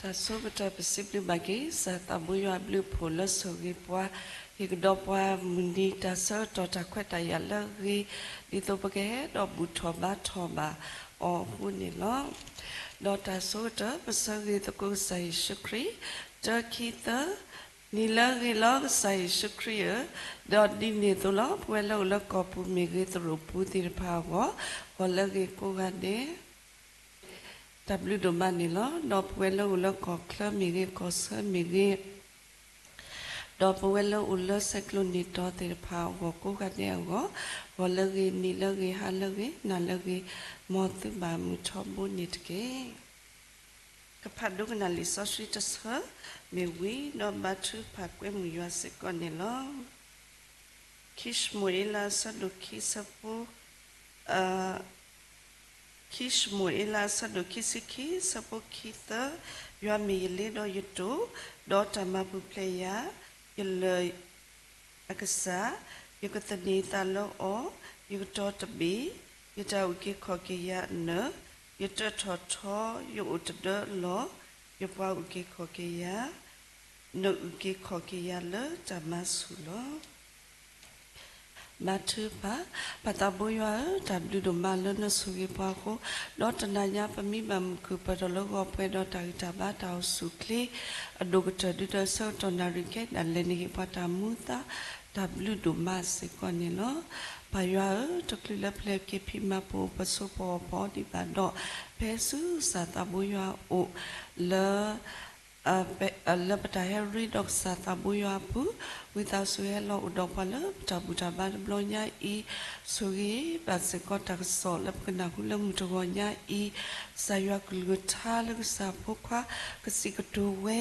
တၢ်ဆိကတၢၢ် ပစံးဘျုးဘၣ်က့ၤ စၢ်သးဘိယွၤအဘျုးအဖှိၣ်လၢဆိၣ်ဂ့ၤပှၤ ဟ့ၣ်ကဒီးပှၤမုၢ်နံၤတၢ်ဆၢကတီၢ်တၢ်ခွဲးတၢ်ယာ်လၢအဂ့ၤ ဒ်သိးပကဟဲဒီးဘူၣ်ထီၣ်ဘါထီၣ်ဘၣ်အီၤအဃိန့ၣ်လီၤ. ဒီးတၢ်ဆိကတၢၢ် ပဆၢဂ့ၤသကိးကစၢ်ယ့ၣ်ၡူးခရံာ် တၢ ခံ သၢ နံၤလၢအဂ့ၤလီၤကစၢ်ယ့ၣ်ၡူးခရံာ်ဧၢ, ဒီးဒ်န့ၣ်အသိးလီၤ. ပဝဲလၢအိၣ်လၢကီၢ်ပူၤမ့ၢ်ဂ့ၤ သရိာ်ပူၤသ့ၣ်တဖၣ်အဂီၢ် ဂီၤလၢအဂ့ၤကိးဂၤဒဲး တၢ်ဘျုးဒိၣ်မးန့ၣ်လီၤ. ဒီးပဝဲလၢအိၣ်လၢကီၢ်ချၢမ့ၢ်ဂ့ၤ ကီၢ်ဆၢမ့ၢ်ဂ့ၤ ဒီးပဝဲလၢအိၣ်လၢဆဲးကျိးနံၣ်တီၤသ့ၣ်တဖၣ်အဂီၢ်ကိးဂၤဒဲးအဂီၢ် ဂီၤလၢအဂ့ၤ နံၤလၢအဂ့ၤ ဟါလၢအဂ့ၤ နၤလၢအဂ့ၤ မ်သုဘၣ်မုာ်ထီဘိန့ၣ်တက့ၢ်. ကဖးဒိကနၣ်လံာ်စီဆှံတဆၢ မ့ၢ်ဝံၤ ဒီးဘါထုကဖၣ်ကွဲမုာ်ယွၤစ့ၢ်ကီးန့ၣ်လီၤ. ခံၡမူၤအ့လး အဆၢဒိၣ်ခံ ဆၢဖိ ခံၡမူၤအ့လး အဆၢဒိၣ်ခံဆံခံ ဆၢဖိခံ သၢ, ယွၤမ့ၢ်ယလ့ဒီးယတိာ်, ဒီးတၢ်မၤပူၤဖျဲးယၤ, ယလၢၢ် အကစၢ်, ယကသန့ၤသးလၢအီၤ, ယကတီၤတဘ့ၣ်, ယတၢ်အုၣ်က့ၤခီၣ်က့ၤယၤအနၢၤ, ယတၢထီၣ်ထီ, ယအိၣ်တဒၢအလီၢ်, ယပှၤအုၣ်က့ၤခီၣ်က့ၤယၤ, နအုၣ်က့ၤခီၣ်က့ၤယၤလၢတၢ်မၤဆူၣ်လီၤ. ဘါထုကဖၣ်, ပၢ်သးဘိယွၤဧၢ, တၢ်ဘျုးဒိၣ်မးလၢနဆိၣ်ဂ့ၤပှၤအဃိ, ဒီးတနၤညါပမံဘၣ်မုၢ်ခုၣ်ပၢၢ်ထီၣ်လၢဂီၤပှဲၤဒီး တၢ်ဂံၢ်တၢ်ဘါတၢ်အိၣ်ဆူၣ်အိၣ်ချ့ အဒိၣ်ကတၢၢ်ဒုးဒီးဆၢကတီၢ်နၣ်ရံၣ်ခဲအံၤဒၣ်လဲာ်န့ၣ် ဟ့ၣ်ပှၤတၢ်မူသါ တၢ်ဘျုးဒိၣ်မးစ့ၢ်ကီးန့ၣ်လီၤ. ပၢ်ယွၤဧၢ, တချုးလၢပျဲၢ်က့ၤဖံးမၤပအိၣ်ပဆိးပအီၣ်ပအီဒံးဘၣ်ဒီး, ဖဲဆူကစၢ်သးဘိယွၤအအိၣ်လၢ လၢပတၢ်ဟဲရ့ဒီးကစၢ်သးဘိယွၤအပူၤ, ဝံသးစူၤဟဲလီၤအိၣ်ဒီးပှၤလၢပတၢ်ဘူၣ်တၢ်ဘါတဘျီညါအံၤ, ဆိၣ်ဂ့ၤဘၣ်စ့ၢ်ကီးတၢ်ကစီၣ်လၢပကနၢ်ဟူလၢမုၢ်တဂီၤညါအံၤ, ကစၢ်ယွၤကလုၢ်ကထါလၢကစၢ်ဖိခွါ ကစံးကတိၤဝဲ,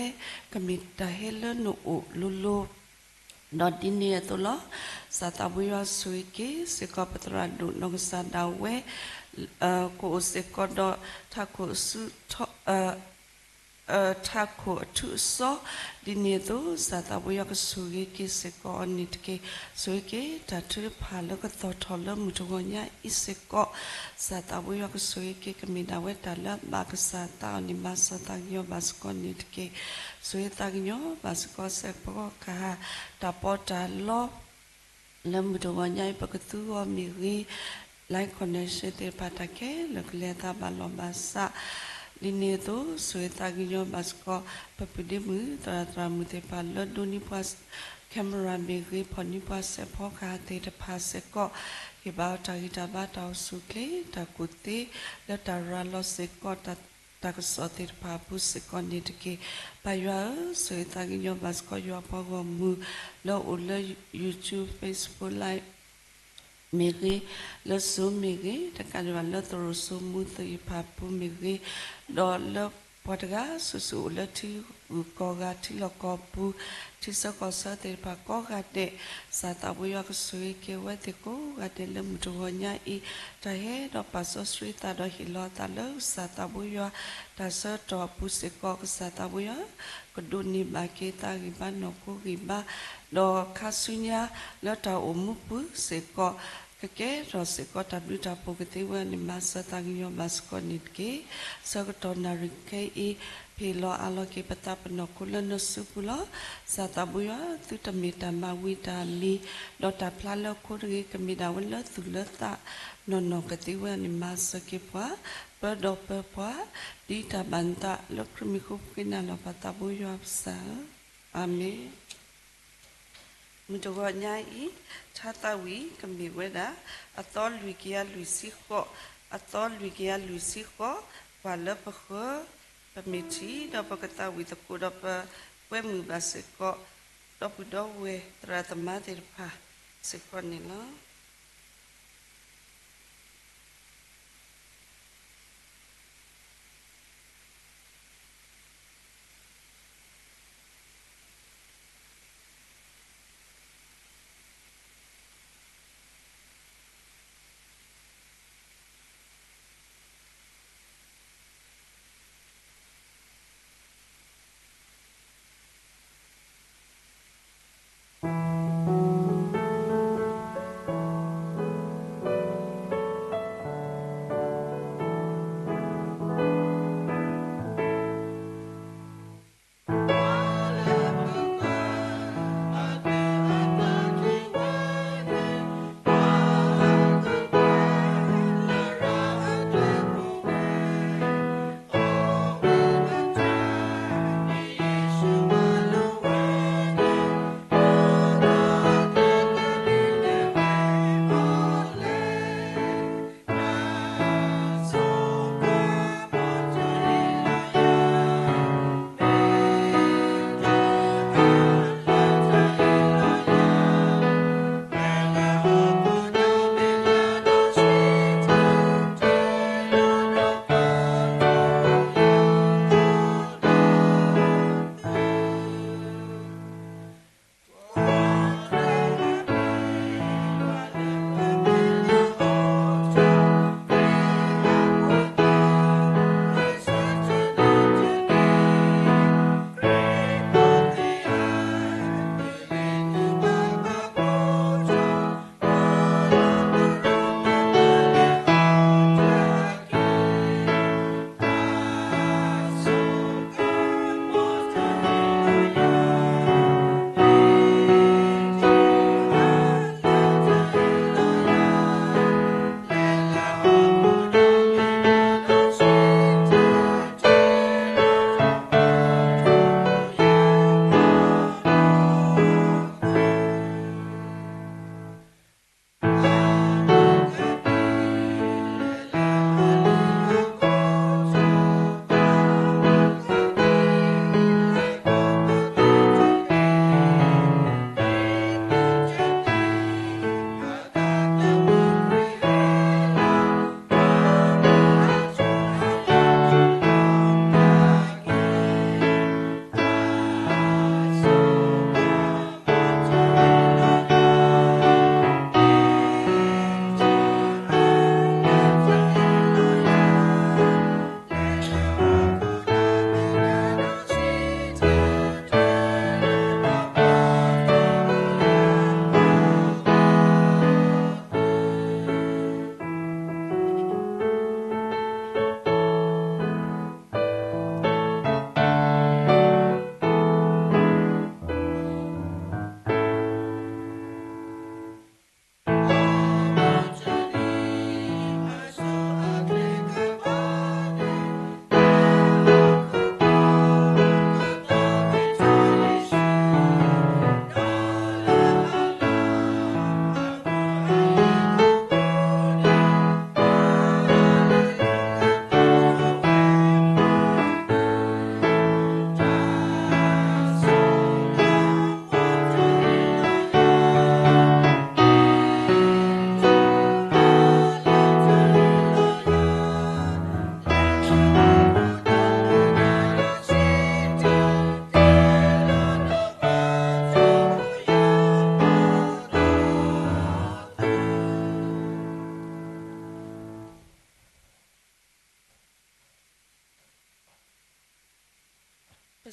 ကမ့ၢ်တၢ်ဟဲလၢနအိၣ်လိၤလိၤ ဒီးဒ်န့ၣ်အသိးလီၤ. ကစၢ်သးဘိယွၤဆိၣ်ဂ့ၤက့ၤစ့ၢ်ကီး ပသရၣ်ဒိၣ်နီၢ်ကစၢ်ဒၣ်ဝဲ, ကအိၣ်စ့ၢ်ကီးဒီး ထးခိၣ်အထူးအစီ, ဒ်န့ၣ်အသိး ကစၢ်သးဘိယွၤကဆိၣ်ဂ့ၤက့ၤစ့ၢ်ကီးအီၤန့ၣ်တက့ၢ်. ဆိၣ်ဂ့ၤက့ၤတၢ်ထုကဖၣ်လၢကသီၣ်ထီၣ်လၢမုၢ်တဂီၤညါအံၤစ့ၢ်ကီး, ကစၢ်သးဘိယွၤကဆိၣ်ဂ့ၤက့ၤ ကမ့ၢ်ဒၣ်ဝဲတၢ်လၢအဘၣ်ကစၢ်သးအီၤန့ၣ် မၤစၢၤသးကညီၤဘၣ်စ့ၢ်ကီးန့ၣ်တက့ၢ်. ဆိၣ်ဂ့ၤသးကညီၤဘၣ်စ့ၢ်ကီး စဲးဖီကဟၣ် တၢ်ပီးတၢ်လီ လၢမုၢ်တဂီၤညါအံၤ ပကသူအီၤမ့ၢ်ဂ့ၤ, live connection သ့ၣ်တဖၣ်တၢ်ခဲလၢာ်ကလဲၤအသးဘၣ်လီၢ်ဘၣ်စး, ဒ်န့ၣ်အသိး ဆိၣ်ဂ့ၤသးကညီၤဘၣ်စ့ၢ်ကီး ပပုၢ်ဒ့မုၣ် သရၣ်သရၣ်မုၣ်သ့ၣ်တဖၣ်လၢဒိးန့ၢ်ပှၤ camera မ့ၢ်ဂ့ၤ ဖီၣ်န့ၢ်ပှၤစဲးဖီကဟၣ်သ့ၣ်တဖၣ်စ့ၢ်ကီး, ဟ့ၣ်ဘၣ်အီၤတၢ်ဂံၢ်တၢ်ဘါတၢ်အိၣ်ဆူၣ်အိၣ်ချ့ တၢ်ကူၣ်သ့ လၢတၢ်ရၤလီၤစ့ၢ်ကီး တၢ်ကစီၣ်သ့ၣ်တဖၣ်အပူၤစ့ၢ်ကီးန့ၣ်တက့ၢ်. ပၢ်ယွၤဧၢ, ဆိၣ်ဂ့ၤသးကညီၤဘၣ်စ့ၢ်ကီး ယွၤပှၤဂီၢ်မုၢ် လၢအိၣ်လၢ YouTube, Facebook Live မ့ၢ်ဂ့ၤ, လၢ Zoom မ့ၢ်ဂ့ၤ, တကးဒံးဘၣ်လၢသရိာ်စိမိၤသ့ၣ်တဖၣ်အပူၤမ့ၢ်ဂ့ၤ, ဒီးလၢပှၤတဂၤစုာ်စုာ်အိၣ်လၢထံဂုၤကီၢ်ဂၤ ထံလီၢ်ကီၢ်ပူၤ, ထံဆၢကီၢ်ဆၢသ့ၣ်တဖၣ်ကိးဂၤဒဲး, ကစၢ်သးဘိယွၤကဆိၣ်ဂ့ၤက့ၤအဝဲသ့ၣ်ကိးဂၤဒဲးလၢမုၢ်တဂီၤညါအံၤ, တၢ်ဟဲဒီးပာ်စီဆှံသးဒီးဟ့ၣ်လီၤအသးလၢကစၢ်သးဘိယွၤ တၢ်ဆၢကတီၢ်အပူၤစ့ၢ်ကီး ကစၢ်သးဘိယွၤ ကဒိးန့ၢ်ဘၣ်က့ၤသးဂံၢ်ဘါနီၢ်ခိဂံၢ်ဘါ, ဒီးခါဆူညါလၢတၢ်အိၣ်မူပူၤစ့ၢ်ကီး ကကဲထီၣ်စ့ၢ်ကီးတၢ်ဘျုးတၢ်ဖှိၣ်ကသ့ဝဲန့ၣ် မၤစၢၤသးကညီၤဘၣ်စ့ၢ်ကီးန့ၣ်တက့ၢ်. ဆၢကတီၢ်နၣ်ရံၣ်ခဲအံၤ ဖ့ၣ်လီၤအးလီၤက့ၤပသးပနီၢ်ခိလၢနစုပူၤလီၤ. ကစၢ်သးဘိယွၤ သုတမ့ၢ်တၢ်မၤဝံၤတၢ်လံၤ, ဒီးတၢ်ဖျါလၢအခိတဂ့ၤ ကမ့ၢ်ဒၣ်ဝဲလၢသူၣ်လၢသးနီၢ်နီၢ်ကသ့ဝဲန့ၣ် မၤစၢၤက့ၤပှၤ, ပၢဒီးပၢပှၤ, ဒ်တၢ်ဘၣ်နသးလၢခရံာ်မံၤဃိပဃ့နၤလီၤ ပၢ်သးဘိယွၤပကစၢ်ဧၢ, အၤမ့ၣ်. မုၢ်တဂီၤညါအံၤ ထါသးဝံၣ်ကမ့ၢ်ဝဲဒၣ် အသီလွံၢ်ကယၤလွံၢ်ဆံဃိး, အသီလွံၢ်ကယၤလွံၢ်ဆံဃိး, ပှၤလၢပဃၢၤ ပမ့ၢ်ထံၣ် ဒီးပကသးဝံၣ်သကိးဒီးပကွဲမုာ်ဘၣ်စ့ၢ်ကီး ဒီပုၢ်ဒီဝဲၢ်သရၣ်သမါသ့ၣ်တဖၣ်စ့ၢ်ကီးန့ၣ်လီၤ.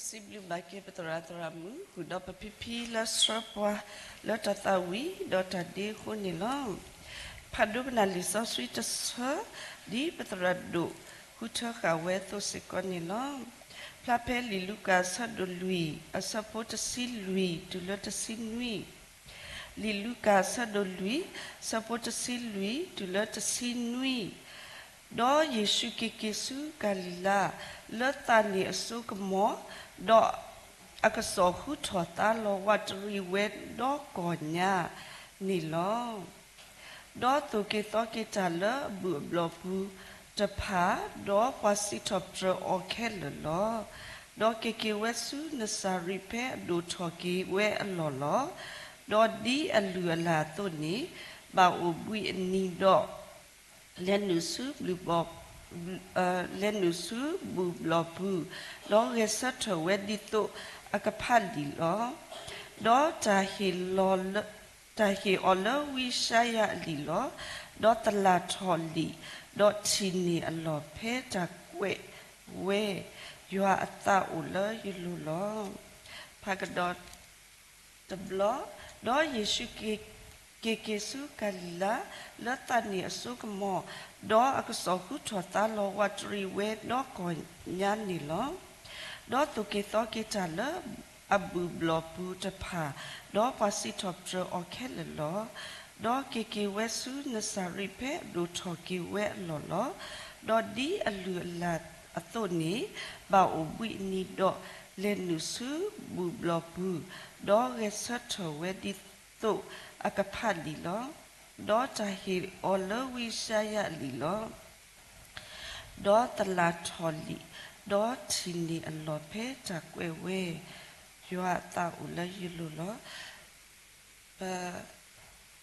စံးဘျုးဘၣ်က့ၤပသရၣ်သရၣ်မုၣ် ဃုာ်ဒီးပဖံဖံလၢဆှၢပှၤလၢတၢ်သးဝံၣ်ဒီးတၢ်ဒ့အဃိန့ၣ်လီၤ. ဖးဒိကနၣ်လံာ်စီဆှံတဆၢ ဒ်ပသရၣ်ဒိၣ်ဃုထၢဃာ်ဝဲအသိးစ့ၢ်ကီးန့ၣ်လီၤ. ဖျါဖဲလံာ်လူၤကၣ်အဆၢဒိၣ်လွံၢ် အဆၢဖိတဆံလွံၢ်တုၤလၢတဆံနွံ, လံာ်လူၤကၣ်အဆၢဒိၣ်လွံၢ် အဆၢဖိတဆံလွံၢ်တုၤလၢတဆံနွံ, ဒီးယ့ၣ်ၡူးက့ၤက့ၤဆူကၤလံၤလါ လၢသးန့ၣ်အစိကမီၤ, ဒီးအကစီၣ်ဟူထီၣ်သါလီၤဝးတရံးဝဲဒီးကီၢ်ညါန့ၣ်လီၤ. ဒီးသိၣ်က့ၤသီက့ၤတၢ်လၢအဘူၣ်အဘျီၣ်ပူၤတဖၣ်, ဒီးပှၤစံးထီၣ်ပတြၢၤအီၤခဲလၢာ်လီၤ. ဒီးက့ၤက့ၤဝဲဆူနစၤရ့းဖဲအဒိၣ်ထီၣ်က့ၤဝဲအလီၢ်လီၤ. ဒီးဒ်အလုၢ်အလၢ်အသိးန့ၣ်, ဘၣ်အိၣ်ဘှံးအနံၤဒီး လဲၤနုာ်ဆူဘူၣ်ဘျီၣ် လဲၤနုာ်ဆူဘူၣ်ဘျီၣ်ပူၤ, ဒီးဂဲၤဆၢထၢၣ်ဝဲဒ်သိးအကဖးလံာ်လီၤ. ဒီးတၢ်ဟ့ၣ်အီၤလၢဝံယၡါယၤအလံာ်လီၤ. ဒီးသလၣ်ထီၣ်လံာ်, ဒီးထံၣ်န့ၢ်အလီၢ်ဖဲတၢ်ကွဲးဝဲ, ယွၤအသးအိၣ်လၢယလိၤလီၤ. ဖးကဒီး တဘျီ, ဒီးယ့ၣ်ၡူးက့ၤက့ၤဆူကၤလံၤလါ လၢသးန့ၣ်အစိကမီၤ, ဒီးအကစီၣ်ဟူထီၣ်သါလီၤဝးတရံးဝဲဒီးကီၢ်ညါန့ၣ်လီၤ. ဒီးသိၣ်က့ၤသီက့ၤတၢ်လၢအဘူၣ်ဘျီၣ်ပူၤတဖၣ်, ဒီးပှၤစံးထီၣ်ပတြၢၤအီၤခဲလၢာ်လီၤ. ဒီးက့ၤက့ၤဝဲဆူနစၤရ့းဖဲအဒိၣ်ထီၣ်က့ၤဝဲအလီၢ်လီၤ. ဒီးဒ်အလုၢ်အလၢ်အသိးန့ၣ်, ဘၣ်အိၣ်ဘှံးအနံၤဒီး လဲၤနုာ်ဆူဘူၣ်ဘျီၣ်ပူၤ, ဒီးဂဲၤဆၢထၢၣ်ဝဲဒ်သိးအကဖးလံာ်လီၤ. ဒီးတၢ်ဟ့ၣ်အီၤလၢဝံယၡါယၤအလံာ်လီၤ. ဒီးသလၣ်ထီၣ်လံာ်, ဒီးထံၣ်န့ၢ်အလီၢ်ဖဲတၢ်ကွဲးဝဲ, ယွၤအသးအိၣ်လၢယလိၤလီၤ. ပ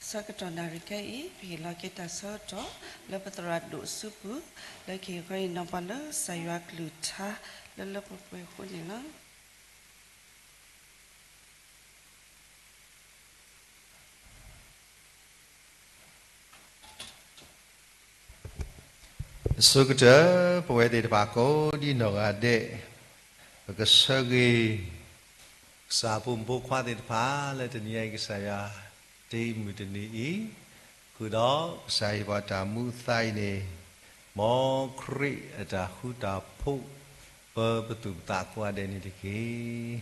ဆၢကတီၢ်နၣ်ရံၣ်ခဲအံၤ ပဟ့ၣ်လီၤက့ၤတၢ်ဆၢကတီၢ် လၢပသရၣ်ဒိၣ်အစုပူၤ လၢကဟ့ၣ်ခီဟ့ၣ်နီၤပှၤလၢကစၢ်ယွၤအကလုၢ်ကထါ လၢလၢပှဲၤပှဲၤအဃိန့ၣ်လီၤ. အဆိကတၢၢ် ပဝဲသ့ၣ်တဖၣ်ကိးဒံနီၢ်ဂၤဒဲး ပကဆၢဂ့ၤ ကစၢ်ဖိမုၣ်ဖိခွါသ့ၣ်တဖၣ် လၢတနံၤအံၤကစၢ်ယွၤတ့မုၢ်တနံၤအံၤ, ဃုာ်ဒီးကစၢ်ဟ့ၣ်ပှၤတၢ်မူအသါအံၤန့ၣ်, မ်ခရံာ်အတၢ်ဃူတၢ်ဖိး ပပသူၣ်ပသးကိးဂၤဒဲးန့ၣ်တက့ၢ်.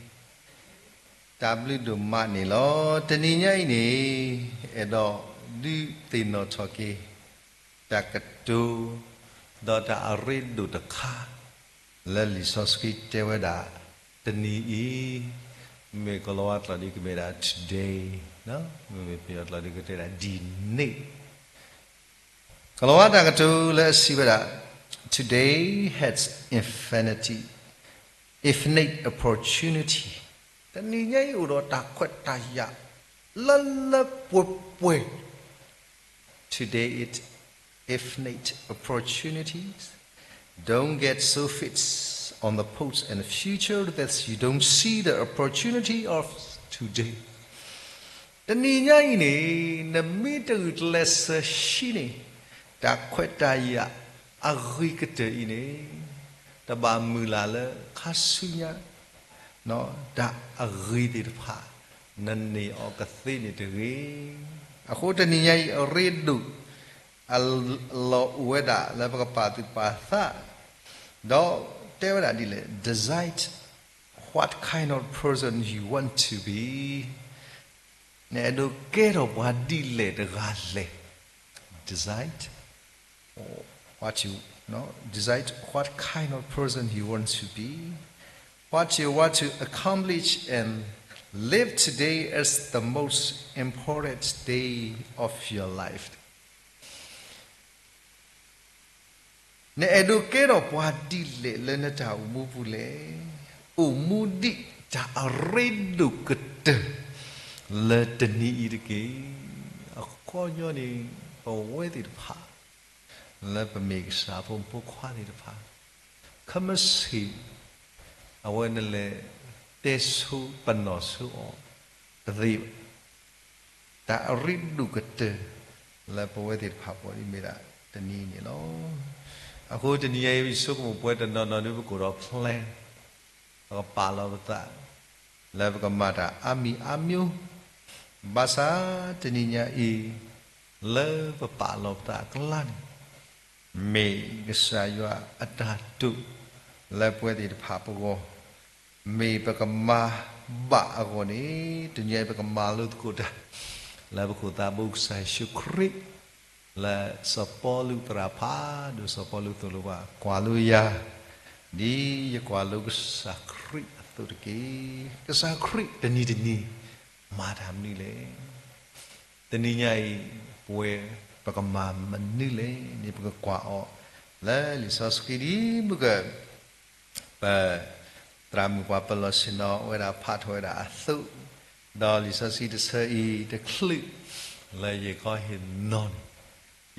တၢ်ဘျုးဒိၣ်မးန့ၣ်လီၤ. တနံၤညါအံၤန့ၣ် အဲၣ်ဒိးဒုးသ့ၣ်နီၣ်ထီၣ်က့ၤ တၢ်ကတိၤ ဒီးတၢ်အရ့ဒိၣ်တခါ လၢလံာ်စီဆှံတဲဝဲဒၣ် တနံၤအံၤ, မ့ၢ်ကိၤလၤဝါကျိာ်ဒီးကမ့ၢ်ဒၣ် today, မ့မ့ၢ်ပယီၤကျိာ်ဒီးကတဲဒၣ် ဒီနေ့. ကိၤလၤဝါတၢ်ကတိၤလၢအစံးဝဲဒၣ် today has infinity, infinite opportunity. တနံၤညါအံၤအိၣ်ဒီးတၢ်ခွဲးတၢ်ယာ် လၢလၢပှဲၤပှဲၤ Today it infinite opportunities. Don't get so fixed on the past and the future that you don't see the opportunity of today. တနံၤညါအံၤန့ၣ် နမ့ၢ်တဂုာ်ကျဲးစၢးဆှံန့ၣ် တၢ်ခွဲးတၢ်ယာ်အဂ့ၤကတၢၢ်အံၤန့ၣ် တဘၣ်မုၢ်လၢ်လၢခါဆူညါ တၢ်အဂ့ၤသ့ၣ်တဖၣ် နန့ၢ်အီၤကသ့န့ၣ်တဂ့ၤ. အဃိတနံၤညါအံၤ အရ့ဒိၣ်အလီၢ်အိၣ်ဝဲဒၣ်လၢပကပာ်သူၣ်ပာ်သး, ဒီးတဲဝဲဒၣ်ဒ်လဲၣ်, decide what kind of person you want to be. နအဲၣ်ဒိးကဲထီၣ်ပှၤဒ်လဲၣ်တဂၤလဲၣ်. Decide what you, decide what kind of person you want to be, what you want to accomplish, and live today as the most important day of your life. နအဲၣ်ဒိးကဲထီၣ်ပှၤဒ်လဲၣ်လၢနတၢ်အိၣ်မူပူၤလဲၣ်. အိၣ်မူဒ်တၢ်အရ့ဒိၣ်ကတၢၢ် လၢတနံၤအံၤတက့ၢ်. အခီပညီန့ၣ် ပဝဲသ့ၣ်တဖၣ် လၢပမ့ၢ်ကစၢ်ဖိမုၣ်ဖိခွါသ့ၣ်တဖၣ် ခဲမုၢ်ဆ့ၣ် အဝဲနလဲၤတဲဆိပနီၣ်ဆိအီၤ တသ့ဘၣ်. တၢ်အရ့ဒိၣ်ကတၢၢ် လၢပဝဲသ့ၣ်တဖၣ်အဂီၢ် မ့ၢ်ဒၣ်တနံၤန့ၣ်လီၤ. အဃိတနံၤအံၤ ယဆိကမိၣ်ပဝဲတနီၤနီၤဒုး ပကအိၣ်ဒီး plan, ပ ပကပာ်လီၤပသး လၢပကမၤတၢ်အါမံၤအါမံၤ, ဘၣ်ဆၣ်တနံၤညါအံၤ လၢပပာ်လီၤပသးအကျါန့ၣ် မ့ၢ်ကစၢ်ယွၤအတၢ်တိာ် လၢပဝဲသ့ၣ်တဖၣ်ပဂီၢ်, မ့ၢ်ပကမၤဘၣ်အဂီၢ်န့ၣ် တနံၤညါအံၤပကမၤလိသကိးတၢ် လၢပခိၣ်သးဘိကစၢ်ယ့ၣ်ၡူးခရံာ်, လၢစီၤပီလူးသရၣ်ဖးဒိၣ် စီၤပီလူးသိၣ်လိပှၤ ကွၢ်လိယၤ, ဒ်ယကွၢ်လိကစၢ်ခရံာ်အသိးတက့ၢ်. ကစၢ်ခရံာ်တနံၤတနံၤ မၤတၢ်မနုၤလဲၣ်. တနံၤညါအံၤ ပဝဲပကမၤမနုၤလဲၣ်န့ၣ် ပကကွၢ်အီၤ လၢလံာ်စီဆှံဒ်မုၢ်က ပ သရၣ်မုၣ်ပှၤပလီၢ်ဆ့ၣ်နီၤဝဲဒၣ်ဖးထီၣ်ဝဲဒၣ်အသိး, ဒီးလံာ်စီဆှံတဆၢအံၤတချုး လၢယကဟ့ၣ်နီၤန့ၣ်,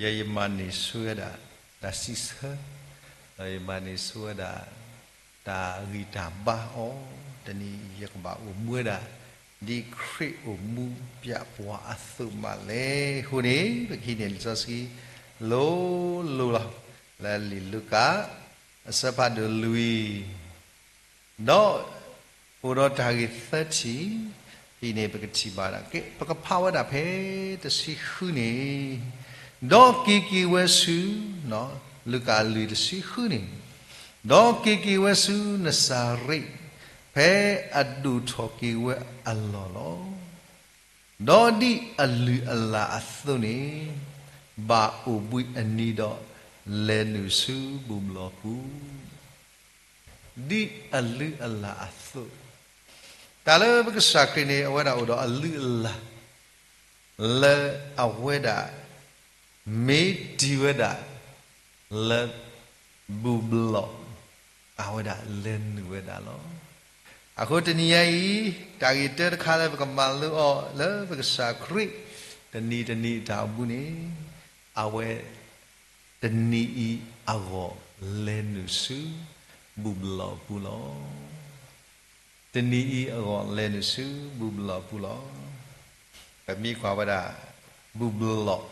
ယဲယမၤန့ၢ်ဆူဝဲဒၣ် တၢ်စံးဆၢ, ဒီးယမၤန့ၢ်ဆူဝဲဒၣ် တၢ်ဂံၢ်တၢ်ဘါအီၤ, တနံၤအံၤယကဘၣ်အိၣ်မူဝဲဒၣ် ဒ်ခရံာ်အိၣ်မူပျၢ်ပှၤအသိးမးလဲၣ်. အဃိန့ၣ် ပကဟံးန့ၢ်လံာ်စီဆှံ လိၤလိၤလီၤ. လၢလံာ်လူၤကၣ် အဆၢဖးဒိၣ်လွံၢ် ဒီး အိၣ်ဒီးတၢ်ဂ့ၢ်သၢထံၣ်, ဖဲန့ၣ်ပကထံၣ်ဘၣ်ဒၣ်က့ ပကဖးဝဲဒၣ်ဖဲတဆံဃုန့ၣ်, ဒီးက့ၤက့ၤဝဲဆူ လူၤကၣ်လွံၢ်တဆံဃုန့ၣ်, ဒီးက့ၤက့ၤဝဲဆူနစၤရ့း, ဖဲအဒိၣ်ထီၣ်က့ၤဝဲအလီၢ်လီၤ. ဒီးဒ်အလုၢ်အလၢ်အသိးန့ၣ်, ဘၣ်အိၣ်ဘှံးအနံၤဒီး လဲၤနုာ်ဆူဘူၣ်ဘျီၣ်ပူၤ ဒ်အလုၢ်အလၢ်အသိး, တၢ်လၢပကစၢ်ခရံာ်န့ၣ် အဝဲဒၣ်အိၣ်ဒီးအလုၢ်အလၢ် လၢအဝဲဒၣ် မ့ၢ်တ့ၢ်ဝဲဒၣ် လၢ ဘူၣ်ဘျီၣ် အဝဲဒၣ်လဲၤနုာ်ဝဲဒၣ်လီၤ. အဃိတနံၤညါအံၤ တၢ်ဂ့ၢ်တၢတခါလၢပကမၤလိအီၤလၢပကစၢ်ခရံာ် တနံၤတနံၤအတၢ်အိၣ်မူန့ၣ်, အဝဲ တနံၤအံၤအဂီၢ်လဲၤနုာ်ဆူ ဘူၣ်ဘျီၣ်ပူၤလီၤ. တနံၤအံၤအဂီၢ်လဲၤနုာ်ဆူ ဘူၣ်ဘျီၣ်ပူၤလီၤ. ပမ့ၢ်ကွၢ်ဝဲဒၣ် ဘူၣ်ဘျီၣ်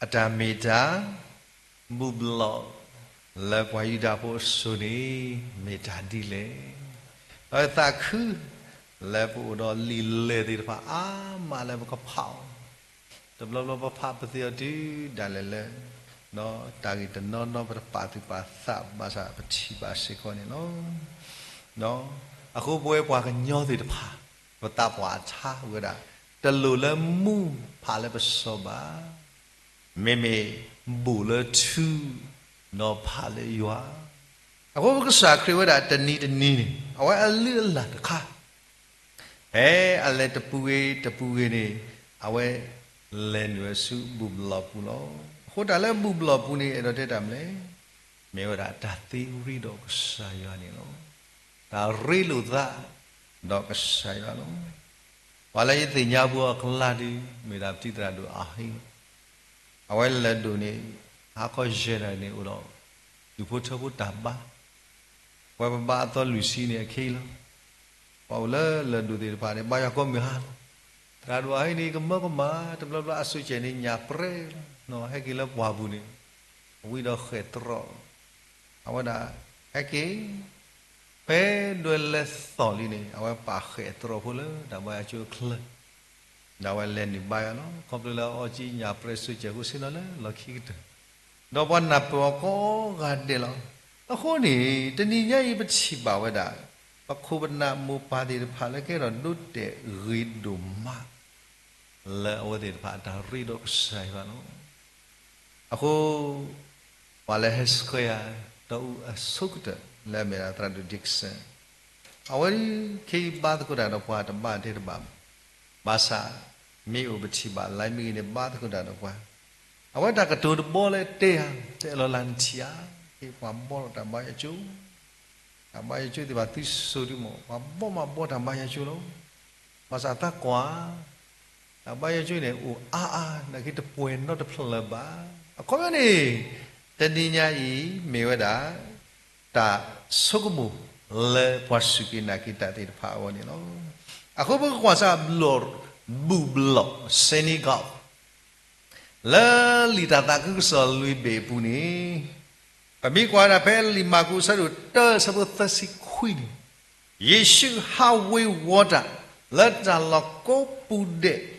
အတၢ်မ့ၢ်တၢ်, ဘူၣ်ဘျီၣ် လၢပှၤယူဒၤဖိအစိၤန့ၣ် မ့ၢ်တၢ်ဒ်လဲၣ်. ဒီးသးခု လၢပအိၣ်ဒီးလံာ်လဲၢ်သ့ၣ်တဖၣ်အါမးလၢပကဖးအီၤ တဘျီဘျီပဖးပသ့အီၤတုၤဒၣ်လဲာ်လၢ တၢ်ဂ့ၢ်တနီၤနီၤ ပတပာ်သူၣ်ပာ်သးဘၣ်ဆၣ် ပထံၣ်ဘၣ်စ့ၢ်ကီးန့ၣ်လီၤ. အဃိပဝဲပှၤကညီသ့ၣ်တဖၣ် ပသးပှၢ်ထါဝဲဒၣ် တလိၣ်လၢမူဖးလၢပစီၤဘၣ်, မ့မ့ၢ်ဘူးလၢထူ ဒီးဖးလၢယွၤ. အဃိပကစၢ်ခရံာ်ဝဲဒၣ်တနံၤတနံၤန့ၣ် အဝဲအလုၢ်အလၢ်တခါ ဖဲအလဲၤတပူၤဂ့ၤတပူၤဂ့ၤန့ၣ် အဝဲလဲၤနုာ်ဝဲဆူဘူၣ်ဘျီၣ်ပူၤလီၤ. အဃိတၢ်လၢဘူၣ်ဘျီၣ်ပူၤန့ၣ် အဲၣ်ဒိးတဲတၢ်မနုၤလဲၣ်, မ့ၢ်ဝဲဒၣ်တၢ်သ့ဝံၤဒီးကစၢ်ယွၤန့ၣ်လီၤ. တၢ်ရ့လိာ်သးဒီးကစၢ်ယွၤလီၤ. ပှၤလၢယသ့ၣ်ညါပူၤအကျါဒုး မ့ၢ်ဒၣ်ပတံၤသရၣ်ဒိၣ်အဟ့ၣ်လီၤ. အဝဲလဲၤဒိၣ်န့ၣ် ဟါခီယဲၢ်နၣ်ရံၣ်န့ၣ်အိၣ်ဒီး ဒူၣ်ဖိထၢဖိတၢ်ဘါ ပှၤပဘါအသီလွံၢ်ဆံန့ၣ်အခံလီၤ. ပှၤအိၣ်လၢလဲၤဒိၣ်သ့ၣ်တဖၣ်န့ၣ် ဘါယွၤကိးမုၢ်ဟါလီၤ. သရၣ်ဒိၣ်အဟ့ၣ်န့ၣ် ကမၢကမၣ် တဘျီဘျီအစိၤကဲၣ်န့ၣ် ညၣ်ပြဲလီၤ. ဟဲက့ၤလၢပှၢ်ပူၤန့ၣ် ဝံၤဒီးဃဲၣ်တြီၣ် အဝဲဒၣ် ဟဲက့ၤ ဖဲဒွဲလဲၤသီၣ်လံန့ၣ် အဝဲပာ်ဃဲၣ်တြီၣ်ဖိလၢတၢ်ဘါယွၤကၠိအချၢ ဒီးအဝဲလဲၤနုာ်ဘါယွၤလီၤ. ခီဖျိလၢအအီကၠံညၣ်ပြဲစိကဲၣ်ဖိဆ့ၣ်နီၤလၢလီၢ်ခံကတၢၢ်, ဒီးပှၤနၢ်ပၢၢ်အီၤကိးဂၤဒဲးလီၤ. အဃိန့ၣ် တနံၤညါအံၤပထံၣ်ဘၣ်ဝဲဒၣ် ပခိၣ်ပနၢ်မိၢ်ပၢ်သ့ၣ်တဖၣ်လၢကဲထီၣ်ဒိတဲာ်ဂ့ၤဒိၣ်မး လၢအဝဲသ့ၣ်တဖၣ်အတၢ်ရ့ဒီးကစၢ်ယွၤလီၤ. အဃိ ပှၤလၢဟဲဆှၢယၤ ဒီးအုၣ်အဆိကတၢၢ်လၢအမ့ၢ်ဒၣ်သရၣ်ဒိၣ် Dixon အဝဲခဲအံၤဘါသကိးတၢ်ဒီးပှၤတဘၣ်တဲတဘၣ်ဘၣ်. ဘၣ်ဆၣ် မ့ၢ်အိၣ်ပထံၣ်ဘၣ်လၢမ့ၢ်ဂ့ၤန့ၣ် ဘါသကိးတၢ်ဒီးပှၤ, အဝဲတၢ်ကတိၤတဘီလၢတဲယၤ တအဲၣ်လီၤလၢနထံၣ်ဧါ, ဟ့ၣ်ပှၤဘီလီၤတၢ်ဘါယွၤကၠိ တၢ်ဘါယွၤကၠိသ့ၣ်တဖၣ်သုစိၤဒုမး ပှၤဘီမးဘီတၢ်ဘါယွၤကၠိလီၤ. ဘၣ်ဆၣ်သးကွၢ် တၢ်ဘါယွၤကၠိန့ၣ် အိၣ်အါအါ နာ်က့တပှဲၤနီတဖျၢၣ်ဘၣ်. အခီပညီန့ၣ် တနံၤညါအံၤ မ့ၢ်ဝဲဒၣ် တၢ်ဆိကမိၣ်လၢပှၤစူၢ်က့ၤနာ်က့ၤတၢ်သ့ၣ်တဖၣ်အဂီၢ်န့ၣ်လီၤ. အဃိပကကွၢ်စၢ်ဘျီၣ် ဘူၣ်ဘျီၣ် synagogue လၢလံာ်တၢ်သးခုကစီၣ်လွံၢ်ဘ့ၣ်အပူၤန့ၣ်, ပမ့ၢ်ကွၢ်ဒၣ်ဖဲလံာ်မၢ်ကူးအဆၢဒိၣ်တၢ အဆၢဖိသၢဆံခွံန့ၣ်, ယ့ၣ်ၡူးဟးဝ့ၤဝီၤတၢ် လၢတၢ်လီၢ်ကိးပူၤဒဲး, ဒီး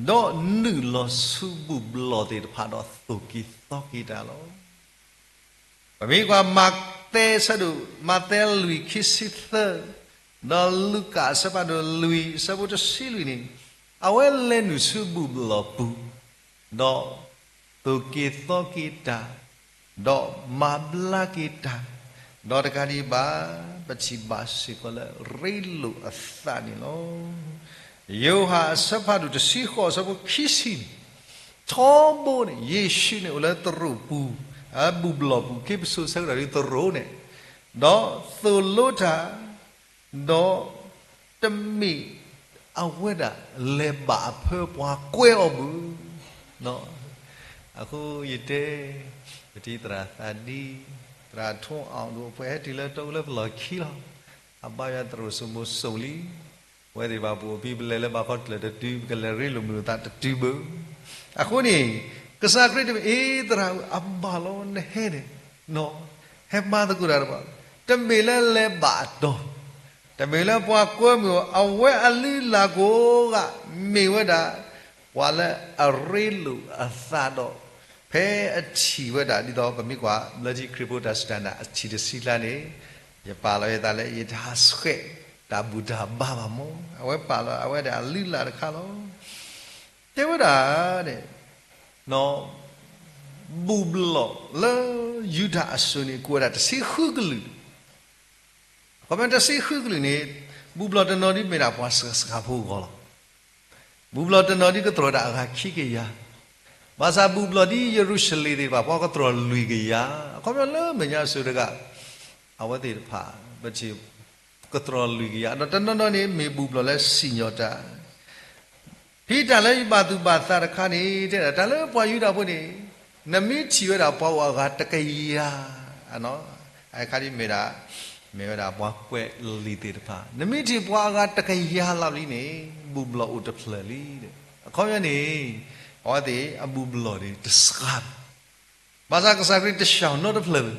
နုာ်လီၤဆူဘူၣ်ဘျီၣ်သ့ၣ်တဖၣ်ဒီးသိၣ်က့ၤသီက့ၤတၢ်လီၤ. ပမ့ၢ်ကွၢ်မးသဲဆၢဒိၣ်, မးသဲလွံၢ်ခံဆံသၢ, ဒီးလူၤကၣ်အဆၢဖးဒိၣ်လွံၢ်အဆၢဖိတဆံလွံၢ်န့ၣ်, အဝဲလဲၤနုာ်ဆူဘူၣ်ဘျီၣ်ပူၤ, ဒီးသိၣ်က့ၤသီက့ၤတၢ်, ဒီးမၤဘျါက့ၤတၢ်, ဒီးတကးဒံးဘၣ် ပထံၣ်ဘၣ်စ့ၢ်ကီးလၢရ့လိာ်အသးန့ၣ်လီၤ. ယိၤဟၣ်အဆၢဖးဒိၣ်တဆံဃိးအဆၢဖိခံဆံန့ၣ်, ထီဘိန့ၣ် ယ့ၣ်ၡူးန့ၣ်အိၣ်လၢသရိာ်ပူၤ, အဘူၣ်ဘျီၣ်ပူၤ ခ့ပစိၤဆၢကတီၢ်ဒ်သရိာ်န့ၣ်, ဒီးသိၣ်လိတၢ်, ဒီးတမ့ၢ်အဝဲဒၣ် လဲၤဘၣ်အဖၢပှၤကွဲအီၤဘၣ်. အဃိယတဲ, ပတံၤသရၣ်သးဒံ, သရၣ်ထိအီၣ်ဒိၣ် အပှဲၤဟဲတုၤလၢတအိၣ်လၢပလီၢ်ခံလီၤ. အဘါယွၤသရိာ်စိမိၤစိၤလံ. ပဝဲသ့ၣ်တဖၣ်ပအိၣ်ဖဲပလဲၤလၢဘၣ်ခီတဖျၢၣ်တတုၤ ပကလဲၤရ့လိာ်မုာ်လိာ်သးတတုၤဘၣ်. အဃိန့ၣ်, ကစၢ်ခရံာ်တမ့ၢ် အ့ သရၣ်ဧၢ အဘၣ်လီၤနဟဲန့ၣ်, ဟဲမၤသကိးတၢ်တဘၣ်, တမ့ၢ်လၢလဲၤဘၣ်အတီၤ, တမ့ၢ်လၢပှၤကွဲမုာ်အီၤ, အဝဲအလုၢ်အလၢ်ကိးဂၤ မ့ၢ်ဝဲဒၣ် ပှၤလၢအရ့လိာ်အသးဒီး, ဖဲအထံၣ်ဝဲဒၣ်ဒ်သိး ပမ့ၢ်ကွၢ် လၢထံခရံာ်ဖိတၢ်စူၢ်တၢ်နာ်အထံၣ်တဆံလါန့ၣ်, ယပာ်လီၤယသးလၢ ယတဟးဆှဲးတၢ်ဘူၣ်တၢ်ဘါဘၣ်မး, အဝဲပာ်လီၤအဝဲဒၣ်အလုၢ်အလၢ်တခါလီၤ. တဲဝဲဒၣ်န့ၣ်, ဘူၣ်ဘျီၣ်လၢယူဒၤအစိၤန့ၣ် ကိးဝဲဒၣ်တဆံဃုကလုာ်, အခီပညီတဆံဃုကလုာ်န့ၣ်, ဘူၣ်ဘျီၣ်တနီၤဒ်မ့ၢ်ဒၣ်ပှၤစှၤစှၤဖိအဂီၢ်လီၤ. ဘူၣ်ဘျီၣ်တနီၤဒ်ကတြီၤဒၣ်အဂၤခံကယၤ, ဘၣ်ဆၣ်ဘူၣ်ဘျီၣ်ဒ်ယရူၤၡလ့ၣ်သ့ၣ်တဖၣ် ပှၤကတြီၤလွံၢ်ကယၤ, အခီပညီလၢမဲာ်ညါစိၤတဂၤ, အဝဲသ့ၣ်တဖၣ်, ပထံၣ်, ကတြီၤလွံၢ်ကယၤ, ဒီးတနီၤနီၤန့ၣ် မ့ၢ်ဘူၣ်ဘျီၣ်လၢစံၣ်ညီၣ်တၢ် ဖဲတၢ်လၢယဘၣ်သူၣ်ဘၣ်သးတခါန့ၣ် တဲဒၣ် တၢ်လၢပှၤယူဒၤဖိန့ၣ်, နမ့ၢ်ထံၣ်ဝဲဒၣ်ပှၤအိၣ်အဂၤတကယၤ, အခါဒ်မ့ၢ်ဒၣ်, မ့ၢ်ဝဲဒၣ်ပှၤကွဲးလံာ်သ့ၣ်တဖၣ်, နမ့ၢ်ထံၣ်ပှၤအဂၤတကယၤလီၤလံန့ၣ်, ဘူၣ်ဘျီၣ်အိၣ်တဖျၢၣ်လံ. အခီပညီန့ၣ်, အဝဲသ့ၣ်အဘူၣ်ဘျီၣ်န့ၣ်တစှၤ ဘၣ်ဆၣ်ကစၢ်ခရံာ်တစှၤနီတဖျၢၣ်ဘၣ်,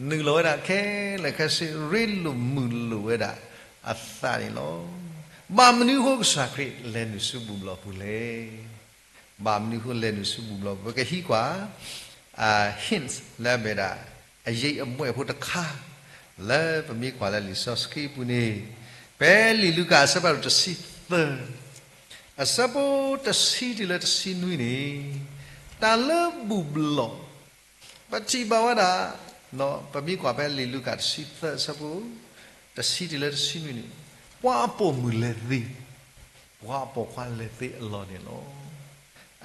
နုာ်လီၤဝဲဒၣ်ခဲလၢာ်ခဲဆ့ ရ့လိာ်မုာ်လိာ်ဝဲဒၣ်အသးန့ၣ်လီၤ. ဘၣ်မနုၤအဃိကစၢ်ခရံာ်လဲၤနုာ်ဆူဘူၣ်ဘျီၣ်ပူၤလဲၣ်. ဘၣ်မနုၤအဃိလဲၤနုာ်ဆူဘူၣ်ဘျီၣ်ပူၤ, ပကဟံးကွၢ် hints လၢအမ့ၢ်ဒၣ် အရိပ်အမွဲဖိတခါ, လၢပမ့ၢ်ကွၢ်လၢလံာ်စီဆှံပူၤန့ၣ်, ဖဲလံာ်လူၤကၣ်အဆၢဖးဒိၣ်တဆံသၢ အဆၢဖိတဆံတုၤလၢတဆံနွံန့ၣ်, တၢ်လၢဘူၣ်ဘျီၣ်, ပထံၣ်ဘၣ်ဝဲဒၣ်, ပမ့ၢ်ကွၢ်ဖဲလံာ်လူၤကၣ်တဆံသၢအဆၢဖိ, တဆံတုၤလၢတဆံနွံန့ၣ်, ပှၤအပိာ်မုၣ်လဲၤသ့, ပှၤအပိာ်ခွါလဲၤသ့အလီၢ်န့ၣ်လီၤ.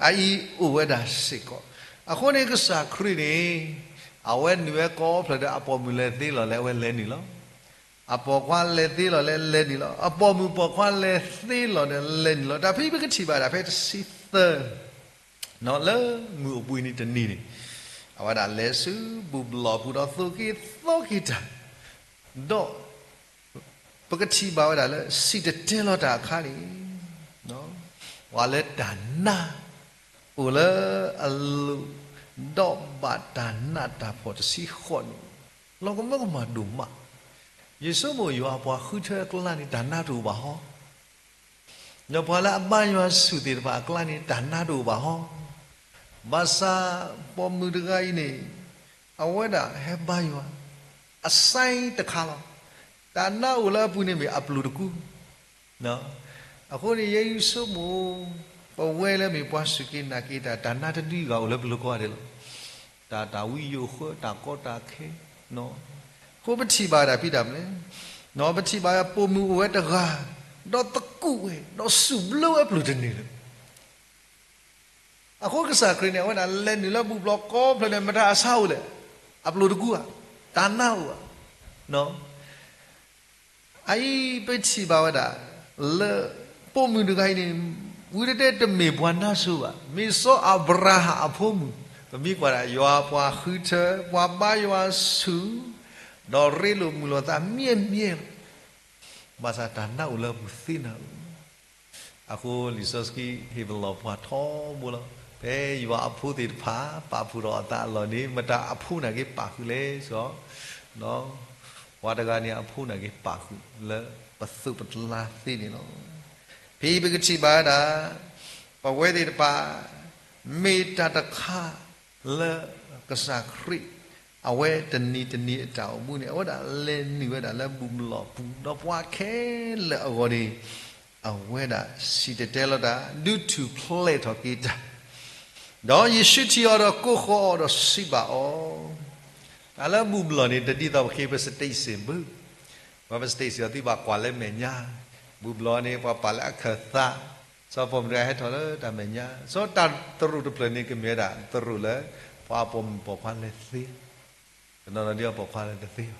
အအံၤအိၣ်ဝဲဒၣ်စ့ၢ်ကီး, အဃိန့ၣ်ကစၢ်ခရံာ်န့ၣ်, အဝဲနုာ်ဝဲကိးဖျၢၣ်ဒီးအပိာ်မုၣ်လဲၤသ့လီၤလၢအဝဲလဲၤနုာ်လီၤ. အပိာ်ခွါလဲၤသ့လီၤလၢလဲၤနုာ်လီၤ. အပိာ်မုၣ်ပိာ်ခွါလဲၤသ့လီၤဒီးလဲၤနုာ်လီၤ. တၢ်ဖဲပကထံၣ်ဘၣ်ဒၣ်ဖဲတဆံသၢ, လၢမုၢ်အိၣ်ဘှံးနံၤတနံၤန့ၣ်, အဝဲဒၣ်လဲၤဆူဘူၣ်ဘျီၣ်ပူၤဒီးသိၣ်က့ၤသီက့ၤတၢ်, ဒီး ပကထံၣ်ဘၣ်ဝဲဒၣ်လၢစံၣ်တဲၤတဲလီၤတၢ်အခါန့ၣ်, ပှၤလၢတၢ်နါအိၣ်လၢအလိၤ, ဒီးဘၣ်တၢ်နးတၢ်ဖှီၣ်တဆံဃိးန့ၣ်, လီၤကမၢကမၣ်ဒိၣ်မး. ယဆိကမိၣ်ယွၤအပှၤဃုထၢအကျါန့ၣ် တၢ်နါတအိၣ်ဘၣ်ဟီ, ဒီးပှၤလၢအဘါယွၤဆူၣ်သ့ၣ်တဖၣ်အကျါန့ၣ် တၢ်နါတအိၣ်ဘၣ်ဟီ, ဘၣ်ဆၣ်ပိာ်မုၣ်တဂၤအံၤန့ၣ်, အဝဲဒၣ်ဟဲဘါယွၤ, အစဲတခါလီၤ. တၢ်နါအိၣ်လၢအပူၤန့ၣ်မ့ၢ်အပျိၢ်တကူ, အဃိန့ၣ် ယဲယဆိကမိၣ်, ပဝဲလၢမ့ၢ်ပှၤစူၢ်က့ၤနာ်က့ၤတၢ် တၢ်နါတဒုဂၤအိၣ်လၢပလိၤကိးဂၤဒဲးလီၤ. တၢ် တၢ်ဝံယိာ်ဃၢ တၢ်ကီတၢ်ခဲ, အဃိပထံၣ်ဘၣ်ဝဲဒၣ်ဖံးတၢ်မနုၤလဲၣ်, ပထံၣ်ဘၣ်ဝဲပိာ်မုၣ်အိၣ်ဝဲတဂၤ, ဒီးသကူးဝဲ, ဒီးစူၣ်ဘျုးဝဲအပျိၢ်တန့ၢ်လၢၤ အဃိကစၢ်ခရံာ်န့ၣ် အဝဲဒၣ်လဲၤနုာ်လၢဘူၣ်ဘျီၣ်ကိးဖျၢၣ်န့ၣ် မတၤအဆါအိၣ်လဲၣ်, အပျိၢ်တကူဧါ, တၢ်နါအိၣ်ဧါ. အအံၤပထံၣ်ဘၣ်ဝဲဒၣ်, လၢ, ပိာ်မုၣ်တဂၤအံၤန့ၣ်, ဝံၤတတဲတမ့ၢ်ပှၤနါစိၤဘၣ်, မ့ၢ်စီၤအၤဘြၤဟၣ်အဖိမုၣ်, ပမ့ၢ်ကွၢ်ဒၣ် ယွၤပှၤဃုထၢ, ပှၤဘါယွၤဆူၣ်, ဒီးရ့လိာ်မုာ်လိာ်သးမ့ၢ်မ့ၢ်လီၤ. ဘၣ်ဆၣ်တၢ်နါအိၣ်လၢအပူၤသ့နၤဧၢ. အဃိလံာ်စီဆှံဟ့ၣ်ပလီၢ်ပှၤထီဘိလီၤ. ဖဲယွၤအဖိသ့ၣ်တဖၣ် ပာ်ဖှိၣ်ထီၣ်အသးအလီၢ်န့ၣ် မတၤအဖိန့ၣ်က့ၤပာ်ဃုာ်လဲၣ်, စီၤ, ဒီး ပှၤတဂၤန့ၣ်အဖိန့ၣ်က့ၤပာ်ဃုာ်လၢပသိးပကျါသ့န့ၣ်လီၤ. ဖဲပကထံၣ်ဘၣ်ဝဲဒၣ် ပဝဲသ့ၣ်တဖၣ် မ့ၢ်တၢ်တခါလၢကစၢ်ခရံာ် အဝဲတနံၤတနံၤအတၢ်အိၣ်မူန့ၣ် အဝဲဒၣ်လဲၤနုာ်ဝဲဒၣ်လၢဘူၣ်ဘျီၣ်ပူၤ ဒီးပှၤခဲလၢာ်အဂီၢ်န့ၣ် အဝဲဒၣ်စံၣ်တဲၤတဲလီၤတၢ် ဒုးထူၣ်ဖျဲးထီၣ်က့ၤတၢ် ဒီးယ့ၣ်ၡူးထံၣ်အီၤဒီးကိးဃီၤအီၤဒီးစံးဘၣ်အီၤ, တၢ်လၢဘူၣ်ဘျီၣ်န့ၣ် တဒ်သိးပဃ့ပ stage ဘၣ်, ပှၤပ stage အီၤသုဘၣ်ကွၢ်လၢမဲာ်ညါ, ဘူၣ်ဘျီၣ်န့ၣ် ပှၤပာ်လၢအခၢၣ်သး, စီၤပိာ်မုၣ်တဂၤဟဲထီၣ်လၢတၢ်မဲာ်ညါ, စီၤတၢ်သရူးတဖျၢၣ်န့ၣ် ကမ့ၢ်ဝဲဒၣ်သရူးလၢ ပှၤအပိာ်မုၣ်ပိာ်ခွါလဲၤသ့, တနီၤနီၤဒ်အပိာ်ခွါလဲၤတသ့ဘၣ်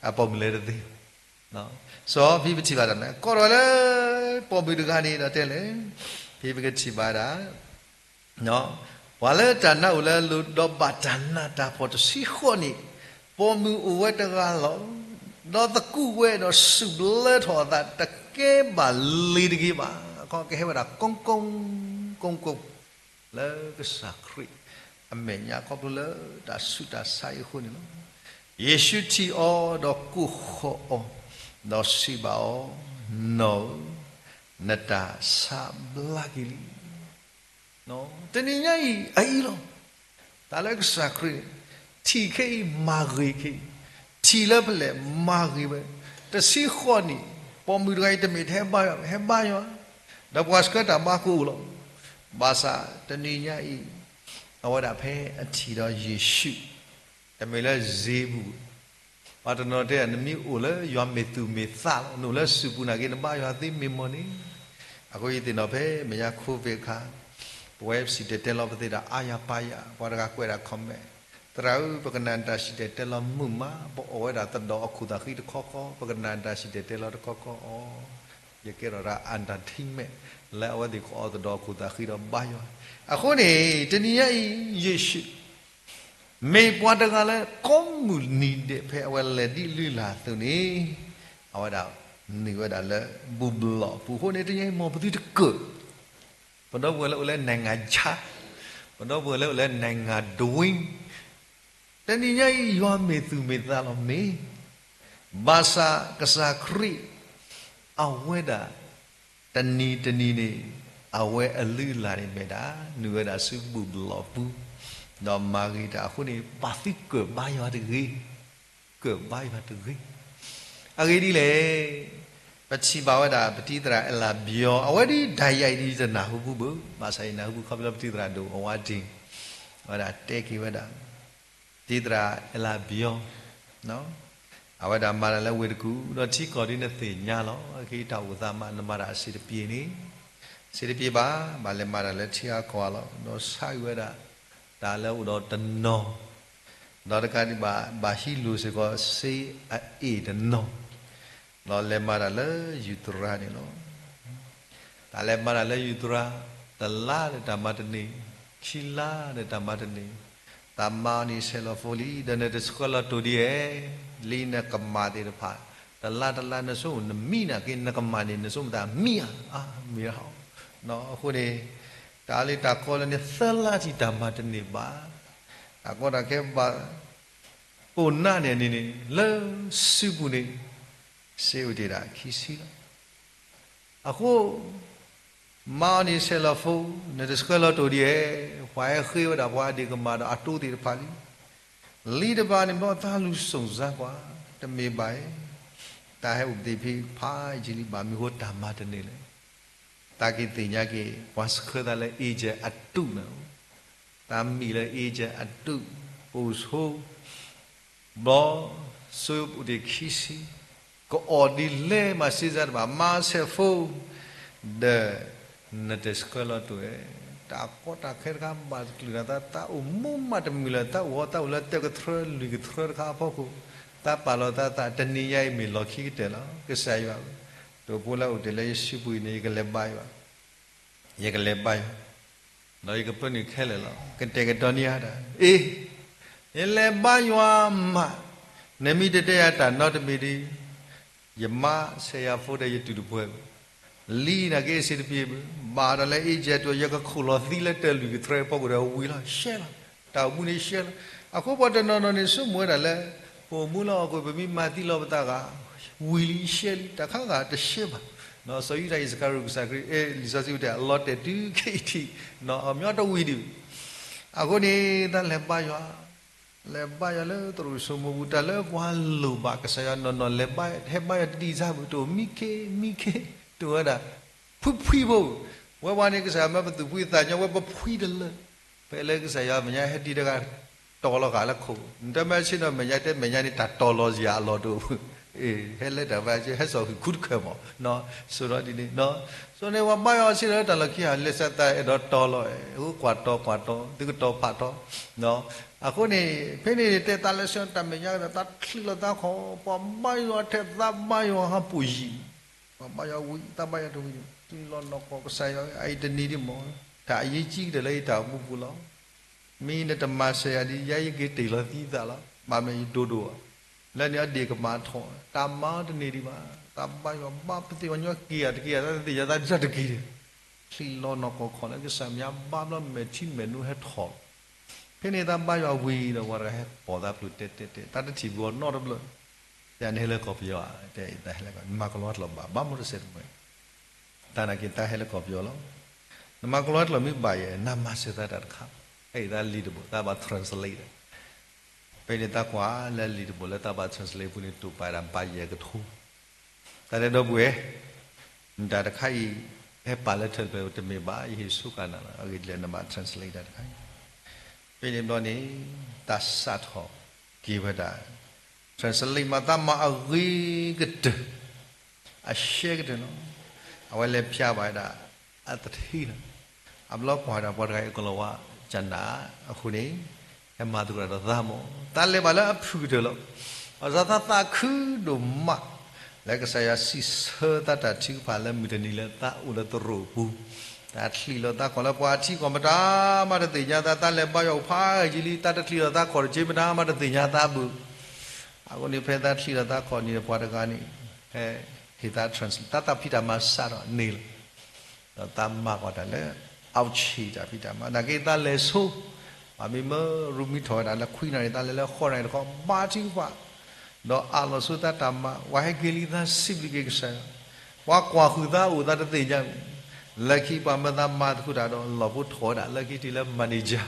အပိာ်မုၣ်လဲၤတသ့ဘၣ်. စီၤဖံပထံၣ်ဘၣ်တၢ်န့ၣ် ကိးထီၣ်ဝဲလၢ ပိာ်မုၣ်တဂၤန့ၣ်ဒီးတဲလဲၣ်, ဖဲပကထံၣ်ဘၣ်ဒၣ် ပှၤလၢတၢ်နါအိၣ်လၢအလိၤ ဒီးဘၣ်တၢ်နးတၢ်ဖှီၣ်တဆံဃိးနံၣ်, ပိာ်မုၣ်အိၣ်ဝဲတဂၤလီၤ. ဒီးသကူးဝဲဒီးစူၣ်ဘျၢထီၣ်အသး တကဲဘၣ်လ့ၤတဂ့ၤဘၣ်. အခီကဟဲဝဲဒၣ်ကိးကိး ကိးကိး လၢကစၢ်ခရံာ်အမဲာ်ညါ ခီဖျိလၢတၢ်ဆူးတၢ်ဆါအံၤအဃိန့ၣ်လီၤ. ယ့ၣ်ၡူးထံၣ်အီၤဒီးကိးဃီၤအီၤ, ဒီးစံးဘၣ်အီၤ, နီၢ်ဧၢ, နတၢ်ဆါဘျါက့ၤလံ. တနံၤညါအံၤအအံၤလီၤ. တၢ်လၢကစၢ်ခရံာ်န့ၣ် ထံၣ်ခဲအံၤမၤဂ့ၤခဲအံၤ, ထံၣ်လၢဖဲလဲၣ်မၤဂ့ၤဝဲ, တဆံဃိးနံၣ်, ပိာ်မုၣ်တဂၤအံၤတမ့ၢ်တဟဲဘါယွၤ, ဟဲဘါယွၤ, ဒီးပှၤဆှၢတၢ်ဘါကအိၣ်လီၤ. ဘၣ်ဆၣ်တနံၤညါအံၤ အဝဲဒၣ်ဖဲအထံၣ်ဒီးယ့ၣ်ၡူး, တမ့ၢ်လၢစ့ပူၤ ပှၤတနီၤတဲ နမ့ၢ်အိၣ်လၢယွၤမ့ၢ်သူၣ်မ့ၢ်သးလီၤ, နအိၣ်လၢစူၢ်ပူၤနာ်က့ နဘါယွၤသ့မ့ၢ်မီၢ်န့ၣ်. အဃိယသ့ၣ်နီၣ်ဖဲမဲာ်ညါ COVID အခါ, ပဝဲစံၣ်တဲၤတဲလီၤပသ့ၣ်တၢ်အါယၤပါယၤ, ပှၤတဂၤကွဲးဒၣ် comment, သရၣ်ဧၢ, ပကနၣ်တၢ်စံၣ်တဲၤတဲလီၤမုာ်မး, ပအီၣ်ဝဲဒၣ်သဒီးအခိၣ်သးဃံတခီခီ, ပကနၣ်တၢ်စံၣ်တဲၤတဲလီၤတခီခီအီၤ, ယကဲထီၣ်ဒၣ် entertainment လၢအဝဲသ့ၣ်ကအီၣ်သဒီးအခိၣ်သးဃံဒီးဘါယွၤ. အဃိန့ၣ် တနံၤညါအံၤ ယ့ၣ်ၡူး မ့ၢ်ပှၤတဂၤလၢကိးမုၢ်နံၤဒဲး ဖဲအဝဲလဲၤဒ်လုၢ်လၢ်အသိးန့ၣ်, အဝဲဒၣ်နုာ်ဝဲဒၣ်လၢဘူၣ်ဘျီၣ်ပူၤအဃိန့ၣ် တနံၤညါအံၤ မ်ပသုတကၢၣ်, ပဒီပုၢ်ဝဲၢ်လၢအိၣ်လၢ နိုင်ငံခြား, ပဒီပုၢ်ဝဲၢ်လၢအိၣ်လၢ နိုင်ငံတော်, တနံၤညါအံၤ ယွၤမ့ၢ်သူၣ်မ့ၢ်သးလီၤမ့ၢ်, ဘၣ်ဆၣ်ကစၢ်ခရံာ် အဝဲဒၣ် တနံၤတနံၤန့ၣ် အဝဲအလုၢ်အလၢ်န့ၣ်မ့ၢ်ဒၣ် နုာ်ဝဲဒၣ်ဆူဘူၣ်ဘျီၣ်ပူၤ, ဒီးမၤဂ့ၤတၢ်အဃိန့ၣ် ဘၣ်သုကၢၣ်ဘါယွၤတဂ့ၤ, ကၢၣ်ဘါယွၤတဂ့ၤ. အဂ့ၢ်ဒ်လဲၣ်, ပထံၣ်ဘၣ်ဝဲဒၣ် ပတံၤသရၣ်အဲလးဘျီ, အဝဲဒ်တၢ်ယၤအံၤဒ်ယတနၢ်ဟူပူၤဘၣ်, ဘၣ်ဆၣ်ယနၢ်ဟူပူၤခီဖျိလၢပတံၤသရၣ်ဒိၣ်အဝဲဒၣ်, အဝဲဒၣ်တဲက့ၤဝဲဒၣ် တံၤသရၣ်အဲလးဘျီ, အဝဲဒၣ်မၤတၢ်လၢဝ့ၢ်တကူၣ်, ဒီးထံကီၢ်ဒ်နသ့ၣ်ညါလီၤ. အခဲအံၤတၢ်အိၣ်သးမး နမၤတၢ်အဆံးတပျ့ၤန့ၣ်, ဆံးတပျ့ၤဘၣ်, ဘၣ်လဲၤမၤတၢ်လၢထံအကီၢ်လီၤ. ဒီးဆါအံၤဝဲဒၣ် တၢ်လၢအိၣ်ဒီးတနီၤ, ဒီးတကးဒံးဘၣ် ဘၣ်ဟံးလိၢ်စ့ၢ်ကီးစ့အအ့ၣ်တနီၤ ဒီးလဲၤမၤတၢ်လၢယူၤတရၤန့ၣ်လီၤ. တၢ်လဲၤမၤတၢ်လၢယူၤတရၤ, တလါဒီးတၢ်မၤတန့ၢ်, ခံလါဒီးတၢ်မၤတန့ၢ်, တၢ်မၤအီၤန့ၣ်ဆဲးလီၤဖိလံ, ဒီးနတဆှၢလီၤတိၢ်ဒ်အံၤ, လံနကမၣ်သ့ၣ်တဖၣ်, တလါတလါနဆိကမိၣ်နမံနာ်က့ နကမၣ်န့ၣ် နဆိကမိၣ်တၢ်မံဧါ, အါမ့ၢ်ဟီ, အဃိန့ၣ် တၢ်လၢတၢ်ကီလၢန့ၣ် သၢလါထံၣ်တၢ်မၤတန့ၢ်ဘၣ်, တၢ်ကီတၢ်ခဲဘၣ် ပိာ်နါန့ၣ်န့ၣ်န့ၣ် လၢစုပူၤန့ၣ် စ့အိၣ်တ့ၢ်ဒၣ်ခံဆံလီၤ. အဃိ မၤအီၤန့ၣ်ဆဲးလီၤဖိ, နတဆှၢလီၤတိၢ်ဒ်အံၤ, ပှၤဟဲဃ့ဝဲဒၣ်ပှၤအဒ့ၣ်ကမၣ်ဒီးအတိသ့ၣ်တဖၣ်လံ. လံတဘၣ်န့ၣ် ဘၣ်သးလူၤစိာ်စါကွၢ်, တမ့ၢ်ဘၣ်အံၤ, တၢ်ဟဲအိၣ်ပသ့ၣ်ဖဲဖးယံာ်လံ ဘၣ်မနုၤဃိတၢ်မၤတန့ၢ်လဲၣ်. တၢ်က့ၤသ့ၣ်ညါက့ၤ ပှၤဆှၢသးလၢ agent အတုန့ၣ် တၢ်မံၤလၢ agent အတု, ပိာ်ဆိ, ဘျီ, စိအိၣ်တ့ၢ်ခံဆံ, ကအီၣ်ဒ်လဲၣ်မၤစ့စါတဘၣ်, မၤဆဲးဖိ, ဒီး နတဆှၢလီၤတိၢ်ဧါ. တၢ်ကီတၢ်ခဲတခါဘၣ်တချုးဒီးသး, သးအိၣ်မူမးတမုာ်လၢၤ, သးအိၣ်ဟီသးအိၣ်လၢတၢ်ကထြၢလွံၢ်ကထြၢတခါအဖီခိၣ်, သးပာ်လီၤသးသး တနံၤညါအံၤမ့ၢ်လီၢ်ခံကတၢၢ်လီၤ. ကစၢ်ယွၤဧၢ, တိၢ်ဖိလၢအိၣ်တ့ၢ်လၢယစုပူၤအံၤန့ၣ် ယကလဲၤဘါယွၤ ယကလဲၤဘါယွၤ, ဒီးယကပၢနုာ်ခဲလၢာ်လီၤ. ကတဲာ်ကတီၤန့ၢ်ယၤတၢ်, အ့, ယလဲၤဘါယွၤမး, နမ့ၢ်တတဲယၤတၢ်နီတမံၤဒီး, ယမါဆဲးယၤဖိဒီးယတူၢ်တပှဲၤဘၣ်. လံနာ်က့အဆံးတပျ့ၤဘၣ်, ဘၣ်ဒီးလၢ agent တုၤ ယကခိၣ်လီၤသံလၢတၢ်လွံၢ်ကထြၢအဖီခိၣ်ဒီးဝံၤလီၤ, ရှဲလီၤ, တၢ်အိၣ်မူန့ၣ်ရှဲလီၤ. အဃိပှၤတနီၤနီၤန့ၣ် ဆိကမိၣ်ဝဲဒၣ်လၢ ပိာ်မုၣ်လၢဟီၣ်ခိၣ် ပမ့ၢ်မၤသံလီၤပသးဂၤ, ဝံၤလံရှဲလံ တၢ်ခါဂၤတရှဲဘၣ်. စီၤယုဒၤအံၣ်စကၤရံၤ ကစၢ်ခရံာ် အဲ လံာ်စီဆှံတဲ အလီၤတဲာ်တုၤခဲအံၤထံး, အမ့ၢ်တဝံၤဒံးဘၣ်. အဃိန့ၣ် တၢ်လဲၤဘါယွၤ, လဲၤဘါယွၤလၢသရိာ်စိမိၤပူၤ တၢ်လၢပှၤလိၣ်ဘၣ်ကစၢ်ယွၤနီၢ်နီၢ် လဲၤဘါ ဟဲဘါယွၤတဒံးစၢ်ဘၣ် တအိၣ်မံခ့ မံခ့ တအိၣ်ဝဲဒၣ် ဖှံဖှံဖိ, ဝဲပှၤန့ၣ် ကစၢ်ယွၤမၢပသူၣ်ဖှံသးညီ ဝဲပဖှံတလၢ, ဖဲလၢကစၢ်ယွၤမဲာ်ညါဟဲတံၤတဂၤ တီၤလီၤဃာ်လၢခိၣ်, နတမၢဆ့ၣ်နီၤ မဲာ်ညါတဲမဲာ်ညါန့ၣ် တၢ်တီၤလီၤယၤအလီၢ်တအိၣ်, ဟဲလၢတၢ်ဘါ ဟဲစိာ်ဃုာ်ခူတခၢၣ်မး, စိဒီးဒ်န့ၣ်, စိန့ၣ်ပှၤဘါယွၤအဆ့ၣ်နီၤလၢတၢ်လီၢ်ခံဂၤ လဲၤစးသးအဲၣ်ဒိးတီၤလီၤ, အဃိကွၢ်တီၤကွၢ်တီၤ သုကတီၤဖးတီၤ အဃိန့ၣ် ဖဲန့ၣ်တဲသးလၢဆၢတၢ်မဲာ်ညါကဒီး သးချံးလီၤသးခီၣ် ပှၤဘါယွၤထဲသးဘါယွၤဟးပူၤယံၤ, ပှၤဘါယွၤဝံၤ သးဘါယွၤတဝံၤန့ၣ် ချံးလီၤနီၢ်ကီၢ်ကစၢ်ယွၤ အအံၤတနံၤဒံးမး, တၢ်အရေးကြီးကတၢၢ်လၢယတၢ်အိၣ်မူပူၤလီၤ. မ့ၢ်နတမၤစၢၤယၤဒ် ယဲယက့ၤတ့ၢ်လီၤသံသးလီၤ, ဘၣ်မနုၤယဒိၣ်ဒိၣ်ဧါ, လၢန့ၣ်အဒ့ၣ်ကမၣ်ထီၣ် တၢ်မၤအီၤတန့ၢ်ဒံးဘၣ်, သးဘါယွၤဘါပသ့ၣ်ညါက့ၤဧါတက့ၤဧါ သးတသ့ၣ်ညါသးဒ်တက့ၤန့ၣ် ချံးလီၤနီၢ်ကီၢ်ခီၣ်လၢကစၢ်မဲာ်ညါ ဘါဘျီမဲာ်ထံမဲာ်နိဟဲထီၣ်လီၤ. ဖဲန့ၣ်သးဘါယွၤဝံၤဒီး ပှၤတဂၤဟဲပိာ်သးဖျိးတဲတဲတဲ သးတထံၣ်ဘၣ်အီၤနီတဘျီ, ယၤနဟဲလၢကီၢ်ပယီၤဧါ, တဲသးဟဲလၢကီၢ် နမၤကလီတၢ်လီၤဘၣ် ဘၣ်မနုၤတစဲးတမှဲၤ, တၢ်နာ်က့ၤသးဟဲလၢကီၢ်ပယီၤလီၤ. နမၤကလီတၢ်လီၤမ့ၢ်ဘၣ်ယဲ နမၤစၢၤသးတၢ်တခါ, ဟဲအံၤသးလံာ်တဘိ သးဘၣ် translate ဒီး ဖဲန့ၣ်သးကွၢ်လၢလံာ်တဘိလၢသးဘၣ် translate ပူၤန့ၣ် တိာ်ပာ်ဒၣ်ဘၣ်ယဲၢ်ကထိ, တၢ်တဲဒီပုၢ်ဝဲၢ်, နတၢ်တခါအံၤ ဟဲပာ်လၢထၢၣ်တဖျၢၣ်တမ့ၢ်ဘၣ် ယဟ့ၣ်ဆူၣ်ကနၤလီၤ အဂ့ၢ်ဒ်လဲၣ် နဘၣ် translate တၢ်တခါအံၤ, ဖဲန့ၣ်ဘျီန့ၣ် သးစးထီၣ်က့ၤဝဲဒၣ် translate မၤသးမၤအဂ့ၤကတၢၢ် အရှဲကတၢၢ်လီၤ. အဝဲလဲၤဖျါဘၣ်ဝဲဒၣ် အသထ့လီၤ. အဘျီကွၢ်ဝဲဒၣ်ပှၤတဂၤအံၤ ကလီၤဝါကနၣ်အဃိန့ၣ် ဟဲမၤသကိးတၢ်ဒီးသးမး, သးလဲၤဘၣ်လၢအဖုၣ်ကတၢၢ်လီၤ. ဘၣ်ဆၣ်သးသးခုဒိၣ်မး လၢကစၢ်ယွၤစံးဆၢသးတၢ်ထုကဖၣ်လၢမုၢ်တနံၤလၢသးအိၣ်လၢသရိာ်ပူၤ, တၢ်ချံးလီၤသးခီၣ်လၢပှၤထံကီၢ်မတၤမးတသ့ၣ်ညါသး, သးလဲၤဘါယွၤအိၣ်ဖးယံာ်လံ သးတချံးလီၤသးခီၣ်တက့ၢ် မတၤမးတသ့ၣ်ညါသးဘၣ် အဃိန့ၣ် ဖဲသးချံးလီၤသးခီၣ်န့ၣ် ပှၤတဂၤန့ၣ် ဟဲဟ့ၣ်သး translate သးတၢ်ဖံးတၢ်မၤစးထီၣ်န့ၣ်လီၤ. ဒီးသးမၤကွၢ်တၢ်လၢ အဝဲဆံးတၢ်ဖံးတၢ်မၤ နာ်က့သးလဲၤဆိ, ပှၤမ့ၢ်မၢရူမံထီၣ်ဝဲဒၣ်လၢခွံနၣ်ရံၣ် သးလဲၤလၢဃိးနၣ်ရံၣ်တခီ ဘါထုကဖၣ်, ဒီးအးလီၤဆိသးတၢ်မၤ ပှၤဟဲက့ၤလံသးစံးဘျုးက့ၤကစၢ်ယွၤ, ပှၤကွၢ်ဃုာ်သးအိၣ်သးတသ့ၣ်ညါ, လၢခံပှၤမၢသးမၤသကိးတၢ်ဒီး လီၢ်ဖိထီၣ်ဝဲဒၣ် လၢခံတုၤလၢ manager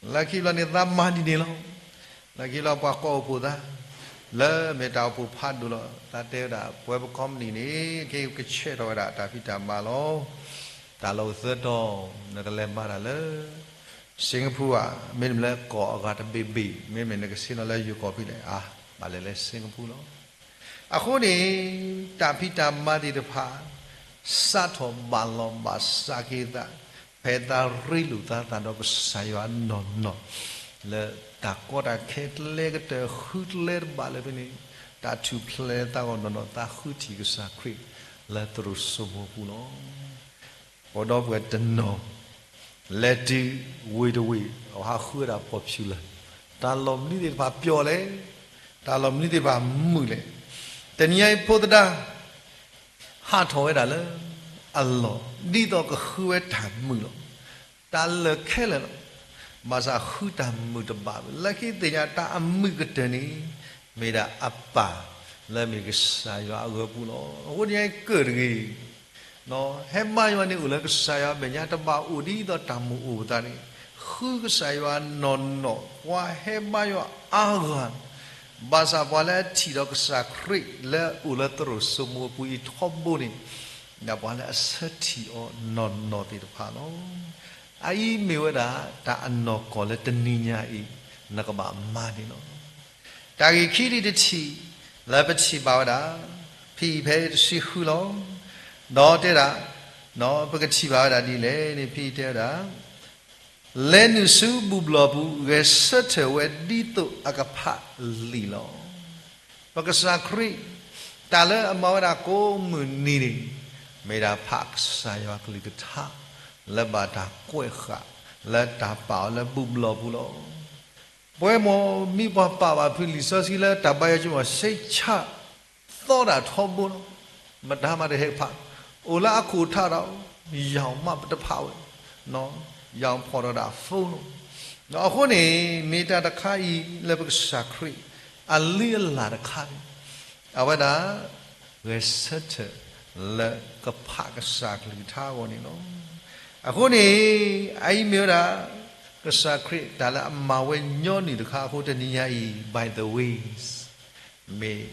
လၢခံဘျီန့ၣ် သးမၤဒ်န့ၣ်လီၤ. လၢခံဘျီပှၤကိးအိၣ်ဖှိၣ်သး လၢမ့ၢ်တၢ်အိၣ်ဖှိၣ်ဖးဒိၣ်လီၤ. သးတဲဝဲဒၣ် ပဝဲပ company န့ၣ် ကဆဲးထီၣ်ဝဲဒၣ်တၢ်ဖံးတၢ်မၤလီၤ. တၢ်လီၢ်အိၣ်သၢတီၤ နကလဲၤမၤတၢ်လၢ Singapore ဧါ, မ့တမ့ၢ်လၢကီၢ်အဂၤတဘ့ၣ်ဘ့ၣ်, မ့မ့ၢ်နကဆ့ၣ်နီၤလၢယိၤကီၢ်ဖဲလဲၣ်, အါ, ဘၣ်လဲၤလၢ Singapore လီၤ. အဃိန့ၣ် တၢ်ဖံးတၢ်မၤသ့ၣ်တဖၣ် စးထီၣ်ဘၣ်လီၤဘၣ်စးက့ၤသး ဖဲသးရ့လိာ်သးသးဒီးကစၢ်ယွၤနီၢ်နီၢ်, လၢတၢ်ကီတၢ်ခဲကျဲကတၢၢ်ဃုကျဲတဘၣ်လၢဖဲန့ၣ်, တၢ်ထူၣ်ဖျဲးသးဂီၢ်နီၢ်နီၢ် သးဃုထံၣ်ကစၢ်ခရံာ် လၢသရိာ်စိမိၤပူၤလီၤ. ပဒီပုၢ်ဝဲၢ်တနီၤ လဲၤတုၤဝ့ၢ်တဝ့ၢ် အဟးဃုဝဲဒၣ် popular, တၢ်လီၢ်မနုၤသ့ၣ်တဖၣ်ပျီလဲၣ်, တၢ်လီၢ်မနုၤသ့ၣ်တဖၣ်မုာ်လဲၣ်. တနံၤအံၤဖိသဒါ ဟးထီၣ်ဝဲဒၣ်လၢအလီၢ် ဒ်သိးကဃုဝဲတၢ်မုာ်လီၤ. တၢ်လၢာ်ခဲလၢာ်လီၤ. ဘၣ်ဆၣ်ဃုတၢ်မုာ်တဘၣ်ဘၣ်. လၢခံသ့ၣ်ညါတၢ်အမုာ်ကတၢၢ်န့ၣ် မ့ၢ်ဒၣ်အပၢ်လၢမ့ၢ်ကစၢ်ယွၤအဂၢၤပူၤလီၤ. အဃိန့ၣ်ကၢၢ်တဂ့ၤ ဟဲဘါယွၤန့ၣ်အိၣ်လၢကစၢ်ယွၤမဲာ်ညါ တဘၣ်အိၣ်ဒ်သိးတၢ်မုာ်အိၣ်ပသးန့ၣ်, ဃုကစၢ်ယွၤနီၢ်နီၢ် ပှၤဟဲဘါယွၤအါဂၤ, ဘၣ်ဆၣ်ပှၤလၢအထံၣ်ဒီးကစၢ်ခရံာ်လၢအအိၣ်လၢသရိာ်စိမိၤအပူၤအံၤထီဘိန့ၣ်, ဒီးပှၤလၢအဆၢထံၣ်အီၤနီၢ်နီၢ်သ့ၣ်တဖၣ်လီၤ. အအံၤမ့ၢ်ဝဲဒၣ်တၢ်အနီၢ်ကီၢ်လၢတနံၤညါအံၤ နကဘၣ်မၤန့ၣ်လီၤ. တၢ်ဂ့ၢ်ခံဒံးတထံၣ် လၢပထံၣ်ဘၣ်ဝဲဒၣ် ဖဲအံၤဖဲတဆံဃုလီၤ. ဒီးတဲဒၣ်, ပကထံၣ်ဘၣ်ဝဲဒၣ်ဒ်လဲၣ်န့ၣ် ဖဲအံၤတဲဝဲဒၣ်, လဲၤနုာ်ဆူဘူၣ်ဘျီၣ်ပူၤ ဂဲၤဆၢထၢၣ်ဝဲဒ်သိးအကဖးလံာ်လီၤ. ပကစၢ်ခရံာ် တၢ်လၢအမၤဝဲဒၣ်ကိးမုၢ်နံၤန့ၣ် မ့ၢ်ဒၣ်ဖးကစၢ်ယွၤကလုၢ်ကထါ လၢဘၣ်တၢ်ကွဲးဃာ် လၢတၢ်ပာ်အီၤလၢဘူၣ်ဘျီၣ်ပူၤလီၤ. ပဝဲမ့ၢ်မ့ၢ်ပှၤပာ်ဘၣ်ဖုလံာ်စီဆှံလၢတၢ်ဘါယွၤကမီၤ စိတ်ချ သီဒၣ်ထီဘိလီၤ. မတၤမးတဟဲဖး, အိၣ်လၢအခိၣ်ထးဒီး ယီၤမးပတဖးဝဲ, ယီၤဖီၣ်ဒီးဒၣ်ဖိလီၤ. အဃိန့ၣ် မ့ၢ်တၢ်တခါအံၤလၢပကစၢ်ခရံာ် အလုၢ်အလၢ်တခါန့ၣ် အဝဲဒၣ် ဂဲၤဆၢထၢၣ်လၢကဖးကစၢ်ကလုၢ်ကထါအဂီၢ်န့ၣ်လီၤ. အဃိန့ၣ် အအံၤမ့ၢ်ဝဲဒၣ် ကစၢ်ခရံာ်တၢ်လၢအမၤဝဲညီနုၢ်တခါအဃိ တနံၤညါအံၤ by the ways မ့ၢ်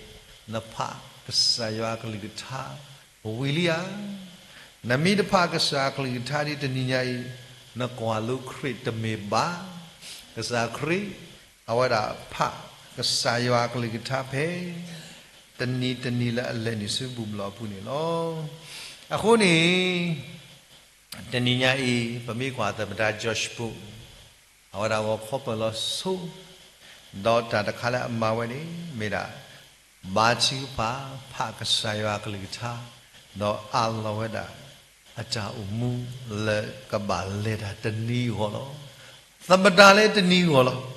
နဖးကစၢ်ယွၤကလုၢ်ကထါဝံၤလံဧါ. နမ့ၢ်တဖးကစၢ်ကလုၢ်ကထါဒ်တနံၤညါအံၤ နကွၢ်လိခရံာ်တမ့ၢ်ဘၣ်. ကစၢ်ခရံာ် အဝဲဒၣ်ဖးကစၢ်ယွၤကလုၢ်ကထါဖဲ တနံၤတနံၤလၢအလဲၤနုာ်ဆူဘူၣ်ဘျီၣ်အပူၤန့ၣ်လီၤ. အဃိန့ၣ် တနံၤညါအံၤ ပမ့ၢ်ကွၢ်သမ္မတ George Bush အဝဲဒၣ်ဂီၤခီပၢၢ်လီၤဆိ ဒီးတၢ်တခါလၢအမၤဝဲန့ၣ် မ့ၢ်ဒၣ် ဘါထုကဖၣ် ဖးကစၢ်ယွၤကလုၢ်ကထါ ဒီးအးလီၤဝဲဒၣ် အတၢ်အိၣ်မူလၢကဘၣ်လဲၤတၢ်တနံၤအဂီၢ်လီၤ. သမ္မတလၢတနံၤအဂီၢ်လီၤ.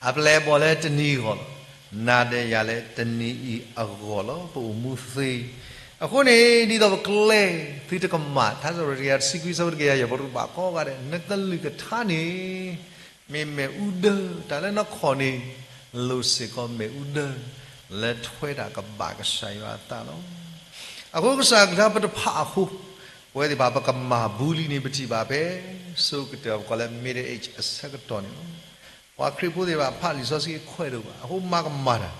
အပျဲၢ်အဘီၣ်လၢတနံၤအဂီၢ်လီၤ. နၤဒီးယၤလၢတနံၤအံၤအဂီၢ်လီၤ. ပအိၣ်မူသ့. အဃိန့ၣ် ဒ်သိးပကျဲသုတကမၣ် ထါစံးပတြၢၤတကယၤတဆံခွံ ဆၢဖိတကယၤယဲၢ် ပရူးဘၣ်ကိးဂၤဒဲး နကလုၢ်ကထါန့ၣ် မ့ၢ်မ့ၣ်အူဒၢ တၢ်လၢနခီၣ်န့ၣ် လိၣ်စ့ၢ်ကီးမ့ၣ်အူဒၢ လၢထွဲတၢ်ကဘၣ်ကစၢ်ယွၤအသးလီၤ. အဃိကစၢ်ကလုၢ်ကထါပတဖးအဃိ ပဝဲသ့ၣ်တဖၣ်ပကမၤဘူးလံန့ၣ် ပထံၣ်ဘၣ်ဖဲ စိၤကတၢၢ်ပကိးလၢ Middle Age အဆၢကတီၢ်န့ၣ်လီၤ. ပှၤခရံာ်ဖိသ့ၣ်တဖၣ်ဖးလံာ်စီဆှံခွဲးဒိၣ်ဘၣ် အဃိမၤကမၣ်တၢ်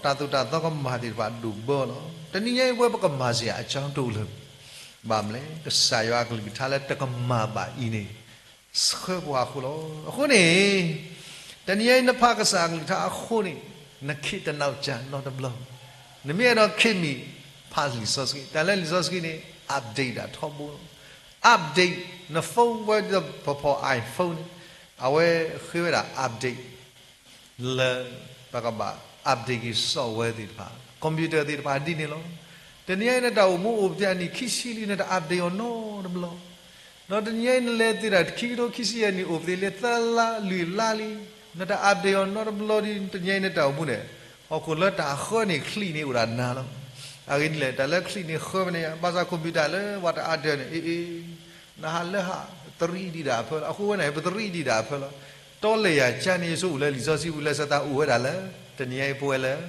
တၢ်သိၣ်တၢ်သီကမၣ်သ့ၣ်တဖၣ်ဒိၣ်ဘၢလီၤ. တနံၤညါအံၤပဝဲပကမၤစ့ၢ်အကၠီတိၢ်လၢ ဘၣ်မနုၤလဲၣ် ကစၢ်ယွၤကလုၢ်ကထါလၢတကမၣ်ဘၣ်အံၤန့ၣ် ဆှၢပှၤအဃိလီၤ. အဃိန့ၣ် တနံၤညါအံၤနဖးကစၢ်ကလုၢ်ကထါအဃိန့ၣ် နခ့တနီၢ်ကၢ်နီတဘျီ နမ့ၢ်အဲၣ်ဒိးခ့မံၤ ဖးလံာ်စီဆှံ တၢ်လၢလံာ်စီဆှံန့ၣ် update ဒၣ်ထီဘိလီၤ. Update န phone ဝဲဒ်သိးပဖီၣ် iPhone န့ၣ် အဝဲဃ့ဝဲဒၣ် update လၢပကဘၣ် update က့ၤ software သ့ၣ်တဖၣ် computer သ့ၣ်တဖၣ်ဒ်န့ၣ်လီၤ. တနံၤညါအံၤနတၢ်အိၣ်မူအိၣ်ပသ့ၣ်အနံၣ်ခံဆံလံ နတ update အီၤနီတဘျီ ဒီးတနံၤညါအံၤနလဲၤသ့ၣ်တၢ်ခံကထိခံဆံယဲၢ်နံၣ်အိၣ်ပသ့ၣ်လၢသၢလါလွံၢ်လါလံ နတ update အီၤနီတဘျီဒီး တနံၤညါအံၤနတၢ်အိၣ်မူန့ၣ် ဟီၣ်ခိၣ်လၢတၢ်ဃၢန့ၣ်ချံးန့ၣ်အိၣ်ဒၣ်နၤလီၤ. အဂ့ၢ်ဒ်လဲၣ် တၢ်လၢချံးန့ၣ်ဃၢဝဲန့ၣ် ဘၣ်ဆၣ် computer လၢပှၤတ update န့ၣ် အ့ အ့ နဟးလၢဟး သရံးဒံးဒၣ်အဖၢလီၤ. အဃိဝဲန့ၣ် ပသရံးဒံးဒၣ်အဖၢလီၤ. တီလဲၤယၤကၢန့ၣ် ယဆိကမိၣ်လၢလံာ်စီဆှံပူၤ လၢဆၢသးအိၣ်ဝဲဒၣ်လၢ တနံၤညါအံၤပဝဲလၢ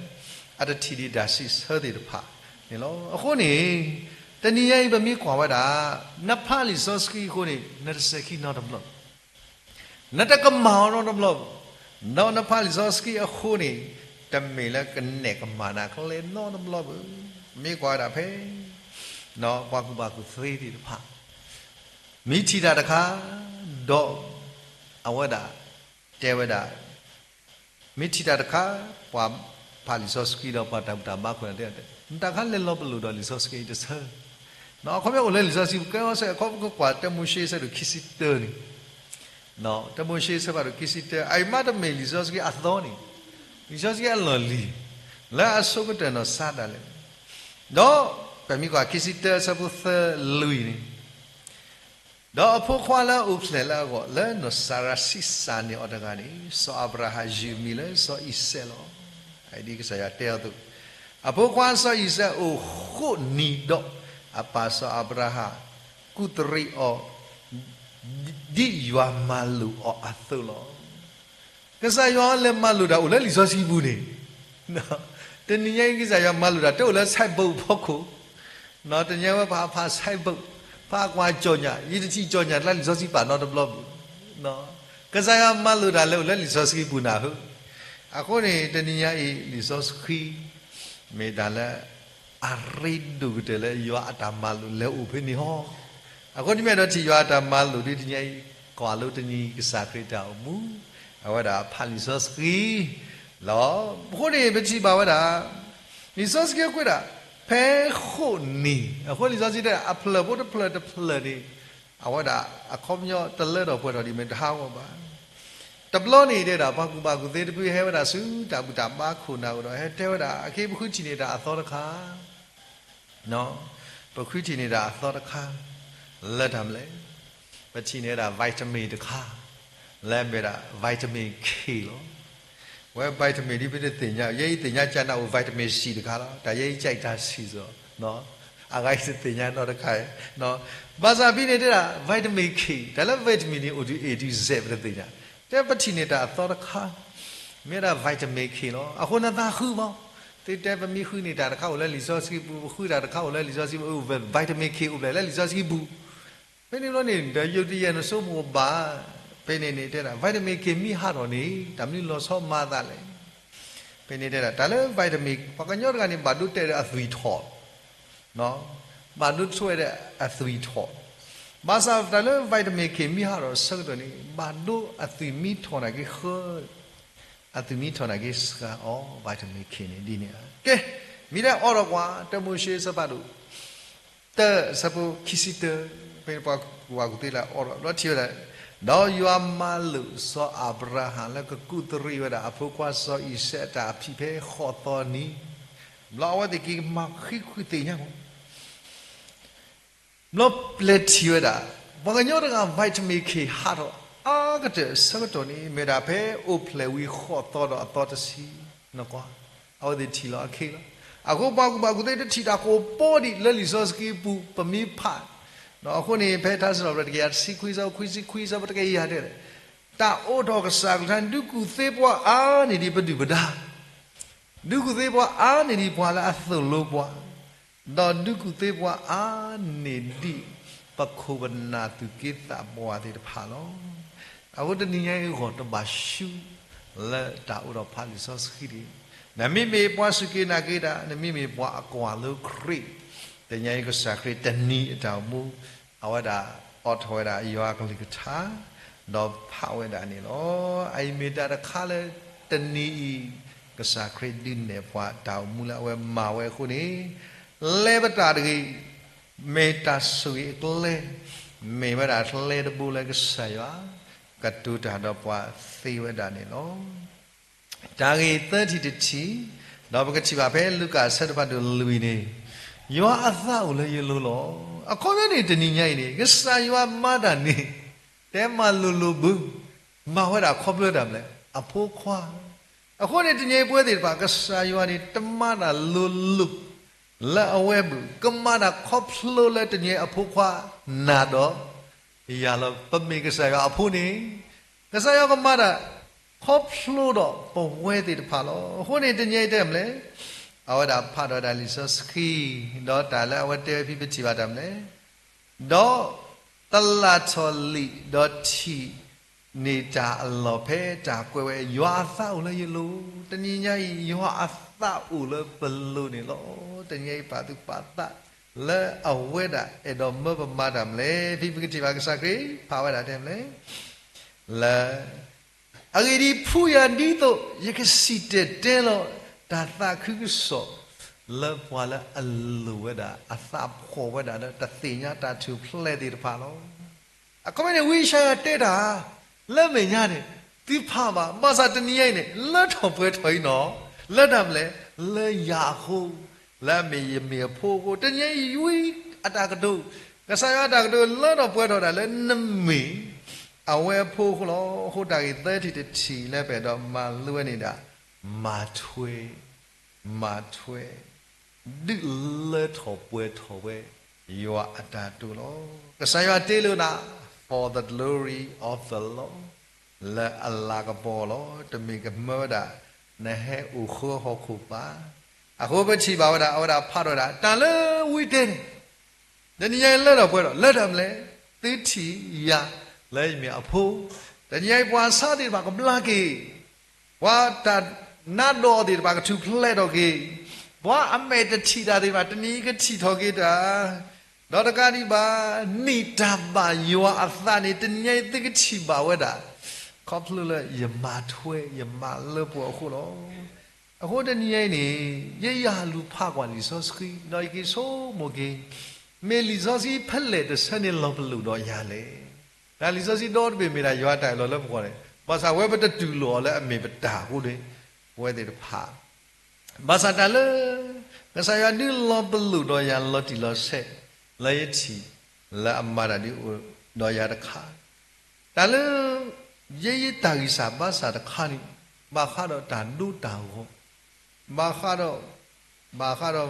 အတထံၣ်ဒံးတၢ်စံးဆၢသ့ၣ်တဖၣ်န့ၣ်လီၤ. အဃိန့ၣ် တနံၤညါအံၤပမ့ၢ်ကွၢ်ဝဲဒၣ် နဖးလံာ်စီဆှံအဃိန့ၣ် နတစဲၤခံနီတဘျီ နတကမၣ်အီၤနီတဘျီဘၣ်. ဒီးနဖးလံာ်စီဆှံအဃိန့ၣ် တမ့ၢ်လၢကနဲၣ်ကမၣ်နၤကျဲနီတဘျီဘၣ်. မ့ၢ်ကွၢ်ဝဲဒၣ်ဖဲ ပှၤကူၣ်ဘၣ်ကူၣ်သ့သ့ၣ်တဖၣ် မ့ၢ်ထံၣ်တၢ်တခါ ဒီးအဝဲဒၣ်တဲဝဲဒၣ် မ့ၢ်ထံၣ်တၢ်တခါ ပှၤဖးလံာ်စီဆှံဒီးပှၤတၢ်ဘူၣ်တၢ်ဘါခိၣ်န့ၣ်တဲ နတၢ်ခါလဲၤလီၤပလိာ်ဒီးလံာ်စီဆှံအံၤတဆၢ အခီပညီအိၣ်လၢလံာ်စီဆှံ ပကဲအီၤစဲး အခီပညီကွၢ်တၢမိၤၡ့ဆၢဒိၣ်ခံဆံတၢန့ၣ် တၢမိၤၡ့ဆၢဖးဒိၣ်ခံဆံတၢ အအံၤမ့တမ့ၢ်လံာ်စီဆှံအသီန့ၣ် လံာ်စီဆှံအလီၢ်လံၤ လၢအဆိကတၢၢ်နီၢ်စါဒၣ်လဲာ် ဒီးပမ့ၢ်ကွၢ်ခံဆံတၢအဆၢဖိသၢလွံၢ်န့ၣ် ဒီးအဖိခွါလၢအအိၣ်ဖျဲၣ်လၢအဂီၢ် လၢနီၢ်စၤရၤဆံးစၢ်န့ၢ်အီၤတဂၤန့ၣ် စီၤအၤဘြၤဟၣ်ယုၢ်အမံၤလၢစီၤအံၤစဲးလီၤ. ဒ်ကစၢ်ယွၤတဲအသိး, အဖိခွါစီၤအံၤစဲးအိၣ်ဃိးနံၤဒီး အပၢ်စီၤအၤဘြၤဟၣ်ကူးတရံးအီၤ ဒ်ယွၤမၤလိာ်အီၤအသိးလီၤ. ကစၢ်ယွၤလဲၤမၤလိာ်တၢ်အိၣ်လၢလံာ်စီဆှံပူၤန့ၣ်, တနံၤညါအံၤ ကစၢ်ယွၤမၤလိာ်တၢ်တအိၣ်လၢ ဆိုင်ဘုတ် အဖီခိၣ်, တနံၤညါဝဲပှၤဖး ဆိုင်ဘုတ်, ဖးကွၢ်ကြော်ညာ, ယတထံၣ်ကြော်ညာ တၢ်လၢလံာ်စီဆှံပာ်နီတဘျီပူၤ, ကစၢ်ယွၤမၤလိာ်တၢ်လဲၤအိၣ်လၢလံာ်စီဆှံပူၤနၢ်ဟူ, အဃိန့ၣ် တနံၤညါအံၤ လံာ်စီဆှံ မ့ၢ်တၢ်လၢ အရ့ဒိၣ်ကတၢၢ်လၢယွၤအတၢ်မၤလိာ်လဲၤအိၣ်ဖဲန့ၣ်ဟီ, အဃိန့ၣ်မ့ၢ်အဲၣ်ဒိးထံၣ်ယွၤအတၢ်မၤလိာ်ဒီးတနံၤညါအံၤ ကွၢ်လိတနံၤကစၢ်ခရံာ်တၢ်အိၣ်မူ, အဝဲဒၣ်ဖးလံာ်စီဆှံလီၤ. အဃိန့ၣ် ပထံၣ်ဘၣ်ဝဲဒၣ် လံာ်စီဆှံအကွဲးဒၣ် ဖဲဃိးနံၤ, အဃိလံာ်စီဆှံတဲအဖျၢၣ်ဖိတဖျၢၣ်တဖျၢၣ်န့ၣ် အဝဲဒၣ်အခီပညီတလၢထီၣ်ပှဲၤထီၣ်ဒံးမ့ၢ်တဟးဂီၤဘၣ်. တဘျီန့ၣ်တဲဒၣ် ပှၤကူၣ်ဘၣ်ကူၣ်သ့တဖုဟဲဝဲဒၣ်ဆူတၢ်ဘူၣ်တၢ်ဘါခိၣ်နၢ်အိၣ်ဒီး ဟဲတဲဝဲဒၣ် အခဲအံၤပဃုထံၣ်န့ၢ်တၢ်အသီတခါ, ပဃုထံၣ်န့ၢ်တၢ်အသီတခါ လၢတၢ်မနုၤလဲၣ်, ပထံၣ်န့ၢ်ဝဲဒၣ် vitamin တခါ လၢအမ့ၢ်ဒၣ် vitamin K လီၤ. ဝဲ vitamin ဒ်ပတသ့ၣ်ညါ, ယဲအံၤသ့ၣ်ညါကၢ်နၢ်အိၣ် vitamin C တခါလီၤ. တၢ်ယဲအံၤကၠဲးတၢ်ဆံးစီၤ, အဂၤအံၤတသ့ၣ်ညါနီတခါ, ဘၣ်ဆၣ်ဖဲန့ၣ်တဲဒၣ် vitamin K, တၢ်လၢ vitamin န့ၣ် အိၣ်ဒံး A ဒံး Z ပတသ့ၣ်ညါ, တဲပထံၣ်န့ၢ်တၢ်အသီတခါ မ့ၢ်ဝဲဒၣ် vitamin K လီၤ. အဃိနသးဃုဘၣ်, သုတဲပမ့ၢ်ဃုန့ၢ်တၢ်တခါအိၣ်လၢလံာ်စီဆှံပူၤ, ပဃုတၢ်တခါအိၣ်လၢလံာ်စီဆှံပူၤ, vitamin K အိၣ်ဖျဲၣ်လၢလံာ်စီဆှံပူၤ. ဖဲန့ၣ်ဘျီန့ၣ် ဒီးယိၤတယဲၢ်နဆိကမိၣ်ဘၣ်, ဖဲန့ၣ်န့ၣ်တဲဒၣ် vitamin K မ့ၢ်ဟးထီၣ်န့ၣ် တၢ်မနုၤလီၤဆီမၤအသးလဲၣ်. ဖဲန့ၣ်တဲဒၣ် တၢ်လၢ vitamin ပှၤကညီတဂၤန့ၣ် ဘၣ်ဒိတဲာ်ဒီးအသွံၣ်ထီၣ် ဘၣ်ဒိဆိဝဲဒၣ်အသွံၣ်ထီၣ်, ဘၣ်ဆၣ်တၢ်လၢ vitamin K မ့ၢ်ဟးထီၣ်အဆၢကတီၢ်န့ၣ် ဘၣ်ဒိအသွံၣ်မ့ၢ်ထီၣ်နာ်က့ဃၢ, အသွံၣ်မ့ၢ်ထီၣ်နာ်က့စှၤအီၤ vitamin K န့ၣ်ဒ်န့ၣ်ဧါ. ကဲ, မ့ၢ်ဒၣ်အိးထီၣ်ကွၢ် တၢမိၤၡ့အဆၢဖးဒိၣ် တၢ အဆၢဖိခံဆံတၢ, ဖဲန့ၣ်ပှၤကူၣ်ဘၣ်ကူၣ်သ့လၢအိးထီၣ် ဘျီထံၣ်ဝဲဒၣ်, ဒီးယွၤမၤလိာ်စီၤအၤဘြၤဟၣ်လၢကကူးသရံးဝဲဒၣ်အဖိခွါစီၤအံၤစဲးအတၢ်ဖံးဖဲဃိးသီနံၤ, ဘျီအဝဲသ့ၣ်က့ၤမၤဃံးကွံာ်သ့ၣ်ညါမး ဘျီပျဲထံၣ်ဝဲဒၣ် ပှၤကညီတဂၤ vitamin K ဟးထီၣ်အါကတၢၢ်အဆၢကတီၢ်န့ၣ် မ့ၢ်ဒၣ်ဖဲအိၣ်ဖျဲၣ်ဝံၤဃိးသီဒီးအသီတဆံ, နကွၢ်, အဝဲသ့ၣ်ထံၣ်လီၤအခံလီၤ. အဃိပှၤကူၣ်ဘၣ်ကူၣ်သ့တထံၣ်တၢ်ကအိၣ်ပီဒံးလၢလံာ်စီဆှံပူၤ ပမ့ၢ်ဖး, အဃိန့ၣ် ဖဲထါစံးထီၣ်ပတြၢၤတကယၤတဆံခွံ အဆၢဖိခွံဆံခွံ အဆၢဖိတကယၤတဲ, တၢ်အိးထီၣ်ကစၢ်အကလုၢ်ကထါ ဒုးကူၣ်သ့ပှၤအါန့ၢ်ဒံးပဒုၣ်ပဒါ ဒုးကူၣ်သ့ပှၤအါန့ၢ်ဒံးပှၤလၢအသိၣ်လိပှၤ, ဒီးဒုးကူၣ်သ့ပှၤအါန့ၢ်ဒံး ပခိၣ်ပနၢ်သူၣ်က့သးပှၢ်သ့ၣ်တဖၣ်လီၤ. အဃိတနံၤညါအံၤအဂီၢ်တဘၣ်ဆူ လၢတၢ်အိးထီၣ်ဖးလံာ်စီဆှံဒံး, နမ့မ့ၢ်ပှၤစူၢ်က့ၤနာ်က့ၤတၢ်, နမ့မ့ၢ်ပှၤအကွၢ်လိခရံာ်, တနံၤညါအံၤကစၢ်ခရံာ်တနံၤအတၢ်အိၣ်မူ, အဝဲဒၣ်အိးထီၣ်ဝဲဒၣ်ယွၤအကလုၢ်ကထါ ဒီးဖးဝဲဒၣ်န့ၣ်လီၤ. အအံၤမ့ၢ်တၢ်တခါလၢတနံၤအံၤ ကစၢ်ခရံာ်ဒုးနဲၣ်ပှၤတၢ်အိၣ်မူလၢအဝဲမၤဝဲအဃိန့ၣ်, လဲၤပတၢ်တဂ့ၤ, မ့ၢ်တၢ်ဆိၣ်ဂ့ၤအကျဲ, မ့ၢ်ဝဲဒၣ်ကျဲတဘိလၢကစၢ်ယွၤ ကတိၤတၢ်ဒီးပှၤသ့ဝဲဒၣ်န့ၣ်လီၤ. တၢ်ဂ့ၢ်သၢထံၣ်တထံၣ်, ဒီးပကထံၣ်ဘၣ်ဖဲလူၤကၣ်အဆၢတဖၣ်ဒိၣ်လွံၢ်န့ၣ်, ယွၤအသးအိၣ်လၢယလိၤလီၤ. အခီပညီန့ၣ်တနံၤညါအံၤန့ၣ် ကစၢ်ယွၤမၤတၢ်န့ၣ် တဲမၤလိၤလိၤဘၣ်, မၤဝဲဒၣ်ခီဖျိတၢ်မနုၤလဲၣ်, အဖိခွါ. အဃိန့ၣ်တနံၤအံၤပဝဲသ့ၣ်တဖၣ် ကစၢ်ယွၤန့ၣ် တမၤတၢ်လိၤလိၤ လၢအဝဲဘၣ်, ကမၤတၢ်ခီဖျိလၢတနံၤအံၤအဖိခွါနၤဒီးယၤလီၤ. ပမ့ၢ်ကစၢ်ယွၤအဖိန့ၣ်, ကစၢ်ယွၤကမၤတၢ် ခီဖျိဒီးပဝဲသ့ၣ်တဖၣ်လီၤ. အဃိန့ၣ်တနံၤအံၤတဲမနုၤလဲၣ်, အဝဲဒၣ်ဖးဒီးဝဲဒၣ်လံာ်စီဆှံ, ဒီးတၢ်လၢအဝဲတဲဝဲဖဲပထံၣ်ဘၣ်တၢ်မနုၤလဲၣ်, ဒီးတလၢ်ထီၣ်လံာ်ဒီးထံၣ်န့ၢ်တၢ်အလီၢ်ဖဲတၢ်ကွဲးဝဲ ယွၤအသးအိၣ်လၢယလိၤ, တနံၤညါအံၤ ယွၤအသးအိၣ်လၢပလိၤန့ၣ်လီၤ. တနံၤအံၤပာ်သူၣ်ပာ်သးလၢအဝဲဒၣ်အဲၣ်ဒိးမၢပမၤတၢ်မနုၤလဲၣ်, ဖဲပကထံၣ်ဘၣ်ကစၢ်ခရံာ် ဖးဝဲဒၣ်တဲမနုၤလဲၣ်, လၢ အဂ့ၢ်ဒ်အံၤ, ဖှူယၤဒ်သိးယကစံၣ်တဲၤတဲလီၤတၢ်သးခုကစီၣ်လၢပှၤလၢအလိၤဝဲဒၣ်, အသးဖှီၣ်ဝဲဒၣ်လၢတသ့ၣ်ညါတၢ်ထူၣ်ဖျဲးသ့ၣ်တဖၣ်လီၤ. အခီပညီန့ၣ် ဝံယၡါယၤတဲတၢ် လၢမဲာ်ညါန့ၣ် သုဖးဘၣ်, ဘၣ်ဆၣ်တနံၤညါအံၤန့ၣ် လၢထီၣ်ပှဲၤထီၣ်အံၤနီၤ, လၢတၢ်မနုၤလဲၣ်, လၢယၤအဃိ, လၢအမ့ၢ်ယမ့ၢ်အဖိအဃိ, တနံၤညါအံၤဝံအတၢ်ကတိၤ, ကစၢ်ယွၤအတၢ်ကတိၤလၢထီၣ်ပှဲၤထီၣ်ဒၣ်လၢနမ့ၢ် အဝဲအဖိအဃိလီၤ. အဃိတၢ်ဂ့ၢ်သၢထံၣ်တထံၣ်လၢပအဲၣ်ဒိးမၤ လၢဝဲန့ၣ်ဒၣ်, မၤထွဲ, မၤထွဲ, ဒုးလၢထီၣ်ပှဲၤထီၣ်ဝဲ ယွၤအတၢ်တိာ်လီၤ. ကစၢ်ယွၤတ့လီၤနၤ, for the glory of the Lord, လၢအလၤကပီၤလီၤ. တမ့ၢ်ကမၢဝဲဒၣ် နဟဲအိၣ်ဃၢဟီၣ်ခိၣ်ဘၣ်. အဃိပထံၣ်ဘၣ်ဝဲဒၣ် အဝဲဒၣ်ဖးထီၣ်ဝဲဒၣ် တၢ်လၢဝံတဲန့ၣ် တနံၤညါအံၤလၢထီၣ်ပှဲၤထီၣ် လၢတၢ်မနုၤလဲၣ်, သုထံၣ်ယၤလၢယမ့ၢ်အဖိ, တနံၤညါအံၤပှၤဆါသ့ၣ်တဖၣ်ကဘျါက့ၤ, ပှၤတၢ်နးဒီးသ့ၣ်တဖၣ်ကထူၣ်ဖျဲးထီၣ်က့ၤ, ပှၤအမဲာ်တထံၣ်တၢ်သ့ၣ်တဖၣ် တနံၤအံၤကထံၣ်ထီၣ်က့ၤတၢ်, ဒီးတကးဒံးဘၣ် န့ၢ်တၢ်ဘၣ်ယွၤအသးန့ၣ် တနံၤညါအံၤသုကထံၣ်ဘၣ်ဝဲဒၣ်, ခီဖျိလၢယမၤထွဲယမၤလၢပှဲၤအဃိလီၤ. အဃိတနံၤညါအံၤန့ၣ် ယယၤလူၤဖးကွၢ်လံာ်စီဆှံ ဒီးယက့ၤဆိကမိၣ်က့ၤ, မ့ၢ်လံာ်စီဆှံဖဲလဲၣ်တဆၢန့ၣ်လီၤပလိာ်ဒီးယၤလဲၣ်. တၢ်လံာ်စီဆှံဒီတဘ့ၣ်မ့ၢ်ဒၣ်ယွၤအတၢ်အၢၣ်လီၤလၢပဂီၢ်န့ၣ်, ဘၣ်ဆၣ်ဝဲပတတူၢ်လိာ်အီၤလၢအမ့ၢ်ပတၢ်အဃိန့ၣ်, ပဝဲသ့ၣ်တဖၣ် ဘၣ်ဆၣ်တၢ်လၢ ကစၢ်ယွၤဒုးလီၤပလိာ်ဒီးယၤလီၤတံၢ်လီၤဆဲး လၢယထံၣ် လၢအမၤတၢ်ဒ်အိၣ်ဒီးယၤတခါ, တၢ်လၢ ယဲယတၢ်ဂံၢ်စၢ်ဘါစၢ်တခါန့ၣ် ဘၣ်ဃးဒီးတၢ်ဒိတၢ်ဂီၤ, ဘၣ်ဃးဒီး ဘၣ်ဃးဒီး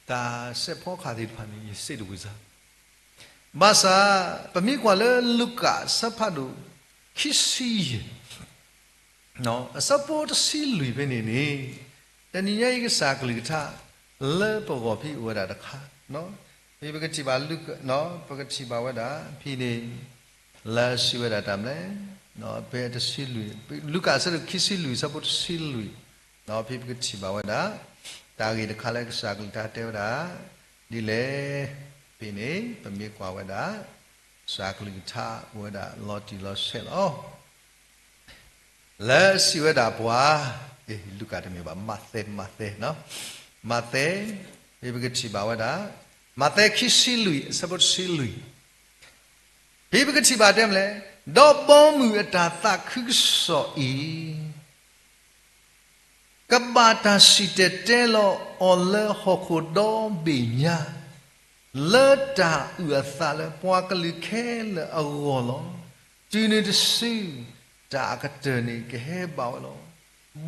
တၢ်စဲးဖီကဟၣ်သ့ၣ်တဖၣ်န့ၣ် ယစံးတဝံၤစၢ်, ဘၣ်ဆၣ် ပမ့ၢ်ကွၢ်လၢလူၤကၣ်အဆၢဖးဒိၣ် ခံဆံယဲၢ် အဆၢဖိတဆံလွံၢ်ဖဲန့ၣ်န့ၣ်, တနံၤညါအံၤကစၢ်ကလုၢ်ကထါ လၢပဂီၢ်ဖဲအိၣ်ဝဲဒၣ်တခါ, ဖဲပကထံၣ်ဘၣ်, ပကထံၣ်ဘၣ်ဝဲဒၣ်ဖဲန့ၣ် လၢစံးဝဲဒၣ်တၢ်မနုၤလဲၣ်, ဖဲတဆံလွံၢ်, လူၤကၣ်အဆၢဒိၣ်ခံဆံလွံၢ် အဆၢဖိတဆံလွံၢ်, ဖဲပကထံၣ်ဘၣ်ဝဲဒၣ် တၢ်ဂ့ၢ်တခါလၢကစၢ်ကလုၢ်ကထါတဲဝဲဒၣ် ဒ်လဲၣ်, ဖဲန့ၣ် ပမ့ၢ်ကွၢ်ဝဲဒၣ် ကစၢ်ကလုၢ်ကထါအိၣ်ဝဲဒၣ်လီၤတံၢ်လီၤဆဲးလီၤ. လၢစံးဝဲဒၣ်ပှၤ, လူၤကၣ်တမ့ၢ်ဘၣ်, မးသဲ, မးသဲ, မးသဲ, ဖဲပကထံၣ်ဘၣ်ဝဲဒၣ် မးသဲခံဆံလွံၢ် အဆၢဖိတဆံလွံၢ်, ဖဲပကထံၣ်ဘၣ်တဲမနုၤလဲၣ်, ဒီးဘီမုၢ်အတၢ်သးခုကစီၣ်အံၤ ကဘၣ်တၢ်စံၣ်တဲၤတဲလီၤအီၤလၢဟီၣ်ခိၣ်ဒီဘ့ၣ်ညါ, လၢတၢ်အုၣ်အသးလၢပှၤကလုာ်ခဲလၢာ်အဂီၢ်လီၤ. တုၤနုၤတစု တၢ်အကတၢၢ်န့ၣ်ကဟဲဘၣ်ဝဲလီၤ.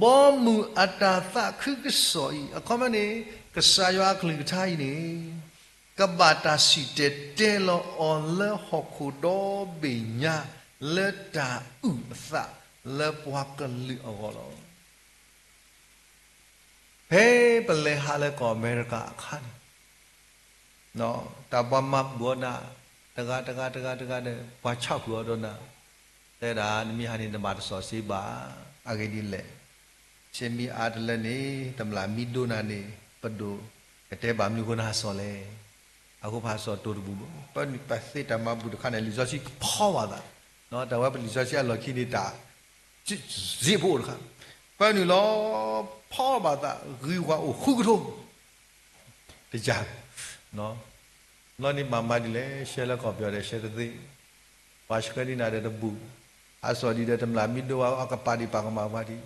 ဘီမုၢ်အတၢ်သးခုကစီၣ်အံၤ, အခီပညီန့ၣ် ကစၢ်ယွၤအကလုၢ်ကထါအံၤန့ၣ် ကဘၣ်တၢ်စံၣ်တဲၤတဲလီၤအီၤလၢဟီၣ်ခိၣ်ဒီဘ့ၣ်ညါ, လၢတၢ်အုၣ်အသးလၢပှၤကလုာ်အဂီၢ်လီၤ. ဖဲပလဲၤဟးလၢကီၢ်အမဲရကၤအခါန့ၣ်, တၢ်ပှၤမၤဘူၣ်အီၤနၤ, တဂၤတဂၤတဂၤတဂၤဒီး ပှၤဆၣ်ဃုာ်အီၤဒီးနၤ, တဲဒၣ်နမ့ၢ်ဟးန့ၣ် နဘၣ်တစီၣ်စ့ဘၣ်, အဂ့ၢ်ဒ်လဲၣ်, ဆ့မ့ၢ်အါတလၢန့ၣ် တမျၢ်မံဒိၣ်နၤန့ၣ် ပဒိၣ်ကတဲဘၣ်မနုၤအဃိနဟးစီၣ်လဲၣ်. အဃိပဟးစီၣ်တိၢ်တဘူၣ်ဘၣ်, ပနုာ်ပသ့တၢ်မၤဘူၣ်တခါန့ၣ် လံာ်စီဆှံဖီဘၣ်သး, တၢ်ဝဲပလံာ်စီဆှံအလီၢ်ခံန့ၣ် တၢ်စ့းဖိအိၣ်တခါ, ပနုာ်လီၤဖီဘၣ်သး ဂံၢ်ဝၤအိၣ်ဃုကထိ တယၤ, ဘျီန့ၣ်ဘၣ်မၤဒ်လဲၣ်, ရှဲလၢကီၢ်ပယီၤဒီးရှဲတသ့, ပှၤဆှၢန့ၢ်နၤဒီးတဘူၣ်, ဟးစီၣ်ဒံးဒီးတမျၢ်မံဒိၣ်ဝဲအကပၤဒံးပာ်ကမၣ်ပှၤဒံး, ဒီး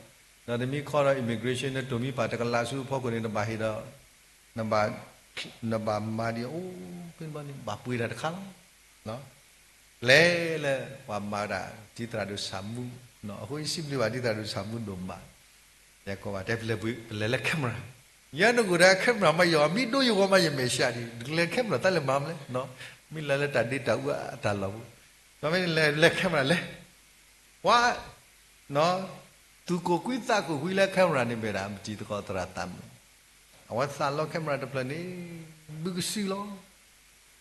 နမ့ၢ်ခီဒီး immigration နတိၢ်မံပာ်တကလးဆူအဖီခိၣ်န့ၣ် နဘၣ်ဟ့ၣ်ဒီး, နဘၣ်မၤဒံးအိၣ်ဖဲန့ၣ်ဘျီန့ၣ် ဘၣ်ပှ့ၤတၢ်တခါလီၤ. ပျဲလၢပှၤမၤဝဲဒၣ် ဒ်သရၣ်ဒိၣ်ဆၣ်မူ, အဃိယစံးဘျုးဘၣ်ဒ်သရၣ်ဒိၣ်ဆၣ်မူဒိၣ်မး, ယကိးဘၣ်တဲပလဲၤပှ့ၤ ပလဲၤလၢ camera, ယဲနကိၣ်ဒီး camera မ့ၢ်ယီၤ မံဒိၣ်ယဂီၢ်မး ယမဲာ်ဆှးဒံး လဲၤ camera တၢ်လဲၤမၤမလဲၣ်, မ့ၢ်လၢလၢတၢ်ဒ့တၢ်အူအတၢ်လီၢ်ပူၤ, ဒီးမ့ၢ်လဲၤ လဲၤ camera လဲၤ, ပှၤ သူၣ်ကိၢ်ကွံသးကိၢ်ကွံလၢ camera န့ၣ်မ့ၢ်ဒၣ် ပတံၤသကိးသရၣ်သးမုၣ်, အဝဲသးလီ camera တဖျၢၣ်န့ၣ် ဘုကစုလီၤ.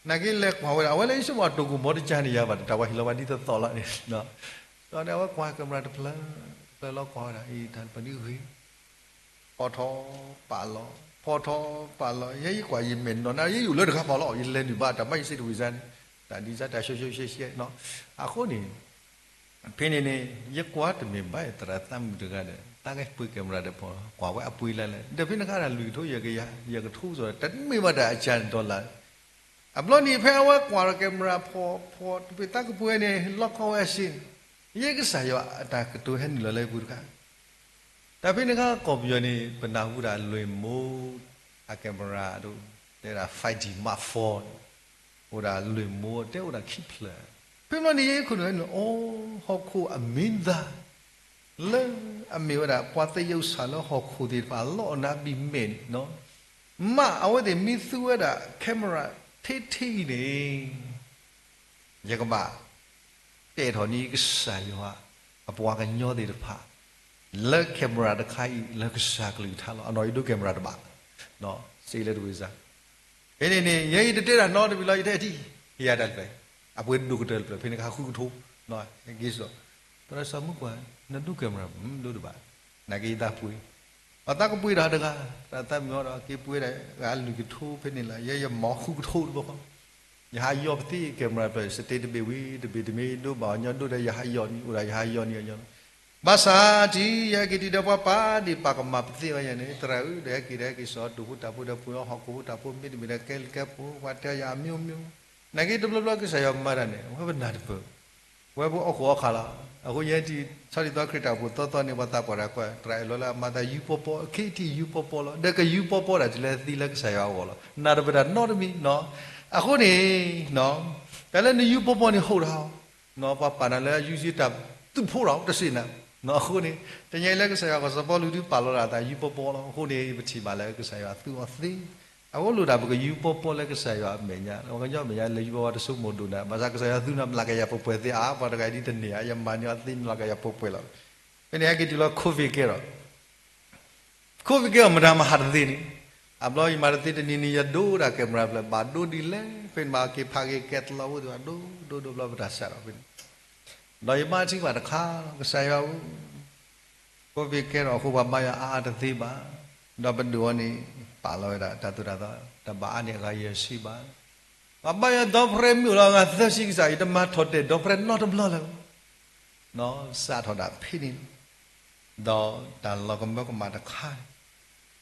နာ်က့လဲၤကွၢ်ဝဲဒၣ် အဝဲလၢယဆိကမိၣ်အတိၢ်ကိၢ်မီတကၢ်န့ၣ်ယၤဘၣ် တၢ်ဝဲဟ့ၣ်လီၤဝဲဒ်သိးသိးလီၤန့ၣ်, ဒီးန့ၣ် အဝဲကွၢ် camera တဖျၢၣ် တဖျၢၣ်လီၤကွၢ်ဝဲဒၣ် အံၤတၢ်ပနုၤဂ့ၤ ဖီထီပာ်လီၤ ဖီထီပာ်လီၤ ယဲယကွၢ်ယမဲာ်နီၢ်နၤ ယယိာ်လၢတဂၤပာ်လီၤ ယလဲၤနုာ်ဘၣ်တၢ်ဘၣ်ယစ့တဝံၤစါန့ၣ်, တၢ်ဒ်စါတၢ်ရှဲရှဲရှဲရှဲနီၤ, အဃိန့ၣ် ဖဲန့ၣ်န့ၣ် ယကွၢ်တမ့ၢ်ဘၣ်သရၣ်သးမုၣ်တဂၤဒီး သးကပှ့ၤ camera ဒီးဖီကွၢ်ဝဲအပှ့ၤလၢလဲၣ် ဒီးဖဲန့ၣ်ခါတၢ်လွံၢ်ကထိယဲၢ်ကယၤ ယဲၢ်ကထိစ့ၢ် တမ့ၢ်ဘၣ်တၢ်အကၢ်န့ၣ်ဒီးလၢ အဘျီန့ၣ်ဖဲအဝဲကွၢ်ဒီး camera ဖီဖီတပ့ၤသးကပှ့ၤန့ၣ် လီခီဝဲအစ့န့ၣ်, ယဲကစၢ်ယွၤအတၢ်ကတိၤဟဲနုာ်လီၤလၢပူၤတခါ, တၢ်ဖဲန့ၣ်ခါကီၢ်ပယီၤန့ၣ် ပနၢ်ဟူဒၣ်လွဲၢ်မိၢ် အ camera ဒိၣ် တဲဒၣ် five D Mark four အိၣ်ဒၣ်လွဲၢ်မိၢ် တဲအိၣ်ဒၣ်ခံဖျၢၣ်, ဖဲဘျီန့ၣ်ယဲခိၣ်နူာ်ဟဲနုာ်လီၤ အိ ဟီၣ်ခိၣ်အမံၤသၣ် လၢအမ့ၢ်ဝဲဒၣ် ပှၤသယုၢ်ဆၣ်လၢဟီၣ်ခိၣ်သ့ၣ်တဖၣ် လီအီၣ်နၤဘံၣ်မဲာ်န့ၣ်, မ့ၢ်အဝဲသ့ၣ်မ့ၢ်သူဝဲဒၣ် camera ထဲထဲအံၤန့ၣ်, ယကဘၣ် တဲထီၣ်န့ၢ်ကစၢ်ယွၤ အပှၤကညီသ့ၣ်တဖၣ် လၢ camera တခါအံၤ လၢကစၢ်ကလုၢ်ကထါလီၤ. အနီၢ်အံၤဒိ camera တဘၣ်, စ့လၢတဝံၤစါ ဖဲန့ၣ်န့ၣ် ယဲအံၤတတဲတၢ်နီတမံၤလီၤ ယတဲထံၣ် ဟ့ၣ်ယၤတၢ်တဖျၢၣ် အပှ့ၤဒိၣ်ကတၢၢ်တဖျၢၣ် ဖဲန့ၣ်ခါဃုကထိ က့ၤစိာ် သရၣ်စီၤမူကွၢ် နဒိ camera ဒိၣ်တဘၣ် နာ်က့ယသးပှ့ၤ အသးကပှ့ၤတၢ်တဂၤ သရၣ်သးမုၣ်အီၤဒီး က့ၤပှ့ၤဒၣ်ဂၤလွံၢ်ကထိဖဲန့ၣ်လီၤ ယဲယမၤဃုကထိတဘျီဃီ ယဟးယီၤပသ့ camera တဖျၢၣ် စတဲတဘ့ၣ်ဝံၤ တဘ့ၣ်တမ့ၢ်ဒိဘၣ်အီၤညီဒိၣ်ဒီး ယဟးယီၤန့ၣ် အိၣ်ဒၣ်ယဟးယီၤန့ၣ်အညီ ဘၣ်ဆၣ်ထံၣ် ယဟဲက့ၤတုၤဒီးပှၤပာ်ဒ့ၣ်ပာ်ကမၣ်ပသ့ဝဲယဲန့ၣ် သရၣ်ဧၢ ဒီးဟဲက့ၤဒီးဟဲက့ၤစိာ် တိၢ်ဖိတၢ်ဖိဒီးပှ့ၤအီၤ ဟီၣ်ခိၣ်ဖိတၢ်ဖိ မ့တမ့ၢ်ဒီးကဲလံာ်ကဲပူၤ ပှၤတဲယၤအမျိုးမျိုး နာ်က့တဘျီဘျီကစၢ်ယွၤမၤတၢ်န့ၣ် အဝဲပနၢ်တပၢၢ် ဝဲပအိၣ်ခိးအီၣ်ခးလီၤ အဃိယဲထံၣ် ဆီဒံၣ်သီခရံာ်တၢ်အိၣ်ဖှိၣ်သီသီန့ၣ် ပှၤသးပှၢ်တၢ်ကွၢ် သရၣ်အဲၣ်လီၤလၢအမၤသးယူပီပီ အခ့ထံၣ်ယူပီပီလီၤ ဒီးကယူပီပီဒၣ်တုၤလၢသံလၢကစၢ်ယွၤအဂီၢ်လီၤ နၢ်တပၢၢ်တၢ်နီတမံၤနီၤ အဃိန့ၣ် တၢ်လၢနယူပီပီန့ၣ် ဟုတ်တၢ် ပှၤပာ်နၤလၢယူစ့တၢ်သူၣ်ဖိတၢ်တစံးနၤ အဃိန့ၣ် တနံၤအံၤလၢကစၢ်ယွၤကစီၤပီလူးဒုးပာ်လီၤဒၣ်သးယူပီပီလီၤ အဃိန့ၣ် ပထံၣ်ဘၣ်လၢကစၢ်ယွၤသူအီၤသ့ အဃိလိၣ်ဒၣ်ပကယူပီပီလၢကစၢ်ယွၤအမဲာ်ညါ ပှၤကညီမဲာ်ညါလဲၤယူပီပီတဆိကမိၣ်ဒိၣ်နၤ ဘၣ်ဆၣ်ကစၢ်ယွၤသူနၤမျးကယၤပှဲၤပှဲၤသ့ဧါ ပှၤတဂၤဒ်တန့ၢ်ဧါ ယမၤန့ၢ်အီၤသ့မျးကယၤပှဲၤပှဲၤလီၤ ဖဲန့ၣ်ဟဲက့ၤတုၤလီၤ COVID ကဲထီၣ် COVID ကဲထီၣ်မတၤမၤဟးတသ့န့ၣ်, အဘျီယမၤတသ့တနံၤနံၤ ယဒိတၢ် camera ဖျၢၣ် ဘၣ်ဒိဒ်လဲၣ် ဖဲန့ၣ်ဘၣ်က့ၤဖးက့ၤကဲတလီၤဝဲသ့ၣ်ဘၣ် ဒိဒိဒိဘျီပတၢ်စးထီၣ်ဖဲန့ၣ်, ဒီးယဘါထုကဖၣ်တခါလီၤ ကစၢ်ယွၤဧၢ, COVID ကဲထီၣ်အဃိ ပှၤဘါယွၤအါအါတသ့ဘၣ်, ဒီးပဒိၣ်အီၤန့ၣ် ပာ်လီၤဝဲဒၣ်တၢ်သိၣ်တၢ်သီ တဘၣ်အါန့ၢ်အဂၤယဲၢ်ဆံဘၣ်, ပှၤဘါယွၤဒီဖရဲမ့ၢ်အိၣ်လီၤအဂၤသၢဆံ ကစၢ် ယတမၤထီၣ်တဲာ်ဒီဖရဲနီတဘျီလၢၤ စးထီၣ်ဒၣ်ဖဲန့ၣ်လီၤ. ဒီးတၢ်လီၤကမၢကမၣ်တခါန့ၣ်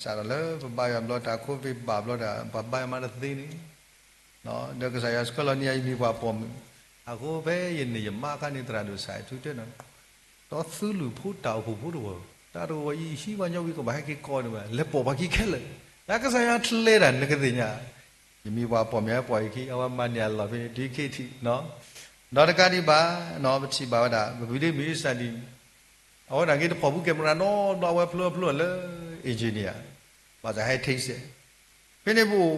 စးထီၣ်လၢပဘါယွၤဘျီတၢ် COVID ဘၣ်ဘျီတၢ် ပှၤဘါယွၤမၤတသ့န့ၣ်, ဒီးကစၢ်ယွၤဆှၢလီၤန့ၢ်ယၤ ယမ့ၢ်ပှၤပိာ်မုၣ်, အဃိဖဲယန့ၢ်ယမါအခါန့ၣ် သရၣ်ဒိၣ်စးထူတဲနီၤ ဒီးသုးလူၢ်ဖိတၢ်အိၣ်ဖှိၣ်ဖိတဝီၤ, တၢ်တဝီၤအံၤဟံးဝဲညီဝံၤကဘၣ်ဟဲက့ၤကိးန့ၢ်ဝဲ လဲၤပိာ်ပှၤခံခဲလၢာ်, တၢ်ကစၢ်ယွၤကျဲဒၣ်နကသ့ၣ်ညါ, ယမ့ၢ်ပှၤပိာ်မုၣ် ပိာ်ယခံ အဝဲမၤန့ၢ်အလီၢ်ဖဲန့ၣ် ဒုးခ့ထံး, ဒီးတကးဒံးဘၣ်, ပထံၣ်ဘၣ်ဝဲဒၣ် ပပှၤဒ့မုၣ်အံၣ်စၢ်ဒံး အဝဲဒၣ်က့ၤတဖီၣ်ဖု camera နီတဘျီ အဝဲဖျိဖျိလၢ engineer ဘၣ်ဆၣ်ဟဲထံစဲး, ဖဲန့ၣ်ပအိၣ်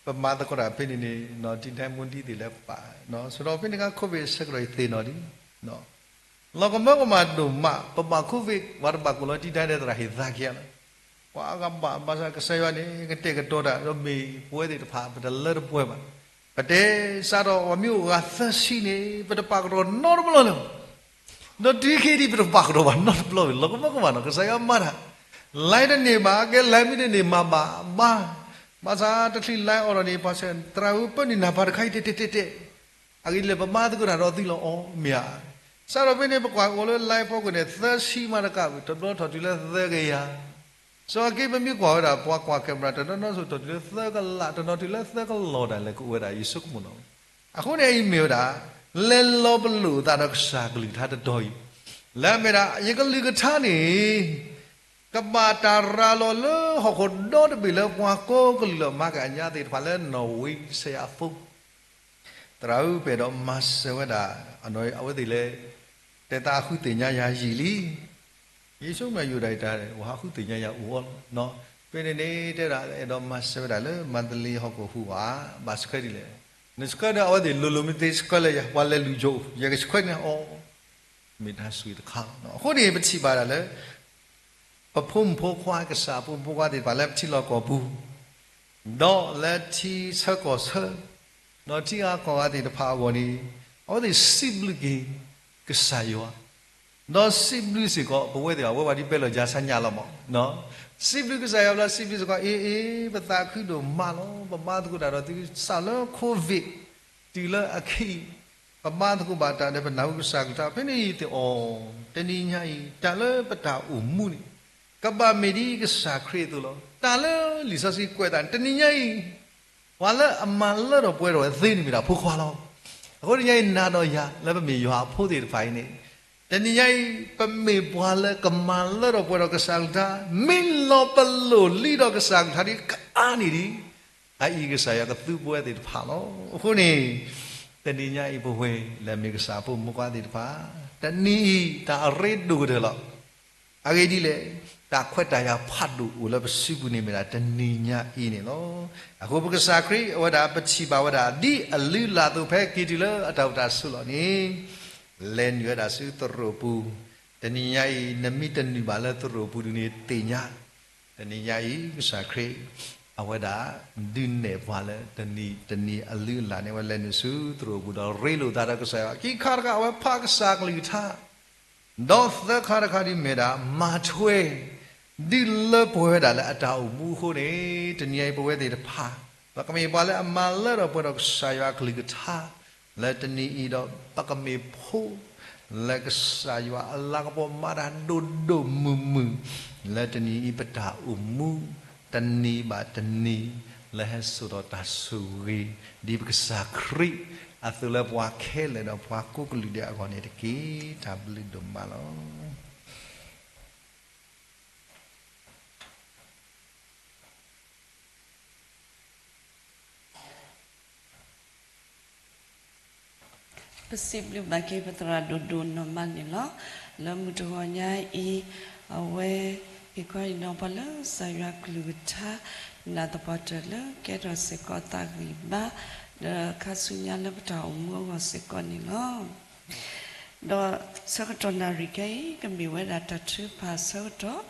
ပမၤသကိးတၢ်ဖဲန့ၣ်န့ၣ် တံၢ်တၢ်မူဒံးသ့ၣ်လၢပာ်, စးထီၣ်ဖဲန့ၣ်အခါ COVID ဆဲးကတီၢ်အံၤသ့ၣ်နီၣ်ဒံး, လီၤကမၢကမၣ်ဒိၣ်မး ပဘၣ် COVID ပှၤတဘၣ်ကိၣ်လီၤတံၢ်တၢ်ဒဲးသရၣ်ဟ့ၣ်သါက့ၤလီၤ, ပှၤအဂၤဘၣ်ဘၣ်ဆၣ် ကစၢ်ယွၤန့ၣ် ကတဲာ်ကတီၤတၢ် ဒီးမ့ၢ်ပဝဲသ့ၣ်တဖၣ် ပတလၢတပှဲၤဘၣ်, ပတဲစးထီၣ် ပှၤမ့ၢ်အိၣ်ဂၤသၢဆံန့ၣ် ပတပာ်ကတီၢ်နီတဘျီလၢၤ ဒီးတုၤခဲအံၤ ပတပာ်ကတီၢ်ဘၣ်နီတဘျီဘၣ်, လီၤကမၢကမၣ်နီၤ ကစၢ်ယွၤမၤတၢ်, လဲတန့ၢ်ဘၣ် ကဲလဲမ့ၢ်တန့ၢ်မၤဘၣ်ဘၣ်, ဘၣ်ဆၣ်တချုးလဲအီၤဒီးန့ၣ် ပှၤဆၢ သရၣ်ဧၢ ပၢနုာ်နၢ်ပၢၢ်တခါအံၤ တဲတဲတဲတဲ, အဂ့ၢ်ဒ်လဲၣ် ပမၤသကိးတၢ်ဒီးသုလီၤ အီၤမ့ၢ်ဧါ, စးထီၣ်ဖဲန့ၣ် ပကွၢ်ကအိၣ်လၢ live ဖီခိၣ်န့ၣ် သၢဆံမးတကးဘၣ် တဘျီထီၣ်တုၤလၢသၢကယၤ စီၤအက့ ပမ့ၢ်ကွၢ်ဝဲဒၣ် ပှၤကွၢ် camera တနီၤနီၤစိၤ ထီၣ်တုၤလၢသၢကလး တနီၤတုၤလၢသၢကလီၢ်ဒၣ်လဲာ် ကအိၣ်ဝဲဒၣ် ယဆိကမိၣ်နီၤ, အဃိန့ၣ် အံၤမ့ၢ်ဝဲဒၣ် လဲၤလီၤပလိာ်အသးဒီးကစၢ်ကလုၢ်ကထါတတီၤအံၤ, လၢအမ့ၢ်ဒၣ် ယကလုၢ်ကထါန့ၣ် ကဘၣ်တၢ်ရၤလီၤလၢဟီၣ်ခိၣ်ဒီတဘ့ၣ်လၢပှၤကိးကလုာ်လၢမၤက့ၤအညါသ့ၣ်တဖၣ်လၢနီၣ်ဝ့ကစၢ်ယွၤအဃိ သရၣ်ဧၢ ပအဲၣ်ဒိးမၤစၢၤဝဲဒၣ် အဝဲသ့ၣ်လၢ တဲသးဟးဃုသ့ၣ်ညါယၤယံာ်လံ, ယဆိကမိၣ်ယိၣ်ဒၣ်အံၤတၢ် ဟးဃုသ့ၣ်ညါယၤအိၣ်အီၤလီၤ, ဖဲန့ၣ်န့ၣ် တဲဝဲဒၣ်အဲၣ်ဒိးမၤစၢၤဝဲဒၣ်လၢ မန္တလေးဟီၣ်ခိၣ်ဟူးဝး ဘၣ်ဆှၢဒ်လဲၣ်, နဆှၢဒီးအဝဲသ့ၣ်လိၤလိၤမ့ၢ်သ့ဆှၢလၢယၤ ပှၤလဲၤလုၢ်ယိာ်အိၣ် ယကဆှၢန့ၢ်အီၤ မ့ၢ်တၢ်ဆိၣ်ဂ့ၤတခါလီၤ. အဃိန့ၣ် ပထံၣ်ဘၣ်ဒၣ်လၢ ပဖိမုၣ်ဖိခွါ ကစၢ်အဖိမုၣ်ဖိခွါသ့ၣ်တဖၣ်လၢပထံလီၢ်ကီၢ်ပူၤ, ဒီးလၢထံဆၢကီၢ်ဆၢ, ဒီးထံဂၤကီၢ်ဂၤသ့ၣ်တဖၣ်အဂီၢ်န့ၣ်, အဝဲသ့ၣ်စံးဘျုးက့ၤကစၢ်ယွၤ, ဒီးစံးဘျုးစ့ၢ်ကီး ပဝဲသ့ၣ်အဝဲပှၤဒ်ပဲလီၤကၠါဆါညါလီၤမး, စံးဘျုးကစၢ်ယွၤဘျီ စံးဘျုးစ့ၢ်ကီး အ့ အ့ ပသးခုဒိၣ်မးလီၤ. ပမၤသကိးတၢ်ဒီးသုစးလၢ COVID တုၤလၢအခဲအံၤ, ပမၤသကိးဘၣ်တၢ်ဒီးပနၢ်ဟူကစၢ်ကလုၢ်ကထါ ဖဲန့ၣ်အံၤသ့ၣ်အီၤ, တနံၤညါအံၤ တၢ်လၢပတၢ်အိၣ်မူန့ၣ် ကဘၣ်မ့ၢ်ဒ်ကစၢ်ခရံာ်အသိးလီၤ. တၢ်လၢလံာ်စီဆှံကွဲးတၢ်န့ၣ် တနံၤညါအံၤ ပှၤလၢအမၤလၢထီၣ်ပှဲၤထီၣ်ဝဲသ့န့ၣ်မ့ၢ်ဒၣ်ဖိခွါလီၤ. အဃိတနံၤညါအံၤ နၤဒီးယၤလၢပမ့ၢ်ယွၤအဖိသ့ၣ်တဖၣ်အံၤန့ၣ်, တနံၤညါအံၤ ပမ့ၢ်ပှၤလၢကမၤလၢထီၣ်ပှဲၤထီၣ်ကစၢ်ကလုၢ်ကထါ, မ့ၢ်လီၤပလိာ်လံဒီးကစၢ်ကလုၢ်ကထါဒ်ကအါန့ၣ်ဒ် အအံၤကစၢ်ယွၤကသူပဝဲသ့ၣ်တဖၣ်လီၤ. အဃိန့ၣ် တနံၤညါအံၤပဝဲလၢမ့ၢ်ကစၢ်ဖိမုၣ်ဖိခွါသ့ၣ်တဖၣ်, တနံၤအံၤ တၢ်အရ့ဒိၣ်ကတၢၢ်လီၤ. အဂ့ၢ်ဒ်လဲၣ်, တၢ်ခွဲးတၢ်ယာ်ဖးဒိၣ်အိၣ်လၢပစုပူၤန့ၣ်မ့ၢ်ဒၣ်တနံၤညါအံၤန့ၣ်လီၤ. အဃိပကစၢ်ခရံာ်အဝဲဒၣ် ပထံၣ်ဘၣ်ဝဲဒၣ် ဒ်အလုၢ်အလၢ်အသိးဖဲက့ၤတုၤလၢအတၢ်အိၣ်တၢ်ဆိးလီၤန့ၣ်, လဲၤနုာ်ဝဲဒၣ်ဆူသရိာ်ပူၤ, တနံၤညါအံၤ နမ့ၢ်တနုာ်ဘၣ်လၢသရိာ်ပူၤဒ်န့ၣ်သ့ၣ်ညါ, တနံၤညါအံၤ ကစၢ်ခရံာ် အဝဲဒၣ် ဒုးနဲၣ်ပှၤလၢတနံၤတနံၤအလုၢ်အလၢ်န့ၣ် အဝဲလဲၤနုာ်ဆူသရိာ်ပူၤဒီးရ့လိာ်သးဒီးကစၢ်ယွၤ, ခံခါတခါအဝဲဖးကစၢ်ကလုၢ်ကထါ ဒီးသၢခါတခါဒ်မ့ၢ်ဒၣ် မၤထွဲ ဒုးလၢပှဲၤဝဲဒၣ်လၢအတၢ်အိၣ်မူအဃိန့ၣ်, တနံၤအံၤပဝဲသ့ၣ်တဖၣ် ပကမ့ၢ်ပှၤလၢအမၤလၢထီၣ်ပှဲၤထီၣ်ကစၢ်ယွၤအကလုၢ်ကထါ လၢတနံၤအံၤဒီး ပကမ့ၢ်ဖိ လၢကစၢ်ယွၤအလၤကပီၤမၤတၢ်ဒိၣ်ဒိၣ်မုၢ်မုၢ် လၢတနံၤအံၤပတၢ်အိၣ်မူ တနံၤဘၣ်တနံၤ လၢဟဲစိာ်ထီၣ်တၢ်ဆိၣ်ဂ့ၤ ဒ်ပကစၢ်ခရံာ်အသိးလၢပှၤခဲလၢာ်ဒီးပှၤကိးကလုာ်ဒဲးအဂီၢ်န့ၣ်တက့ၢ်. တၢ်ဘျုးဒိၣ်မးလီၤ. ပစံးဘျုးဘၣ်က့ၤပသရၣ်ဒိၣ်ဒိၣ်နီၢ်မးန့ၣ်လီၤ. လၢမုၢ်တဂီၤညါအံၤ အဝဲ ဟ့ၣ်ခီဟ့ၣ်နီၤပှၤလၢကစၢ်ယွၤကလုၢ်ကထါ နာ်သပှၢ်တၢၢ်လၢကဲထီၣ်စ့ၢ်ကီးသးဂံၢ်ဘါ ဒီးခါဆူညါလၢပတၢ်အိၣ်မူအဂီၢ်စ့ၢ်ကီးန့ၣ်လီၤ. ဒီးဆၢကတီၢ်နၣ်ရံၣ်ခဲအံၤ ကမ့ၢ်ဝဲဒၣ်တၢ်ထုကဖၣ်ဆၢကတီၢ်,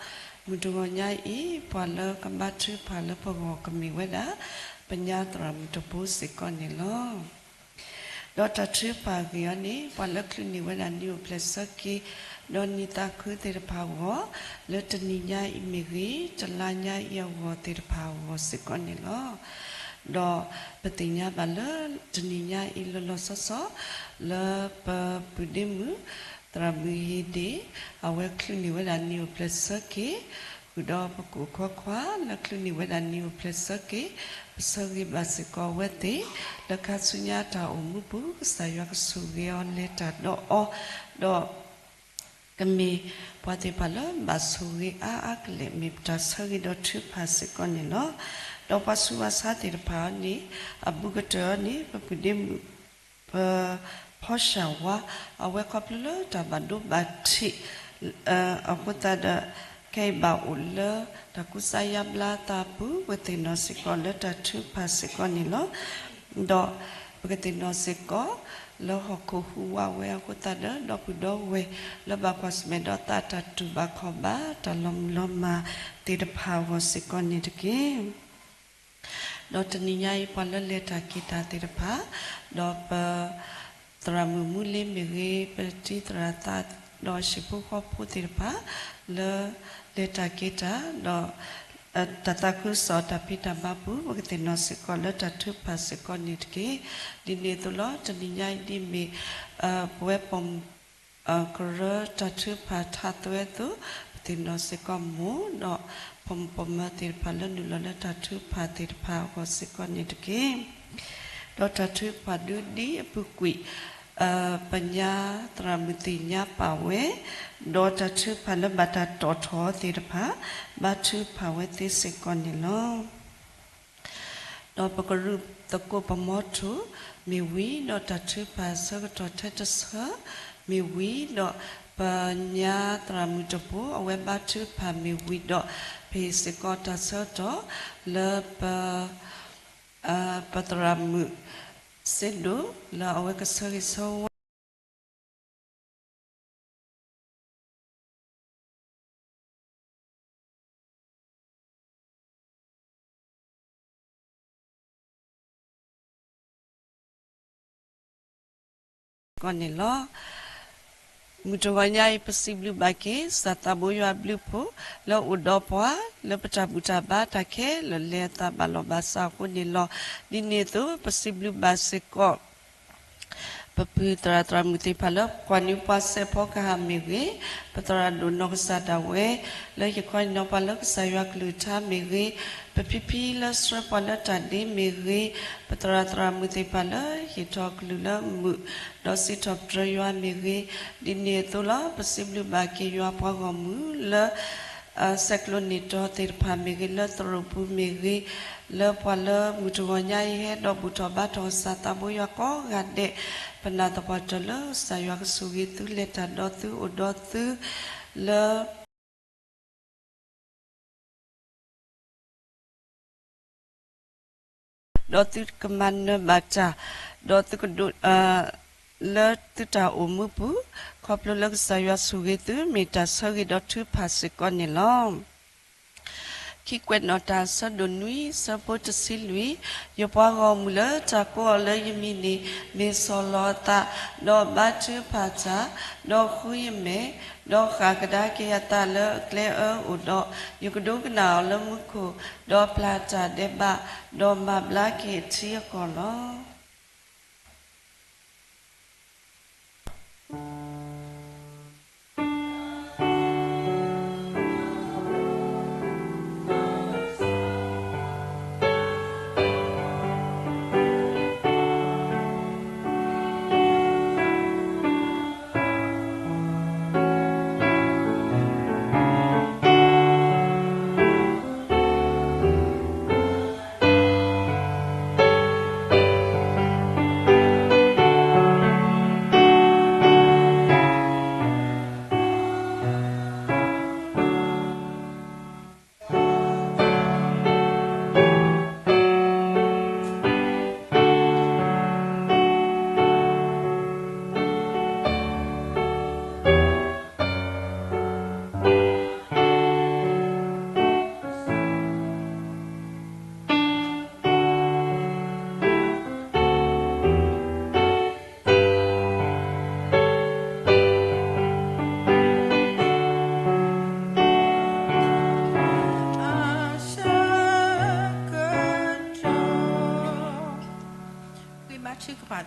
မုၢ်တဂီၤညါအံၤ ပှၤလၢကဘါထုကဖၣ်လၢပဂီၢ်ကမ့ၢ်ဝဲဒၣ် ပညါသရၣ်မုၣ်တဘိစ့ၢ်ကီးန့ၣ်လီၤ. ဒီးတၢ်ထုကဖၣ်အဂ့ၢ်အံၤန့ၣ် ပှၤလၢချုးန့ၢ်ဝဲဒၣ်နံၣ်အိၣ်ဖျဲၣ်ဆၢက့ၤ ဒီးနံၣ်သးခုသ့ၣ်တဖၣ်အဂီၢ်, လၢတနံၤညါအံၤမ့ၢ်ဂ့ၤ, တလါညါအံၤအဂီၢ်သ့ၣ်တဖၣ်အဂီၢ်စ့ၢ်ကီးန့ၣ်လီၤ. ဒီးပသ့ၣ်ညါဘၣ်လၢတနံၤညါအံၤလီၤလီၤဆီဆီ လၢပပုၢ်ဒ့မုၣ် သရၣ်မုၣ်ဟ့ဒ့ၣ် အဝဲချုးန့ၢ်ဝဲဒၣ်နံၣ်အိၣ်ဖျဲၣ်ဆၢက့ၤ, ဃုာ်ဒီးပကအိၣ်ခိးကွၢ်လၢချုးန့ၢ်ဝဲဒၣ်နံၣ်အိၣ်ဖျဲၣ်ဆၢက့ၤ, ပဆၢဂ့ၤဘၣ်စ့ၢ်ကီးအဝဲသ့ၣ် လၢခါဆူညါတၢ်အိၣ်မူပူၤ ကစၢ်ယွၤကဆိၣ်ဂ့ၤအီၤလဲၤတၢ်ဒီးအီၤ, ဒီး ကမ့ၢ်ပှၤသ့ၣ်တဖၣ်လၢဘၣ်ဆိၣ်ဂ့ၤအါအါကလဲာ် မ့ၢ်ပတၢ်ဆၢဂ့ၤဒီးထုကဖၣ်စ့ၢ်ကီးန့ၣ်လီၤ. ဒီးပှၤဆူးပှၤဆါသ့ၣ်တဖၣ်အံၤန့ၣ် အဘူးကတၢၢ်အံၤန့ၣ် ပပုၢ်ဒ့မုၣ် ပဖီၣ်စၢ်ဝါ အဝဲခီဖျိလၢတၢ်ဘၣ်ဒိဘၣ်ထံး အဃိသတးဒီး ခဲအံၤဘၣ်အိၣ်လၢတၢ်ကူစါယါဘျါအသးအပူၤ ပကသ့ၣ်နီၣ်စ့ၢ်ကီးလၢတၢ်ထုကဖၣ်စ့ၢ်ကီးန့ၣ်လီၤ. ဒီးပကသ့ၣ်နီၣ်စ့ၢ်ကီး လၢဟီၣ်ခိၣ်ဟူးဝးဝဲအဃိသတးဒီး ဒီပုၢ်ဒီဝဲၢ်လၢဘၣ်ကွၢ်ဆၢၣ်မဲာ်ဒီးသးတၢ်တူၢ်ဘၣ်ခီၣ်ဘၣ် တၢ်လီၤမုၢ်လီၤမၢ်သ့ၣ်တဖၣ်အဂီၢ်စ့ၢ်ကီးန့ၣ်တက့ၢ်. ဒီးတနံၤညါအံၤပှၤလၢလဲၤတၢ်က့ၤတၢ်သ့ၣ်တဖၣ်, ဒီးပသရၣ်မုၣ်မူလ့မ့ၢ်ဂ့ၤ, ပတံၤသရၣ်သး, ဒီးဟံၣ်ဖိဃီဖိသ့ၣ်တဖၣ် လၢလဲၤတၢ်က့ၤတၢ်, ဒီး တၢ်သးခုကစီၣ်တၢ်ဖံးတၢ်မၤပူၤ ပကသ့ၣ်နီၣ်စ့ၢ်ကီးလၢတၢ်ထုကဖၣ်စ့ၢ်ကီးန့ၣ်တက့ၢ်. ဒ်န့ၣ်အသိးလီၤ တနံၤညါအံၤဒ်မ့ၢ် ပဝဲပိာ်မုၣ် ကရၢတၢ်ထုကဖၣ်ထးသွဲအသိး ပသ့ၣ်နီၣ်စ့ၢ်ကီးမိၢ် ဒီးပိာ်မုၣ်ပိာ်မၢၤသ့ၣ်တဖၣ်လၢနုာ်လီၤလၢတၢ်ထုကဖၣ်သ့ၣ်တဖၣ်အဂီၢ်စ့ၢ်ကီးန့ၣ်တက့ၢ်. ဒီးတၢ်ထုကဖၣ်ဒုးဒ်အပူၤကွံာ် ပညါသရၣ်မုၣ်သ့ၣ်ညါပာ်ဝဲ, ဒီးတၢ်ထုကဖၣ်လၢဘၣ်တၢ်တီၣ်ထီၣ်သ့ၣ်တဖၣ် ဘါထုကဖၣ်ဝဲသ့စ့ၢ်ကီးန့ၣ်လီၤ. ဒီးပကရူၢ်သကိးပမီထိၣ်မ့ၢ်ဝံၤ, ဒီးတၢ်ထုကဖၣ်ဆၢကတီၢ်ထဲတဆၢမ့ၢ်ဝံၤ, ဒီးပညါသရၣ်မုၣ်တဘိ အဝဲဘါထုကဖၣ်မ့ၢ်ဝံၤဒီး ပဟ့ၣ်စ့ၢ်ကီးတၢ်ဆၢကတီၢ်လၢပ ပသရၣ်မုၣ်စ့ဒိၣ် လၢအဝဲကဆၢဂ့ၤဆၢဝါ ကီးန့ၣ်လီၤ. မုၢ်တဂီၤညါအံၤ ပစံးဘျုးဘၣ်က့ၤ ကစၢ်သးဘိယွၤအဘျုးအဖှိၣ် လၢအိၣ်ဒီးပှၤ လၢပတၢ်ဘူၣ်တၢ်ဘါတၢ်ခဲလၢာ် လဲၤအသးဘၣ်လီၢ်ဘၣ်စးအဃိန့ၣ်လီၤ. ဒ်န့ၣ်အသိး ပစံးဘျုးဘၣ်စ့ၢ်ကီး ပပုၢ်သရၣ်သရၣ်မုၣ်သ့ၣ်တဖၣ်လၢ ကွၢ်နုာ်ပှၤစဲးဖီကဟၣ်မ့ၢ်ဂ့ၤ, ပသရၣ်ဒိၣ်နီၢ်ကစၢ်ဒၣ်ဝဲ လၢဟ့ၣ်ခီဟ့ၣ်နီၤပှၤလၢကစၢ်ယွၤကလုၢ်ကထါမ့ၢ်ဂ့ၤ, ပဖံဖံလၢဆှၢပှၤလၢတၢ်ဒ့မ့ၢ်ဂ့ၤ, ပသရၣ်သရၣ်မုၣ်သ့ၣ်တဖၣ်လၢဟ့ၣ်ထီၣ်ကလုၢ်လၢမုာ် ဒီးစံးထီၣ်ပတြၢၤယွၤမ့ၢ်ဂ့ၤ, ဒ်န့ၣ်အသိးလီၤ. ပစံးဘျုးဘၣ်က့ၤယွၤပှၤဂီၢ်မုၢ်လၢ ဆဲးကျိးန့ၢ်တီၤသ့ၣ်တဖၣ်မ့ၢ်ဂ့ၤ, လၢသရိာ်ပူၤမ့ၢ်ဂ့ၤ, လၢပှၤလၢမုၢ်တဂီၤညါအံၤ ဟဲဒီးဘူၣ်ထီၣ်ဘါထီၣ်ကစၢ်သးဘိယွၤကိးဂၤဒဲး, ပနာ်သပှၢ်တၢၢ်လၢကစၢ်ယွၤကဆိၣ်ဂ့ၤသု လဲၤတၢ်ဒီးသု အိၣ်ဒီးသု လၢ ဒီးသုကမၤနၢၤဘၣ်တၢ်, ဒီးသုကဒိး လၢသုတၢ်အိၣ်မူပူၤ, ခီဖျိလၢကစၢ်ယွၤဆိၣ်ဂ့ၤသု မ့ၢ်တၢ်ဆၢဂ့ၤဒီးထုကဖၣ်စ့ၢ်ကီးန့ၣ်လီၤ. ခံကွဲးနီၣ်တၢ် ဆၢဒိၣ်နွံ ဆၢဖိတဆံလွံၢ်, ယပှၤဂီၢ်မုၢ်လၢတၢ်ကိးအီၤလၢယမံၤန့ၣ် မ့ၢ်ဆီၣ်လီၤအသး, ဒီးဘါထုကဖၣ်တၢ်, ဒီးဃုယမဲာ်, ဒီးဃၣ်ကဒါက့ၤအသးလၢအကျဲအၢအိၣ်ဒီး, ယကဒိကနၣ်အီၤလၢမူခိၣ်, ဒီးပျၢ်တၢ်ဒဲးဘး, ဒီးမၤဘျါက့ၤအထံအကီၢ်လီၤ.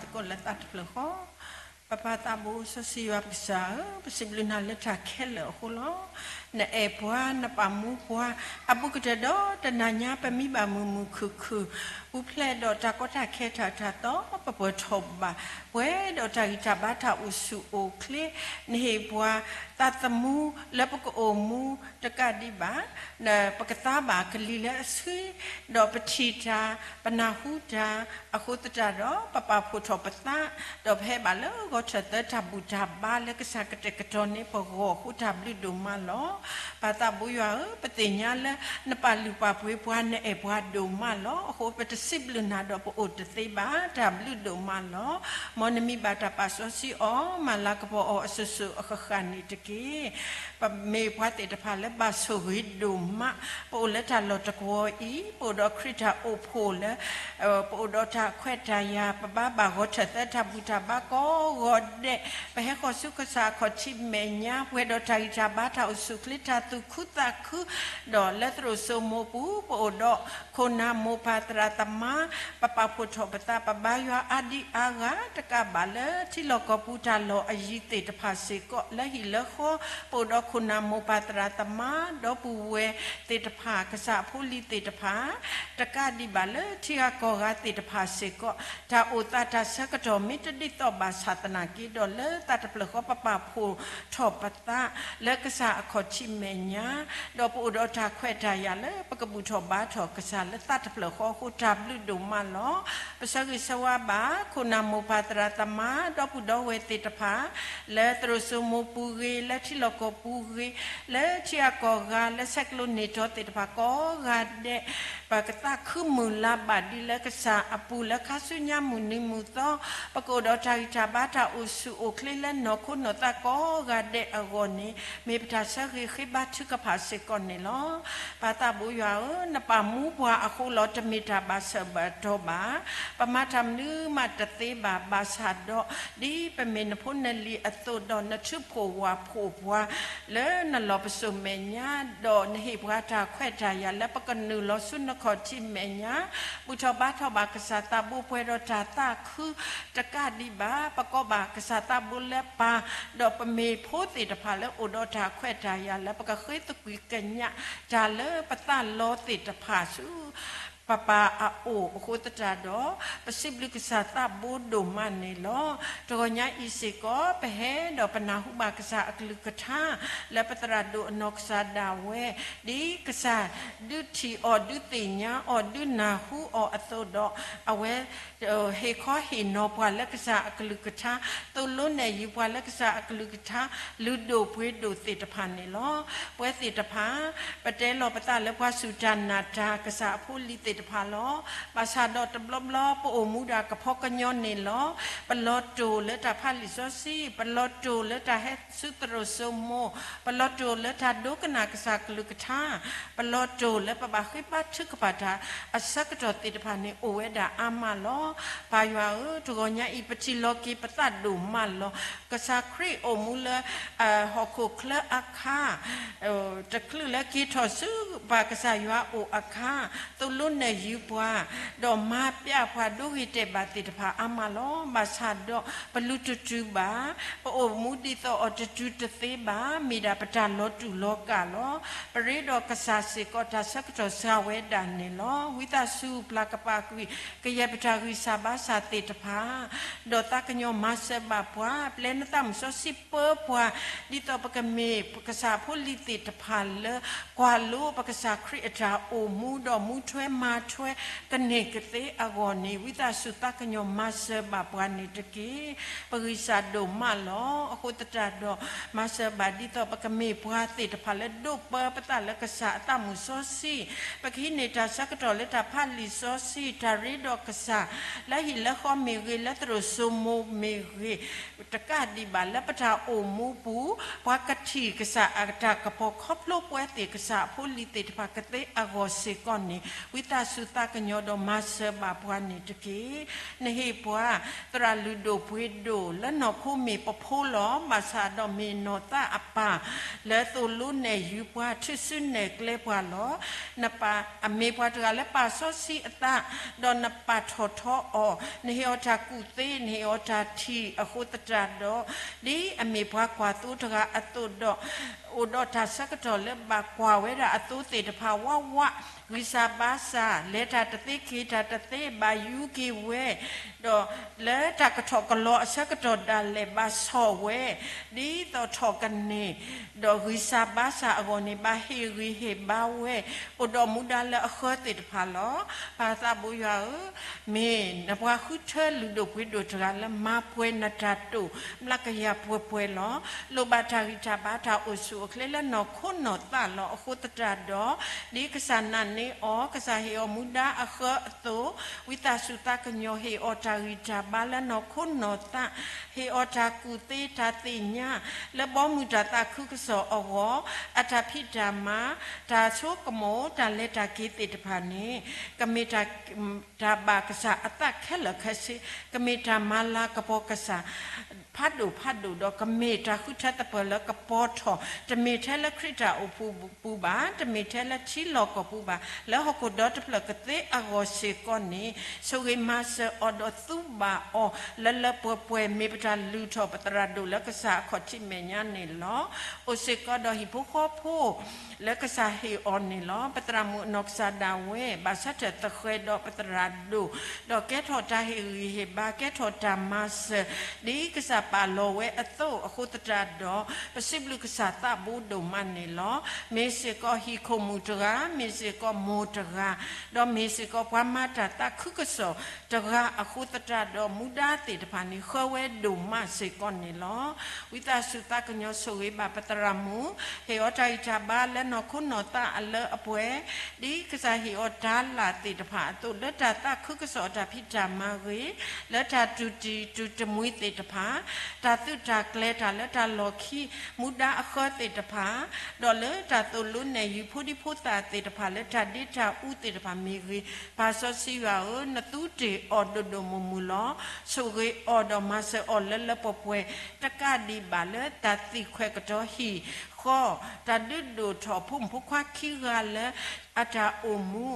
သကိးလၢသးတဖျၢၣ်ဃီ. ပပၢ်သးဘိစီဆှံယွၤပကစၢ်ဧၢ, ပစံးဘျုးနၤလၢတၢ်ခဲလၢာ်အဃိလီၤ. နအဲၣ်ပှၤ နပာ်မူပှၤ အဘူးကတၢၢ်ဒီးတနၤညါ ပမံဘၣ်မုာ်မုာ်ခုၣ်ခုၣ်, ပူၤဖျဲးဒီးတၢ်ကီတၢ်ခဲတၢ်တၢ်သီ ပပၢၢ်ထီၣ်ဘၣ်, ပှဲၤဒီးတၢ်ဂံၢ်တၢ်ဘါတၢ်အိၣ်ဆူၣ်အိၣ်ချ့, နဟ့ၣ်ပှၤသးသမူလၢပကအိၣ်မူတကးဒံးဘၣ် ပကသါဘၣ်ကလံၤလၢအဆှံ, ဒီးပထံၣ်တၢ် ပနၢ်ဟူတၢ် အဃိသတးဒီး ပပာ်ဖှိၣ်ထီၣ်ပသး, ဒီးပဟဲဘၣ်လၢဂီၤထၢၣ်သၢတၢ်ဘူၣ်တၢ်ဘါလၢကစၢ်ကတဲာ်ကတီၤန့ၢ်ပဂီၢ်အဃိ တၢ်ဘျုးဒိၣ်မးလီၤ. ပၢ်သးဘိယွၤဧၢ, ပသ့ၣ်ညါလၢနပာ်လုၢ်ပာ်ပှ့ၤပှၤ နအဲၣ်ပှၤဒိၣ်မးလီၤ. အဃိပတစံးဘျုးနၤဒီးပအိၣ်တသ့ဘၣ်, တၢ်ဘျုးဒိၣ်မးလီၤ. မ်နမံဘၣ်တၢ်ပာ်စီဆှံအီၤ မၤလၤကပီၤအီၤအစိၤစိၤအဃၣ်ဃၣ်န့ၣ်တက့ၢ်. ပမ့ၢ်ပှၤသ့ၣ်တဖၣ်လၢဘၣ်ဆိၣ်ဂ့ၤဒိၣ်မး, ပအိၣ်လၢတၢ်လီၢ်တကဝီၤအံၤ ပအိၣ်ဒီးခရံာ်တၢ်အိၣ်ဖှိၣ်လၢ ပအိၣ်ဒီးတၢ်ခွဲးတၢ်ယာ် ပဘါဘၣ်ဂီၤထၢၣ်သၢတၢ်ဘူၣ်တၢ်ဘါကိးဂီၤဒဲး, ပဟဲဃီၤဆူကစၢ်အခီၣ်ထံးမဲာ်ညါ ပှဲၤဒီးတၢ်ဂံၢ်တၢ်ဘါတၢ်အိၣ်ဆူၣ်ချ့တၢ်သူၣ်ခုသးခု, ဒီးလၢသရိာ်စိမိပူၤ ပအိၣ်ဒီးခိၣ်နၢ်မိၢ်ပၢ်သရၣ်သမါ, ပပာ်ဖှိၣ်ထီၣ်ပသး ပဘါယွၤအါဒံအါဂၤ တကးဘၣ်လၢထံလီၢ်ကီၢ်ပူၤတၢ်လီၢ်အယံၤသ့ၣ်တဖၣ်စ့ၢ်ကီး လၢဟံၣ်လၢဃီ ပအိၣ်ဒီးခိၣ်နၢ်မိၢ်ပၢ်သရၣ်သမါ ဒီပုၢ်ဝဲၢ်သ့ၣ်တဖၣ် ကစၢ်အဖိလံၤသ့ၣ်တဖၣ် တကးဒံးဘၣ်လၢထံဂၤကီၢ်ဂၤသ့ၣ်တဖၣ်စ့ၢ်ကီး တၢ်အိၣ်သးတၢ်ဆၢကတီၢ်မ့ၢ်တဒ်သိးဘၣ်ဆၣ်သနာ်က့ဒီး လၢသးတဖျၢၣ်ဃီပပာ်ဖှိၣ်ထီၣ်ပသး လၢကစၢ်အခီၣ်ထံးမဲာ်ညါ, ဒီးပအိၣ်ဒီးတၢ်ခွဲးတၢ်ယာ်လၢပကဘူၣ်ထီၣ်ဘါထီၣ်ကစၢ်လၢသးတဖျၢၣ်ဃီအဃိ တၢ်ဘျုးဒိၣ်မးလီၤ. ပဆၢဂ့ၤဆၢဝါဘၣ် ခိၣ်နၢ်မိၢ်ပၢ်သရၣ်သမါ ဒီပုၢ်ဒီဝဲၢ်သ့ၣ်တဖၣ် လၢသရိာ်စိမိပူၤဂ့ၤ လၢထံလီၢ်ကီၢ်ပူၤဂ့ၤ လၢထံဂၤကီၢ်ဂၤ လၢဆဲးကျိးန့ၢ်တီသ့ၣ်တဖၣ်ကိးဂၤဒဲး, ပကသးခုမုၢ်လၢ်ဘၣ်ဒ်လၢကစၢ်အပူၤ လၢခါဆူညါမုၢ်နံၤမုၢ်သီ ပကအိၣ်ဒီးတၢ်ဂံၢ်တၢ်ဘါတၢ်အိၣ်ဆူၣ်အိၣ်ချ့လၢနီၢ်ခိနီၢ်သးကိးဂၤဒဲးအဂီၢ်န့ၣ် မ့ၢ်ပတၢ်ဆၢဂ့ၤဃ့ဘါထုကဖၣ်စ့ၢ်ကီးန့ၣ်လီၤ. ပၢ်သးဘိယွၤဧၢ, နပာ်မူပှၤအဃိလီၤ တမ့ၢ်တၢ်ဘၣ်ဆၢဘၣ်တီၤဘၣ်. ပမၤတၢ်မနုၤမးတသ့ဘၣ် ဘၣ်ဆၣ်ဒီး ဒ်ပမ့ၢ်နဖိနလံၤအသိးဒီး နထုးဖှိၣ်ဝၢ်ဖှိၣ်ပှၤ လၢနလီၢ်ပစိာ်မဲာ်ညါ, ဒီးနဟ့ၣ်ပှၤတၢ်ခွဲးတၢ်ယာ်လၢပကနုာ်လီၤဆူနခီၣ်ထံးမဲာ်ညါ, ဘူၣ်ထီၣ်ဘါထီၣ်ဘၣ်ကစၢ်သးဘိ ပှဲၤဒီးတၢ်သးခုတကးဒံးဘၣ်, ပကိးဘၣ်ကစၢ်သးဘိလၢပၢ်, ဒီးပမ့ၢ်ဖိသ့ၣ်တဖၣ်လၢအိၣ်ဒီးတၢ်ခွဲးတၢ်ယာ်လၢ ပကဃ့သကွံၢ်ကညးတၢ်လၢပသးလီသ့ၣ်တဖၣ်ဆူ ပပၢ်အအိၣ်အဃိသတးဒီး ပစံးဘျုးကစၢ်သးဘိဒိၣ်မးန့ၣ်လီၤ. တဂီၤညါအံၤစ့ၢ်ကီး ပဟဲဒီးပနၢ်ဟူဘၣ်ကစၢ်အကလုၢ်ကထါ လၢပသရၣ်ဒိၣ်အနီၢ်ကစၢ်ဒၣ်ဝဲ, ဒ်ကစၢ်ဒုးထံၣ်အီၤ ဒုးသ့ၣ်ညါအီၤ ဒုးနၢ်ဟူအီၤအသိးဒီး အဝဲ ဟ့ၣ်ခီဟ့ၣ်နီၤပှၤလၢကစၢ်အကလုၢ်ကထါ, သိၣ်လိနဲၣ်ယုၤပှၤလၢကစၢ်အကလုၢ်ကထါ လုၢ်ဒိၣ်ပှ့ၤဒိၣ်သ့ၣ်တဖၣ်န့ၣ်လီၤ. ပဝဲသ့ၣ်တဖၣ် ပတဲလီၤပသးလၢပှၤစူၢ်တၢ်နာ်တၢ် ကစၢ်အဖိလံၤသ့ၣ်တဖၣ်လီၤ. ဘၣ်ဆၣ်ဒီးတဘျီဘျီ ပအိၣ်မူဒၣ်ကဖီကညီန့ၣ်လီၤ. ပလီၤတိၢ်လၢတၢ်ဖးလံာ်စီဆှံ, ပလီၤတိၢ်လၢတၢ်ဟဲဆူသရိာ်စိမိ, ပလီၤတိၢ်လၢတၢ်ဒိကနၣ်ကစၢ်ကလုၢ်ကထါ, ပလီၤတိၢ်လၢပဘၣ်ဃ့ဘါထုကဖၣ်တၢ် အဆၢကတီၢ်သ့ၣ်တဖၣ်န့ၣ် အိၣ်ဝဲဒၣ်အါမးလီၤ. ပၢ်ယွၤဧၢ, တဂီၤညါအံၤ ပထံၣ်လီၤက့ၤပသးဒိၣ်မးလီၤ. ကစၢ်ခရံာ်အိၣ်မူလၢ ဟီၣ်ခိၣ်ချၢအခါ တချုးလၢက့ၤထီၣ်ဆူပၢ်ကစၢ်ယွၤအအိၣ်အခါ, သိၣ်လိနဲၣ်ယုၤပှၤ, ဒီးမၤပျးပှၤဒိဂ့ၤတဲာ်ဘၣ်သ့ၣ်တဖၣ်အါမးလီၤ. ဘၣ်ဆၣ်ဒီး ပလုၢ်တတုၤဘၣ်, ပအိၣ်မူဒ်သိးအီၤတတုၤတသ့ဘၣ်, မ့ၢ်ဒၣ်ပတၢ်လီၤတူာ်လီၤကာ်လီၤ. ပရ့ဒီးကစၢ်စ့ၢ်ကီး တၢ်ဆၢကတီၢ်စှၤဝဲဒၣ်န့ၣ်လီၤ. ဝံသးစူၤပျၢ်ကပာ်ကွံာ် ကယဲၢ်ပတၢ်ဂံၢ်စၢ်ဘါစၢ်သ့ၣ်တဖၣ်, ဒီးသးကညီၤမၤစၢၤဘၣ်ပှၤ, ပျဲနသးမုၢ်စီဆှံပၢပှၤ, ဒ်သိးပကမ့ၢ်ကစၢ်ဖိလံၤသ့ၣ်တဖၣ်လၢ ကွၢ်လိပကစၢ်ခရံာ်အတၢ်အိၣ်မူဒီးမူထွဲမၤထွဲကန့ၢ်ကသ့အဂီၢ်န့ၣ် ဝံသးစူၤသးကညီၤမၤစၢၤဘၣ်ပှၤန့ၣ်တက့ၢ်. ပဂံၢ်စၢ်ဒိၣ်မးလီၤ. အဃိသတးဒီး မၤစၢၤဘၣ်ဒ်သိးပကမ့ၢ်ပှၤသ့ၣ်တဖၣ်လၢဒိးပၢပသးလၢကစၢ်အသးမုၢ်စီဆှံ, ပကဟံးန့ၢ်တၢ်ဆၢကတီၢ်လၢတၢ်ဖးလံာ်စီဆှံ, တၢ်ရ့ဒီးကစၢ်, လၢဟံၣ်လၢဃီမ့ၢ်ဂ့ၤ, လၢသရိာ်စိမိၤမ့ၢ်ဂ့ၤ, တကးဒံးဘၣ်လၢပတၢ်အိၣ်မူပူၤ, ပှၤကထံၣ်ကစၢ်အတၢ်ကပီၤခီဖျိပဝဲသ့ၣ်ကစၢ်အဖိလံၤသ့ၣ် တၢ်သ့ၣ်တဖၣ်ကသ့အဂီၢ်စ့ၢ်ကီးန့ၣ် ဝံသးစူၤသးကညီၤဒီးမၤစၢၤဘၣ်ပှၤန့ၣ်တက့ၢ်. နဟ့ၣ်ပှၤ သရၣ်လုၢ်ဒိၣ်ပှ့ၤဒိၣ်လၢနီၢ်ခိမ့ၢ်ပဖိလီၤ. ဘၣ်ဆၣ်ဒီးမ့ၢ်နီၢ်သးအပၢ် လၢသိၣ်လိနဲၣ်ယုၤပှၤ ထုးစုနဲၣ်ကျဲပှၤလီၤ. နပၢ် မ့ၢ်ပှၤတဂၤလၢပာ်စီဆှံအသး ဒီးနပာ်ထီၣ်ထီအီၤ, နဟ့ၣ်အီၤတၢ်ကူၣ်သ့, နဟ့ၣ်အီၤတၢ်ထံၣ်အဃိသတးဒီး, ဒ်အမ့ၢ်ပှၤကွၢ်သိတဂၤအသိးဒီး, အိၣ်ဒီးတၢ်ဆၢကတီၢ်လၢဘၣ်ကွၢ်ဝဲဒၣ်အသိသ့ၣ်တဖၣ်ဝးဝး, ဂံၢ်စၢ်ဘါစၢ်, လဲၤတၢ်တသ့က့ၤတၢ်တသ့ ဘၣ်ယူၤက့ၤဝဲ, ဒီးလၢတၢ်ကထီၣ်ကလီၤအဆၢကတီၢ်ဒၣ်လဲာ် ဘၣ်ဆီၣ်ဝဲ, ဒ်သိးထီၣ်ကန့ၢ် ဒီးဂံၢ်စၢ်ဘါစၢ်အဂီၢ်န့ၣ် ဘၣ်ဟ့ၣ်ဂံၢ်ဟ့ၣ်ဘါဝဲ, အိၣ်ဒီးမူဒါလၢအဃၢသ့ၣ်တဖၣ်လီၤ. ပၢ်သးဘိယွၤဧၢ, မ့ၢ်နပှၤဃုထၢလုၢ်ဒိၣ်ပှ့ၤဒိၣ်တဂၤလၢမၤပှဲၤနတၢ်တိာ် မျးကယၤပှဲၤပှဲၤလီၤ. လိၣ်ဘၣ်တၢ်ဂံၢ်တၢ်ဘါတၢ်အိၣ်ဆူၣ်အိၣ်ချ့လၢနီၢ်ခိနီၢ်သးလီၤ. အဃိသတးဒီး, ဒ်ကစၢ်နာ်န့ၢ်အီၤ, ကစၢ်ဟ့ၣ်အီၤမူဒါအဃၢအသိး, ဝံသးစူၤသးကညီၤဟ့ၣ်အီၤတၢ်ဂံၢ်တၢ်ဘါလၢနီၢ်ခိနီၢ်သး, ဟ့ၣ်အီၤတၢ်ကူၣ်သ့တၢ်သ့ၣ်ညါ, လၢဘီမုၢ်တၢ်သးခုကစီၣ်အဂီၢ်, အတၢ်ဖံးတၢ်မၤ, တၢ်ဆိကမိၣ်, တၢ်လဲၤတၢ်က့ၤသ့ၣ်တဖၣ်န့ၣ်, ကမ့ၢ်တၢ် တၢ်ဘၣ်ကစၢ်အသးခဲလၢာ်ခဲဆ့, ကမ့ၢ်တၢ်မၤလၤကပီၤကစၢ် ဖးဒိၣ်ဖးဒိၣ်ဒီး ကမ့ၢ်တၢ်ဃုထၢသပၢၤလၢကပီၤထီၣ်, တမ့ၢ်ထဲလၢခရံာ်တၢ်အိၣ်ဖှိၣ်ပူၤဘၣ်, တမ့ၢ်ထဲလၢထံလီၢ်ကီၢ်ပူၤဘၣ်, လၢဟီၣ်ခိၣ်ဒီတဖျၢၣ်ကသ့အဂီၢ်စ့ၢ်ကီးန့ၣ်, ဆိၣ်ဂ့ၤမၤစၢၤအီၤဒီးသူဘၣ်အီၤ လၢလၢပှဲၤပှဲၤ မ့ၢ်ပတၢ်လုၢ်ထီၣ်ပသရၣ်ဒိၣ်လၢကစၢ်အခီၣ်ထံးမဲာ်ညါန့ၣ်လီၤ. အိၣ်စ့ၢ်ကီးဒီးဟံၣ်ဖိဃီဖိ လၢကစၢ်ဟ့ၣ်အီၤန့ၣ်လီၤ. ပသရၣ်မုၣ်အနီၢ်ကစၢ်ဒၣ်ဝဲ ဘၣ်ဆၢထၢၣ်သဃဲးဒီးပသရၣ်ဒိၣ်, ဒီးကဲထီၣ်တၢ်ဟ့ၣ်ဂံၢ်ဟ့ၣ်ဘါ, ကဲထီၣ်တၢ်မၤစၢၤ, ဒ်ကစၢ်ပာ်လီၤဝဲအသိးအဃိသတးဒီး, ပစံးဘျုးကစၢ်သးဘိဒိၣ်မးန့ၣ်လီၤ. မ့ၢ်စ့ၢ်ကီးဟံၣ်ခိၣ်မုၣ်တဂၤ, မ့ၢ်စ့ၢ်ကီးမိၢ်တဂၤ, ဒီးမ့ၢ်စ့ၢ်ကီးပှၤမၤတၢ်သးခုကစီၣ်တဂၤအဃိသတးဒီး, မူဒါသ့ၣ်တဖၣ်န့ၣ် ဃၢဝဲဒိၣ်မးစ့ၢ်ကီးန့ၣ်လီၤ. ဝံသးစူၤသးကညီၤဆိၣ်ဂ့ၤဘၣ်ပသရၣ်မုၣ်, ဟ့ၣ်အီၤတၢ်ဂံၢ်တၢ်ဘါလၢနီၢ်ခိနီၢ်သးအလၢအပှဲၤ, ဒ်ကစၢ်ဟ့ၣ်အီၤတၤလၢ်သ့ၣ်တဖၣ်အသိး, လၢတၢ်သးခုကစီၣ်အတၢ်ဖံးတၢ်မၤဂ့ၤ, လၢတၢ်တူၢ်တံၢ်တူၢ်တမှံသ့ၣ်တဖၣ်, တၢ်သုးတၢ်ကျဲၤတၢ်လၢတၢ်လီၢ်ခံ မူဒါအဃၢသ့ၣ်တဖၣ်, ဒီးလၢတၢ်သိၣ်လိနဲၣ်ယုၤဖိဒံဖိသၣ်သ့ၣ်တဖၣ်လၢတၢ်ဒ့တၢ်အူသ့ၣ်တဖၣ်မ့ၢ်ဂ့ၤ, ပၢ်စီဆှံယွၤဧၢ, နသူတ့ၢ်အီၤဒိၣ်ဒိၣ်မုၢ်မုၢ်လီၤ. ဆိၣ်ဂ့ၤအီၤဒီးမၤစၢၤအီၤလၢလၢပှဲၤပှဲၤ, တကးဒံးဘၣ်လၢတၢ်သံၣ်ခွဲးကတီၤဟံၣ်ဃီ, တၢ်ဒုးဒိၣ်ထီၣ်ဖိမုၣ်ဖိခွါခံဂၤလၢအတၢ်အိၣ်မူ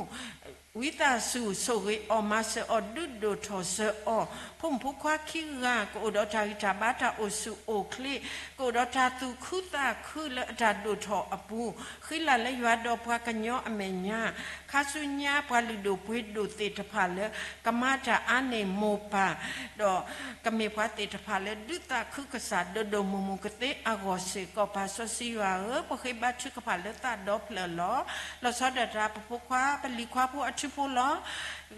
ဝံသးစူၤ ဆိၣ်ဂ့ၤအီၤ မၤစၢၤအီၤဒုးဒိၣ်ထီၣ်စၢၤအီၤ, ဖိမုၣ်ဖိခွါခံဂၤ ကအိၣ်ဒီးတၢ်ဂံၢ်တၢ်ဘါတၢ်အိၣ်ဆူၣ်အိၣ်ချ့, ကအိၣ်ဒီးတၢ်သူၣ်ခုသးခုလၢအတၢ်ဒိၣ်ထီၣ်အပူၤ, ဃံလၤလၢယွၤဒီးပှၤကညီအမဲာ်ညါ, ခါဆူညါပှၤလုၢ်ဒိၣ်ပှ့ၤဒိၣ်သ့ၣ်တဖၣ်လၢ ကမၤတၢ်အါန့ၢ်မိၢ်ပၢ်, ဒီးကမ့ၢ်ပှၤသ့ၣ်တဖၣ်လၢဒုးသးခုကစၢ်ဒိၣ်ဒိၣ်မုၢ်မုၢ်ကသ့အဂီၢ်စ့ၢ်ကီး, ပၢ်စီဆှံယွၤဧၢ, ပဃ့ဘါထုကဖၣ်လၢသးဒီဖျၢၣ်လီၤ. လီၤဆီဒၣ်တၢ်ပဖိခွါပလံၤခွါဖိအထူဖိလီၤ.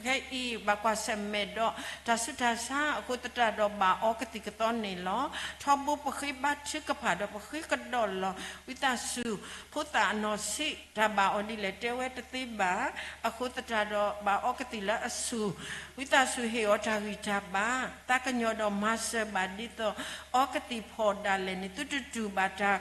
ခဲအံၤဘၣ်ကွၢ်ဆၢၣ်မဲာ်ဒီး တၢ်ဆူးတၢ်ဆါအဃိသတးဒီးဘၣ်အီကသံၣ်ကသီန့ၣ်လီၤ. ထီဘိပဃ့ဘါထုကဖၣ်ဒီးပဃ့ကဒီးလီၤ. ဝံသးစူၤ ဖိသၣ်အနီၢ်ဆံး တၢ်ဘၣ်အီဒ်လဲၣ်တဲဝဲတသ့ဘၣ်. အဃိသတးဒီးဘၣ်အီကသံၣ်လၢအဆူၣ်, ဝံသးစူၤဟ့ၣ်အီၤတၢ်ဂံၢ်တၢ်ဘါ, သးကညီၤဒီးမၤစၢၤဘၣ်ဒ်သိး အီကသံၣ်ဖီၣ်ဒၣ်လဲာ်န့ၣ် သုတတူၢ်ဘၣ်တၢ်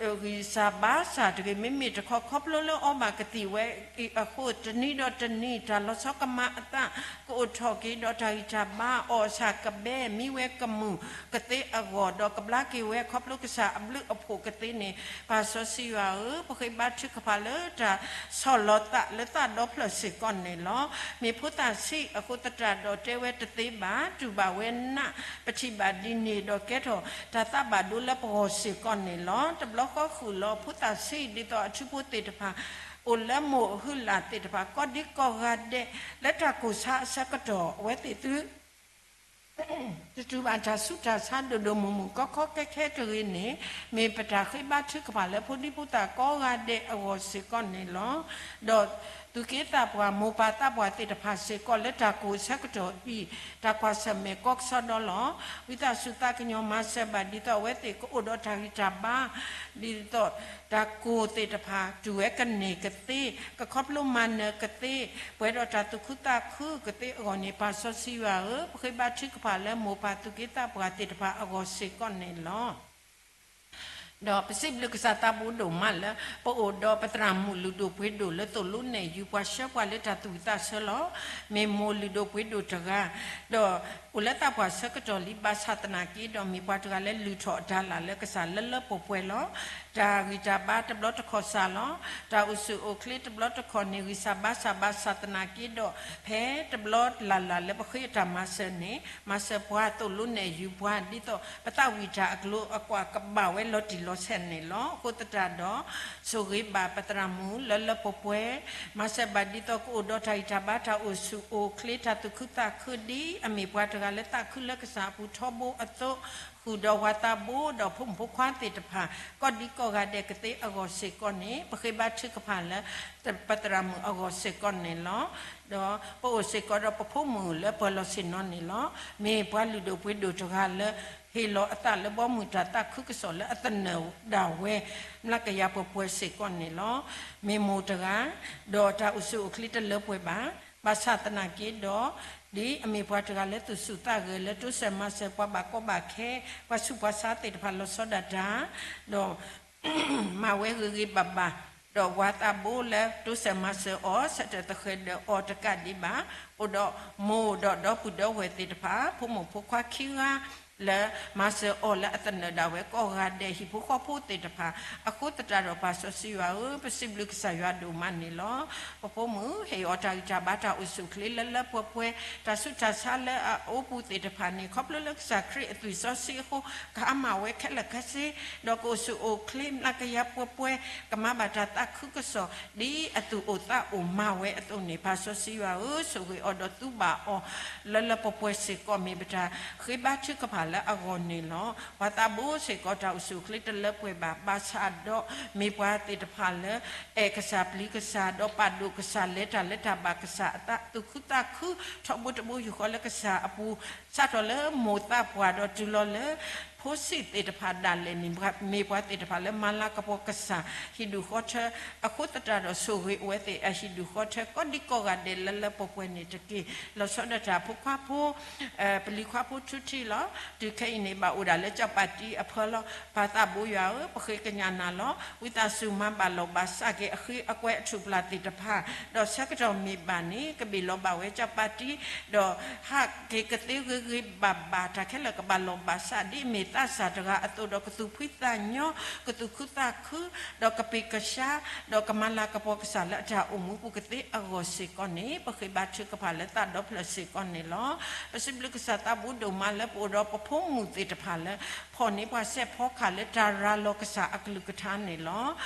ဂံၢ်စၢ်ဘါစၢ်တဂ့ၤ, မ့မ့ၢ်တခီခီဖျိလၢအီဘၣ်ကသံၣ်ဝဲအံၤအဃိ, တနံၤဒီးတနံၤ တၢ်လီၤဆီကမါအသး ကအိၣ်ထီၣ်က့ၤဒီးတၢ်ဂံၢ်တၢ်ဘါ, အီၣ်ဆၣ်ကဘဲ, မံဝဲကမုာ်ကသ့အဂီၢ်, ဒီးကဘျါက့ၤဝဲခီဖျိကစၢ်အဘျုးအဖှိၣ်ကသ့န့ၣ်, ပၢ်စီဆှံယွၤဧၢ, ပဃ့ဘါထုကဖၣ်လၢတၢ်ဆီၣ်လီၤသးလၢသးဒီဖျၢၣ်စ့ၢ်ကီးန့ၣ်လီၤ. မ့ၢ်ဖိသၣ်ဆံးအဃိသတးဒီးတဲဝဲတသ့ဘၣ်, တူၢ်ဘၣ်ဝဲနး, ပထံၣ်ဘၣ်ဒ်န့ၣ်ဒီး ကဲထီၣ်တၢ်သးဘၣ်ဒိလၢပဂီၢ်စ့ၢ်ကီးန့ၣ်လီၤ. တဘျီဃီဃုာ်လီၤဖိသၣ်ဆံး ဒ်သိးအထူဖိသ့ၣ်တဖၣ် အိၣ်လၢမိၢ်အဟုလၢ်သ့ၣ်တဖၣ် ကိးဒံကိးဂၤဒဲး လၢတၢ်ကိၢ်ဆါအဆၢကတီၢ် အဝဲသ့ၣ်သု တတူၢ်ဘၣ်တၢ်ဆူးတၢ်ဆါဒိၣ်ဒိၣ်မုၢ်မုၢ် ကီကီခဲခဲတဂ့ၤန့ၣ်, မ့ၢ်ပတၢ်ဃ့ဘါထုကဖၣ်လၢဖိဒံဖိသၣ်ကိးဂၤဒဲးအဂီၢ်စ့ၢ်ကီးန့ၣ်လီၤ. ဒီးသူၣ်က့သးပှၢ် မိၢ်ပၢ်သးပှၢ်သ့ၣ်တဖၣ်စ့ၢ်ကီး လၢတၢ်ကိၢ်အဆၢကတီၢ်အံၤ တၢ်ကွၢ်ဆၢၣ်မဲာ်ကီကစီဒီလီၤ. ဝံသးစူၤသးကညီၤမၤစၢၤဘၣ် ဒ်သိးအဝဲသ့ၣ်ကအိၣ်ဒီးတၢ်ဂံၢ်တၢ်ဘါ ဒ်သိးတၢ်ကိၢ်သ့ၣ်တဖၣ် တူၢ်ဝဲကန့ၢ်ကသ့, ကခီဖျိမၤနၢၤကသ့, ပှဲၤဒီးတၢ်သူၣ်ခုသးခုကသ့အဂီၢ်န့ၣ်, ပၢ်စီဆှံယွၤဧၢ, ပဃ့ဘါထုကဖၣ်လၢမိၢ်ပၢ်သူၣ်က့သးပှၢ်သ့ၣ်တဖၣ်အဂီၢ်စ့ၢ်ကီးန့ၣ်လီၤ. ဒီးပစံးဘျုးကစၢ်သးဘိဒိၣ်မးလၢ ပအိၣ်ဒီးပသရၣ်မုၣ်လုၢ်ဒိၣ်ပှ့ၤဒိၣ်လၢသိၣ်လိနဲၣ်ယုၤပှၤဆှၢပှၤလၢတၢ်သူၣ်ဝံၣ်သးဆၢလီၤ. မ့ၢ်မိၢ်လုၢ်ဒိၣ်ပှ့ၤဒိၣ်တဂၤ, ဒီးအိၣ်လၢသးပှၢ်ဆၢကတီၢ်လံ ဘၣ်ဆၣ်သနာ်က့ဒီးမ့ၢ်ပှၤတဂၤလၢလုၢ်ထီၣ်အတၢ်လၢ်လၢကစၢ်လၢလၢပှဲၤပှဲၤလီၤ. တၢ်ဂံၢ်တၢ်ဘါတဘျီတခီၣ်စှၤလီၤ. တၢ်အိၣ်ဆူၣ်အိၣ်ချ့တဘျီတခီၣ်န့ၣ် ဂံၢ်စၢ်ဘါစၢ်ဘၣ်ဆၣ်သနာ်က့ဒီး ဖဲတဘျီလၢ်လၢ်လၢပဃ့အတၢ်မၤစၢၤန့ၣ် မၤစၢၤပှၤသိၣ်လိနဲၣ်ယုၤပှၤ ဒ်သိးပသးဝံၣ်တၢ်အကျိၤအကွာ် ကဘၣ်ဝဲလီၤတံၢ်လီၤဆဲးန့ၣ်လီၤ. အဃိသတးဒီး ဆိၣ်ဂ့ၤဘၣ်ပသရၣ်မုၣ်လၢလၢပှဲၤပှဲၤ, မၤစၢၤဘၣ်ဒ်သိးကအိၣ်ဒီးတၢ်ဂံၢ်တၢ်ဘါ တၢ်အိၣ်ဆူၣ်အိၣ်ချ့ တၢ်သူၣ်ခုသးခု ဒ်အမ့ၢ်ပှၤတဂၤလၢသးခုလၢကစၢ်အပူၤထီဘိအသိး, ဃုာ်ဒီးပှၤသးဘိဒီးဖိမုၣ်ဖိခွါသ့ၣ်တဖၣ် ကိးဒံကိးဂၤဒဲးကသ့အဂီၢ်စ့ၢ်ကီးန့ၣ် ပဃ့ဘါထုကဖၣ်လၢ ပသရၣ်မုၣ်အဂီၢ်စ့ၢ်ကီးန့ၣ်လီၤ. ဒီးပအိၣ်စ့ၢ်ကီးဒီးပဖိမုၣ်လၢပှဲၤလီၤဆ့ၣ်နီၤန့ၣ်လီၤ. မ့ၢ်ပှၤလုၢ်ဒိၣ်ပှ့ၤဒိၣ်တဂၤလၢ ဟ့ၣ်လီၤအသးလၢဘီမုၢ်တၢ်သးခုကစီၣ်လၢအသနၢၣ်ဒၣ်ဝဲ မျးကယၤပှဲၤပှဲၤစ့ၢ်ကီးန့ၣ်လီၤ. မ့ၢ်မိၢ်တဂၤ, ဒီးတၢ်အိၣ်ဆူၣ်အိၣ်ချ့တလၢပှဲၤဘၣ်, ဘၣ်ဆၣ်သနာ်က့ဒီး ဒ်အမ့ၢ်ပှၤတဂၤလၢသူၣ်ဆူၣ်သးဂဲၤလၢတိစၢၤမၤစၢၤပှၤဘၣ်ကီဘၣ်ခဲ, ပှၤဆူးပှၤဆါသ့ၣ်တဖၣ်လီၤဆီဒၣ်တၢ်, ဒီး မၤဝဲဂ့ၤဂ့ၤဘၣ်ဘၣ်, ဒီးပှၤသးဘိလၢတိစၢၤမၤစၢၤအီၤ ဆၢထၢၣ်သဃဲၤဒၢးအီၤတကးဒံးဘၣ်, အိၣ်ဒီးမိၢ်ဒီးဒီပုၢ်ဒီဝဲၢ်သ့ၣ်တဖၣ် ဖိမုၣ်ဖိခွါခံဂၤ လၢမၤစၢၤအီၤလၢအသနၢၣ်ဒၣ်ဝဲကိးဂၤဒဲး ဟံၣ်ဖိဃီဖိသ့ၣ်တဖၣ်, အဃိသတးဒီးပၢ်စီဆှံယွၤဧၢ, ပစံးဘျုးကစၢ်ယွၤဒိၣ်မးန့ၣ်လီၤ. ပဖိမုၣ်ဟ့ၣ်အီၤတၢ်ဂံၢ်တၢ်ဘါတၢ်အိၣ်ဆူၣ်အိၣ်ချ့လၢလၢပှဲၤပှဲၤ, တၢ်ဆူးတၢ်ဆါလၢအအိပူၤသ့ၣ်တဖၣ်န့ၣ် ခီဖျိလၢကစၢ်ခရံာ်အသွံၣ်စီဆှံအဃိ ကဟါမၢ်ဝဲခဲလၢာ်ခဲဆ့, ဒီးကအိၣ်ဆူၣ်အိၣ်ချ့မျးကယၤပှဲၤပှဲၤ, ကမၤဘၣ်တၢ်သးခုကစီၣ် ဒ်အသူၣ်အိၣ်သးအိၣ်မၤဝဲအသိးန့ၣ် ပၢ်စီဆှံယွၤဧၢ, ဆိၣ်ဂ့ၤအီၤဒီးသူဘၣ်အီၤ လၢလၢပှဲၤပှဲၤစ့ၢ်ကီး မ့ၢ်ပတၢ်ဃ့ဘါထုကဖၣ်လၢအဂီၢ်န့ၣ်လီၤ. ပှၤသးဘိစ့ၢ်ကီးတၢ်အိၣ်ဆူၣ်အိၣ်ချ့တလၢပှဲၤဘၣ်, ဘၣ်ဆၣ်ဒီးမ့ၢ်ပှၤသ့ၣ်တဖၣ်လၢ အဲၣ်ကစၢ်ပျံၤကစၢ် ဒီးပာ်ဒိၣ်ကစၢ် လဲၤတၢ်လၢတၢ်ဘၣ်ကစၢ်အသး သူၣ်ခုသးခု ထီဘိတဘိယူၢ်ဃီလၢကစၢ်အပူၤ, စးထီၣ်လၢမိၢ်သးပှၢ်ဒီးတုၤလီၤလၢ ဖိဆံးသ့ၣ်တဖၣ်ဒၣ်လဲာ်န့ၣ် မ့ၢ်ပှၤသ့ၣ်တဖၣ်လၢမၤလၤကပီၤကစၢ်ဟံၣ်ဒူၣ်ဃီထၢ, အဃိသတးဒီးဆိၣ်ဂ့ၤအဝဲသ့ၣ်အဟံၣ်ဒူၣ်ဃီထၢ ကိးဒံကိးဂၤဒဲးလၢလၢပှဲၤပှဲၤန့ၣ်တက့ၢ်. လီၤဆီဒၣ်တၢ်ဖိခွါဖိ ပလံၤခွါဖိထူထံလီၤ. တုၤခဲအံၤန့ၣ် ဘၣ်အိၣ်ဒၣ်လၢကၠီၣ်ပၣ်တံအဖၢလီၤ. ပၢ်သးဘိယွၤဧၢ, ပဃ့ကညးနၤလီၤ. ဝံသးစူၤမၤဘၣ်လီၤဘၣ်စးက့ၤအဃ့အကွဲအထူၣ်ပျၢ်သ့ၣ်တဖၣ်, ဒီးဆၢကတီၢ်မ့ၢ်ဘၣ်န့ၣ် ကဘ့ၣ်လီၤဘၣ်ဝဲကၠီၣ်ပၣ်တံ, ဒီးဟးက့ၤကသ့ဂ့ၤဂ့ၤဘၣ်ဘၣ် တၢ်ခဲလၢာ်ကဘၣ်လီၤဘၣ်စး ဒ်အမ့ၢ်သးစၢ်တဂၤအသိးဒီး ကသူၣ်ဖှံသးညီ, ကသူၣ်ခုသးခု, ဒီးကပ့ၤကဆှါ, ဒီးကမၤလၤကပီၤကစၢ်လၢအတၢ်အိၣ်မူပူၤကသ့အဂီၢ်စ့ၢ်ကီးန့ၣ် ပဃ့ဘါထုကဖၣ်လၢသးဒီဖျၢၣ်စ့ၢ်ကီးန့ၣ်လီၤ. ပစံးဘျုးကစၢ်သးဘိဒိၣ်မးလၢပအိၣ်ဒီးပဖိမုၣ်သ့ၣ်တဖၣ်လၢ ဖီၣ်န့ၢ်ပှၤစဲးဖီကဟၣ်လၢတၢ်ရၤလီၤကစၢ်အကလုၢ်ကထါန့ၣ်လီၤ.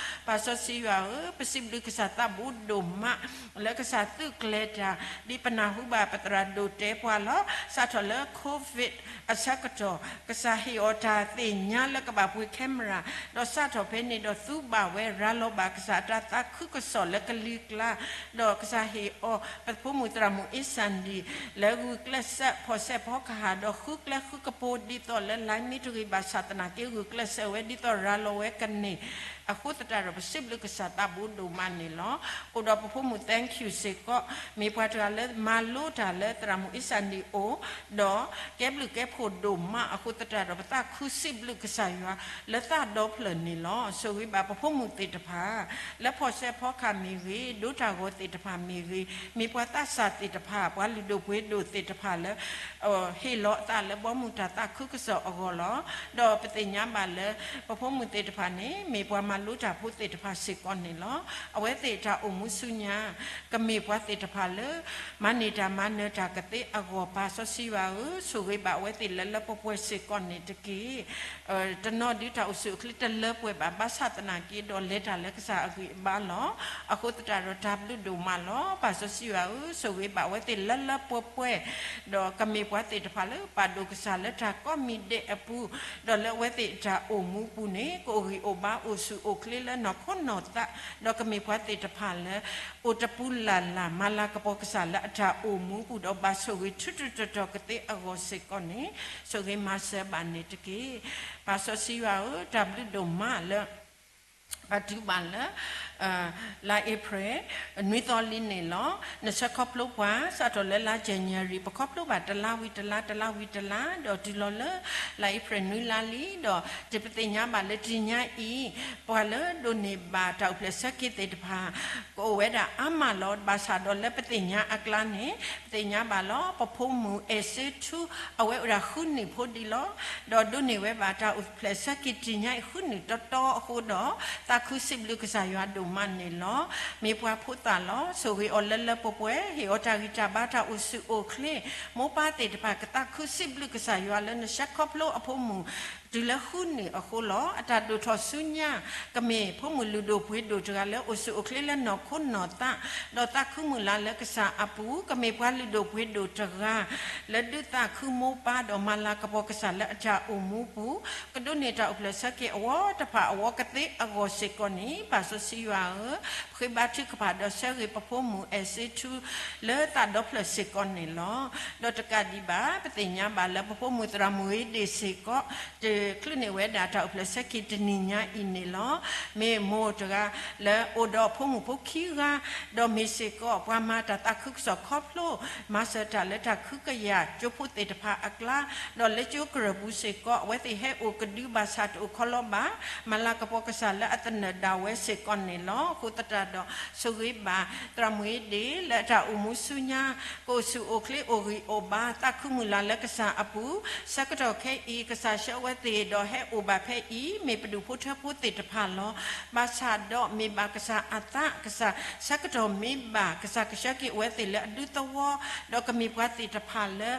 ပၢ်စီဆှံယွၤဧၢ, ပစံးဘျုးကစၢ်သးဘိဒိၣ်မး လၢကစၢ်သုးကျဲၤတၢ် ဒ်ပနၢ်ဟူဘၣ်ပသရၣ်ဒိၣ်တဲပှၤလီၤ. စးထီၣ်လၢ COVID အဆၢကတီၢ် ကစၢ်ဟ့ၣ်အီၤတၢ်သ့ၣ်ညါလၢကဘၣ်ပှ့ၤ camera, ဒီးစးထီၣ်ဖဲန့ၣ်ဒီးသူဘၣ်ဝဲရၤလီၤဘၣ်ကစၢ်အတၢ်သးခုကစီၣ်လၢကလံၤကျါ, ဒီးကစၢ်ဟ့ၣ်အီၤ ပဖိမုၣ်သရၣ်မုၣ်အ့စၣ်ဒံၣ် လၢဂုာ်ကျဲးစၢးဖီၣ်စဲးဖီကဟၣ် ဒီးဃုကျဲဃုကပူၤ ဒ်သိးလၢ line မ့ၢ်တဂ့ၤဘၣ်ဆၣ်သနာ်က့ ဂုာ်ကျဲးစၢးဝဲဒ်သိးရၤလီၤဝဲကန့ၢ် အဃိသတးဒီး ပစံးဘျုးကစၢ်သးဘိဒိၣ်မးန့ၣ်လီၤ. အိၣ်ဒီးပဖိမုၣ် Thank you စ့ၢ်ကီး မ့ၢ်ပှၤတဂၤလၢမၤလိတၢ်လၢသရၣ်မုၣ်အ့စၣ်ဒံၣ်အိၣ်, ဒီးကဲဘျုးကဲဖှိၣ်ဒိၣ်မးအဃိသတးဒီး ပသးခုစံးဘျုးကစၢ်ယွၤ လၢသးဒီဖျၢၣ်န့ၣ်လီၤ. ဆိၣ်ဂ့ၤဘၣ်ပဖိမုၣ်သ့ၣ်တဖၣ် လၢဖီၣ်စဲးဖီကဟၣ်မ့ၢ်ဂ့ၤ, ဒိတၢ်ဂီၤသ့ၣ်တဖၣ်မ့ၢ်ဂ့ၤ, မ့ၢ်ပှၤသးစၢ်သ့ၣ်တဖၣ် ပှၤလုၢ်ဒိၣ်ပှ့ၤဒိၣ်သ့ၣ်တဖၣ်လၢ ဟ့ၣ်လီၤအသးလၢဘီမုၢ်တၢ်သးခုကစီၣ်အဂီၢ်လီၤ. ဒီးပသ့ၣ်ညါဘၣ်လၢ ပဖိမုၣ်သ့ၣ်တဖၣ်န့ၣ် မ့ၢ်ပှၤမၤလိတၢ်ဖိသ့ၣ်တဖၣ်စ့ၢ်ကီးန့ၣ်လီၤ. အဝဲသ့ၣ်တၢ်အိၣ်မူဆူညါ ကမ့ၢ်ပှၤသ့ၣ်တဖၣ်လၢ မၤန့ၢ်တၢ်မၤနၢၤတၢ်ကသ့အဂီၢ် ပၢ်စီဆှံယွၤဧၢ, ဆိၣ်ဂ့ၤဘၣ်အဝဲသ့ၣ်လၢလၢပှဲၤပှဲၤစ့ၢ်ကီးန့ၣ်တက့ၢ်. တနီၤဒုးတၢ်အိၣ်ဆူၣ်အိၣ်ချ့တလၢပှဲၤဘၣ်, ဘၣ်ဆၣ်သနာ်က့ဒီးလဲၤတၢ်လၢကစၢ်အဂံၢ်အဘါလီၤ. အဃိသတးဒီးတၢ်ဘျုးဒိၣ်မးလီၤ. ပၢ်စီဆှံယွၤဧၢ, ဆိၣ်ဂ့ၤဘၣ်အဝဲသ့ၣ်လၢလၢပှဲၤပှဲၤ, ဒီးကမ့ၢ်ပှၤသ့ၣ်တဖၣ်လၢပာ်ဒိၣ်ကစၢ်လၢတၢ်ကိးမံၤဒဲးအပူၤ, ဒီးလၢအဝဲသ့ၣ်တၢ်အိၣ်မူပူၤန့ၣ် ကအိၣ်ဂံၢ်အိၣ်ဘါအိၣ်ဆူၣ်အိၣ်ချ့လၢနီၢ်ခိနီၢ်သး, ဒီးကမ့ၢ်ပှၤသ့ၣ်တဖၣ်လၢ အိၣ်တပူၤလၢ်လၢ် မၤလၤကပီၤကစၢ်လၢအတၢ်အိၣ်မူပူၤ ဒီးဘၣ်ဆိၣ်ဂ့ၤထုးထုးတီၤတီၤကသ့အဂီၢ်စ့ၢ်ကီးန့ၣ် ဆိၣ်ဂ့ၤမၤစၢၤဘၣ်န့ၣ်တက့ၢ်. ပၢ်စီဆှံယွၤဧၢ, တၢ်ဘျုးဒိၣ်မးလၢ ပှၤတုၤဘၣ်လၢ လါအ့ဖြ့ၣ် နွံသီလံန့ၣ်လီၤ. နဆၢခီဖျိပှၤ စးထီၣ်လၢလါယနူၤအါရံၤ ပခီဖျိဘၣ်တလါဝံၤတလါ တလါဝံၤတလါ ဒီးတုၤလီၤလၢ လါအ့ဖြ့ၣ်နွံလါလံ ဒီးတပသ့ၣ်ညါဘၣ်လၢတနံၤညါအံၤ ပှၤလၢဒိးန့ၢ်ဘၣ်တၢ်အိၣ်ဖျဲၣ်ဆၢက့ၤသ့ၣ်တဖၣ် ကအိၣ်ဝဲဒၣ်အါမးလီၤ. ဘၣ်ဆၣ်ဒီးလၢပသ့ၣ်ညါအကျါန့ၣ် ပသ့ၣ်ညါဘၣ်လီၤ ပဖိမုၣ်အဲၣ်စ့ထူ အဝဲအိၣ်ဒၣ်ဃုနံၣ်ဖိဒံးလီၤ. ဒီးဒိးန့ၢ်ဝဲဘၣ်တၢ်အိၣ်ဖျဲၣ်ဆၢက့ၤတနံၤညါအံၤဃုနံၣ်တီတီအဃိဒီး သးခုစံးဘျုးကစၢ်ယွၤဒိၣ်မးန့ၣ်လီၤ. မ့ၢ်ပှၤဖိသၣ်လီၤ. ဆိၣ်ဂ့ၤအီၤလၢလၢပှဲၤပှဲၤ ဟ့ၣ်အီၤတၢ်ဂံၢ်တၢ်ဘါတၢ်အိၣ်ဆူၣ်အိၣ်ချ့ မိၢ်ပၢ်သ့ၣ်တဖၣ်ကသးခုစံးဘျုးကစၢ်ယွၤလၢနဆၢခီဖျိအဖိမုၣ် တုၤလၢဃုနံၣ်အဃိလီၤ. အတၢ်ဒိၣ်ထီၣ်ဆူညါ ကမ့ၢ်ဖိမုၣ်လုၢ်ဒိၣ်ပှ့ၤဒိၣ်တဂၤလၢအိၣ်ဆူၣ်အိၣ်ချ့လၢနီၢ်ခိနီၢ်သး ဒီးသးခုမုၢ်လၢ်လၢကစၢ်အပူၤ ကမ့ၢ်ပှၤလုၢ်ဒိၣ်ပှ့ၤဒိၣ်တဂၤ လၢဒုးသးခုမိၢ်ပၢ်ဒီးမၤလၤကပီၤကစၢ်လၢအတၢ်အိၣ်မူပူၤ ကဒိးန့ၢ်တၢ်အိၣ်ဖျဲၣ်ဆၢက့ၤအဝီတဖၣ်အဝီကသ့အဂီၢ်စ့ၢ်ကီးန့ၣ် ပၢ်စီဆှံယွၤဧၢ, ပဃ့ဘါထုကဖၣ်ဒီးဆၢဂ့ၤပဖိမုၣ်အဲၣ်စ့ထူ လၢသးဒီဖျၢၣ်စ့ၢ်ကီးန့ၣ်လီၤ. ဒီးတကးဒံးဘၣ် ပသ့ၣ်ညါဘၣ်လၢပဖိမုၣ်သရၣ်မူၤအ့ဒ့ၣ်စ့ၢ်ကီး တချုးန့ၢ်ဝဲဒၣ်တၢ်အိၣ်ဖျဲၣ်ဆၢက့ၤတနံၤညါအံၤန့ၣ်လီၤ. မ့ၢ်မိၢ်တဂၤလၢအိၣ်ဒီးဖိမုၣ်ဖိခံဂၤ ဒီးမ့ၢ်စ့ၢ်ကီးပှၤမၤတၢ်သးခုကစီၣ်ခီဖျိ မၤစၢၤတၢ်လၢတၢ်ကဟုကယာ်ကၠိဖိသ့ၣ်တဖၣ်အကျါ ဒီးလၢကၠိကရၢၢ်ပူၤစ့ၢ်ကီး အဝဲသ့ၣ်ဟဲအိၣ်ကဒုဘၣ်ဆၣ်တအိၣ်ခီလီၤဘၣ် မၤလၤကပီၤကစၢ်လၢအသနၢၣ်ဒၣ်ဝဲစ့ၢ်ကီးန့ၣ်လီၤ. အဃိသတးဒီး ဆိၣ်ဂ့ၤဘၣ်သရၣ်မူၤအ့ဒ့ၣ် လၢအတၢ်အိၣ်မူဆူညါ ကအိၣ်ဆူၣ်အိၣ်ချ့အိၣ်ဂံၢ်အိၣ်ဘါ သးခုမုၢ်လၢ်လၢကစၢ်အပူၤ ဆၢကတီၢ်ခဲအံၤ ကစၢ်ဆှၢအဝဲသ့ၣ်ဒီးဟဲအိၣ်ဘၣ်ဖဲအံၤ မ့ၢ်ပဒိၣ်ဖိထၢဖိသ့ၣ်တဖၣ်လီၤ. ဘၣ်ဆၣ်ဒီးမ့ၢ်ဘၣ်ကစၢ်အသး ကစၢ်ဆၢကတီၢ်မ့ၢ်ဘၣ် ကစၢ်ကဆှၢက့ၤအဝဲသ့ၣ်လၢအဒူသဝီ ဒီးကမ့ၢ်ပှၤသ့ၣ်တဖၣ်လၢ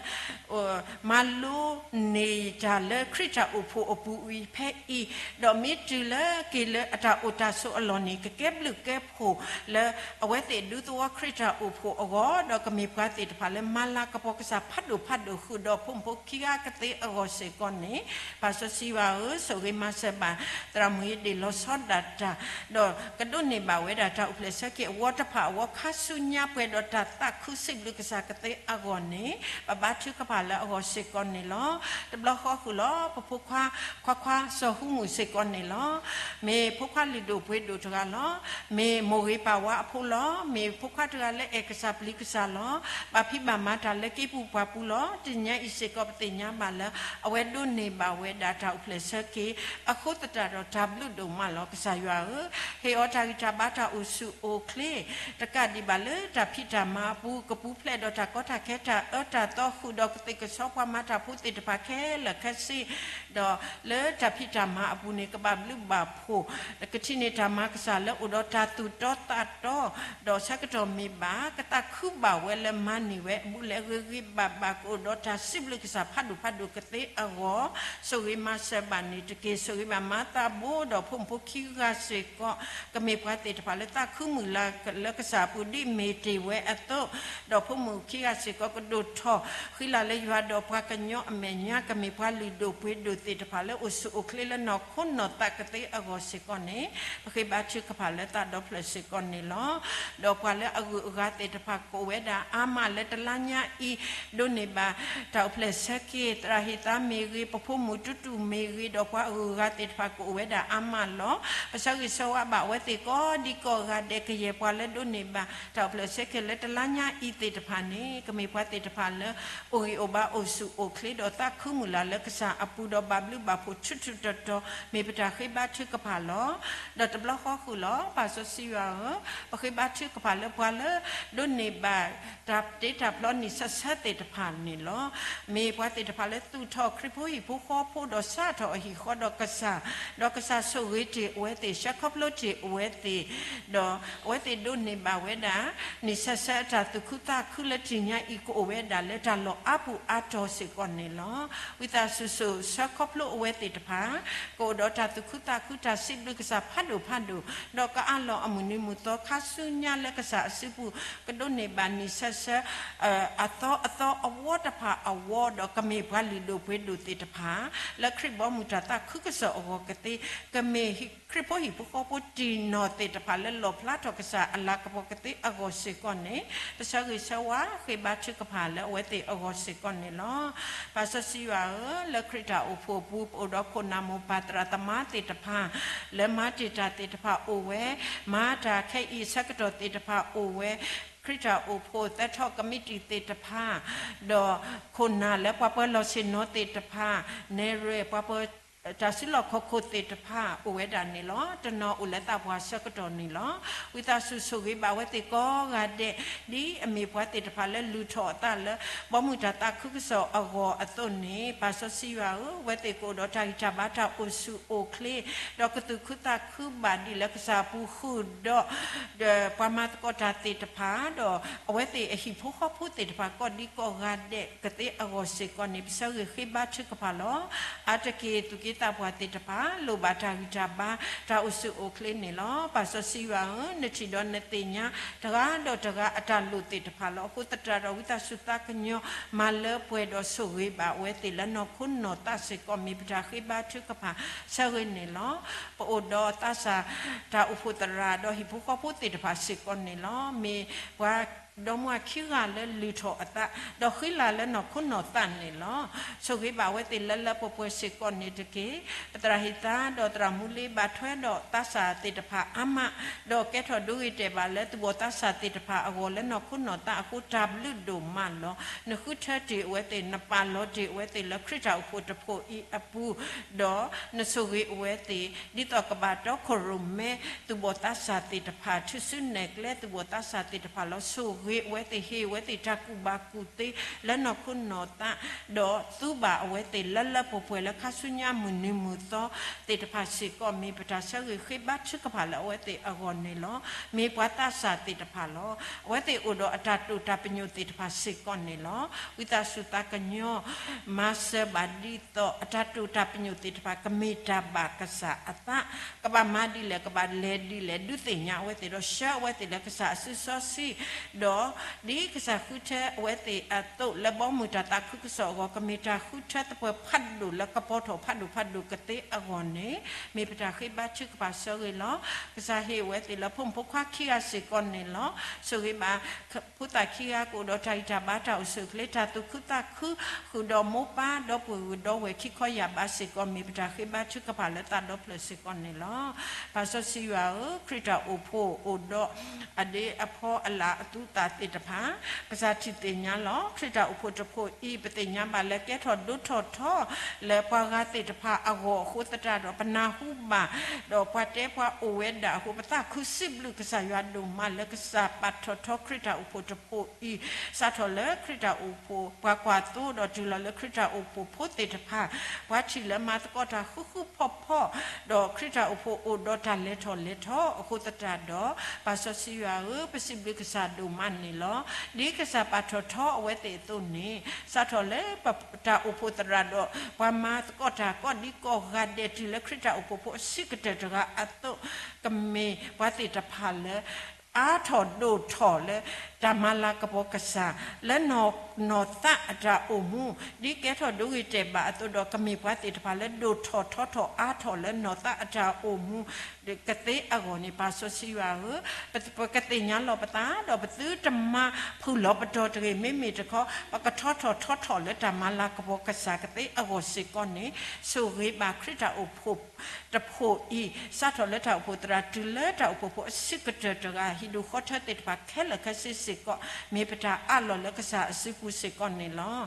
မၤလိန့ၢ်တၢ်လၢခရံာ်တၢ်အိၣ်ဖှိၣ်အပူၤအံၤဖဲအံၤ, ဒီးမ့ၢ်တုၤလၢက့ၤလၢအတၢ်အိၣ်တၢ်ဆိးအလီၢ်န့ၣ် ကကဲဘျုးကဲဖှိၣ်လၢအဝဲသ့ၣ်ဒူသဝီခရံာ်တၢ်အိၣ်ဖှိၣ်အဂီၢ်, ဒီးကမ့ၢ်ပှၤသ့ၣ်တဖၣ်လၢမၤလၤကပီၤကစၢ်ဖးဒိၣ်ဖးဒိၣ်ဃုာ်ဒီးဖိမုၣ်ဖိခံဂၤကသ့အဂီၢ်စ့ၢ်ကီးန့ၣ်, ပၢ်စီဆှံယွၤဧၢ, ဆိၣ်ဂ့ၤမၤစၢၤဘၣ် သရၣ်မူၤအ့ဒ့ၣ်လီၤဆီဒၣ်တၢ် ဒီးကဒိးန့ၢ်ဘၣ်ဝဲဒၣ်တၢ်အိၣ်ဖျဲၣ်ဆၢက့ၤအဝီတဖၣ်အဝီခါဆူညါ ပှဲၤဒီးတၢ်သးခုစံးဘျုးကစၢ်ကသ့အဂီၢ်န့ၣ်, ပဘါထုကဖၣ်လၢအဂီၢ်စ့ၢ်ကီးန့ၣ်လီၤ. တဘျီဃီဃုာ်လီၤ ပဖိခွါ ခွါခွါစီၤဟူမုၢ်စ့ၢ်ကီးန့ၣ်လီၤ. မ့ၢ်ဖိခွါလုၢ်ဒိၣ်ပှ့ၤဒိၣ်တဂၤလီၤ. မ့ၢ်မိၢ်ဂ့ၤပၢ်ဝါအဖိလီၤ. မ့ၢ်ဖိခွါတဂၤလၢအဲၣ်ကစၢ်ပျံၤကစၢ်လီၤ. ဘၣ်ဖံးဘၣ်မၤတၢ်လၢက့ပူၤပှၢ်ပူၤလီၤ. တနံၤညါအံၤစ့ၢ်ကီးပသ့ၣ်ညါဘၣ်လၢ အဝဲဒိးန့ၢ်ဘၣ်ဝဲဒၣ်တၢ်အိၣ်ဖျဲၣ်ဆၢက့ၤ အဃိသတးဒီးတၢ်ဘျုးဒိၣ်မးလီၤ. ကစၢ်ယွၤဧၢ, ဟ့ၣ်အီၤတၢ်ဂံၢ်တၢ်ဘါတၢ်အိၣ်ဆူၣ်အိၣ်ချ့ တကးဒံးဘၣ်လၢတၢ်ဖံးတၢ်မၤအပူၤ ကပူၤဖျဲးဒီးတၢ်ကီတၢ်ခဲတၢ်အၢတၢ်သီဃုာ်ဒီးကသ့ၣ်ကဆီပှၤမၤတၢ်ဖိသ့ၣ်တဖၣ်ခဲလၢာ်ခဲဆ့ ဒီးလၢတၢ်ဖံးတၢ်မၤအပူၤန့ၣ် ကဘၣ်ဘျုးဘၣ်ဖှိၣ် ကထံၣ်န့ၢ်တၢ်မၤကစၢ်လၢအိၣ်ဒီးတၢ်သူၣ်တီသးတီ ဒီးဆၢကတီၢ်မ့ၢ်ဘၣ် ကသးခုဘၣ်ဝဲလၢမၤန့ၢ်ဝဲအဘူးအလဲအဂ့ၤဂ့ၤဘၣ်ဘၣ် ကအိၣ်ဒီးတၢ်စံးဘျုးကစၢ်ဖးဒိၣ်ဖးဒိၣ်ကသ့အဂီၢ် ဆိၣ်ဂ့ၤမၤစၢၤဘၣ်န့ၣ်တက့ၢ်. ဆိၣ်ဂ့ၤဘၣ်မၤသးဘိဒီးဖိမုၣ်ဖိခံဂၤစ့ၢ်ကီး ကမ့ၢ်ပှၤသ့ၣ်တဖၣ်လၢသးခုမုၢ်လၢ်လၢကစၢ်အပူၤဒ်မ့ၢ်တ့ၢ်ဝဲအသိး, ဒီးဖိမုၣ်ခံဂၤစ့ၢ်ကီးကဒိၣ်ထီၣ်ဃံလၤလၢယွၤဒီးပှၤကညီအမဲာ်ညါ ကမ့ၢ်ပှၤလုၢ်ဒိၣ်ပှ့ၤဒိၣ်သ့ၣ်တဖၣ်လၢအိၣ်ဆူၣ်အိၣ်ချ့လၢနီၢ်ခိနီၢ်သးကသ့အဂီၢ်စ့ၢ်ကီးန့ၣ်, ပဃ့ဘါထုကဖၣ်လၢသးဒီဖျၢၣ်စ့ၢ်ကီးန့ၣ်လီၤ. ဒီးပှၤလၢအဂုၤအဂၤသ့ၣ်တဖၣ်ကအိၣ်ဝဲဒၣ်အါမးလၢတလါညါအံၤ ဒိးန့ၢ်ဘၣ်တၢ်အိၣ်ဖျဲၣ်ဆၢက့ၤ သရၣ်ဟ့ၣ်သါမ့ၢ်ဂ့ၤ, ပဖိမုၣ်တူတူမ့ၢ်ဂ့ၤ, ဒီးပှၤအဂုၤအဂၤသ့ၣ်တဖၣ်ကအိၣ်ဝဲဒၣ်အါမးလီၤ. ပဆၢဂ့ၤဆၢဝါဘၣ်အဝဲသ့ၣ်ကိးဒံကိးဂၤဒဲး ကယဲၢ်ပှၤလၢဒိးန့ၢ်ဘၣ်တၢ်အိၣ်ဖျဲၣ်ဆၢက့ၤလၢတလါညါအံၤသ့ၣ်တဖၣ်န့ၣ် ကမ့ၢ်ပှၤသ့ၣ်တဖၣ်လၢ အိၣ်ဂံၢ်အိၣ်ဘါအိၣ်ဆူၣ်အိၣ်ချ့ဒီးသးခုမုၢ်လၢ်လၢကစၢ်အပူၤဒီးဘၣ်ဘျုးဘၣ်ဖှိၣ်ထူထူတီတီ မ့ၢ်ပတၢ်ဃ့ဘါထုကဖၣ်လီၤ. ဒီးတဘျီဃီဃုာ်လီၤ ပၢ်စီဆှံယွၤဧၢ, ပဃ့ဘါထုကဖၣ်လၢပှၤလၢ ဒိးန့ၢ်ဘၣ်တၢ်တ့တၢ်ဖျီနံၣ်ဆၢဆၢသ့ၣ်တဖၣ်န့ၣ်လီၤ. မ့ၢ်ပှၤသ့ၣ်တဖၣ်လၢသူၣ်ထီၣ်ခရံာ်ဖိဟံၣ်ဖိဃီဖိဒီးစးထီၣ်အဟံၣ်ဃီဒီးကစၢ်, ဒီးကစၢ်ဆိၣ်ဂ့ၤတ့ၢ်အဝဲသ့ၣ် ဆှၢခီဖျိတ့ၢ်အဝဲသ့ၣ်, ဒီးအဝဲသ့ၣ်ဒိးန့ၢ်ဘၣ်ဝဲဒၣ် နံၣ်ဆၢဆၢအတၢ်သူၣ်ခုသးခုလၢတနံၤညါအံၤ ကအိၣ်ဝဲဒၣ်လၢတၢ်လီၢ်အါပူၤအါတီၤစ့ၢ်ကီးန့ၣ်လီၤ. ဝံသးစူၤစိာ်ဆှၢခီဖျိအဝဲသ့ၣ်တဖၣ် ကအိၣ်ဒီးတၢ်သူၣ်ခုသးခုတၢ်စံးဘျုးကစၢ်ဖးဒိၣ်ဖးဒိၣ်, ဒီးကအးလီၤအမုၢ်နံၤမုၢ်သီခါဆူညါလၢကစၢ်အစုပူၤ ကဒိးန့ၢ်ဘၣ်နံၣ်ဆၢဆၢ အသီအသီအဝီတဖၣ်အဝီ ဒီးကမ့ၢ်ပှၤလုၢ်ဒိၣ်ပှ့ၤဒိၣ်သ့ၣ်တဖၣ် လၢခရံာ်ဘီမုၢ်တၢ်သးခုကစီၣ်အဂီၢ်ကသ့, ကမ့ၢ်ခရံာ်ဖိဟံၣ်ဖိဃီဖိတံၢ်နီၢ်သ့ၣ်တဖၣ်လၢလီၣ်ဖျါထီၣ်ကစၢ်အလၤကပီၤကသ့အဂီၢ်စ့ၢ်ကီးန့ၣ်, ပဆၢဂ့ၤဆၢဝါဃ့ဘါထုကဖၣ်လၢအဝဲသ့ၣ်အဂီၢ်စ့ၢ်ကီးန့ၣ်လီၤ. ပၢ်စီဆှံယွၤဧၢ, လၢခရံာ်တၢ်အိၣ်ဖှိၣ်အပူၤ ပအိၣ်ဒီးခိၣ်နၢ်မိၢ်ပၢ်သရၣ်သမါသ့ၣ်တဖၣ် လၢမၤတ့ၢ်တၢ်သ့ၣ်တဖၣ်အိၣ်ဝဲ, မၤတၢ်ခဲအံၤအဆၢကတီၢ်သ့ၣ်တဖၣ်အိၣ်ဝဲ, ခရံာ်တၢ်အိၣ်ဖှိၣ်သၢထီၣ်ကမံးတံာ်သ့ၣ်တဖၣ်, ဒီးခိၣ်နၢ်လၢပှၤပၢၤလီၢ်ဆ့ၣ်နီၤသ့ၣ်တဖၣ်, နဲၣ်ရွဲၣ်ပှၤပၢၤတၢ်စုလီၢ်ခီၣ်ခိၣ်သ့ၣ်တဖၣ်အိၣ်ဝဲဒၣ်န့ၣ်လီၤ. တနီၤအိၣ်လၢသးပှၢ်ဆၢကတီၢ်န့ၣ်လီၤ. ဝံသးစူၤဆိၣ်ဂ့ၤဘၣ်အဝဲသ့ၣ်ကိးဂၤဒဲး, ဒ်အမ့ၢ်ပှၤသ့ၣ်တဖၣ်လၢလုၢ်ထီၣ်အသးလၢ ဘီမုၢ်တၢ်သးခုကစီၣ်အဂီၢ်အသိးန့ၣ်, ပၢ်စီဆှံယွၤဧၢ, အဝဲသ့ၣ်ကအိၣ်ဒီးတၢ်ဂံၢ်တၢ်ဘါတၢ်အိၣ်ဆူၣ်အိၣ်ချ့, ဒီးကသူၣ်ခုသးခုဘၣ်ဒ်လၢကစၢ်အပူၤဃုာ်ဒီး ဒီးပှၤမၤသကိးတၢ်သ့ၣ်တဖၣ်, ဒီးအဝဲသ့ၣ်အဟံၣ်ဖိဃီဖိသ့ၣ်တဖၣ်ကိးဒံကိးဂၤဒဲးကသ့အဂီၢ်စ့ၢ်ကီးန့ၣ် ပဆၢဂ့ၤဃ့ဘါထုကဖၣ်လီၤ. အါတက့ၢ်သူၣ်က့သးပှၢ်သ့ၣ်တဖၣ် လိၣ်ဘၣ်တၢ်ဂံၢ်တၢ်ဘါ တၢ်အိၣ်ဆူၣ်အိၣ်ချ့န့ၣ်လီၤ. ပၢ်စီဆှံယွၤဧၢ, နထံၣ်ဒီးနသ့ၣ်ညါ တဂၤဒီးတဂၤအတၢ်လိၣ်သ့ၣ်တဖၣ်လီၤ. အဃိသတးဒီးဝံသးစူၤသးကညီၤ မၤလၢပှဲၤဒီးဆိၣ်ဂ့ၤဘၣ်အဝဲသ့ၣ်လၢနီၢ်ခိနီၢ်သးစ့ၢ်ကီး မ့ၢ်ပတၢ်ဃ့ဘါထုကဖၣ်ဆၢဂ့ၤန့ၣ်လီၤ. ပအိၣ်ဒီးသးစၢ် တၢ်အိၣ်ဖှိၣ်သရၣ်ဒီးဟံၣ်ဖိဃီဖိသ့ၣ်တဖၣ်စ့ၢ်ကီးန့ၣ်လီၤ. မ့ၢ်ပှၤဒီမါခံဂၤလၢလုၢ်ထီၣ်အသး ဒီးဃံလၤလၢနီၢ်ခိနီၢ်သးန့ၣ်လီၤ. ဆိၣ်ဂ့ၤဘၣ်အဝဲသ့ၣ်လၢလၢပှဲၤပှဲၤစ့ၢ်ကီးန့ၣ်တက့ၢ်. ပသရၣ်ဟ့ၣ်သါဒီးသရၣ်မူလ့ဘၣ်ထွဲဒီးသးစၢ်သ့ၣ်တဖၣ်အါမး, ဒီးကဲထီၣ်ဒိဂ့ၤတဲာ်ဘၣ်လၢသူၣ်ဘီၣ်သးစၢ်သ့ၣ်တဖၣ်အဂီၢ်လၢနီၢ်ခိနီၢ်သးအဃိ တၢ်ဘျုးဒိၣ်မးလီၤ. နဃုထၢတ့ၢ်အဝဲသ့ၣ်, နပာ်လီၤတ့ၢ်အဝဲသ့ၣ်လၢခရံာ်တၢ်အိၣ်ဖှိၣ်တဖှိၣ်အံၤအပူၤ, ဒီးနဆိၣ်ဂ့ၤအဝဲသ့ၣ် ဒ်သိးကဘၣ်တီခိၣ်ရိၣ်မဲ သူၣ်ဘီၣ်သးစၢ်သ့ၣ်တဖၣ်, ထုးစုနဲၣ်ကျဲသူၣ်ဘီၣ်သးစၢ်သ့ၣ်တဖၣ်လီၤ. ဆိၣ်ဂ့ၤအဝဲသ့ၣ်, ဟ့ၣ်အဝဲသ့ၣ်တၢ်ကူၣ်ဘၣ်ကူၣ်သ့လၢနီၢ်ခိနီၢ်သး, ဒီးသူဘၣ်အဝဲသ့ၣ်လၢလၢပှဲၤပှဲၤလၢခါဆူညါမုၢ်နံၤမုၢ်သီသ့ၣ်တဖၣ်စ့ၢ်ကီး မ့ၢ်ပတၢ်ဆၢဂ့ၤဃ့ဘါထုကဖၣ်လၢအဝဲသ့ၣ်အဂီၢ်န့ၣ်လီၤ. မ့ၢ်ပှၤသးစၢ်သ့ၣ်တဖၣ်လီၤ. အဝဲသ့ၣ်အိၣ်ဒီးအတၢ်တိာ်တၢ်ပညိၣ်သ့ၣ်တဖၣ်စ့ၢ်ကီးန့ၣ်လီၤ. ဝံသးစူၤသးကညီၤ မၤစၢၤဘၣ်ဒ်သိး အတၢ်တိာ်တၢ်ပညိၣ်သ့ၣ်တဖၣ် ကမ့ၢ်တၢ်ဘၣ်ကစၢ်အသး, ကဘၣ်မၤဒ်လဲၣ် ကဘၣ်လဲၤဒ်လဲၣ် ဒုးသ့ၣ်ညါအဝဲသ့ၣ်ဒီး ဆှၢအဝဲသ့ၣ်လၢကစၢ်အစုစီဆှံ, ဒီးဒ်ကစၢ်ဃုထၢအဝဲသ့ၣ်အသိး လၢဘီမုၢ်တၢ်သးခုကစီၣ်အဂီၢ် ကမ့ၢ်တၢ်ဃုထၢသပှၢ်ဖးဒိၣ်လၢကပီၤထီၣ်ဖးဒိၣ်ဖးဒိၣ်ကသ့အဂီၢ်န့ၣ်, မ့ၢ်ပတၢ်ဃ့ဘါထုကဖၣ်ဆၢဂ့ၤလီၤ. ကစၢ်ဟ့ၣ်အဝဲသ့ၣ်လၢဖိမုၣ်ဖိခွါခံဂၤစ့ၢ်ကီးန့ၣ်လီၤ. ဆိၣ်ဂ့ၤဘၣ် ဖိသၣ်ခံဂၤကအိၣ်ဒီးတၢ်ဂံၢ်တၢ်ဘါတၢ်အိၣ်ဆူၣ်အိၣ်ချ့ တၢ်သူၣ်ခုသးခု ဃုာ်ဒီးမိၢ်ပၢ် ဒီပုၢ်ဝဲၢ်ဒီဝဲၢ်ခံခီယာ်ဘးစ့ၢ်ကီး မ့ၢ်ပတၢ်ဃ့ဘါထုကဖၣ်လၢသးဒီဖျၢၣ်စ့ၢ်ကီးန့ၣ်လီၤ. ပၢ်စီဆှံယွၤဧၢ, ခရံာ်တၢ်အိၣ်ဖှိၣ်အိၣ်ဒီး အဒ့အဖီအလၣ်အသူအသၣ်သ့ၣ်တဖၣ် ကစၢ်ထံၣ်သ့ၣ်ညါလီၤ. ခရံာ်တၢ်အိၣ်ဖှိၣ်တဖှိၣ်အံၤ ပသ့ၣ်ညါဘၣ်လၢကဲထီၣ်ဒိၣ်ထီၣ်ထီ လၢပှၤဂၤသ့ၣ်တဖၣ်အဂီၢ်အဃိသတးဒီး ပနၢ်ဟူဘၣ် ဒီးပှၤတဲပှၤအိၣ်ဝဲဒၣ်အဃိ ပသးခုစံးဘျုးကစၢ်ယွၤဒိၣ်မးလၢကစၢ်ပာ်ထီၣ်ထီခရံာ်တၢ်အိၣ်ဖှိၣ်တဖှိၣ်အံၤ စးထီၣ်လၢခရံာ်တၢ်အိၣ်ဖှိၣ်ပှၤကွၢ်သိ ဒီးတုၤလီၤလၢခရံာ်တၢ်အိၣ်ဖှိၣ်ဖိသ့ၣ်တဖၣ် ပှၤထံၣ်လၢမၤသကိးတၢ်ဃူဃူဖိးဖိး ဒီးခရံာ်တၢ်အိၣ်ဖှိၣ်အိၣ်ဒီးတၢ်လဲၤထီၣ်လဲၤထီအဃိသတးဒီး ပၢ်စီဆှံယွၤဧၢ, ပစံးဘျုးကစၢ်ဒိၣ်မးန့ၣ်လီၤ. ဒ်ကစၢ်ပာ်ထီၣ်ထီအဝဲသ့ၣ်အသိးန့ၣ် စးထီၣ်လၢပတၢ်အိၣ်ဖှိၣ်သရၣ်ဒီး ပှၤမၤသကိးတၢ်ကိးဒံကိးဂၤဒဲး တုၤလၢခရံာ်တၢ်အိၣ်ဖှိၣ်ဖိအဆံးကတၢၢ်တဂၤအသိး ကမ့ၢ်ပှၤသ့ၣ်တဖၣ်လၢ အါထီၣ်ဒိၣ်ထီၣ်လၢ တၢ်မၤလၤကပီၤကစၢ် လၢနီၢ်သးအတၢ်အိၣ်မူ ဒ်ကဲထီၣ်ဒိဂ့ၤတဲာ်ဘၣ်အသိးဒီး ကမ့ၢ်ပှၤသ့ၣ်တဖၣ်လၢဒိၣ်ထီၣ်ထီထီၣ်အါထီၣ်လၢနီၢ်သးအတၢ်အိၣ်မူ ကသ့အဂီၢ်န့ၣ် ပၢ်စီဆှံယွၤဧၢ, ပကသ့ၣ်ညါလီၤပသး ဒီးပသုတမၤဖုၣ်လီၤပတီၢ်တဂ့ၤ. မ့မ့ၢ်တခီ ပကထီထီၣ်ထီထီၣ်လၢတၢ်မၤလၤကပီၤကစၢ်ကသ့အဂီၢ်စ့ၢ်ကီးန့ၣ် ဆိၣ်ဂ့ၤဘၣ်ခရံာ်တၢ်အိၣ်ဖှိၣ်တဖှိၣ်အံၤ စးထီၣ်လၢတၢ်အိၣ်ဖှိၣ်သရၣ် တုၤလၢတၢ်အိၣ်ဖှိၣ်ဖိအဆံးကတၢၢ်တဂၤ ဟံၣ်ဒူၣ်ဃီထၢသ့ၣ်တဖၣ်ခဲလၢာ်ခဲဆ့စ့ၢ်ကီး မ့ၢ်ပတၢ်အးလီၢ်လၢကစၢ်အစုပူၤစ့ၢ်ကီးန့ၣ်လီၤ.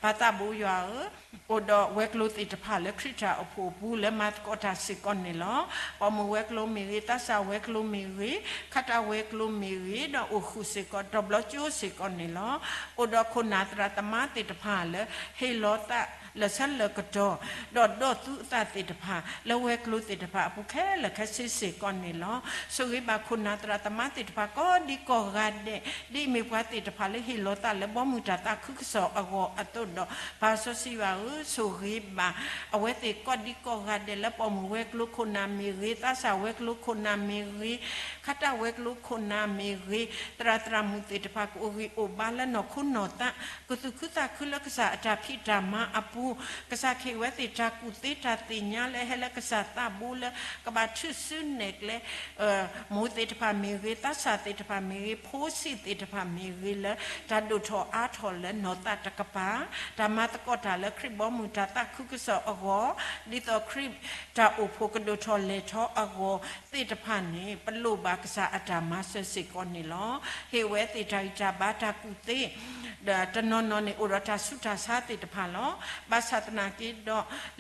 ပၢ်သးဘိယွၤဧၢ, အိၣ်ဒီးဝဲၤကျိၤသ့ၣ်တဖၣ်လၢခရံာ်တၢ်အိၣ်ဖှိၣ်အပူၤလၢမၤသကိးတၢ်စ့ၢ်ကီးန့ၣ်လီၤ. ပိာ်မုၣ်ဝဲၤကျိၤမ့ၢ်ဂ့ၤ, သးစၢ်ဝဲၤကျိၤမ့ၢ်ဂ့ၤ, ခးတၢ်ဝဲၤကျိၤမ့ၢ်ဂ့ၤ, ဒီးအိၣ်ဃုာ်စ့ၢ်ကီး ဒီးဘျီကၠိစ့ၢ်ကီးန့ၣ်လီၤ. အိၣ်ဒီးခိၣ်နၢ်သရၣ်သမါသ့ၣ်တဖၣ်လၢ ဟ့ၣ်လီၤသးလၢာ်ဆၢလၢာ်ကတီၢ် ဒီးဒိးသူအသးသ့ၣ်တဖၣ် လၢဝဲၤကျိၤသ့ၣ်တဖၣ်အပူၤခဲလၢာ်ခဲဆ့စ့ၢ်ကီးန့ၣ်လီၤ. ဆိၣ်ဂ့ၤဘၣ်ခိၣ်နၢ်သရၣ်သမါသ့ၣ်တဖၣ်ကိးဒံကိးဂၤဒဲး ဒ်အမ့ၢ်ပှၤသ့ၣ်တဖၣ်လၢဟ့ၣ်လီၤသးလၢဘီမုၢ်တၢ် သးခုကစီၣ်အဂီၢ်အသိးဒီး ပၢ်စီဆှံယွၤဧၢ, ဆိၣ်ဂ့ၤဘၣ် အဝဲသ့ၣ်ကိးဒံကိးဂၤဒဲးလၢပိာ်မုၣ်ဝဲၤကျိၤခိၣ်နၢ်မ့ၢ်ဂ့ၤ, သးစၢ်ဝဲၤကျိၤခိၣ်နၢ်မ့ၢ်ဂ့ၤ, ခါတၢ်ဝဲၤကျိၤခိၣ်နၢ်မ့ၢ်ဂ့ၤ, သရၣ်သရၣ်မုၣ်သ့ၣ်တဖၣ် ကအိၣ်ဂံၢ်အိၣ်ဘါလၢနီၢ်ခိနီၢ်သး, ကသူၣ်ခုသးခုလၢကစၢ်အတၢ်ဖံးတၢ်မၤအပူၤ, ကစၢ်ခ့ၣ်ဝဲသ့ၣ်တၢ်ကူၣ်သ့တၢ်သ့ၣ်ညါလၢဟဲလၢကစၢ်သးဘိလၢ ကဘၣ်ထုးစုနဲၣ်ကျဲ မိၢ်သ့ၣ်တဖၣ်မ့ၢ်ဂ့ၤ, သးစၢ်သ့ၣ်တဖၣ်မ့ၢ်ဂ့ၤ, ဖိဆံးသ့ၣ်တဖၣ်မ့ၢ်ဂ့ၤလၢ တၢ်ဒိၣ်ထီၣ်အါထီၣ်လၢနီၢ်သးတကပၤ, တၢ်မၤသကိးတၢ်လၢခရံာ်ဘီမုၢ်တၢ်သးခုကစီၣ်အဂီၢ်, ဒ်သိးခရံာ်တၢ်အိၣ်ဖှိၣ်ကဒိၣ်ထီၣ်လဲၢ်ထီၣ်အဂီၢ်သ့ၣ်တဖၣ်န့ၣ် ပလိၣ်ဘၣ်ကစၢ်အတၢ်မၤစၢၤစ့ၢ်ကီးန့ၣ်လီၤ. ဟ့ၣ်ဝဲသ့ၣ်တၢ်ဂံၢ်တၢ်ဘါတၢ်ကူၣ်သ့ ဒီးတနီၤနီၤန့ၣ် အိၣ်ဒီးတၢ်ဆူးတၢ်ဆါသ့ၣ်တဖၣ်လီၤ. ဘၣ်ဆၣ်သနာ်က့ဒီး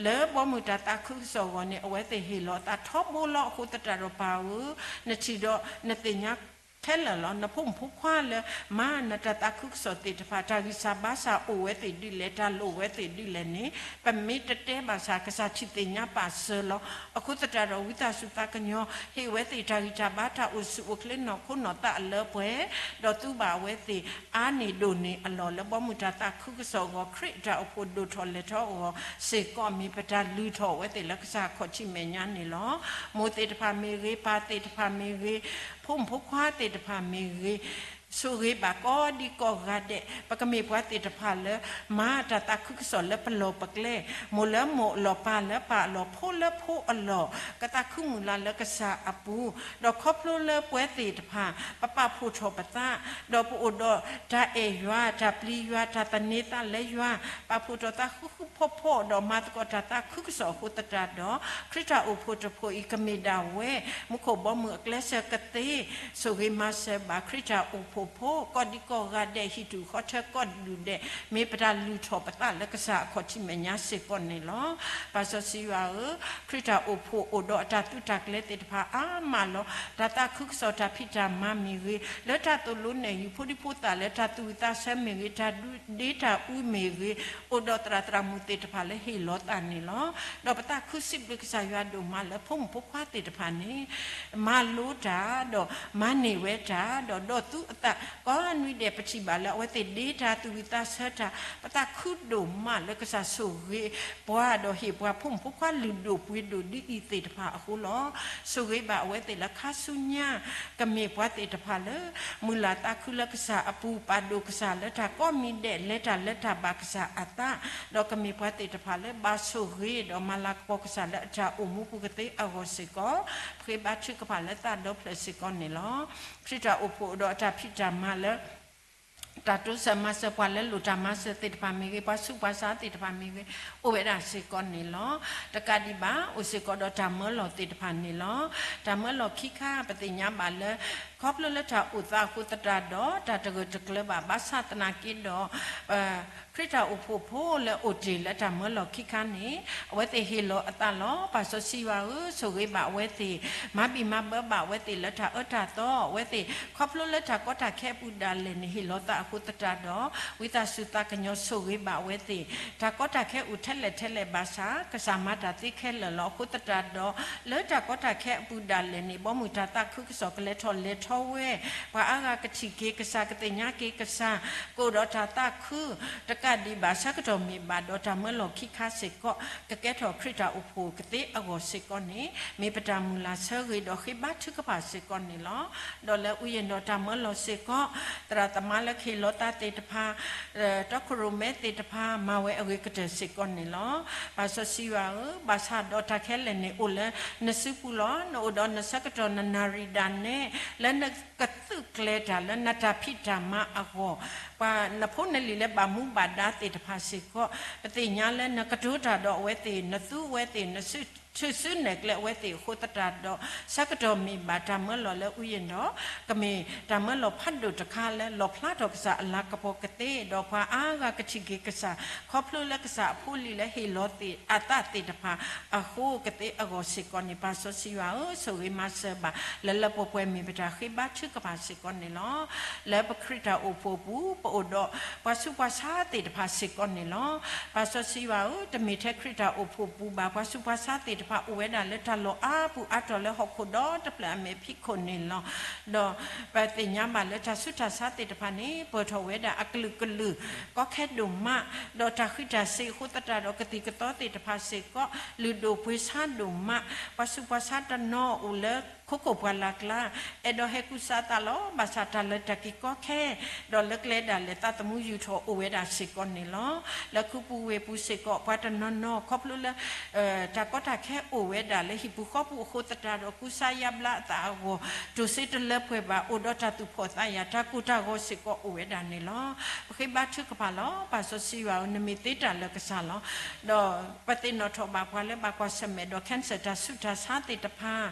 လၢဘီမုၢ်တၢ်သးခုကစီၣ်အဂီၢ်န့ၣ် အဝဲသ့ၣ်ဟ့ၣ်လီၤအသးထီဘိလီၤ. အဃိသတးဒီးပၢ်ဧၢ, နထံၣ်ဒီးနသ့ၣ်ညါခဲလၢာ်လီၤ. နဖိမုၣ်ဖိခွါလၢမၤနတၢ်သးခုကစီၣ်သ့ၣ်တဖၣ် တၢ်ဂံၢ်စၢ်ဘါစၢ်အိၣ်ဝဲသ့ၣ်ဒ်လဲၣ်, တၢ်လိၣ်ဝဲသ့ၣ်ဒ်လဲၣ်န့ၣ် ပမ့ၢ်တတဲဘၣ်ဆၣ် ကစၢ်ထံၣ်သ့ၣ်ညါပာ်စၢၤလီၤ. အဃိသတးဒီးဝံသးစူၤသးကညီၤ ဟ့ၣ်ဝဲသ့ၣ်တၢ်ဂံၢ်တၢ်ဘါတၢ်အိၣ်ဆူၣ်အိၣ်ချ့နီၢ်ခိနီၢ်သးအလၢပှဲၤ, ဒီးသူဘၣ်အဝဲသ့ၣ်အါန့ၢ်ဒိၣ်န့ၢ်အလီၢ်လၢဘီမုၢ်တၢ်သးခုကစီၣ်အဂီၢ် ခရံာ်အတၢ်အိၣ်ဖှိၣ်ဒိၣ်ထီၣ်လဲၢ်ထီၣ်အဂီၢ်စ့ၢ်ကီး မ့ၢ်ပတၢ်လုၢ်ထီၣ်အဝဲသ့ၣ်လၢကစၢ်ခီၣ်ထံးမဲာ်ညါန့ၣ်လီၤ. မိၢ်သ့ၣ်တဖၣ်မ့ၢ်ဂ့ၤ, ပၢ်သ့ၣ်တဖၣ်မ့ၢ်ဂ့ၤ, ဖိမုၣ်ဖိခွါသ့ၣ်တဖၣ်မ့ၢ်ဂ့ၤ, ဆိၣ်ဂ့ၤဘၣ်ကိးဒံကိးဂၤဒဲး, ပကမ့ၢ်ပှၤသ့ၣ်တဖၣ်လၢ မၤတၢ်သးခုကစီၣ်လၢပလီၢ်ပကျဲ, မိၢ်လၢမိၢ်အလီၢ်, ပၢ်လၢပၢ်အလီၢ်, ဖိလၢဖိအလီၢ်, ကသးခုမုၢ်လၢ်လၢကစၢ်အပူၤ, ဒီးခီဖျိလၢပဝဲသ့ၣ်တဖၣ် ပပာ်ဖှိၣ်ထီၣ်ပသး, ဒီးပအိၣ်ဒီးတၢ်အဲၣ်ယွၤ, တၢ်ပျံၤယွၤ, တၢ်သန့ၤသးလၢယွၤ, ပာ်ဖှိၣ်ထီၣ်သးဃူဃူဖိးဖိး, ဒီးမၤသကိးတၢ်သးခုကစီၣ်အဃိသတးဒီး ခရံာ်တၢ်အိၣ်ဖှိၣ်တဖှိၣ်အံၤ ကမ့ၢ်ဒၣ်ဝဲ မူခိၣ်ဘီမုၢ်အကျဲးစၢၤကသ့, ဆိၣ်ဂ့ၤမၤစၢၤဘၣ်ခရံာ်တၢ်အိၣ်ဖှိၣ်ဖိ ကိးဒံကိးဂၤဒဲး ဟံၣ်တူၢ်ဃီထၢကိးဒူၣ်ဒဲး, မ့ၢ်ပတၢ်လုၢ်ထီၣ်ပသးလၢကစၢ်အခီၣ်ထံးမဲာ်ညါစ့ၢ်ကီးန့ၣ်လီၤ. ပၢ်စီဆှံယွၤဧၢ, ခရံာ်တၢ်အိၣ်ဖှိၣ်အိၣ်ဒီးအတၢ်သုးတၢ်ကျဲၤသ့ၣ်တဖၣ်အါမးလီၤ. တၢ်သးခုကစီၣ်တၢ်ဖံးတၢ်မၤမ့ၢ်ဂ့ၤ, လၢတၢ်သိၣ်လိနဲၣ်ယုၤ ဖိဒံဖိသၣ်လၢတၢ်သူၣ်ဝံၣ်သးဆၢမ့ၢ်ဂ့ၤ, တၢ်ဒ့တၢ်အူမ့ၢ်ဂ့ၤ, အိၣ်ဒီးသရၣ်သရၣ်မုၣ်သ့ၣ်တဖၣ်လၢဟ့ၣ်လီၤသးန့ၣ်လီၤ. ဒီးပသးခုစံးဘျုးကစၢ်ယွၤဒိၣ်မးလၢဖိမုၣ်ဖိခွါသ့ၣ်တဖၣ်န့ၣ် မၤလိတၢ်, ဒီးမၤန့ၢ်ဝဲတၢ်, ဒီးဒီးသူအသးကိးနွံဒဲး, ပထံၣ်ဘၣ်လၢအဝဲသ့ၣ်ဒ့တၢ်သူၣ်ဝံၣ်သးဆၢတၢ်, ပသးခုဒိၣ်မးလၢကစၢ်ဆိၣ်ဂ့ၤပှၤ, ဒီးဟ့ၣ်ပှၤဖိမုၣ်ဖိခွါလုၢ်ဒိၣ်ပှ့ၤဒိၣ်ဒ်အံၤသ့ၣ်တဖၣ်အဃိလီၤ. ဆိၣ်ဂ့ၤဘၣ်အဝဲသ့ၣ်လၢခါဆူညါ ကမ့ၢ်ပှၤသ့ၣ်တဖၣ်လၢ မုၢ်လၢ်သးခုလၢကစၢ်အပူၤ, ပာ်ဒိၣ်ကစၢ်လၢတၢ်ကိးမံၤဒဲး, လဲၤတၢ်လၢတၢ်ဘၣ်ကစၢ်အသး, ဒီးကမ့ၢ်ပှၤသ့ၣ်တဖၣ်လၢဘၣ်ဆိၣ်ဂ့ၤ, ဒီးမၤလၤကပီၤကစၢ်လၢအတၢ်အိၣ်မူပူၤကသ့အဂီၢ်စ့ၢ်ကီး, ဃ့ဘါထုကဖၣ်လၢသးဒီဖျၢၣ်စ့ၢ်ကီးန့ၣ်လီၤ. ခရံာ်တၢ်အိၣ်ဖှိၣ်ဒီးအတၢ်ဖံးတၢ်မၤလၢ တၢ်တိစၢၤမၤစၢၤပှၤလၢလိၣ်တၢ်မၤစၢၤသ့ၣ်တဖၣ်မ့ၢ်ဂ့ၤ, ပှၤဆူးပှၤဆါသ့ၣ်တဖၣ်မ့ၢ်ဂ့ၤ, အိၣ်ဝဲဒၣ်စ့ၢ်ကီးန့ၣ်လီၤ. တကးဒံးဘၣ် အိၣ်စ့ၢ်ကီးဒီးတၢ်မၢလီၤသ့ၣ်တဖၣ်န့ၣ်လီၤ. တၢ်မၢလီၤခံခါ ပသ့ၣ်ညါဘၣ်လၢ ခီဖျိလၢတၢ်အိၣ်သးအဃိသတးဒီး တၢ်တဂၢၢ်တကျၢၤဘၣ်, ဘၣ်ဆၣ်သနာ်က့ဒီး ခရံာ်တၢ်အိၣ်ဖှိၣ်ဖိလၢအိၣ်တ့ၢ်လၢတၢ်မၢလီၤခံခါန့ၣ် အဝဲသ့ၣ်ဟ့ၣ်လီၤအသးလီၤ. ပၢ်စီဆှံယွၤဧၢ, ဆိၣ်ဂ့ၤဘၣ်အဝဲသ့ၣ်, မၤဘံၣ်မၤဘၢဘၣ်အဝဲသ့ၣ်လၢတၢ်အၢတၢ်သီ, အဝဲသ့ၣ်ခီဖျိလၢတၢ်ကီတၢ်ခဲအပူၤဒၣ်လဲာ်န့ၣ် ဟ့ၣ်လီၤသးအဃိသတးဒီး ဝံသးစူၤသးကညီၤဆိၣ်ဂ့ၤဘၣ်အဝဲသ့ၣ်, တၢ်ကီတၢ်ခဲအိၣ်ထဲလဲၣ်ထဲလဲၣ်ဘၣ်ဆၣ် ကစၢ်မၤတၢ်သ့ခဲလၢာ်လီၤ. အဃိသတးဒီး လၢတၢ်ကီတၢ်ခဲအပူၤဒၣ်လဲာ်န့ၣ် ဘီမုၢ်တၢ်သးခုကစီၣ်ကလဲၤထီၣ်လဲၤထီဝဲ, ပှၤအါဂၤကထံၣ်က့ၤကစၢ်, ကသ့ၣ်ညါက့ၤကစၢ်, ကအိၣ်ဒီးတၢ်သးခု, တကးဒံးဘၣ် ဆၢကတီၢ်မ့ၢ်ဘၣ်ဒီးတၢ်မၢလီၤခံခါစ့ၢ်ကီး ကကဲထီၣ်ခရံာ်တၢ်အိၣ်ဖှိၣ်ကသ့အဂီၢ်စ့ၢ်ကီးန့ၣ် မ့ၢ်ပတၢ်မုၢ်လၢ်ဆၢဂ့ၤဒီးဃ့ဘါထုကဖၣ်စ့ၢ်ကီးန့ၣ်လီၤ. ဒီးလၢအူယံၤဒီးတၢ်မၢလီၤစ့ၢ်ကီး, သရၣ်သမါလၢကဟ့ၣ်လီၤသးသ့ၣ်တဖၣ်, တီခိၣ်ရိၣ်မဲသ့ၣ်တဖၣ် မၤဝဲအဂ့ၤကတၢၢ်စ့ၢ်ကီးန့ၣ်လီၤ. ပၢ်စီဆှံယွၤဧၢ, ဘၣ်ဆၣ်ဒီးတၢ်ခဲလၢာ်န့ၣ်အိၣ်လၢနစုပူၤလီၤ. နအိၣ်ဒီးနဆၢကတီၢ်နနၣ်ရံၣ်ဒၣ်နဲ လၢနကသုးကျဲၤတၢ်လၢနတၢ်ဖံးတၢ်မၤအဂီၢ်, ပှၤနဖိနလံၤလၢဘၣ်မူဘၣ်ဒါသ့ၣ်တဖၣ်စ့ၢ်ကီး, ပသ့ၣ်ညါလၢနကတိၤတၢ်ဒီးအဝဲသ့ၣ်, နသူအဝဲသ့ၣ်, နထုးစုနဲၣ်ကျဲအဝဲသ့ၣ်အဃိသတးဒီး, ဆၢကတီၢ်မ့ၢ်ဘၣ်တၢ်မၢလီၤလၢအူယံၤဒီး ကမ့ၢ်တၢ်မၢလီၤဖးဒိၣ်တခါလၢ လီၣ်ဖျါထီၣ်ကစၢ်အလၤကပီၤကသ့, ဒီးပှၤအါဂၤကထံၣ်က့ၤကစၢ်, ခီဖျိလၢကစၢ်အဖိလံၤလၢဟ့ၣ်လီၤသ့ၣ်အသးသ့ၣ်တဖၣ်အဃိကသ့အဂီၢ်စ့ၢ်ကီးန့ၣ် ပၢ်စီဆှံယွၤဧၢ, ဆိၣ်ဂ့ၤမၤစၢၤဘၣ် လၢလၢပှဲၤပှဲၤမ့ၢ်ပတၢ်ဃ့ဘါထုကဖၣ်စ့ၢ်ကီးန့ၣ်လီၤ. လၢပခရံာ်တၢ်အိၣ်ဖှိၣ်အပူၤ ပအိၣ်ဒီးပှၤဆူးပှၤဆါသ့ၣ်တဖၣ်စ့ၢ်ကီးန့ၣ်လီၤ. ပၢ်စီဆှံယွၤဧၢ, တမ့ၢ်ထဲခရံာ်တၢ်အိၣ်ဖှိၣ်ပူၤဘၣ် ပှၤဆူးပှၤဆါသ့ၣ်တ ပှၤသူၣ်ကညီၤသ့ၣ်တဖၣ်အိၣ်ဝဲဒၣ်လၢတၢ်လီၢ်အါပူၤအါတီၤလၢဟီၣ်ခိၣ်ဒီတဖျၢၣ်အမဲာ်ဖံးခိၣ်န့ၣ်လီၤ. ဒီးပသ့ၣ်ညါဘၣ်လၢတၢ်ဆူးတၢ်ဆါသ့ၣ်တဖၣ်န့ၣ် ပၢၢ်ထီၣ်ဝဲဒၣ်အကလုာ်ကလုာ် ကီခဲဒိၣ်မး, ဒီးတၢ်ဃံးတၢ်စ့ၤအဃိသတးဒီး ကသံၣ်ကသီသ့ၣ်တဖၣ်စ့ၢ်ကီး လုၢ်ဒိၣ်ပှ့ၤဆါဒိၣ်မး, ပှၤဆူးပှၤဆါတနီၤအိၣ်လၢ ခိခိၣ်ပှၢ်လၢ်ကျါ အဲၣ်ဒိးဟဲကူစါအသးလီၤ. ဘၣ်ဆၣ်တၢ်လၢာ်တၢ်က့ၤကီခဲ ဒီးလၢကျဲဒၣ်လဲာ်သးသမူယူာ်ထီၣ်အိၣ်ဝဲဒၣ်စ့ၢ်ကီးန့ၣ်လီၤ. လၢခူပူၤဝ့ၢ်ပူၤစ့ၢ်ကီး ပှၤတနီၤနီၤခီဖျိလၢ တၢ်ကီတၢ်ခဲအိၣ်ဝဲဒၣ်လၢဟံၣ်ပူၤဃီပူၤအဃိသတးဒီး ကူစါယါဘျါအသးအဂီၢ် တိၢ်စ့တလၢပှဲၤဘၣ် အိၣ်ဒီးတၢ်သူၣ်ဖှီၣ်သးယာ် တၢ်ကိၢ်တၢ်ဂီၤစ့ၢ်ကီးအိၣ်ဝဲဒၣ်န့ၣ်လီၤ. ပဃ့ဘါထုကဖၣ်လီၤ. ပၢ်စီဆှံယွၤဧၢ, နမ့ၢ်သ့တၢ်လၢာ်ကစၢ်လီၤ. ဒီးပသ့ၣ်နီၣ်ထီၣ်ဘၣ်ပှၤလၢဘၣ်ကွၢ်ဆၢၣ်မဲာ်ဒီး cancer တၢ်ဆူးတၢ်ဆါသ့ၣ်တဖၣ်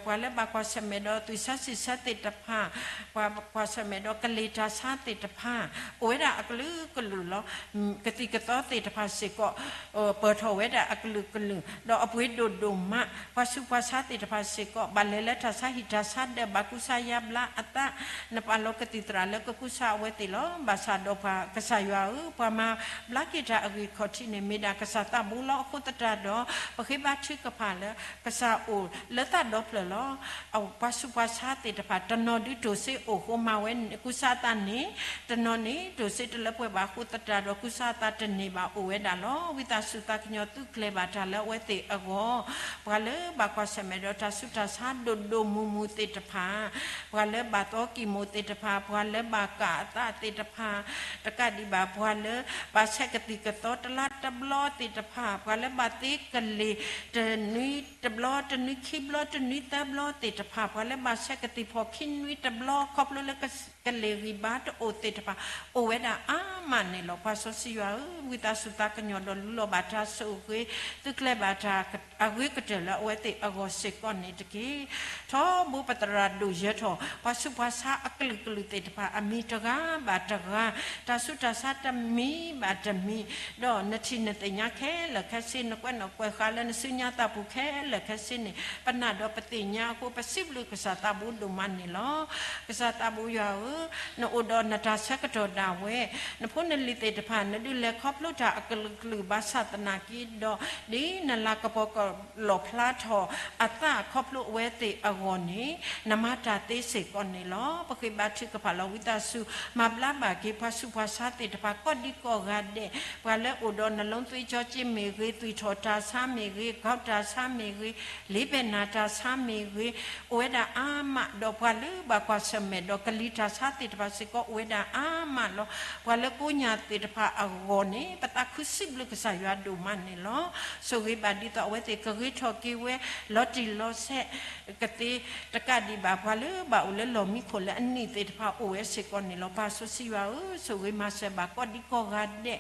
ပှၤလၢဘၣ်ကွၢ်ဆၢၣ်မဲာ်ဒီးသွံၣ်ဆါဆံးဆါသ့ၣ်တဖၣ်, ပှၤကွၢ်ဆၢၣ်မဲာ်ဒီးကလ့ၤတၢ်ဆါသ့ၣ်တဖၣ် အိၣ်ဝဲဒၣ်အကလုာ်ကလုာ်လီၤ. ကသံၣ်ကသီသ့ၣ်တဖၣ်စ့ၢ်ကီး ပၢၢ်ထီၣ်ဝဲဒၣ်အကလုာ်ကလုာ် ဒီးအပှ့ၤဒိၣ်ဒိၣ်မး, ပှၤဆူးပှၤဆါသ့ၣ်တဖၣ်စ့ၢ်ကီး ဘၣ်လဲၤလၢတၢ်ဆါဟံၣ်တၢ်ဆါဒၢး ဘၣ်ကူစါယါဘျါအသး, နပာ်လီၤကသံၣ်သရၣ်လၢကကူစါအဝဲသ့ၣ်လီၤ. ဘၣ်ဆၣ်ဒီးပှၤကစၢ်ယွၤဧၢ, ပှၤမၤဘျါက့ၤတၢ်အဂ့ၢ်ခီၣ်ထံးန့ၣ် မ့ၢ်ဒၣ်ကစၢ်သးဘိလီၤ. အဃိသတးဒီး ပဃ့ဘါထုကဖၣ်လၢ ကစၢ်အိၣ်လၢသးဒီဖျၢၣ်လီၤ. ပှၤဆူးပှၤဆါသ့ၣ်တဖၣ် တနီၤဒုးတိၢ်စ့အိၣ်ဃိမၤဝဲကူစါအသးန့ၣ်, တနီၤန့ၣ် တိၢ်စ့တလၢပှဲၤဘၣ်အဃိသတးဒီး ကူစါအသးတန့ၢ်ဘၣ်အိၣ်ဝဲဒၣ်လီၤ. ဝံသးစူၤသးကညီၤသုးကျဲၤဘၣ်တၢ်လၢအဝဲသ့ၣ်အဂီၢ်, ပှၤလၢဘၣ်ကွၢ်ဆၢၣ်မဲာ်ဒီးတၢ်ဆူးတၢ်ဆါဒိၣ်ဒိၣ်မုၢ်မုၢ်သ့ၣ်တဖၣ်, ပှၤလၢဘၣ်သီကံၢ်မိၣ်သ့ၣ်တဖၣ်, ပှၤလၢဘၣ်ကၣ်အသးသ့ၣ်တဖၣ်, တကးဒံးဘၣ်ပှၤလၢ ဘၣ်ဆဲးကသံၣ်ကသီတလါတဘျီသ့ၣ်တဖၣ်, ပှၤလၢဘၣ်သ့ကလ့ၤ တနွံတဘျီ, တနွံခံဘျီ, တနွံသၢဘျီသ့ၣ်တဖၣ်, ပှၤလၢဘၣ်ဆဲးကသံၣ်ဖီၣ်ခံနွံတဘျီ ခီဖျိလၢကလ့ၤဂံၢ်ဘါတအိၣ်သ့ၣ်တဖၣ် အိၣ်ဝဲဒၣ်အါမးန့ၣ်လီၤ. ပှၤစီဆှံယွၤဧၢ, ဝံသးစူၤသးကညီၤဒီးလူလီၤဘၣ်တၢ်ဆိၣ်ဂ့ၤ, သုးကျဲၤဘၣ်တၢ်အဂ့ၤကတၢၢ်လၢအဝဲသ့ၣ်အဂီၢ်စ့ၢ်ကီးန့ၣ်တက့ၢ်. ထီဘိပသရၣ်ဒိၣ်ယၢၤထီၣ် ပှၤဆူးပှၤဆါအကလုာ်ကလုာ်သ့ၣ်တဖၣ် အမံၤတဂၤဘၣ်တဂၤ, တၢ်ဆူးတၢ်ဆါတမံၤဘၣ်တမံၤ, ဒီးနထံၣ်နသ့ၣ်ညါခဲလၢာ်ခဲဆ့, နကွဲးနီၣ်ကွဲးဃါလၢနစုညါသးပူၤခဲလၢာ်ခဲဆ့န့ၣ် ပနာ်ဒီးပသ့ၣ်ညါအဃိ ပစံးဘျုးကစၢ်သးဘိဒိၣ်မးန့ၣ်လီၤ. ကစၢ်သးဘိယွၤဧၢ, နအိၣ်ဒီးနတၢ်ဆၢကတီၢ်ဒၣ်ဝဲ, နဖိနလံၤသ့ၣ်တဖၣ် နဒုးလဲၤခီဖျိတၢ်အကလုာ်ကလုာ်ဘၣ်ဆၣ်သနာ်က့ဒီး ဒ်နလၤကပီၤကလီၣ်ဖျါထီၣ်အသးခီဖျိအဝဲသ့ၣ်အဂီၢ်န့ၣ် နမၤတၢ်သ့စ့ၢ်ကီးန့ၣ်လီၤ. ပဃ့ဘါထုကဖၣ်လီၤ. ဝံသးစူၤ မၤဘျါဘၣ်က့ၤပှၤဆူးပှၤဆါသ့ၣ်တဖၣ် ကိးဒံကိးဂၤဒဲး, ပှၤလၢအိၣ်ဒီးနလုံးသွေးကြောကျိမ့ၢ်ဂ့ၤ, သွံၣ်ထီၣ်တၢ်ဆါမ့ၢ်ဂ့ၤ, ဂီၤတၢ်ဆါမ့ၢ်ဂ့ၤ, လ့ဘဲၣ်နၤတၢ်ဆါမ့ၢ်ဂ့ၤ, အိၣ်ဝဲဒၣ်အါမး, ဒီးပှၤလၢဘၣ်ကွၢ်ဆၢၣ်မဲာ်ဒီးကလံၤတၢ်ဆါသ့ၣ်တဖၣ်စ့ၢ်ကီး အိၣ်ဝဲဒၣ်အါမးလီၤ. ပှၤလၢကိးညၣ်သ့ၣ်တဖၣ်အဂီၢ်န့ၣ် ပသးခုစံးဘျုးကစၢ်ယွၤဒိၣ်မးန့ၣ်လီၤ. ဆိၣ်ဂ့ၤဘၣ်ဒ်သိးအဝဲသ့ၣ်ကဂ့ၤထီၣ်က့ၤဝဲ လီၤတံၢ်လီၤဆဲးကသ့, တကးဒံးဘၣ်ပှၤလၢဘၣ်အိၣ်လၢလီၢ်မံခိၣ်လၢအနံၣ်သ့ၣ်တဖၣ်အိၣ်ဝဲစ့ၢ်ကီးန့ၣ်လီၤ. ပၢ်စီဆှံယွၤဧၢ, ဆိၣ်ဂ့ၤမၤစၢၤဘၣ်ကိးဒံကိးဂၤဒဲး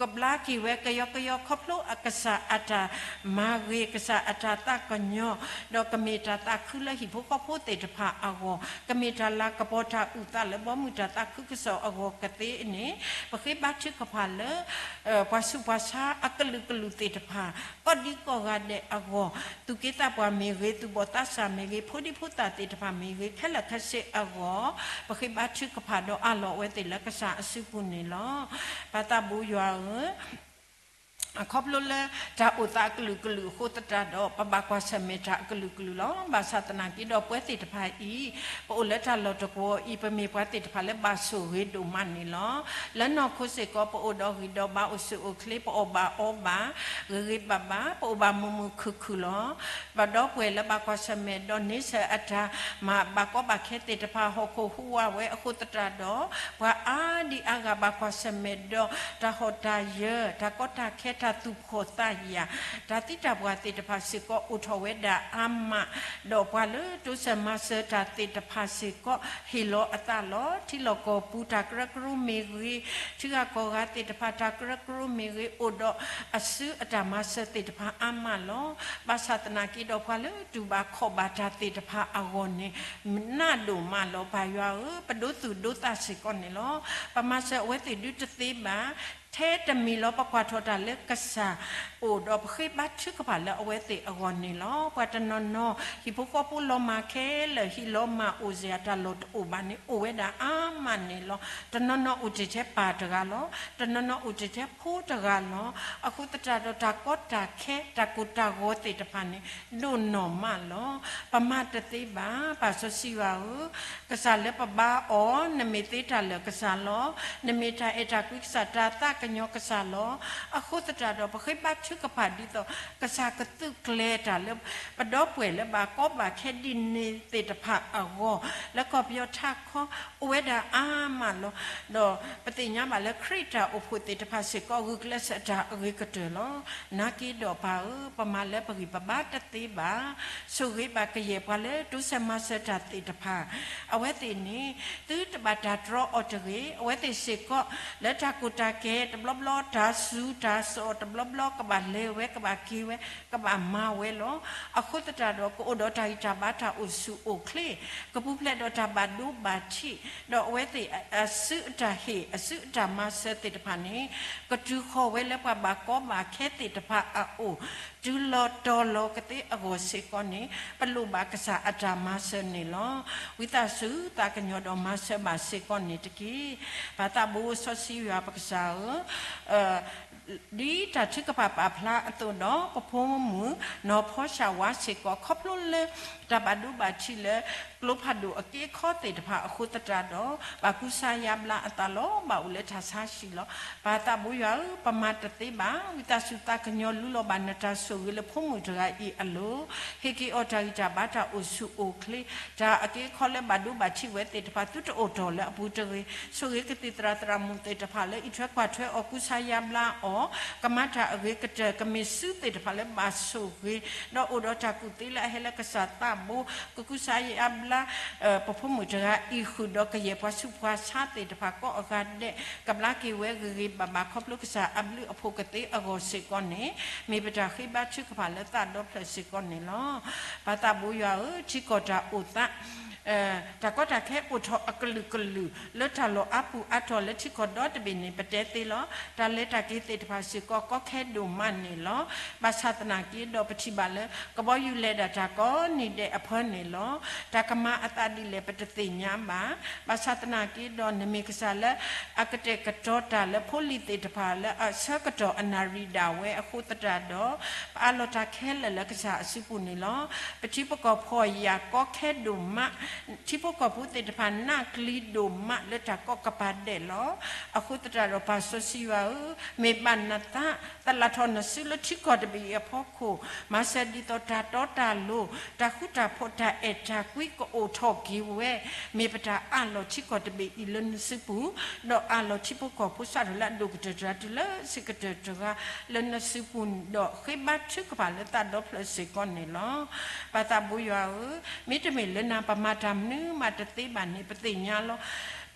ကဘျါက့ၤဝဲကယီကယီခီဖျိအကစၢ်အတၢ်မၤဂ့ၤ, ကစၢ်အတၢ်သးကညီၤ, ဒီးကမ့ၢ်တၢ်သးခုလၢဟံၣ်ဖိဃီဖိသ့ၣ်တဖၣ်အဂီၢ်, ကမ့ၢ်တၢ်လၤကပီၤတၢ်အုၣ်သးလၢဘီမုၢ်တၢ်သးခုကစီၣ်အဂီၢ်ကသ့န့ၣ်, ပဃ့ဘါထုကဖၣ်လၢ ပှၤဆူးပှၤဆါအကလုာ်ကလုာ်သ့ၣ်တဖၣ် ကိးဒံကိးဂၤဒဲးအဂီၢ်, သူၣ်က့သးပှၢ်မ့ၢ်ဂ့ၤ, သူၣ်ဘီၣ်သးစၢ်မ့ၢ်ဂ့ၤ, ဖိဒံဖိသၣ်သ့ၣ်တဖၣ်မ့ၢ်ဂ့ၤ, ခဲလၢာ်ခဲဆ့အဂီၢ်, ပဃ့ဘါထုကဖၣ်ဒီးအးလီၤအဝဲသ့ၣ်လၢကစၢ်အစုပူၤန့ၣ်လီၤ. ပၢ်သးဘိယွၤဧၢ, အခီဖျိလၢတၢ်အိၣ်သးအကလုာ်ကလုာ်အဃိသတးဒီး ပဘၣ်ကွၢ်ဆၢၣ်မဲာ်တၢ်အကလုာ်ကလုာ်လီၤ. ဘၣ်ဆၣ်သနာ်က့ဒီးပဝဲသ့ၣ်တဖၣ်အံၤ ပအိၣ်လၢတၢ်လီၢ်တကွီၤအံၤ ပမ့ၢ်ပှၤသ့ၣ်တဖၣ်လၢဘၣ်ဆိၣ်ဂ့ၤဒိၣ်မးန့ၣ်လီၤ. လၢနီၢ်ခိစ့ၢ်ကီး ပအိၣ်ဒီးဂံၢ်ဒီးဘါအိၣ်ဆူၣ်အိၣ်ချ့ ပအီၣ်ဘၣ်အီဘၣ် ဂ့ၤဂ့ၤဘၣ်ဘၣ် ပအိၣ်ဘၣ်မုာ်မုာ်ခုၣ်ခုၣ်လီၤ. ပဒီပုၢ်ဝဲၢ်လၢဘၣ်ကွၢ်ဆၢၣ်မဲာ်ဒီးန့ဆၢၣ်အတၢ်မၤဘၣ်ကီဘၣ်ခဲသ့ၣ်တဖၣ် ဟီၣ်ခိၣ်ဟူးဝးဝဲအဃိသတးဒီး ပှၤအါဒံအါဂၤဘၣ်ကွၢ်ဆၢၣ်မဲာ်ဒီး တၢ်ဟီၣ်တၢ်ယၢၤ တၢ်ကီတၢ်ခဲ တၢ်သူၣ်ဖှီၣ်သးယာ် တၢ်သံတၢ်ပှၢ်သ့ၣ်တဖၣ်စ့ၢ်ကီးအိၣ်ထီၣ်ဝဲဒၣ်အါမး, ဒီးပှၤလၢတိစၢၤမၤစၢၤတၢ်သ့ၣ်တဖၣ်စ့ၢ်ကီး ဟ့ၣ်လီၤအသးလီၤ. ထံလီၢ်ကီၢ်ပူၤတၢ်ကရၢကရိမ့ၢ်ဂ့ၤ, ထံဂၤကီၢ်ဂၤသ့ၣ်တဖၣ်တၢ်ကရၢကရိမ့ၢ်ဂ့ၤ, အိၣ်ဒီးအစုအတၢ်မၤစၢၤသ့ၣ်တဖၣ်အါမးလီၤ. ဘၣ်ဆၣ်သနာ်က့ဒီးပှၤလၢတူၢ်ဘၣ်ခီၣ်ဘၣ်တၢ်သ့ၣ်တဖၣ်အဂီၢ်န့ၣ် နးဒိၣ်မးလီၤ. ပၢ်ယွၤဧၢ, ပဒိသူၣ်ဒိသးစ့ၢ်ကီးန့ၣ်လီၤ. ပမၤစၢၤအဝဲသ့ၣ်ဒုတသ့ဘၣ် ထဲတမံၤလီၤ ပကွၢ်ထီၣ်တၢ်လၢကစၢ်အိၣ်ဒီးပဃ့ဘါထုကဖၣ်လၢအဝဲသ့ၣ်အဂီၢ်န့ၣ်လီၤ. ပှၤတနီၤနီၤ ဟံၣ်ဖိဃီဖိလီၤမၢ်ခဲလၢာ် ဟံၣ်လီၤမၢ်အိၣ်စ့ၢ်တၢ်လီၢ်တအိၣ်ဘၣ်န့ၣ် အိၣ်ဝဲဒၣ်အါမးန့ၣ်လီၤ. တနီၤနီၤအိၣ်တ့ၢ်ထဲပၢ်တဂၤလီၤ. တနီၤနီၤအိၣ်တ့ၢ်ထဲဖိတဂၤလီၤ. အဃိသတးဒီးတၢ်ကီတၢ်ခဲ တၢ်ကိၢ်တၢ်ဂီၤသ့ၣ်တဖၣ်န့ၣ် ဒိၣ်နီၢ်မးလီၤ. ပမၤတသ့ဘၣ်. ပၢ်စီဆှံယွၤဧၢ, ကစၢ်လၢပဘါအီၤ နမ့ၢ်သ့တၢ်လၢာ်ကစၢ်လီၤ. နမ့ၢ်တၢ်အဲၣ်တၢ်ကွံကစၢ် တၢ်သးကညီၤကစၢ်လီၤ. အဃိသတးဒီး ပဃ့ဘါထုကဖၣ်ဒ်သိး ကစၢ်ကသုးကျဲၤတၢ်လၢ ပဒီပုၢ်ဝဲၢ်လၢဘၣ်ကီဘၣ်ခဲဒ်န့ၣ်သ့ၣ်တဖၣ်အဂီၢ် လၢကီၢ်ပယီၤထးခီ အိၣ်ဝဲဒၣ်အါမးလီၤ. ဒီးပသ့ၣ်ညါဘၣ်လၢခရံာ်တၢ်အိၣ်ဖှိၣ်သ့ၣ်တဖၣ်စ့ၢ်ကီး ဂုာ်ကျဲးစၢးတၢ်အဂ့ၤကတၢၢ်လီၤ. နာ်က့ဒီးပၢ်ဧၢ, ပမၤလၢပဂံၢ်ပဘါတသ့ဘၣ်. ဆိၣ်ဂ့ၤဘၣ်ကယဲၢ်ပှၤလၢတိစၢၤမၤစၢၤတၢ်သ့ၣ်တဖၣ် အဝဲသ့ၣ်န့ၣ် သုတဘၣ်တၢ်တြီအီၤတဂ့ၤ. အဝဲသ့ၣ်စ့ၢ်ကီး လၢတၢ်ကိၢ်တၢ်ဂီၤ တဘျီဘျီ တၢ်ဆူးတၢ်ဆါ တဘျီဘျီ ကဘၣ်လဲၤဝဲ ကဘၣ်က့ၤဝဲ ကဘၣ်မၤဝဲလီၤ. အဃိသတးဒီး ကအိၣ်ဒီးတၢ်ဂံၢ်တၢ်ဘါ တၢ်အိၣ်ဆူၣ်အိၣ်ချ့, ကပူၤဖျဲးဒီးတၢ်ဘၣ်ဒိဘၣ်ထံး, ဒီးအဝဲသ့ၣ်အစုအတၢ်ဟ့ၣ် အစုအတၢ်မၤစၢၤသ့ၣ်တဖၣ်န့ၣ် ကတုၤဃီၤဝဲလၢပှၤဘၣ်ကီဘၣ်ခဲသ့ၣ်တဖၣ်အအိၣ်, တုၤလီၤတီၤလီၤကသ့အဂီၢ်စ့ၢ်ကီးန့ၣ် ပလိၣ်ဘၣ်ကစၢ်အတၢ်မၤစၢၤန့ၣ်လီၤ. ဝံသးစူၤသးကညီၤဒီးမၤစၢၤဘၣ်စ့ၢ်ကီးန့ၣ်တက့ၢ်. ပၢ်သးဘိစီဆှံယွၤပကစၢ်ဧၢ, ဒ်တၢ်ထုကဖၣ်ပာ်ဖျါအသိးဒီး ပဖိမုၣ်နီၢ်ဖီၡၢ်ဝါစ့ၢ်ကီး ခီဖျိလၢ တၢ်ဘၣ်ဒိဘၣ်ထံးလၢ ကျိဖးဒိၣ်အက့အခီသ့ၣ်တဖၣ်အဃိသတးဒီး ဘၣ်ကူစါယါဘျါအသးလီၤ. ဘၣ်အိၣ်လၢတၢ်ဆါဟံၣ်လီၤ. ပၢ်သးဘိယွၤဧၢ, ပမၤတသ့ဘၣ်. ဝံသးစူၤသးကညီၤလူလီၤဘၣ်နတၢ်ဆိၣ်ဂ့ၤလၢဖိမုၣ်တဂၤအံၤအလိၤ, ဟ့ၣ်က့ၤအီၤတၢ်ဂံၢ်တၢ်ဘါ တၢ်အိၣ်ဆူၣ်အိၣ်ချ့, တၢ်အက့အခီလၢဘၣ်ဒိဘၣ်ထံးဝဲသ့ၣ်တဖၣ် သုတအိၣ်တီၢ်လၢအပူၤတဂ့ၤ. ဆိၣ်ဂ့ၤကသံၣ်သရၣ်သရၣ်မုၣ်သ့ၣ်တဖၣ်လၢ အံးထွဲကွၢ်ထွဲအီၤ ကူစါယါဘျါအီၤ, ကမၤတၢ်အဂ့ၤကတၢၢ် ကမ့ၢ်စုသ့ၣ်တဖၣ်လၢဘၣ်ဆိၣ်ဂ့ၤ, ဒီးအိၣ်ဒီးတၢ်ကူၣ်သ့လၢအဟဲလၢကစၢ်သးဘိ ကကူစါယါဘျါ ပဖိမုၣ်တဂၤအံၤဃုာ်ဒီး ကယဲၢ်ပှၤဆူးပှၤဆါသ့ၣ်တဖၣ်ကိးအဂၤဒဲး ကဘျါက့ၤဝဲဂ့ၤဂ့ၤဘၣ်ဘၣ် ခီဖျိကစၢ်အဘျုးအဖှိၣ်ကသ့အဂီၢ်စ့ၢ်ကီးန့ၣ် မ့ၢ်ပတၢ်ဃ့ဘါထုကဖၣ်လၢသးဒီဖျၢၣ်စ့ၢ်ကီးန့ၣ်လီၤ. ပၢ်သးဘိယွၤဧၢ, ထံကီၢ်တၢ်အိၣ်သး တၢ်ကီတၢ်ခဲအိၣ်ထီၣ်အကလုာ်ကလုာ် လၢတၢ်လီၢ်အါပူၤအါတီၢ်လၢထံကီၢ်ဒီတဘ့ၣ်န့ၣ် ပတဲသ့လီၤ. တၢ်လဲၤတၢ်က့ၤသ့ၣ်တဖၣ်စ့ၢ်ကီး ကီခဲဒိၣ်မးန့ၣ်လီၤ. ဘၣ်ဆၣ်သနာ်က့ဒီး ပထံၣ်ဘၣ်လၢ ကဘီယူၤလဲၤဒၣ်တၢ်ကိးနံၤဒဲးအဖၢန့ၣ်လီၤ. တၢ်ကမၤအသးဒ်လဲၣ် ပတသ့ၣ်ညါဘၣ်. ဘၣ်ဆၣ်သနာ်က့ဒီး နမ့ၢ်ကစၢ်လၢ အကတဲာ်ကတီၤတၢ်လၢဖိလံၤသ့ၣ်တဖၣ်လၢအဆၢကတီၢ်အနၣ်ရံၣ်ဒၣ်ဝဲအဃိသတးဒီး ပအးလီၤတၢ်ခဲလၢာ်လၢကစၢ်အစုပူၤန့ၣ်လီၤ. ပထံဖိကီၢ်ဖိယာ်ကီခဲဒိၣ်မး, ထံဖိကီၢ်ဖိသ့ၣ်တဖၣ်နးကျံၤဒိၣ်မးလၢတၢ်ကိးကပၤဒဲးလီၤ. အဃိသတးဒီးပၢ်စီဆှံယွၤဧၢ, မ့ၢ်ဘၣ်နသး သလၣ်ထီၣ်နစုလၢထံကီၢ်တဘ့ၣ်အံၤအဖီခိၣ်, မၤစၢၤဒ်သိးတၢ်တီတၢ်လိၤ, တၢ်ဃူတၢ်ဖိး တၢ်အဲၣ်တၢ်ကွံကအိၣ်ထီၣ်က့ၤဝဲ, မ့ၢ်ပတၢ်အးလီၤထံကီၢ်တဘ့ၣ်အံၤလၢနစုပူၤ, ဒီးအးလီၤထံဖိကီၢ်ဖိစးထီၣ်လၢအဒိၣ်ကတၢၢ်တဂၤတုၤလၢအဆံးကတၢၢ်တဂၤ လၢနစုပူၤ, ဒီးဃ့ဘါထုကဖၣ်လၢသးဒီဖျၢၣ်စ့ၢ်ကီးန့ၣ်လီၤ. ပၢ်သးဘိယွၤဧၢ, မ့တမ့ၢ်လၢနၤပမၤတၢ်မနုၤမးတသ့ဘၣ်န့ၣ် ပသ့ၣ်ညါလီၤ.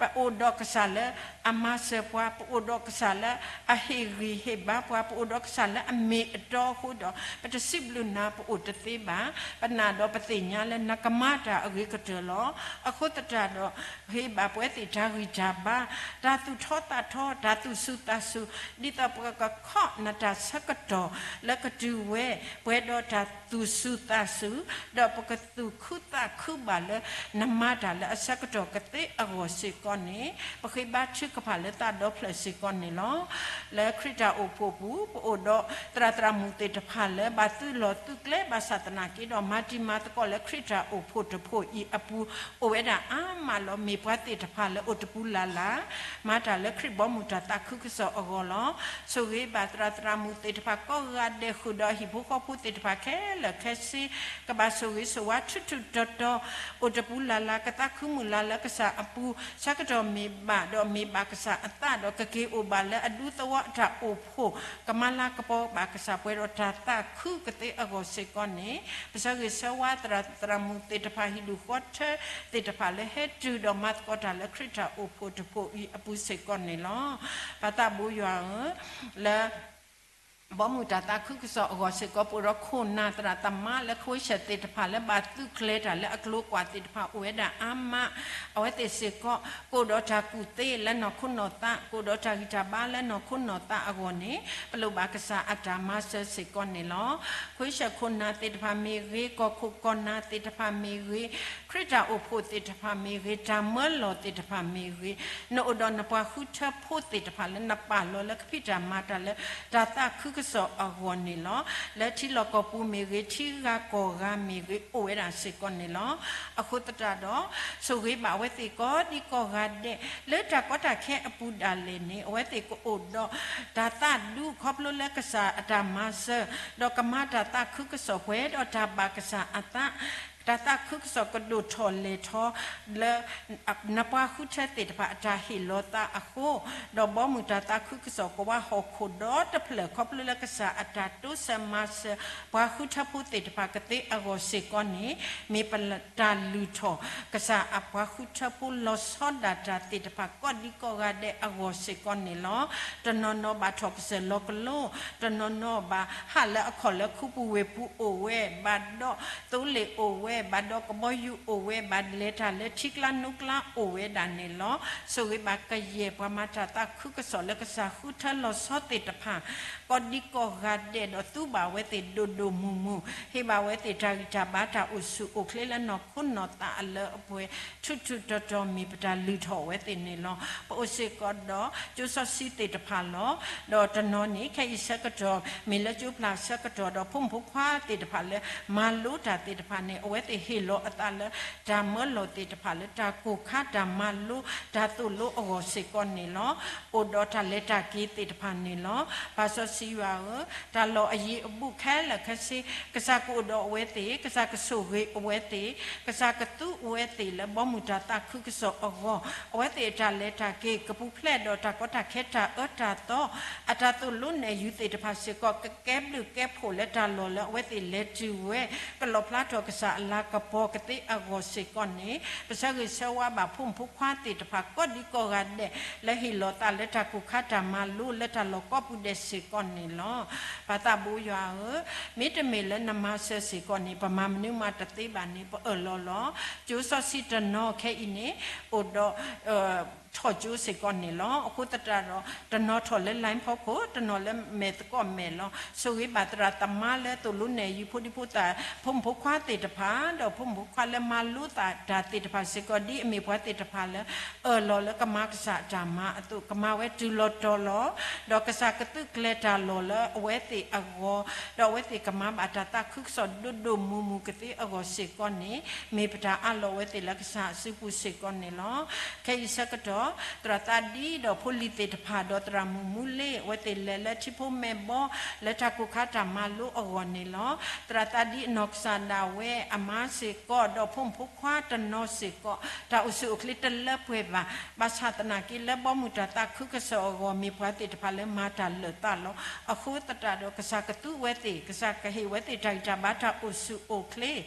ပအိၣ်ဒီးကစၢ်လၢအမၤစၢၤပှၤ, ပအိၣ်ဒီးကစၢ်လၢအဟ့ၣ်ဂံၢ်ဟ့ၣ်ဘါပှၤ, ပအိၣ်ဒီးကစၢ်လၢအမ့ၢ်အတီအဃိဒီး ပတစံးဘျုးနၤပအိၣ်တသ့ဘၣ်. ပနာ်ဒီးပသ့ၣ်ညါလၢနကမၤတၢ်အဂ့ၤကတၢၢ်လီၤ. အဃိသတးဒီး ဟ့ၣ်ဘၣ်ပဝဲသ့ၣ်တၢ်ဂံၢ်တၢ်ဘါ, တၢ်သူၣ်ထီသးထီ, တၢ်သူၣ်စူၤသးစူၤ, ဒ်သိးပကခီၣ်နတၢ်ဆၢကတီၢ်လၢကတုၤဝဲ, ပှဲၤဒီးတၢ်သူၣ်စူၤသးစူၤ, ဒီးပကသူၣ်ခုသးခုဘၣ်လၢ နမၤတၢ်လၢအဆၢကတီၢ်ကသ့အဂီၢ်စ့ၢ်ကီးန့ၣ် ပဃ့ဘါထုကဖၣ်လၢသးဒီဖျၢၣ်စ့ၢ်ကီးန့ၣ်လီၤ. လၢခရံာ်တၢ်အိၣ်ဖှိၣ်ပူၤ ပအိၣ်ဒီးသရၣ်သရၣ်မုၣ်သ့ၣ်တဖၣ်လၢ ဘၣ်သုးလီၢ်သုးကျဲဘၣ်ဆၣ်သနာ်က့ဒီး မၤတံၤမၤသကိးလၢခရံာ်တၢ်အိၣ်ဖှိၣ်တဖှိၣ်အံၤအပူၤ အိၣ်ဝဲဒၣ်အါမးလီၤ. မ့ၢ်ပှၤသ့ၣ်တဖၣ်လၢအိၣ်တပူၤလၢ်လၢ် မၤတၢ်လၢခရံာ်ဘီမုၢ်တၢ်သးခုကစီၣ်အဂီၢ်လီၤ. ဆိၣ်ဂ့ၤဘၣ်သရၣ်သရၣ်မုၣ်သ့ၣ်တဖၣ်ကိးဂၤဒဲး ဃုာ်ဒီးအဟံၣ်ဖိဃီဖိသ့ၣ်တဖၣ်ခဲလၢာ်ခဲဆ့ ကဘၣ်ဆိၣ်ဂ့ၤဆိၣ်ဝါထူးထူးတီၤတီၤ, အိၣ်တပူၤလၢ်လၢ် ကသးခုမုၢ်လၢ်လၢကစၢ်အပူၤ, ဆၢကတီၢ်မ့ၢ်ဘၣ်ဒီးမ့ၢ်ဘၣ်ကစၢ်အသးဒီး ကက့ၤအိၣ်ဘၣ်လၢအဒူသဝီတၢ်အိၣ်ဖှိၣ်, ကမၤလၤကပီၤဘၣ်ကစၢ်ပှဲၤဒီးတၢ်သးခုကသ့အဂီၢ်စ့ၢ်ကီးန့ၣ်, ပဆၢဂ့ၤဆၢဝါသရၣ်သရၣ်မုၣ်သ့ၣ်တဖၣ် ဟံၣ်ဒူၣ်ဃီထၢသ့ၣ်တဖၣ်လၢဟဲတုၤဒီးမၤသကိးတၢ်လၢခရံာ်တၢ်အိၣ်ဖှိၣ်တဖှိၣ်အံၤအပူၤစ့ၢ်ကီးန့ၣ်လီၤ. ပၢ်သးဘိယွၤဧၢ, လၢ ဘီမုၢ်တၢ်သးခုကစီၣ်အဂီၢ်စ့ၢ်ကီး ပအိၣ်ဒီးခိၣ်နၢ်သရၣ်သမါလၢ ခွ့ၡၢၣ်သ့ၣ်တဖၣ်လၢဘၣ်သုးကျဲၤတၢ်လၢအကျိၤကွၢ်သ့ၣ်တဖၣ်အိၣ်ဝဲဒၣ်အါမး, အဝဲသ့ၣ်စ့ၢ်ကီး ကအိၣ်ဒီးတၢ်ကူၣ်သ့လၢနီၢ်ခိနီၢ်သး, ကအိၣ်ဒီးတၢ်ဂံၢ်တၢ်ဘါလၢနီၢ်ခိနီၢ်သးအဂီၢ်န့ၣ် ပလိၣ်ဘၣ်ကစၢ်အတၢ်မၤစၢၤစ့ၢ်ကီးန့ၣ်လီၤ. ခွ့ၡၢၣ်ခိၣ်နၢ်သ့ၣ်တဖၣ်မ့ၢ်ဂ့ၤ, ကီၢ်ခိၣ်ကီၢ်နၢ်သ့ၣ်တဖၣ်မ့ၢ်ဂ့ၤ, ခရံာ်တၢ်အိၣ်ဖှိၣ်သ့ၣ်တဖၣ်မ့ၢ်ဂ့ၤ, တၢ်မၢလီၢ်သ့ၣ်တဖၣ်မ့ၢ်ဂ့ၤ, နအိၣ်ဒီးနပှၤဃုထၢဖိသ့ၣ်တဖၣ်လၢနပာ်လီၤလၢကဖံးတၢ်မၤတၢ်လၢ တၢ်သးခုကစီၣ်အဂီၢ်န့ၣ်လီၤ. လၢထံလီၢ်ကီၢ်ပူၤမ့ၢ်ဂ့ၤ, ထံဂၤကီၢ်ဂၤမ့ၢ်ဂ့ၤ, အိၣ်ဝဲဒၣ်စ့ၢ်ကီးန့ၣ်လီၤ. အဃိသတးဒီး ဆိၣ်ဂ့ၤဘၣ်အဝဲသ့ၣ်ကိးဒံကိးဂၤဒဲး လၢတၢ်ကီတၢ်ခဲအပူၤဒၣ်လဲာ်န့ၣ် အဝဲသ့ၣ်ကအိၣ်ဒီးတၢ်သးဒူခီဖျိလၢကစၢ်အတၢ်မၤစၢၤ, ဒီးကမၤတၢ်သးခုကစီၣ်ပှဲၤဒီးတၢ်ဘၣ်ကစၢ်အသး တၢ်သးခုကစီၣ်ကဒိၣ်ထီၣ်လဲၢ်ထီၣ်လၢ နပှၤဃုထၢသ့ၣ်တဖၣ်အတၢ်ဟ့ၣ်လီၤသးအဃိ, ဒီးဘီမုၢ်တၢ်သးခုကစီၣ်ကဝါဟီၣ်ခိၣ်ဒီတဖျၢၣ် ခီဖျိလၢကစၢ်အတၢ်တိစၢၤမၤစၢၤ ပှၤဃုထၢဖိသ့ၣ်တဖၣ်ကသ့အဂီၢ်စ့ၢ်ကီးန့ၣ် မ့ၢ်ပတၢ်လုၢ်ထီၣ် ကစၢ်အပှၤဃုထၢဖိလီၤဆီဒၣ်တၢ်သ့ၣ်တဖၣ် ကိးဒံကိးဂၤဒဲးအဂီၢ်စ့ၢ်ကီးန့ၣ်လီၤ. တနီၤနီၤဘၣ်ထီၣ်ကစၢၢ်လီၤကလိ, တနီၤနီၤဘၣ်ဟးလၢအခီၣ်လၢခူပူၤဝ့ၢ်ပူၤအိၣ်ဝဲ, ဘၣ်ဒီးသိလ့ၣ်အိၣ်ဝဲ, ဘၣ်ဒီးကဘီယူၤအိၣ်ဝဲ, ဘၣ်လဲၤတၢ်လၢထံကျါနိကျါအိၣ်ဝဲဒၣ်န့ၣ်လီၤ. ဆိၣ်ဂ့ၤဘၣ်ကယဲၢ်ပှၤမၤတၢ်သးခုကစီၣ်လၢကစၢ်ဃုထၢလီၤဆီသ့ၣ်တဖၣ် ကိးဒံကိးဂၤဒဲးဒီးသူဘၣ်ဝဲသ့ၣ်ဒိၣ်ဒိၣ်မုၢ်မုၢ်, ဟ့ၣ်ဘၣ်ဝဲသ့ၣ်တၢ်ဂံၢ်တၢ်ဘါတၢ်အိၣ်ဆူၣ်အိၣ်ချ့လၢနီၢ်ခိနီၢ်သးအလၢအပှဲၤ ထူးထူးတီၤတီၤ မ့ၢ်ပတၢ်လုၢ်ထီၣ်ဝဲသ့ၣ်န့ၣ်လီၤ. ပအိၣ်စ့ၢ်ကီးဒီးကၠိစီဆှံသ့ၣ်တဖၣ်လီၤ. ဒီးတနီၤန့ၣ် ခဲအံၤဆၢကတီၢ် မ့ၢ်လၢကၠိဖျၢၣ်ဆၢကတီၢ်ဒီး ဖိမုၣ်ဖိခွါသ့ၣ်တဖၣ်လၢ မၤလိတၢ်သ့ၣ်တဖၣ်န့ၣ် အဝဲသ့ၣ်ဟ့ၣ်လီၤအသးလၢ တၢ်မၢလီၢ်သ့ၣ်တဖၣ်လၢတၢ်ကိၢ်ခါတၢ်မၤလိ တၢ်သိၣ်လိအဂီၢ်စ့ၢ်ကီးန့ၣ်လီၤ. အိၣ်ဒီးတၢ်လဲၤတၢ်က့ၤသ့ၣ်တဖၣ်န့ၣ်လီၤ. ပၢ်စီဆှံယွၤဧၢ, တၢ်လီၢ်အယံၤအဘူးခဲလၢာ်ခဲဆ့ ကစၢ်ကအိၣ်ဒီးအဝဲသ့ၣ်, ကစၢ်ကဆိၣ်ဂ့ၤအဝဲသ့ၣ်, ကစၢ်ကသူအဝဲသ့ၣ်လၢဘီမုၢ်တၢ်သးခုကစီၣ်အဂီၢ်, အဝဲသ့ၣ်အတၢ်လဲၤတၢ်က့ၤ ကပူၤဖျဲးဒီးတၢ်ကီတၢ်ခဲတၢ်အၢတၢ်သီ, အတၢ်သိၣ်လိနဲၣ်ယုၤသ့ၣ်တဖၣ်စ့ၢ်ကီး ကကဲဘျုးကဲဖှိၣ်လၢတၢ်လီၢ်လၢအဝဲသ့ၣ်လဲၤတုၤဝဲ, ကလီၣ်ဖျါထီၣ်ကစၢ်အလၤကပီၤကသ့အဂီၢ်စ့ၢ်ကီးန့ၣ်, ပဆၢဂ့ၤဆၢဝါဘၣ်ဖိမုၣ်ဖိခွါသ့ၣ်တဖၣ် ကိးဒံကိးဂၤဒဲး လၢဟ့ၣ်လီၤသးလၢတၢ်ကိၢ်ခါတၢ်မၤလိလၢတၢ်လီၢ်ကိးပူၤဒဲးစ့ၢ်ကီးန့ၣ်လီၤ. ပၢ်သးဘိယွၤဧၢ, မ့တမ့ၢ်လၢနမၤစၢၤစ့ၢ်ကီးန့ၣ် ပမၤမနုၤမးတသ့ဘၣ်န့ၣ် ပအၢၣ်လီၤလီၤ. ကၠိစီဆှံတနီၤခဲအံၤန့ၣ် အိၣ်ဒီး ထီၣ်ကၠိစ့ၢ်ကီးန့ၣ်လီၤ. အဃိသတးဒီး တနီၤထီၣ်လၢ line ဖီခိၣ်, တနီၤလၢမဲာ်သကိးမဲာ်လီၤ. ဆိၣ်ဂ့ၤဘၣ်သရၣ်သမါလၢသိၣ်လိနဲၣ်ယုၤဖိဒံဖိသၣ် ဖိမုၣ်ဖိခွါသ့ၣ်တဖၣ်, ဒီးဖိမုၣ်ဖိခွါလၢမၤလိသးတၢ်သ့ၣ်တဖၣ်စ့ၢ်ကီး ဒ်အမ့ၢ်ပှၤသ့ၣ်တဖၣ်လၢ အၢၣ်လီၤလၢကမၤကစၢ်အတၢ်မၤအသိး ကမၤဝဲတုၤလီၤတီၤလီၤ. ဒီးကစၢ်ကသုးကျဲၤတၢ်လီၢ်လၢအဝဲသ့ၣ်အဂီၢ်, ဒီးအဝဲသ့ၣ်ကမၤဘၣ်တၢ်သးခုကစီၣ်ဒိၣ်ဒိၣ်မုၢ်မုၢ်ကသ့အဂီၢ်စ့ၢ်ကီးန့ၣ် မ့ၢ်ပတၢ်အးလီၤအဝဲသ့ၣ်လၢကစၢ်အစုပူၤစ့ၢ်ကီးန့ၣ်လီၤ. ခဲအံၤဆၢကတီၢ် သရၣ်သးဒံဒီးဖိလံၤသ့ၣ်တဖၣ် ဒီးသရၣ်မုၣ်မူလ့ၣ် အဝဲသ့ၣ်လဲၤလၢထံဖိမဲာ်ဘီ လၢတၢ်ကိၢ်ခါတၢ်မၤလိအဂီၢ်န့ၣ်လီၤ. သရၣ်သးဒံအနီၢ်ကစၢ်ဒၣ်ဝဲအမါစ့ၢ်ကီး ဒီးဖိမုၣ်ဖိခွါတနီၤစ့ၢ်ကီး တၢ်အိၣ်ဆူၣ်အိၣ်ချ့တလၢပှဲၤဘၣ်. ဘၣ်ဆၣ်သနာ်က့လၢဘီမုၢ်တၢ်သးခုကစီၣ်အဂီၢ် မ့ၢ်ပှၤသ့ၣ်တဖၣ်လၢမၤတၢ်လၢာ်သးလီၤ. အဃိသတးဒီး ကစၢ်ကသူဝဲသ့ၣ်, ကစၢ်ကဟ့ၣ်ဝဲသ့ၣ်တၢ်ဂံၢ်တၢ်ဘါတၢ်အိၣ်ဆူၣ်အိၣ်ချ့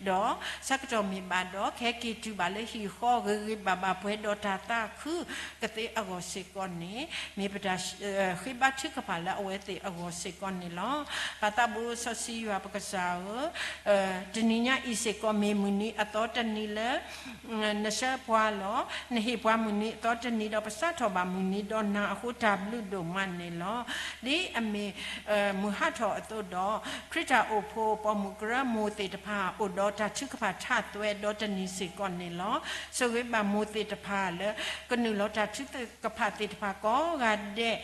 ဒီးဆၢကတီၢ်မ့ၢ်ဘၣ်ဒီး ကဟဲက့ၤတုၤဘၣ်လၢဟံၣ်ဃီ ဂ့ၤဂ့ၤဘၣ်ဘၣ်ပှဲၤဒီးတၢ်သးခုကသ့အဂီၢ်စ့ၢ်ကီးန့ၣ် မ့ၢ်ပတၢ်ဃ့ဘါထုကဖၣ်လၢအဝဲသ့ၣ်အဂီၢ်စ့ၢ်ကီးန့ၣ်လီၤ. ပၢ်သးဘိစီဆှံယွၤပကစၢ်ဧၢ, တနံၤညါအံၤစ့ၢ်ကီး မ့ၢ်မုၢ်နံၤအသီတနံၤလၢ နဆှၢပှၤလီၤ. နဟ့ၣ်ပှၤမုၢ်နံၤအသီတနံၤဒီး ပစးထီၣ်ဘၣ်မုၢ်နံၤဒီးနၤအဃိ တၢ်ဘျုးဒိၣ်မးန့ၣ်လီၤ. ဒ်အမ့ၢ် မုၢ်ဟးထီၣ်အသိးဒီး ခရံာ်တၢ်အိၣ်ဖှိၣ်ပိာ်မုၣ်ကရၢမိၢ်သ့ၣ်တဖၣ် အိၣ်ဒီးတၢ်ထုကဖၣ်ထးသွဲဒီးတနံၤစ့ၢ်ကီးန့ၣ်လီၤ. ဆိၣ်ဂ့ၤဘၣ်မိၢ်သ့ၣ်တဖၣ်လၢ ကနုာ်လီၤတၢ်ထုကဖၣ်သ့ၣ်တဖၣ်ကိးဂၤဒဲး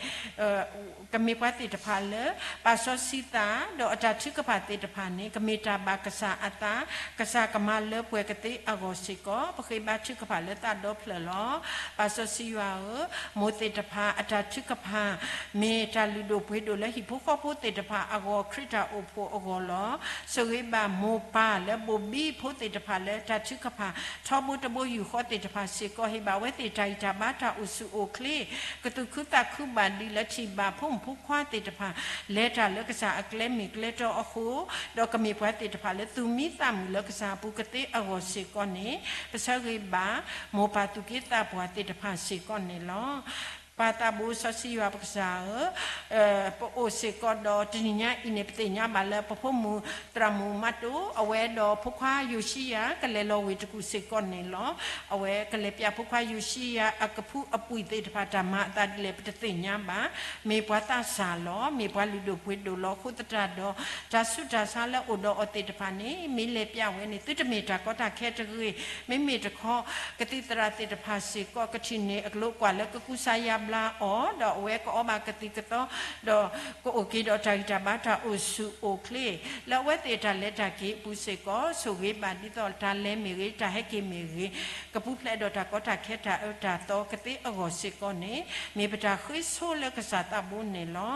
ကမ့ၢ်ပှၤသ့ၣ်တဖၣ်လၢ ပာ်စီဆှံသး ဒီးအတၢ်ထုကဖၣ်သ့ၣ်တဖၣ်န့ၣ် ကမ့ၢ်တၢ်ဘၣ်ကစၢ်အသး, ကစၢ်ကမၤလၢပှဲၤကသ့အဂီၢ်စ့ၢ်ကီး ပဃ့ဘါထုကဖၣ်လၢသးဒီဖျၢၣ်လီၤ. ပာ်စီဆှံယွၤဧၢ, မိၢ်သ့ၣ်တဖၣ်အတၢ်ထုကဖၣ် မ့ၢ်တၢ်လုၢ်ဒိၣ်ပှ့ၤဒိၣ်လၢဟံၣ်ဖိဃီဖိသ့ၣ်တဖၣ်အဂီၢ် ခရံာ်တၢ်အိၣ်ဖှိၣ်အဂီၢ်လီၤ. ဆိၣ်ဂ့ၤဘၣ်မိၢ်ပၢ်လၢဘိၣ်ဘံဖိသ့ၣ်တဖၣ်လၢတၢ်ထုကဖၣ် ထီဘိတဘိယူၢ်ဃီသ့ၣ်တဖၣ်စ့ၢ်ကီး ဟ့ၣ်ဘၣ်ဝဲသ့ၣ်တၢ်ဂံၢ်တၢ်ဘါတၢ်အိၣ်ဆူၣ်အိၣ်ချ့ ကသူၣ်ခုသးခုဘၣ်ဒ်လၢထံၣ်ဘၣ်ဖိမုၣ်ဖိခွါသ့ၣ်တဖၣ် လဲၤတၢ်လၢကစၢ်အကျဲမ့ၢ်ကျဲတီအဃိ, ဒီးကမ့ၢ်ပှၤသ့ၣ်တဖၣ်လၢသူၣ်မံသးမုာ်လၢကစၢ်အပူၤကသ့အဂီၢ်စ့ၢ်ကီးန့ၣ်, ပဆၢဂ့ၤဘၣ် မိၢ်ပၢ်သူၣ်က့သးပှၢ်သ့ၣ်တဖၣ်စ့ၢ်ကီးန့ၣ်လီၤ. ပၢ်သးဘိစီဆှံယွၤပကစၢ်ဧၢ, ပအိၣ်စ့ၢ်ကီးဒီးတနံၤညါအံၤန့ၣ် ပသ့ၣ်ညါဘၣ်လၢပဖိမုၣ်သရၣ်မုၣ်မးတိၣ် အဝဲဒီးဖိခွါယိၤၡံယၤ ကလဲၤလီၤဝ့ၢ်တကူၣ်စ့ၢ်ကီးန့ၣ်လီၤ. အဝဲကလဲၤပျးဖိခွါယိၤၡံယၤအကဖုအပှံာ်သ့ၣ်တဖၣ်တၢ်မၤအသးဒ်လဲၣ် ပတသ့ၣ်ညါဘၣ်. မ့ၢ်ပှၤသးစၢ်လီၤ, မ့ၢ်ပှၤလုၢ်ဒိၣ်ပှ့ၤဒိၣ်လီၤ. အဃိသတးဒီး တၢ်ဆူးတၢ်ဆါလၢအိၣ်ဒီးအီၤသ့ၣ်တဖၣ်န့ၣ် မ့ၢ်လဲၤပျးဝဲန့ၣ် သုတမ့ၢ်တၢ်ကီတၢ်ခဲတဂ့ၤ. မ့မ့ၢ်တခီ ကသံၣ်သရၣ်သ့ၣ်တဖၣ်စ့ၢ်ကီး ကထံၣ်န့ၢ်အကျိၤအကွာ်လၢကကူစါယါဘျါအီၤ, ဒီးအဝဲကအီၣ်ဘၣ်ကသံၣ်ကသီ, ဒီးကအိၣ်က့ၤဒီးတၢ်ဂံၢ်တၢ်ဘါတၢ်အိၣ်ဆူၣ်အိၣ်ချ့ လၢအဝဲသ့ၣ်တၢ်လဲၤတၢ်က့ၤအပူၤစ့ၢ်ကီး ဆိၣ်ဂ့ၤဘၣ်ဒ်သိးတၢ်လဲၤမ့ၢ်ဂ့ၤ တၢ်ဟဲက့ၤမ့ၢ်ဂ့ၤ ကပူၤဖျဲးဒီးတၢ်ကီတၢ်ခဲတၢ်အၢတၢ်သီကသ့အဂီၢ်စ့ၢ်ကီးန့ၣ် မ့ၢ်ပတၢ်ဃ့ဆိလၢကစၢ်သးဘိန့ၣ်လီၤ.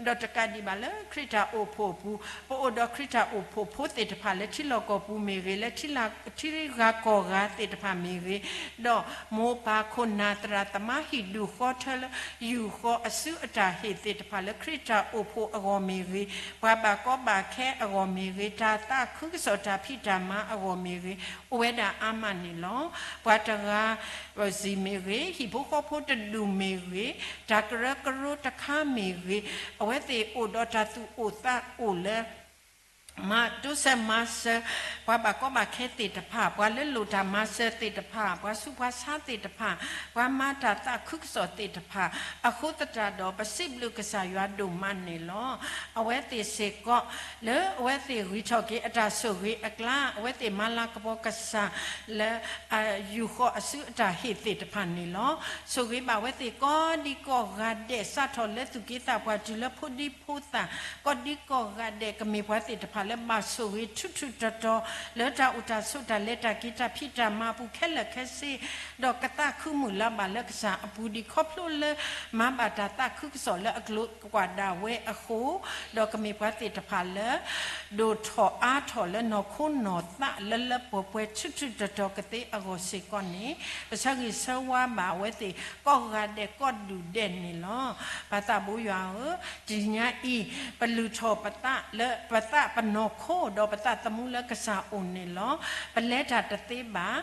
ဒီးတကးဒံးဘၣ်လၢခရံာ်တၢ်အိၣ်ဖှိၣ်အပူၤ, ပအိၣ်ဒီးခရံာ်တၢ်အိၣ်ဖှိၣ်ဖိသ့ၣ်တဖၣ်လၢထံလီၢ်ကီၢ်ပူၤမ့ၢ်ဂ့ၤ, လၢထံဂၤကီၢ်ဂၤသ့ၣ်တဖၣ်မ့ၢ်ဂ့ၤ, ဒီးမိၢ်ပၢ်ခိၣ်နၢ်သရၣ်သမါဟံၣ်ဒူၣ်ဃီထၢလၢ ယူာ်ဃီအစုအတၢ်ဟ့ၣ်သ့ၣ်တဖၣ်လၢခရံာ်တၢ်အိၣ်ဖှိၣ်အဂီၢ်မ့ၢ်ဂ့ၤ, ပှၤဘၣ်ကီဘၣ်ခဲအဂီၢ်မ့ၢ်ဂ့ၤ, တၢ်သးခုကစီၣ်တၢ်ဖံးတၢ်မၤအဂီၢ်မ့ၢ်ဂ့ၤ, အိၣ်ဝဲဒၣ်အါမးန့ၣ်လီၤ. ပှၤတဂၤ စံၣ်မ့ၢ်ဂ့ၤ, ဟံၣ်ဖိဃီဖိတဒူၣ်မ့ၢ်ဂ့ၤ, တၢ်ကရၢကရိတခါမ့ၢ်ဂ့ၤ, အဝဲသ့ၣ်အိၣ်ဒီးတၢ်သူၣ်အိၣ်သးအိၣ်လၢ မၤတိစၢၤမၤစၢၤ ပှၤဘၣ်ကီဘၣ်ခဲသ့ၣ်တဖၣ်, ပှၤလၢလိၣ်တၢ်မၤစၢၤသ့ၣ်တဖၣ်, ပှၤဆူးပှၤဆါသ့ၣ်တဖၣ်, ပှၤမၤတၢ်သးခုကစီၣ်သ့ၣ်တဖၣ်, အဃိသတးဒီး ပစံးဘျုးကစၢ်ယွၤဒိၣ်မးန့ၣ်လီၤ. အဝဲသ့ၣ်စ့ၢ်ကီး လၢအဝဲသ့ၣ်ဂံၢ်ထီၣ်က့ၤအတၢ်ဆိၣ်ဂ့ၤအကျါ, အဝဲသ့ၣ်မၤလၤကပီၤကစၢ်လၢ ယူာ်ဃီအစုအတၢ်ဟ့ၣ်သ့ၣ်တဖၣ်န့ၣ်လီၤ. ဆိၣ်ဂ့ၤဘၣ်အဝဲသ့ၣ်ကိးဒံကိးဂၤဒဲး, စးထီၣ်လၢသူၣ်က့သးပှၢ်တုၤလၢဖိဒံဖိသၣ်, ကိးဒံကိးဂၤဒဲး ကမ့ၢ်ပှၤသ့ၣ်တဖၣ်လၢဘၣ်ဆိၣ်ဂ့ၤထူးထူးတီၤတီၤ လၢတၢ်အိၣ်တၢ်ဆိးတၢ်လဲၤတၢ်က့ၤတၢ်ဖံးတၢ်မၤအပူၤခဲလၢာ်ခဲဆ့, ဒီးကသးခုမုၢ်လၢ်ဘၣ်လၢကစၢ်အပူၤဒံး ခီဖျိလၢမၤဘၣ်တၢ်သးခုကစီၣ်လၢအကျိၤအကွာ်ဒၣ်ဝဲအဃိ, ဒီးကမ့ၢ်ပှၤသ့ၣ်တဖၣ်လၢ ဒိၣ်ထီၣ်အါထီၣ်လၢနီၢ်ခိနီၢ်သးလၢလၢပှဲၤပှဲၤထူးထူးတီၤတီၤကသ့အဂီၢ်စ့ၢ်ကီးန့ၣ်, ပဆၢဂ့ၤဆၢဝါဘၣ်အဝဲသ့ၣ်ကိးဂၤဒဲးကိးဒူၣ်ဒဲးန့ၣ်လီၤ. ပၢ်သးဘိယွၤဧၢ, တနံၤညါအံၤ ပလုၢ်ထီၣ်ပသးလၢပသးပနီၢ်ခိဒီးပသးသမူလၢကစၢ်အိၣ်န့ၣ်လီၤ. ပလဲၤတၢ်တသ့ဘၣ်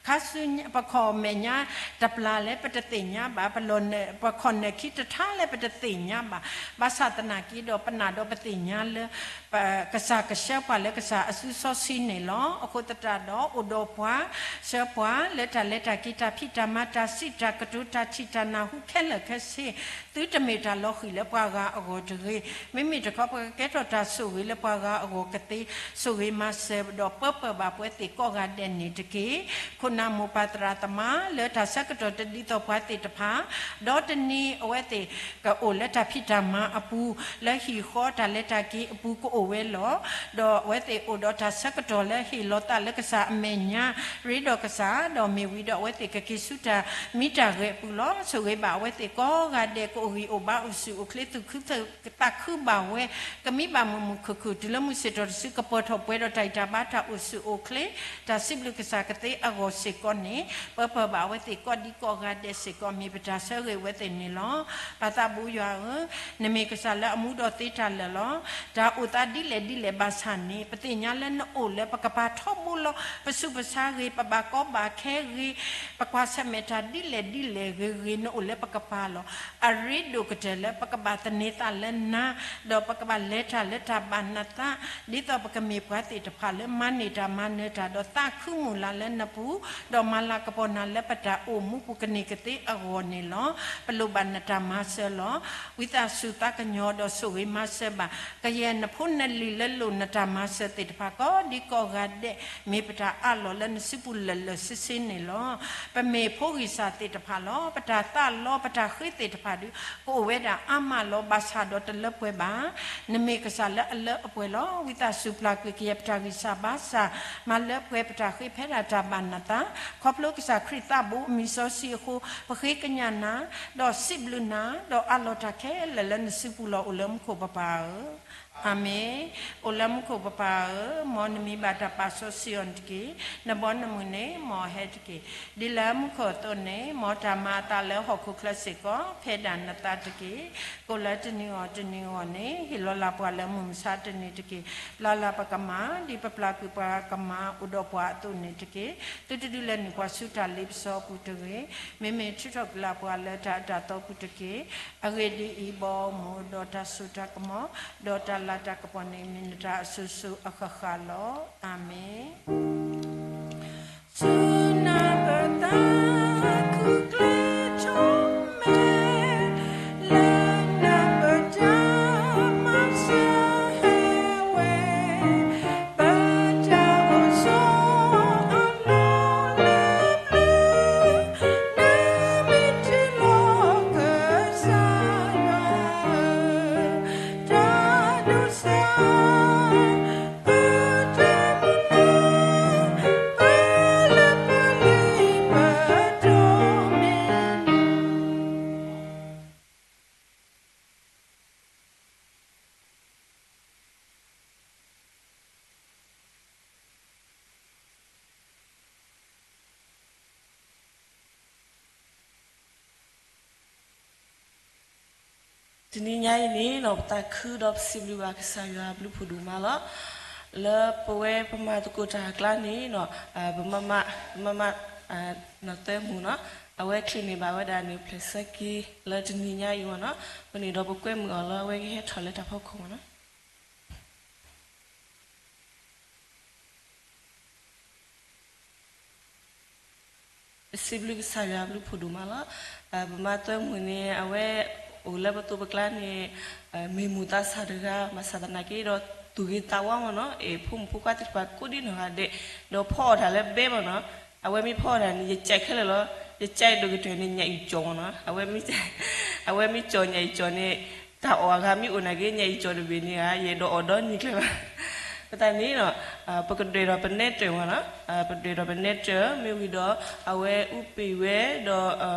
ခါဆူညါ ပခီၣ်မဲာ်ညါတပျၢ်လၢပတသ့ၣ်ညါဘၣ်, ပခီၣ်နဲၣ်ခံတထါလၢပတသ့ၣ်ညါဘၣ်, ဘၣ်ဆၣ်သနာ်က့ဒီး ပနာ်ဒီးပသ့ၣ်ညါလၢ ကစၢ်ကဆှၢပှၤလၢကစၢ်အစုစီဆှံန့ၣ်လီၤ. အဃိသတးဒီး အိၣ်ဒီးပှၤ ဆှၢပှၤလၢတၢ်လဲၤတၢ်က့ၤတၢ်ဖံးတၢ်မၤတၢ်စံးတၢ်ကတိၤတၢ်ထံၣ်တၢ်နၢ်ဟူခဲလၢာ်ခဲဆ့, သုတမ့ၢ်တၢ်လီၤဃံၤလၢပှၤဂၤအဂီၢ်တဂ့ၤ. မ့မ့ၢ်တခီ ပကကဲထီၣ်တၢ်ဆိၣ်ဂ့ၤလၢပှၤဂၤအဂီၢ်ကသ့, ဆိၣ်ဂ့ၤမၤစၢၤဒီးပၢပၢၢ်ဘၣ်ပဝဲသ့ၣ်ကိးဂၤဒဲးန့ၣ်တက့ၢ်. ခိၣ်နၢ်မိၢ်ပၢ်သရၣ်သမါ လၢတၢ်ဆၢကတီၢ်တဒ်သိးပှၤသ့ၣ်တဖၣ်, ဒီးတနံၤအဝဲသ့ၣ်ကအိၣ်လၢတၢ်ဖံးတၢ်မၤအပူၤ, လၢဟံၣ်ဃီတၢ်လဲၤတၢ်က့ၤအပူၤကအိၣ်ဝဲလီၤ. ဒီးအဝဲသ့ၣ်အိၣ်ဒီးတၢ်ဆၢကတီၢ်လၢဟ့ၣ်လီၤသးလၢကစၢ်အမဲာ်ညါ, ရ့ဒီးကစၢ်, ဒီးမ့ၢ်ဝံၤဒီးအဝဲသ့ၣ်ကက့ၤဆူတၢ်မံတၢ်ဂဲၤအပူၤလီၤ. ဆိၣ်ဂ့ၤဘၣ်အဝဲသ့ၣ်ကိးဂၤဒဲး ကအိၣ်ဂံၢ်အိၣ်ဘါအိၣ်ဆူၣ်အိၣ်ချ့သူၣ်ခုသးခုဘၣ်ဝဲ, ကမံဘၣ်မုာ်မုာ်ခုၣ်ခုၣ် တုၤလၢမုၢ်ဆ့ၣ်ထီၣ်တစု ကပၢၤထီၣ်ပှဲၤဒီးတၢ်ဂံၢ်တၢ်ဘါတၢ်အိၣ်ဆူၣ်အိၣ်ချ့, တၢ်စံးဘျုးကစၢ်ကသ့အဂီၢ်စ့ၢ်ကီးန့ၣ်, ပၢပၢၢ်ဘၣ်အဝဲသ့ၣ်ကိးဒံကိးဂၤဒဲးစ့ၢ်ကီး မ့ၢ်ပတၢ်ဆၢဂ့ၤဝဲသ့ၣ်န့ၣ်လီၤ. ပၢ်သးဘိယွၤဧၢ, နမ့ၢ်ကစၢ်လၢအမူဒီးသ့တၢ်လၢာ်လီၤ. တၢ်အိၣ်သးဒ်လဲၣ်ဒ်လဲၣ်ဘၣ်ဆၣ်န့ၣ် ပသ့ၣ်ညါလၢနအိၣ်လၢပကပၤထီဘိလီၤ. ပဆူးပဆါဂ့ၤ, ပဘၣ်ကီဘၣ်ခဲဂ့ၤ, ပကွၢ်ဆၢၣ်မဲာ်တၢ်ဒ်လဲၣ်ဒ်လဲၣ်ဂ့ၤဂ့ၤ နအိၣ်လၢပကပၤလီၤ. အရ့ဒိၣ်ကတၢၢ်လၢပကဘၣ်သန့ၤသးလၢနၤ, ဒီးပကဘၣ်လဲၤတၢ်လၢတၢ်ဘၣ်နသး, ဒ်သိးပကမ့ၢ်ပှၤသ့ၣ်တဖၣ်လၢမၤန့ၢ်တၢ်မၤနၢၤတၢ် ဒီးသးခုမုၢ်လၢ်လၢနပူၤ, ဒီးမၤလၤကပီၤနၤလၢပတၢ်အိၣ်မူပူၤကန့ၢ်ကသ့အဂီၢ်န့ၣ်လီၤ. ပလိၣ်ဘၣ်နတၢ်မၤစၢၤလီၤ. ဝံသးစူၤသးကညီၤဒီးဆိၣ်ဂ့ၤမၤစၢၤဘၣ် ကယဲၢ်နဖိနလံၤလၢလိၣ်နတၢ်မၤစၢၤသ့ၣ်တဖၣ်ကိးဒံကိးဂၤဒဲး, မ့ၢ်ပတၢ်အးလီၤလၢနစုပူၤလၢာ်လၢာ်ဆ့ဆ့န့ၣ်လီၤ. ပမ့ၢ်ဖိဂံၢ်စၢ်သ့ၣ်တဖၣ်လီၤ. ပတၢ်သးလီပတၢ်ဃ့သ့ၣ်တဖၣ်ဒုး ကအိၣ်ဝဲဒၣ်အါမးလီၤ. ဘၣ်ဆၣ်ဒီးတလၢပှဲၤဘၣ်. နမ့ၢ်ကစၢ်လၢအလၢအပှဲၤလီၤ. ဝံသးစူၤပျၢ်ကွံာ်ကယဲၢ်ပတၢ်ဂံၢ်စၢ်ဘါစၢ်, မၤလၢပှဲၤပတၢ်ဃ့ဖဲဒၣ်တၢ်ဘၣ်နသး, ခီဖျိကစၢ်ခရံာ်သးဘိအမံၤစီဆှံအဃိ, ပဃ့ကညးနၤ, ဒီးစံးဘျုးနၤ, ဒီးအးလီၤတၢ်ခဲလၢာ်လၢနစုပူၤလီၤ အိၣ်လၢမူခိၣ်ပပၢ်ဧၢ. အၤမ့ၣ်. အိၣ်လၢမူခိၣ်ပပၢ်ဧၢ, မ်နမံၤဘၣ်တၢ်ပာ်စီဆှံအီၤန့ၣ်တက့ၢ်. နဘီနမုၢ်န့ၣ်မ်အဟဲတက့ၢ်. ဒ်လၢမူခိၣ်အသိးန့ၣ်, မ်တၢ်မၤအသးလၢဟီၣ်ခိၣ်ချၢစ့ၢ်ကီး ဖဲဒၣ်နသးတက့ၢ်. ကိၣ်လၢတနံၤအဂီၢ်တနံၤအဂီၢ်န့ၣ်, ဟ့ၣ်လီၤလၢ်ပှၤလၢမုၢ်မဆါတနံၤတက့ၢ်. ပျၢ်လၢ်ပကမၤ ဒ်ပပျၢ်ကွံာ်ပှၤကမၤအိၣ်ဒီးပှၤအသိးန့ၣ်တက့ၢ်. သုတဒုးလဲၤနုာ်ပှၤဆူတၢ်လ့ပစီအပူၤတဂ့ၤ. မ့မ့ၢ်ထုးထီၣ်ကွံာ်လၢ်ပှၤလၢတၢ်အၢတၢ်သီပူၤတက့ၢ်. အဂ့ၢ်ဒ်အံၤ, ဘီမုၢ်ဒီးတၢ်စိတၢ်ကမီၤ, ဒီးတၢ်လၤတၢ်ကပီၤန့ၣ် မ့ၢ်နတၢ်အစိၤစိၤအဃၣ်ဃၣ်လီၤ. အၤမ့ၣ်. ဆူနပသးခုကျဲ ထီၣ်မဲ လၢနပတၢ်မၤစၢၤဟဲဝဲ, ပတၢ်အိၣ်ဆိးအလီၢ်လၢပျၢၤ, နမ့ၢ်တုၤလီၤကစၢ်ယွၤဧၢ, တၢ်ဒိးစၢ် ပတၢ်မၤ ပလၢပလံၤပတီၢ်မ့ၢ် တနံၤညါအံၤန့ၣ် ပတၢ်ခုဒီးပစံးဘျုးဘၣ်ကစၢ်ယွၤအဘျုးဖးဒိၣ်မးလီၤ. လၢပဝဲပမၤသကိးတၢ်အကျါန့ၣ် ပမမ ပမမ နီၢ်သၢမူၢ်နီၤ, အဝဲချံးန့ၢ်ဘၣ်ဝဲဒၣ်န့ၣ် ဖျဲၣ်ဆၢက့ၤလၢတနံၤညါအံၤမ့ၢ်နီၤ, အဃိန့ၣ်ဒီးပကွဲမုာ်အီၤလၢအဝဲကဟဲထီၣ်လၢတၢ်ဖီခိၣ်မ့ၢ်နီၤ. ပစံးဘျုးကစၢ်ယွၤအဘျုးဖးဒိၣ်မးလီၤ. ပမါသၢမူၢ်န့ၣ် အဝဲအိၣ်လၢပသိးပကျါန့ၣ် မ့ၢ်မူၢ်သးစၢ်တဂၤ ဘၣ်ဆၣ်သနာ်က့ဒီး သူၣ်ဂ့ၤသးဝါမ့ၢ်နီၤ, အဲၣ်ဖိမုၣ်ဖိခွါသ့ၣ်တဖၣ်ကိးဒံနီၢ်ဂၤဒဲး, ဒီးဖီအီၣ်တၢ်လၢဘဲမ့ၢ်နီၤ, အဝဲမ့ၢ်ဖီအီၣ်တၢ်န့ၣ် ယကဲခဲလၢာ်လီၤ, ယကဲဒိၣ်ကတၢၢ်န့ၣ် ညၣ်အံၤကၠီၣ်မ့ၢ်နီၤ, အဝဲမ့ၢ်ကၠီၣ်ညၣ်အံၤကၠီၣ်န့ၣ် တၢ်အီၣ်အဂၤမ့ၢ်အိၣ်နာ်က့ ညၣ်အံၤကၠီၣ်တဘ့ၣ်န့ၣ်ဧါ ယအဲၣ်ဒိးအီၣ်ဒီနံၤကျဲဘၣ်. ပသးန့ၣ်နီၤ ပကဒွဲၣ်ဒီးပနဲတၢၢ်မ့ၢ်နီၤ, ပဒွဲၣ်ဒီးပနဲတၢၢ်မ့ၢ်ဝံၤဒီး အဝဲအူပ့ၤဝဲဒီး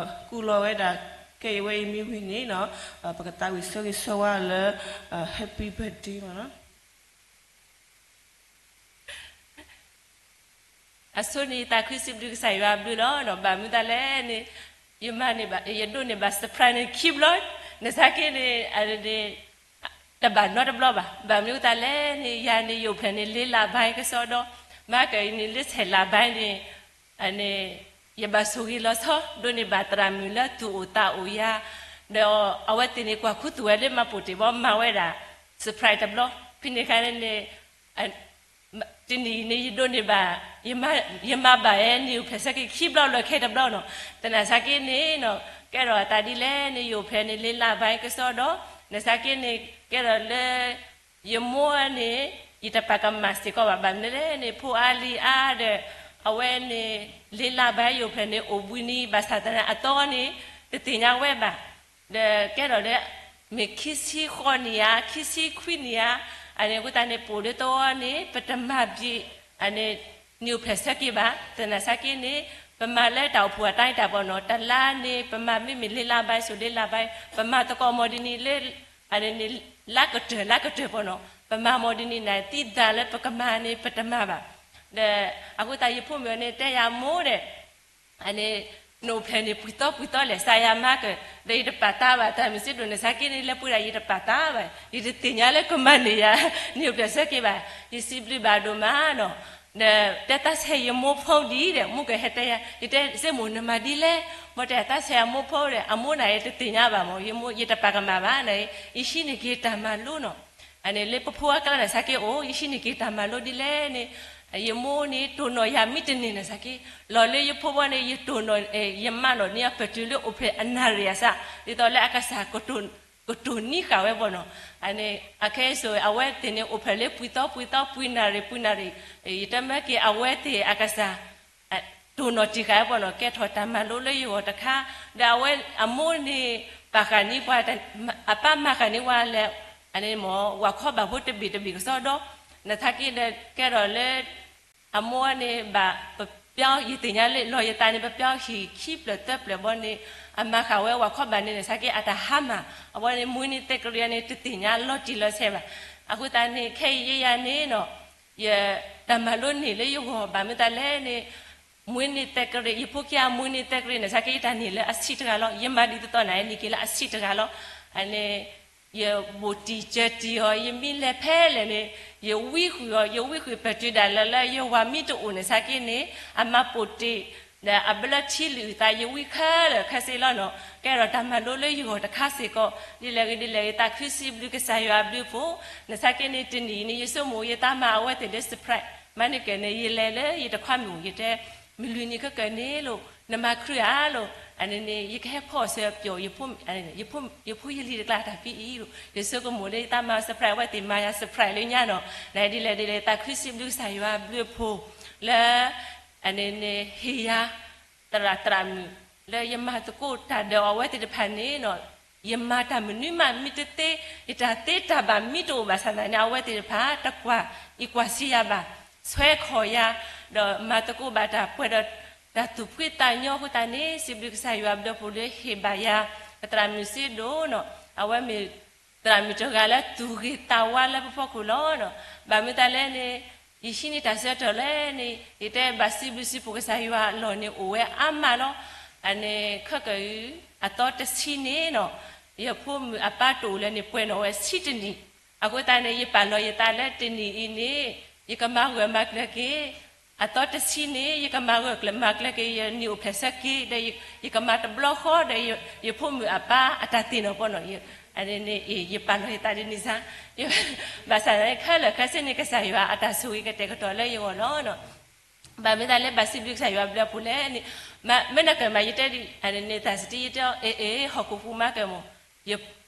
ကူၣ်လီၤဝဲဒၣ် ကဲအံၤဝဲအံၤမ့ၢ်ဝံၤန့ၣ်နီၤ ပကသးဝံၣ်ဆၢဂ့ၤဆၢဝါလၢ happy birthday မ့ၢ်နီၤ. အဆိန့ၣ် ယသးခုစံးဘျုးကစၢ်ယွၤအဘျုးလီၤ. ဘၣ်မနုၤသးလဲၣ်န့ၣ် ယမၤန့ၢ်ဘၣ် ယဒိးန့ၢ်ဘၣ် surprise န့ၣ်ခံဘျီ, နစါက့န့ၣ် တဘၣ်နီတဘျီဘၣ်. ဘၣ်မနုၤသးလဲၣ်န့ၣ် ယၤန့ၣ် ယအိၣ်ဖျဲၣ်န့ၣ် လေးလပိုင်း ကစီဒီ, မၤကၤအံၤန့ၣ် လေးဆယ်လပိုင်း န့ၣ် န့ၣ် ယဘၣ်ဆိၣ်ဂ့ၤလီၤဆီ ဒိးန့ၢ်ဘၣ်သရၣ်မုၣ်လၢသူၣ်အိၣ်သးအိၣ်ယၤ, ဒီးအဝဲသ့ၣ်န့ၣ် ကွၢ်ခူသူၣ်ဝဲလၢမၤပိာ်တ့ၢ်ဘီ မၤဝဲဒၣ် surprise တဘျီ. ဖဲန့ၣ်အခါန့ၣ် တနံၤအံၤန့ၣ် ယဒိးန့ၢ်ဘၣ် ယမၤဘၣ်ယဲန့ၣ် အိၣ်ဖျဲၣ်ဆၢက့ၤခံဘျီလၢခဲတဘျီနီၤ. သနာ်က့န့ၣ် ကဲထီၣ်အသးဒ်လဲၣ်န့ၣ် ယအိၣ်ဖျဲၣ်န့ၣ် လေးလပိုင်း ကစီဒီ, နစါက့န့ၣ် ကဲထီၣ်လၢ ယမိၢ်န့ၣ် ယတပာ်ကမၣ်စ့ၢ်ကီးဘၣ်. ဘၣ်မနုၤလဲၣ်န့ၣ် ဖိအါလံၤအါဒီး အဝဲန့ၣ် လေးလပိုင်း ယအိၣ်ဖျဲၣ်န့ၣ် အိၣ်ဘှံးနံၤ ဘၣ်ဆၣ်သနာ်က့အသီန့ၣ် တသ့ၣ်ညါဝဲဘၣ်. ဒီးကဲထီၣ်ဒီး မ့ၢ်ခံဆံဃိးနံၣ်ဧါ ခံဆံခွံနံၣ်ဧါ, အန့ၣ်အဃိသတးန့ၣ် ပအိၣ်လၢသဝီန့ၣ် ပတမၤဘၣ် အန့ၣ် န့ၣ်အိၣ်ဖျဲၣ်ဆၢက့ၤဘၣ်. သနာ်က့န့ၣ် ပမၤလၢတၢ်အိၣ်ဖှိၣ်အတၢ်တၢ်ပီနီၤ တလါန့ၣ် ပမၤမ့မ့ၢ် လေးလပိုင်း ဆို လေးလပိုင်း ပမၤသကိးမီၤဒ်န့ၣ်လၢ အန့ၣ်န့ၣ် လါကတၢၢ်လါကတၢၢ်ပီနီၤ ပမၤမီၤဒ်န့ၣ်န့ၣ် သံသးလၢပကမၤန့ၣ် ပတမၤဘၣ်. ဒီးအဃိသတးယဖိမုၣ်န့ၣ် တဲယၤမိၢ်ဒီး အန့ၣ် နအိၣ်ဖျဲၣ်န့ၣ် ပှံၤသီပှံၤသီလဲၣ် စးယၤမၤကၢၢ် ဒီးယတပာ်သးဘၣ် တၢ်မ့ၢ်စ့ဒိၣ် နစါက့န့ၣ် လၢပှဲၤဒၣ်ယတပာ်သးဘၣ် ယတသ့ၣ်ညါလၢကမၤန့ၢ်ယၤ န့ၣ်အိၣ်ဖျဲၣ်ဆၢက့ၤဘၣ်. ယစံးဘျုးဘၣ်ဒိၣ်မးနီၤ. ဒီးတဲသးဆဲးယမိၢ်ဖိဒ်ဒီး မိၢ်ကဟဲတဲယၤ ယတဲစ့မိၢ်နမၤဒ်လဲၣ် မိၢ်တဲသးဆဲးအမိၢ်ဖိဒီး အမိၢ်န့ၣ် ယတသ့ၣ်ညါဘၣ်မး ယမိၢ် ယတပာ်ကမၣ်ဘၣ်န့ၣ် ယဟံးန့ၢ်က့ၤတၢ်မၤလိနီၤ. အန့ၣ်လၢပဖိအကျါန့ၣ် စးက့အိၣ် ယဟံးန့ၢ်က့ၤတၢ်မၤလိဒ်လဲၣ်န့ၣ် ယမိၢ်န့ၣ် တိၢ်နီၣ်ယၤမ့ၢ်တန့ၢ်န့ၣ် စးက့ လီၤလၢယဖိဘီန့ၣ် ယတိၢ်နီၣ် ယမၤနီၣ်န့ၢ်အီၤ ပတုၤလၢအိၣ်ဖျဲၣ်အနၣ်ရံၣ်အစး ဒ်သိးလၢအကစၢ် ကတိၢ်နီၣ်ဃာ်ဝဲဘီနီၤ. အန့ၣ် အခဲအံၤစိၤ အဝဲသ့ၣ်န့ၣ် အိၣ်ဖျဲၣ်လၢပှံၤသီပှံၤသီ ပှံၤနၣ်ရံၣ်ပှံၤနၣ်ရံၣ် ယတမၢက့ၤ အဝဲသ့ၣ်အကစၢ် တိၢ်နီၣ်တံၢ်ဃာ်ဝဲဘီနီၤ ကဲထီၣ်တၢ်မၤလိလၢယဂီၢ်တခါ ဒီးအဝဲ အမိၢ်န့ၣ် ပာ်ဃာ်န့ၢ်ပှၤ အပၢ်မၤဃာ်န့ၢ်ပှၤလၢ အန့ၣ်မ့ၢ် ဝၤခီဘၣ်ဖိတဘ့ၣ်တဘ့ၣ်ကစီဒီ နစါက့ဒီး ကဲထီၣ်လၢ အမိၢ်န့ၣ် ဘၣ်ပပျီ ယသ့ၣ်ညါလၢ လီၤယသးန့ၣ် ပပျီဟံၣ်ခံဖျၢၣ်သၢဖျၢၣ်ဘီန့ၣ် အမၤဃာ်ဝဲဝၤခီဘၣ်န့ၣ် နစါက့အတၢ်ဟါမၢ် အဝဲန့ၣ် မုၢ်နံၤသ့ကရံၣ်န့ၣ် တသ့ၣ်ညါလီၤတံၢ်လီၤဆဲးဘၣ် အဃိသတးန့ၣ် ခဲအံၤယဲယၤန့ၣ်နီၤ, ယတၢ်မၤလိန့ၢ်လၢယဂီၢ် ဘၣ်မနုၤသတးလဲၣ်န့ၣ်, မွေးနေ့သက္ကရာဇ်, ယဖိခံဂၤမွေးနေ့သက္ကရာဇ်န့ၣ် ဆါက့ယတၢ်န့ၢ်လၢအဆံးတဂၤလီၤ. ယမၤဒ်သိးသိးန့ၣ် န့ၢ်က့ၤလၢအဆံးတဂၤလီၤ. အန့ၣ် ယဘူးတံၢ်စၢတံၢ်အီၤ, ယမ့ၢ်လဲၤဖဲလဲၣ်န့ၣ် ယဝံဃုာ်အီၤ, ယဝံဃုာ် ပတုၤဒၣ်လဲာ်လၢ ယဝၤမံတအိၣ်န့ၣ်ဆါက့န့ၣ် အမၤပိာ်တ့ၢ် ဒီးအဘျၢထံလုာ်အသး ယဝံခဲလၢာ်ခဲဆ့လီၤနီၤ. ကဲထီၣ်တၢ်မၤလိလၢယဂီၢ်တခါစ့ၢ်ကီး. ဒ်လဲၣ်ဂ့ၤဒ်လဲၣ်ဂ့ၤ သးခုစံးဘျုးကစၢ်ယွၤအဘျုးအဖှိၣ်, န့ၣ်ဆါက့န့ၣ် တနံၤအံၤန့ၣ် ယဆိကမိၣ် ယသးမၤအဝဲသ့ၣ်လၢ surprise, မၤန့ၢ်ကဲန့ၣ် ယလဲၤလၢယတခွါမုၣ် ယတဲ မုၢ်လွံၢ်နံၤခဲကနံၣ်လိၤ နမၤခရံာ်ဧါလိၤ, အန့ၣ်န့ၣ် ယကဟဲဖီၣ်စၢၤပျီၣ် ယဖိယလံၤတကျါတၢ်ဖံအံၤလိၤ. ယဆိကမိၣ်လၢယသးမၤ surprise အဝဲသ့ၣ်မၤယၤ surprise လၢညါနီၤ. နဒ်လဲၣ်ဒ်လဲၣ် သးခုစံးဘျုးကစၢ်ယွၤအဘျုးအဖှိၣ် လၢ အန့ၣ်န့ၣ် ဟ့ၣ်ယၤ သရၣ်သရၣ်မုၣ် လၢယမၤသကိးတၢ်ဒီးအဝဲသ့ၣ်တဖၣ်န့ၣ်နီၤ, ယမၤတၢ်မနုၤမးမ့ၢ်တသ့, ယတၢ်သ့တၢ်ဘၣ်မ့ၢ်တအိၣ်ဘၣ်ဆၣ်သနာ်န့ၣ် အဝဲသ့ၣ်တဖၣ် တကွၢ်အံၤကွၢ်ဆံးယၤဘၣ်, ဆွဲခီၣ်ယၤ, ဒီးမၤသကိးဘၣ်တၢ်ပှဲၤဒီး တၢ်သူၣ်ဖှံသးညီအဃိသတးန့ၣ် စံးဘျုးကစၢ်ယွၤအဘျုးအဖှိၣ်လၢဟ့ၣ်ဘၣ်ယၤ သရၣ်မုၣ်စ့ဒိၣ်နီၤ, အဝဲမ့ၢ် သရၣ်မုၣ်တဂၤလၢသူၣ်ဂ့ၤသးဝါလၢပဖီခိၣ်လီၤ. ဘၣ်မနုၤသတးလဲၣ်န့ၣ် ယဟံးန့ၢ်တၢ်ဆၢကတီၢ်လဲၣ်န့ၣ် ယတဲဘၣ်စံးဘျုးစံးဖှိၣ်ကစၢ်ယွၤအလီၢ်န့ၣ်အိၣ်ဝဲအါမးလီၤ. အန့ၣ် ခဲကနံၣ်အံၤ အသီတဆံန့ၣ်နီၤ, ယဖိမုၣ်အပၢ်တအိၣ်လၢၤန့ၣ် ပှဲၤနီၣ်ဝဲဆံတနံၣ်, အဃိသတးန့ၣ် ယပာ်လီၤယသးလၢတနံၣ်အံၤန့ၣ် ယကမၤဂၢၢ်မၤကျၢၤက့ၤ အသီတဆံန့ၣ် ယကမၤဂၢၢ်ကျၢၤမၤကျၢၤက့ၤ ယနံၣ်အိၣ်ဖျဲၣ်ဆၢက့ၤ ဒီးယကမၤတဘျီဃီဒီး ယဖိမုၣ်အပၢ်အတၢ်သ့ၣ်နီၣ်ပီၢ်နီၣ်, အန့ၣ်န့ၣ် ယပာ်လီၤယသးဒ်န့ၣ်စ့ၢ်, ဘၣ်ဆၣ်န့ၣ် ခဲလၢာ်ခဲဆ့န့ၣ် ကစၢ်ယွၤအတၢ်ဆိၣ်ဂ့ၤကတဲာ်ကတီၤလၢယဂီၢ်လီၤ. ဘၣ်မနုၤသတးလဲၣ် ဘၣ်စံးဘျုးကစၢ်ယွၤအဘျုးအဖှိၣ်လဲၣ်န့ၣ်, မ့ၢ်နကမၤ ယတဲဒ်အန့ၣ်န့ၣ် သးစတံ ယတဲအီၤ အဲ အဲ ဟီၣ်ခိၣ်ဖိမၤကမၢ်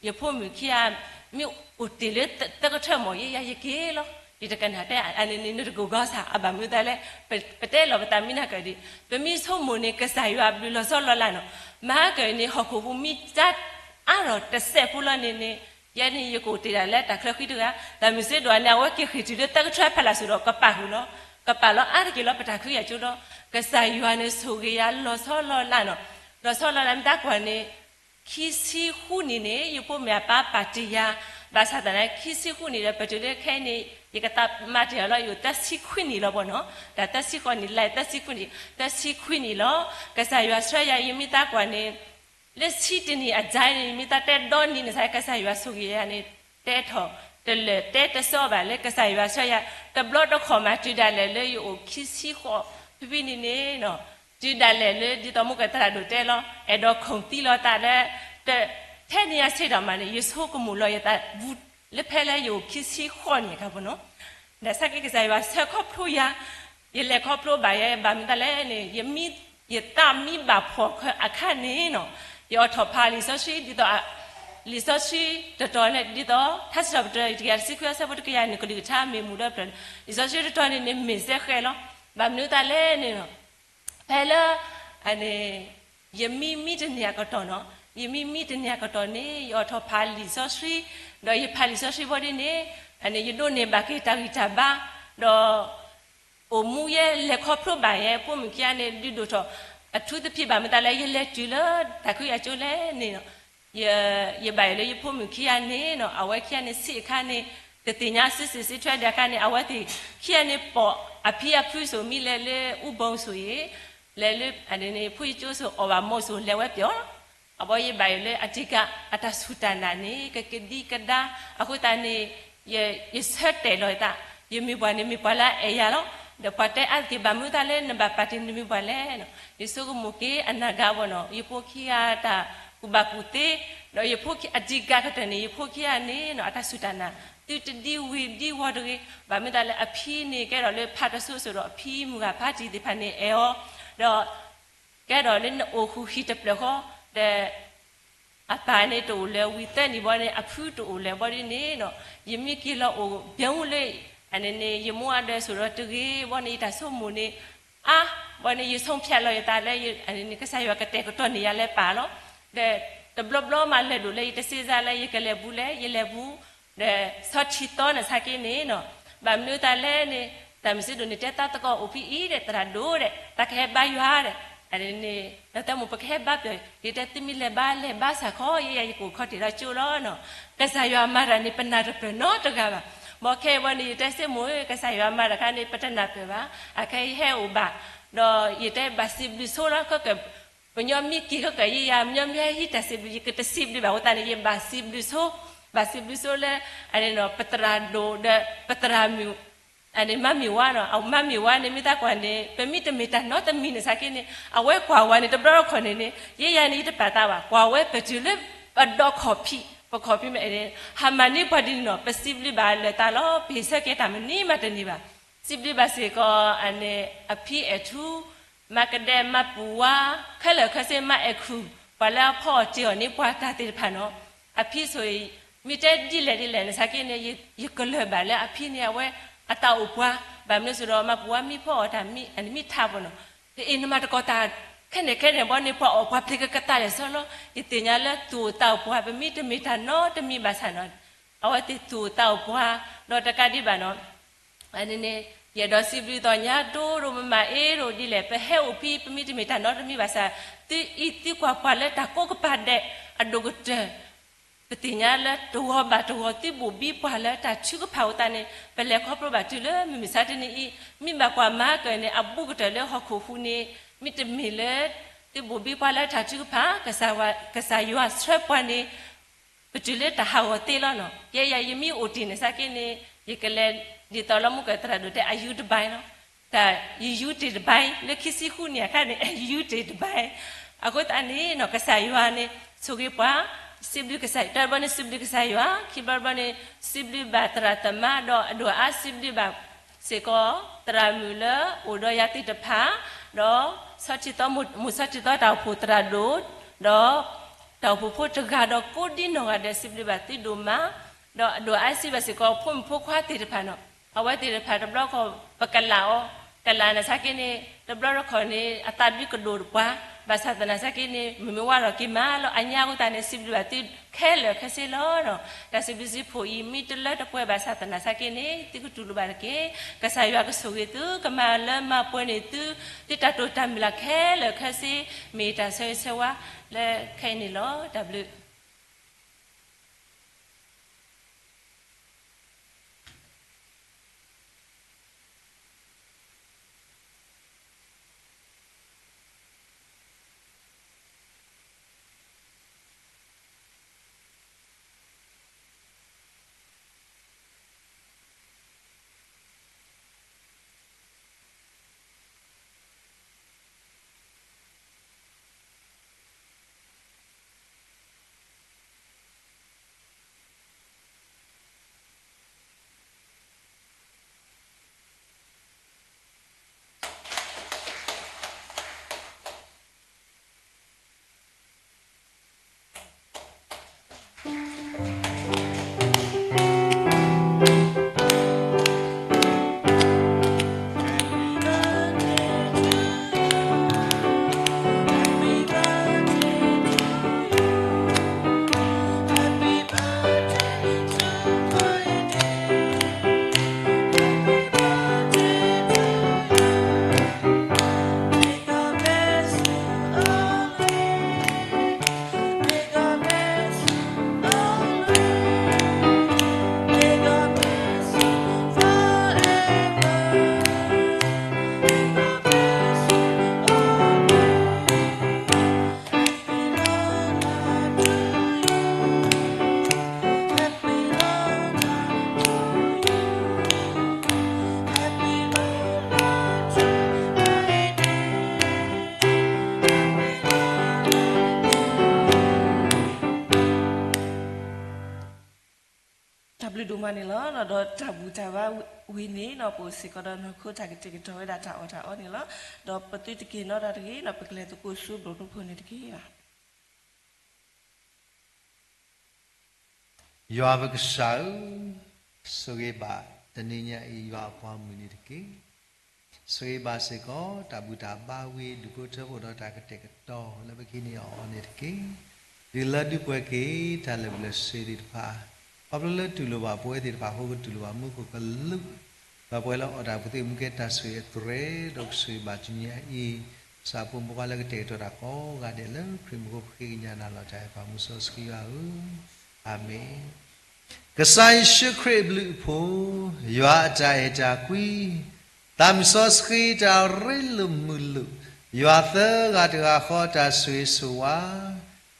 ယဖိမုၣ်ခံဂၤ မ့ၢ်အိၣ်တ့ၢ်လၢသၢကထၢၣ်မၢ် ယဲယၤယက့ၤလီၤ. ယတကနၣ်တဲ အန့ၣ်န့ၣ် နတကိၢ်ဂီၤစၢ် အဘၣ်မနုၤသတးလဲၣ် ပတဲလီၤပသးမ့ၢ်နကဒံး ပမ့ၢ်ဆိကမိၣ်န့ၣ် ကစၢ်ယွၤအဘျုးလီၤဆီလီၤလးနီၤ, မၤကန့ၣ် ဟီၣ်ခိၣ်ဖိမ့ၢ်တၢ်အါထီၣ်တစဲးဖိလီၤန့ၣ်န့ၣ်, ယဲန့ၣ် ယကအိၣ်တ့ၢ်ဒၣ်လၢတၢ်ချၢဃံတဂၤ, သရၣ်မုၣ်စ့ဒိၣ်န့ၣ် အဝဲက့ၤဃ့ၢ်တုၤလၢသၢကထၢၣ်ဖီလာ်စိၤဒီး ကပာ်ဃုာ်လီၤ, ကပာ်လီၤအါတက့ၢ်လီၤ ပတၢ်ခုယၤကၠိဒီး ကစၢ်ယွၤန့ၣ်ဆိၣ်ဂ့ၤယၤလီၤဆီလီၤလးနီၤ, လီၤဆီလီၤလးမ့ၢ်တၢ်ကွၢ်န့ၣ် ခံဆံဃုနံၣ်န့ၣ် ယဖိမုၣ်အပၢ်ပာ်တ့ၢ်ယၤ, ဘၣ်ဆၣ်သနာ်က့ ခံဆံဃုနံၣ်ဒီး ပတုၤလၢခဲအံၤန့ၣ် ယကသးမၤတ့ၢ်အီၤလီၤ ယအိၣ်သၢဆံခွံနံၣ်လီၤပီၢ်နီၤ, တၢ်သၢဆံဃိးနံၣ်လၢသၢဆံခွံနံၣ်, သၢဆံခွံနံၣ်လီၤ. ကစၢ်ယွၤဆှၢယၤ ယမ့ၢ်တၢ်ကွၢ်န့ၣ် လၢဆံတနံၣ်အတၢ်န့ၣ် ယမ့ၢ်တၢ်တဲဒီနံၤန့ၣ် ကစၢ်ယွၤဆိၣ်ဂ့ၤယၤန့ၣ် တဲထီၣ်တလၢာ်တဲတစီဘၣ်လၢကစၢ်ယွၤဆှၢယၤ, တဘျီတခီၣ်မးတုၤဒၣ်လဲာ်လၢယအိၣ်ခံဆံဃိး ဖဲဖဲန့ၣ်န့ၣ်နီၤ, တုၤဒၣ်လဲာ်လၢဒ်သိးမုၢ်ကသရၣ်ဒိၣ်တဲလီၤ အဲၣ်ဒိးခိၣ်သံလီၤသးလၢ တထဲန့ၣ်ယၤဆ့ၣ်ထီၣ်မးန့ၣ် ယဆိကမိၣ်လီၤယသးဘူး လၢဖဲလၢယအိၣ်ခံဆံဃိးန့ၣ်အခါပီၢ်နီၤ, ဒီးဆၢက့ၤကစၢ်ယွၤဆှၢခီဖျိယၤ, ယလဲၤခီဖျိဘၣ်ယဲ ဘၣ်မနုၤသတးလဲၣ်န့ၣ် ယမ့ၢ် ယသးမ့ၢ်ဘၣ်ဖှီၣ်အခါန့ၣ်နီၤ, ယအိးထီၣ်ဖးလံာ်စီဆှံဒ်သိး လံာ်စီဆှံတတီၤန့ၣ် ဒ်သိး ထါစံးထီၣ်ပတြၢၤ တကယၤတဆံခွံ အဆၢဖိတကယၤန့ၣ် ကလုၢ်ကထါမ့ၢ်မူဒီးပတြၢၤ လံာ်စီဆှံတတီၤန့ၣ်န့ၣ် မ့ၢ်စဲဃဲလီၤ. ဘၣ်မနုၤသတးလဲၣ်န့ၣ်နီၤ ဖဲလၢ အန့ၣ် ယမံမံတန့ၢ်အကတီၢ်နီၤ, ယမံမံတန့ၢ်အကတီၢ်န့ၣ် ယအိးထီၣ်ဖးလံာ်စီဆှံ, ဒီးယဖးလံာ်စီဆှံဘီဒ်န့ၣ် အန့ၣ် ယဒိးန့ၢ်ဘၣ်က့ၤတၢ်ဂံၢ်တၢ်ဘါ, ဒီး အိၣ်မူယဲလဲၤခီဖျိဘၣ်ယဲ ဖိမုၣ်ခံဂၤန့ၣ် ဒုးဒိၣ်ထီၣ် အထူးသဖြင့် ဘၣ်မနုၤသတးလဲၣ် ယလဲၤတုၤလၢတၢ်ခုယၤကၠိလဲၣ်န့ၣ်နီၤ, ယဘၣ်ယိၣ်လၢယဖိမုၣ်ခံဂၤန့ၣ်နီၤ အဝဲခံဂၤန့ၣ် ဆံးအခါန့ၣ် တသ့ၣ်ညါစုစ့ၣ်စုထွဲဒံးအခါန့ၣ် အဝဲသ့ၣ်ခံဂၤန့ၣ် ပိာ်အဖံအဖုစိၤ မ့ၢ်လဲၤလၢအူဘီစိၤအံၤ လဲၤလၢ အန့ၣ်န့ၣ် ဖိယကၠိစိၤ အီၣ်ဘၣ်မိၢ်စိၤ လဲၤဝဲပျီ အဘီယဘၣ်ယိၣ်လၢအတံၤကၢ်အတၢ်စူၢ်တၢ်နာ်န့ၣ် ကကဒံကဒါ အဃိသတးန့ၣ် ယဆၢတဲာ်လီၤယသး, ယမ့ၢ်ပှၤန့ၣ်မ့ၢ်ပှၤလၢအအဲၣ်ယၤလီၤ. ဒီးပှၤတဲအါတက့ၢ် ဘၣ်မနုၤသတးလၢနဘၣ်ပာ်တ့ၢ်နမ့ၢ်ပှၤလဲၣ်နီၤ, ယဆိကမိၣ်က့ၤအနာ်ဂၤဘီနီၤ ယဖိခံဂၤတၢ်ကူၣ်ဘၣ်ကူၣ်သ့, ဒီးယဖိခံ အတံၤကၢ်ကတၢၢ်န့ၣ် ယဖိခံဂၤန့ၣ်နီၤ အတၢ်စူၢ်တၢ်နာ် သုတဒံဝ့ၤဒံဝီၤတဂ့ၤ, ဘၣ်မနုၤသတးလၢအဖံန့ၣ် ကဲထီၣ်လၢဖးတစိၤစိၤဒီး အဖံမုၢ်ဂၤဖးတံၢ်သ့ၣ်တဖၣ်န့ၣ်အဲၣ်အီၤ, ဒီး ကဲထီၣ်လၢနအိၣ်ဃုာ်ဟံၣ်တဖျၢၣ်ဃီ, ဒီး အပၢ်န့ၣ်တအိၣ်လၢၤဝံၤသၢနံၣ်ဘီန့ၣ် အဖုတအိၣ်လၢၤဘီဒ်န့ၣ်နီၤ, ယမ့ၢ်က့ၤလီၤအိၣ်ဘၣ်မူလၢ အန့ၣ်န့ၣ် ယမိၢ်အဒၢးစိၤဒီးတဂ့ၤဘီန့ၣ် ယတၢ်ဆိကမိၣ်န့ၣ် အါ ဘီန့ၣ် ယဆုံးဖြတ်လီၤယသးလၢ အန့ၣ်န့ၣ် ကစၢ်ယွၤကတဲာ်ကတီၤန့ၢ်ယၤလၢပၢ်လီၤ. ဒီးတဘျီဘျီမးလဲၤဒိၣ်လၢယတစ့စါလၢယကလဲၤဘူးလဲၣ် ယလဲၤဘူး ဒီးဆီထံသီန့ၣ်ဆါက့န့ၣ်နီၤ, ဘၣ်မနုၤသတးလဲၣ်န့ၣ် သရၣ်မုၣ်စ့ဒိၣ်န့ၣ် တဲသးသကိးအိၣ်ဖဲအံၤဒီး သရၣ်ဒိၣ်ဒီး သးကဟဲဘါယွၤဒီး အန့ၣ်န့ၣ် ဒီးသးမိၢ်ပကဟဲဘါပျီၢ် ယတဲသုမ့ၢ်လဲၤဘါလဲၤဘါစ့ၢ်ကီး ယဲယၤယကအိၣ်ခီၣ်ထံးဒီးကၠိလီၤနီၤ. ကစၢ်ယွၤမၤတၢ်န့ၣ် ပနာ်တပၢၢ်နီတဂၤဘၣ် ဘၣ်ခဲအံၤဝဲန့ၣ် ယတဲစ့ၢ်မိၢ်ဧၢ ကစၢ်ယွၤမၤတခါန့ၣ် ပတနၢ်ပၢၢ်ဘၣ်, အခဲအံၤဟဲအိၣ်ဘၣ်, ဒီးယတဲဘၣ်စံးဘျုးဆိလီၤ ခဲကၢၣ်, ပညီမ့ၢ်က့ၤခဲကၢၣ်ယဲယၤ ပညီမ့ၢ်ဟဲဟံးတၢ်စံးဘျုး ယကတစံးဘျုးဘၣ်အဃိသတးန့ၣ် ယဘၣ်စံးဘျုးဆိ, ဘၣ်စံးဘျုးဆိလၢ အန့ၣ်နီၤ ပသရၣ်ဒိၣ်ဒီး ပသရၣ်မုၣ် အန့ၣ်မါမ့ၢ်ဝါနီၤ အမါမ့ၢ်ဝါန့ၣ် မ့ၢ်သးကွၢ်န့ၣ် ပမ့ၢ်တမ့ၢ်တၢ်နီတမံၤန့ၣ် စးက့န့ၣ် အဝဲကွၢ်ဝဲန့ၣ် တဘျီတခီၣ်န့ၣ်န့ၣ် ယဲယၤန့ၣ် ယတပာ်သးဘၣ် ကွၢ်ဝဲပတုၤလၢ ပဒီခီၣ်ဖံး ပခီၣ်ဖံးမ့ၢ်န့ၣ် ဟးမၤန့ၢ်ပှၤဒ်န့ၣ်နီၤ ပစံးဘျုးဘၣ်လၢာ်သးလီၤ ပဟ့ၣ်ဆၢက့ၤတၢ်မနုၤမးတန့ၢ်ဘၣ်. စံးဘျုးဘၣ်စ့ၢ်ကီး အန့ၣ် အဖံအဲၣ်ထူ မၤကဒဲ မၤပူၤဝါ ခဲလၢာ်ခဲဆ့ မၤအဲၣ်ခူၣ် ပှၤလၢအဖီအီၣ်တ့ၢ်အီၣ်န့ၢ်ပှၤတၢ်သ့ၣ်တဖၣ်နီၤ. အဖံဆိၣ်အံၤ မ့ၢ်တဲဒ်လဲၣ်ဒ်လဲၣ်န့ၣ် စးက့န့ၣ် ယကလၢၢ်ဘၣ်လၢအဖံန့ၣ် အဝဲအတၢ်အိၣ်ပှၤ ဘၣ်မနုၤစ့ၢ်ဒီး မၤပူၤဝါမ့ၢ်ဖီအီၣ်တၢ်မံၤ အန့ၣ်မ့ၢ်ထးပနီၤ တအ့ၣ်နမၤတကီၢ်တၢ် ခဲန့ၣ်ခဲန့ၣ်ဘီန့ၣ် ပှၤအီၣ်ပှၤပျ့ၤကကသါလဲၣ်စီလီၤ. ယသ့ၣ်ညါလၢသူၣ်အိၣ်သးအိၣ်ပှၤ ပမ့ၢ်တမ့ၢ်တၢ်နီတမံၤဘၣ်ဆၣ်နီၤ အဝဲသ့ၣ်သူၣ်အိၣ်သးအိၣ်ပှၤ ဒီးတကးဒံးဘၣ်နီၤ အန့ၣ်န့ၣ် ယအဲၣ်ဒိးစံးဘျုးသ့ၣ်ညါဒိၣ်ဒိၣ်မးမးအ့ၣ်ဒိၣ်ဒ်လဲၣ် ပဟဲအိၣ်ဖဲ ပမ့ၢ်တမ့ၢ်တၢ်နီတမံၤဘၣ်ဆၣ် သုအံးသံကွၢ်ပှၤလၢတၢ်ကိးကပၤဒဲး အဒိၣ်ကတၢၢ် ပသ့ၣ်ညါလၢတဂီၤဘၣ်တဂီၤ သုဘိၣ်ဘံပှၤလၢတၢ်ထုကဖၣ်အဃိသတးန့ၣ် ပလဲၤခီဖျိဘၣ်တုၤလၢမုၢ်မဆါတနံၤအံၤ မ့ၢ်ဘၣ်ကွၢ်မၤကၢၢ်န့ၣ် အဘူးကတၢၢ်လၢဟီၣ်ခိၣ်ဟူးန့ၣ် မ့တမ့ၢ်လၢ သုဘိၣ်ဘံပှၤလၢတၢ်ထုကဖၣ် ကစၢ်ယွၤဆှၢပှၤန့ၣ် ပတုၤလၢတၢ်ဟးဂီၤသ့လီၤနီၤ. ယဲယၤယမ့ၢ်အိၣ်တ့ၢ်န့ၣ်စးက့န့ၣ် ယကလဲၤဒ်သိးလၢမူကၢၢ်သရၣ်ဒိၣ်တဲ အယူတဘၣ်နီၤ တၢ်ယယူတ့ၢ်တဘၣ် လၢခံဆံဃုနံၣ်အခါန့ၣ် ယယူတ့ၢ်တဘၣ် အဃိသတးန့ၣ်နီၤ ကစၢ်ယွၤန့ၣ် ဆိၣ်ဂ့ၤပှၤ စံးဘျုးကစၢ် တၢ်တဘျီန့ၣ် စံးဘျုးကစၢ်ယွၤ ခံဘျီတဘျီန့ၣ် စံးဘျုးဘၣ်သရၣ်သမါ ဒီးအဒိၣ်အါစံးဘျုးဘၣ်စ့ၢ်ကီး သရၣ်မုၣ်လၢအိၣ်ဒီးယၤသ့ၣ်တဖၣ် ဒီး ဆီထံသီ မိၢ်ဆီထံသီတၢ်အိၣ်ဖှိၣ်သရၣ်ဒိၣ် ဒီး တၢ်အိၣ်ဖှိၣ်ဖိတဂၤဒီးကိးဒံနီၢ်ဂၤဒဲး စံးဘျုးဘၣ်သုဒိၣ်မး ဒီးအဒိၣ်အါစံးဘျုးဘၣ်စ့ၢ်ကီး ဖိမုၣ်ဖိခွါသ့ၣ်တဖၣ်နီၤ အဝဲသ့ၣ်တဖၣ်တဘျီတခီၣ် ပကလးအီၤ ကလးန့ၣ်စးက့န့ၣ် တဘျီတခီၣ်န့ၣ် အသးဒုကဒိၣ်တပှၤ ဘၣ်ဆၣ်သနာ်စးက့န့ၣ် မုၢ်မ့ၢ်ဝါထီၣ်က့ၤမးလီၤ အညါအဃိသတးန့ၣ် စံးဘျုးဘၣ်သုခဲလၢာ်ခဲဆ့လီၤ. တၢ်စံးဘျုးစံးဖှိၣ်အံၤ မ့ၢ်တလၢတပှဲၤဘၣ်ဆၣ်သနာ်စးက့န့ၣ် သုကတူၢ်လိာ်ဘၣ်တက့ၢ်. ကစၢ်ယွၤကဆိၣ်ဂ့ၤသု ကမၤလၢမၤပှဲၤန့ၢ်သု သုတၢ်တိာ်တၢ်မုၢ်လၢ်ခဲလၢာ်ခဲဆ့ မ့ၢ်တၢ်ဆၢဂ့ၤဆၢဝါလၢခဲအံၤန့ၣ်လီၤ. တၢ်ဘျုးတၢ်ဘျုးဒိၣ်မးန့ၣ်လီၤ. ဒီးတၢ်ဘူၣ်တၢ်ဘါဝံၤန့ၣ် ပအိၣ်စ့ၢ်ကီးဒီးနီၢ်ခိတၢ်ကတဲာ်ကတီၤဝဲဒၣ်တၢ်အီၣ်တၢ်အီန့ၣ်လီၤ. ဒီးပသုတက့ၤနီၣ်တၢ်တဂ့ၤ ဒီးပကလဲၤသကိးဆူဘျီၣ်ဒိဖိန့ၣ်တက့ၢ်. ယွၤပကစၢ်ဧၢ, ဆိၣ်ဂ့ၤဘၣ်တနံၤညါအံၤ ယွၤအပှၤမုၢ်နံၤတက့ၢ်. ဆိၣ်ဂ့ၤဘၣ်စ့ၢ်ကီး တၢ်ဘူၣ်တၢ်ဘါဝံၤ ဒူၣ်ဖိထၢဖိဒီးတၢ်ကတဲာ်ကတီၤလၢပကဟံးန့ၢ်အီၤအီၤန့ၣ်တက့ၢ်. ဒုးလၢဒုးပှဲၤက့ၤ တၢ်လၢာ်ဘျၢၣ်စ့သ့ၣ်တဖၣ်, ခီဖျိလၢတူၢ်လိာ်ဘၣ်ပဝဲသ့ၣ်တဖၣ်အဃိ ကတူၢ်လိာ်ဘၣ်မူခိၣ်ကလူး, ဒီးပဝဲလၢအီၣ်တၢ်ပူၤသ့ၣ်မူကဲတၢ်ဆိၣ်ဂ့ၤအသရဲ, ဒီးကဆိၣ်ဂ့ၤဘၣ်တနံၤညါအံၤ ကစၢ်ဖိမုၣ်ဖိခွါလၢကတဲာ်ကတီၤတၢ်ကိးဂၤဒဲးလၢခရံာ်မူခိၣ် ပဃ့ကညးနၤလီၤတၢ်အဲၣ်ပှၤမူစီဆှံယွၤဧၢ, အၤမ့ၣ်. ကစၢ်ယ့ၣ်ၡူးခရံာ်အဘျုးအဖှိၣ်, ယွၤအတၢ်အဲၣ်တၢ်ကွံ, သးမုၢ်စီဆှံတၢ်ရ့လိာ်မုာ်လိာ်, ယွၤသၢဂၤတဂၤဃီတၢ်ဆိၣ်ဂ့ၤဆိၣ်ဝါ,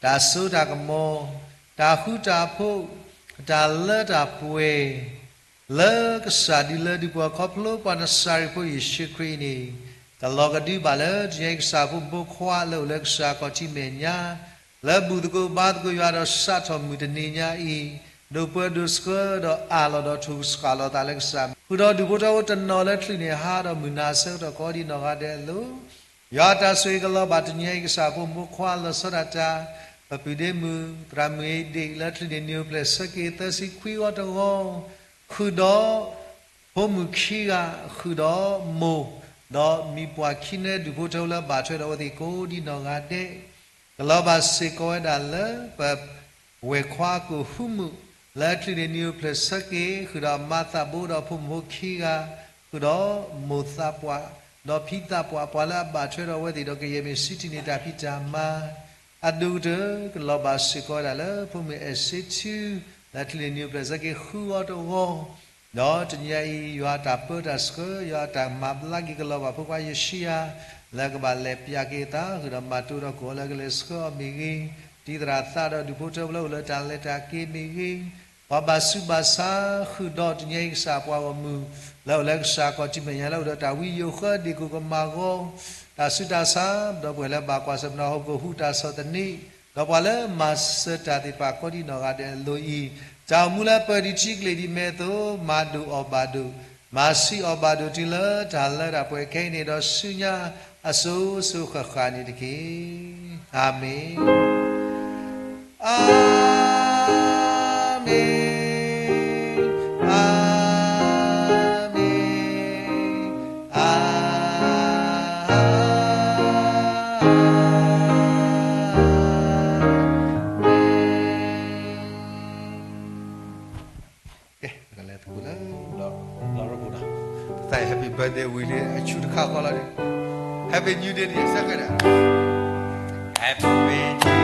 တၢ်စိတၢ်ကမီၤ, တၢ်ဃူတၢ်ဖိး, တၢ်လၢတၢ်ပှဲၤ လၢကစၢ်ဒုးလၢဒုးပှၤခီဖျိပှၤနစၤရ့းဖိယ့ၣ်ၡူးခရံာ်အံၤန့ၣ်, ကလီၤကဒုဘၣ်လၢတနံၤအံၤကစၢ်ဖိမုၣ်ဖိခွါလၢအိၣ်လၢကစၢ်ခီၣ်ထံးမဲာ်ညါ, လၢဘူၣ်သကိးဘါသကိးယွၤဒီးစးထီၣ်မုၢ်တနံၤညါအံၤ, ဒိၣ်ပၢဒိၣ်ဆှၢဒီးအၢၣ်လီၤဒီးထိၣ်ဆှၣ်လီၤသးလၢကစၢ်, ဃုာ်ဒီးဒူၣ်ဖိထၢဖိတနီၤလၢချုးန့ၣ်ဟးဒီးမုၢ်နၤဆၢကတီၢ်ကိးဒံးနီၢ်ဂၤဒဲးအလိၤ, ယွၤတၢ်ဆိၣ်ဂ့ၤကလီၤဘၣ်တနံၤအံၤကစၢ်ဖိမုၣ်ဖိခွါလီၤဆီဒၣ်တၢ်, ပပုၢ်ဒ့မုၣ် သရၣ်မုၣ်အ့ဒ့ၣ် လၢချုးန့ၣ်နံၣ်အိၣ်ဖျဲၣ်ဆၢက့ၤသၢဆံခွံဂီၤတဂီၤ, ဃုာ်ဒီး ဖိမုၣ်ခံဂၤ, ဃုာ်ဒီးမိၢ်, ဒီးမံၤပှၢ်ခံနၢဒူၣ်ဖိထၢဖိလၢဘၣ်ထွဲဒီးအဝဲသ့ၣ်ကိးဒံးနီၢ်ဂၤဒဲး, ကလီၤဘၣ်စ့ၢ်ကီးဝဲဒၣ်လၢပ ဝဲၢ်ခွါကိၢ်ဟူမုၣ်, လၢချုးန့ၣ်နံၣ်အိၣ်ဖျဲၣ်ဆၢက့ၤ, ဃုာ်ဒီးမါသးဘိဒီးဖိမုၣ်ဖိခံဂၤ, ဃုာ်ဒီးမိၢ်သးပှၢ်, ဒီးဖံသးပှၢ်, ပှၤလၢအဘၣ်ထွဲဒီးအဝဲသ့ၣ်ဒီးကယဲၢ်မ့ၢ်စံးထံၣ်န့ၢ်တၢ်ဖံးတၢ်မၤ အဒိၣ်ကတၢၢ် ကလီၤဘၣ်စ့ၢ်ကီးဝဲဒၣ်လၢဖိမုၣ်အဲၣ်စ့ထူ, လၢချုးန့ၣ်နံၣ်အိၣ်ဖျဲၣ်ဆၢက့ၤဃုဂီၤတဂီၤ, ဒီးတနံၤညါအံၤ ယွၤတၢ်ပၢတၢ်ဆှၢ, ယွၤတၢ်မၤဘျါက့ၤကလီၤဘၣ်ဖိခွါယိၤၡူယၤ, လၢကဘၣ်လဲၤပျးက့ၤအသး, ဃုာ်ဒီးမၤတိၢ်ဒီးကိးအီၤလၢကလဲၤဆှၢအီၤမ့ၢ်ဂ့ၤ, တံၤသရၣ်သးဒီးဒူၣ်ဖိထၢဖိလၢအိၣ်လၢတၢ်လဲၤတၢ်က့ၤမ့ၢ်ဂ့ၤ, ပှၤဘၣ်ဆူးဘၣ်ဆါဃုာ်ဒီးတနံၤညါအံၤကစၢ်ပှၤဂီၢ်မုၢ်, လၢအိၣ်လၢကစၢ်ခီၣ်ထံးမဲာ်ညါလၢအိၣ်ဒီးတၢ်ဝံယိာ်ဃၢဒ့ၣ်ကိၣ်ကမၤဂီၤ, တၢ်ဆူးတၢ်ဆါ, ဒီပုၢ်ဝဲၢ်လၢဘၣ်ကွၢ်ဆၢၣ်မဲာ်ဟီၣ်ခိၣ်ဟူးတၢ်ဆီၣ်သနံး, ဒီးပှၤလၢမၤစၢၤတၢ်သ့ၣ်တဖၣ်ကိးဒံးနီၢ်ဂၤဒဲးအလိၤအံၤ, တၢ်အိၣ်မူလၢပၢၢ်ဒံးထံကလ့ၢ်ဒံးမဲာ်အသိး, မၤဒိၣ်အီၣ်ဘၣ်ဒိၣ်, မၤဆံးအီၣ်ဘၣ်ဒိၣ်တုၤလၢတၢ်လၢတၢ်ပှဲၤခဲအံၤန့ၣ်ဒီးဆူညါအစိၤစိၤဃၣ်ဃၣ်န့ၣ်တက့ၢ်. အၤမ့ၣ်, အၤမ့ၣ်, အၤမ့ၣ်, အၤ ကလဲၤသကိးလၢ လီၤရပူၤဒီး ပသး happy birthday ဝံၤလံ အဆူတခါဃီလီၤန့ၣ် Happy New Year န့ၣ် ဆၢကဒါ Happy New Year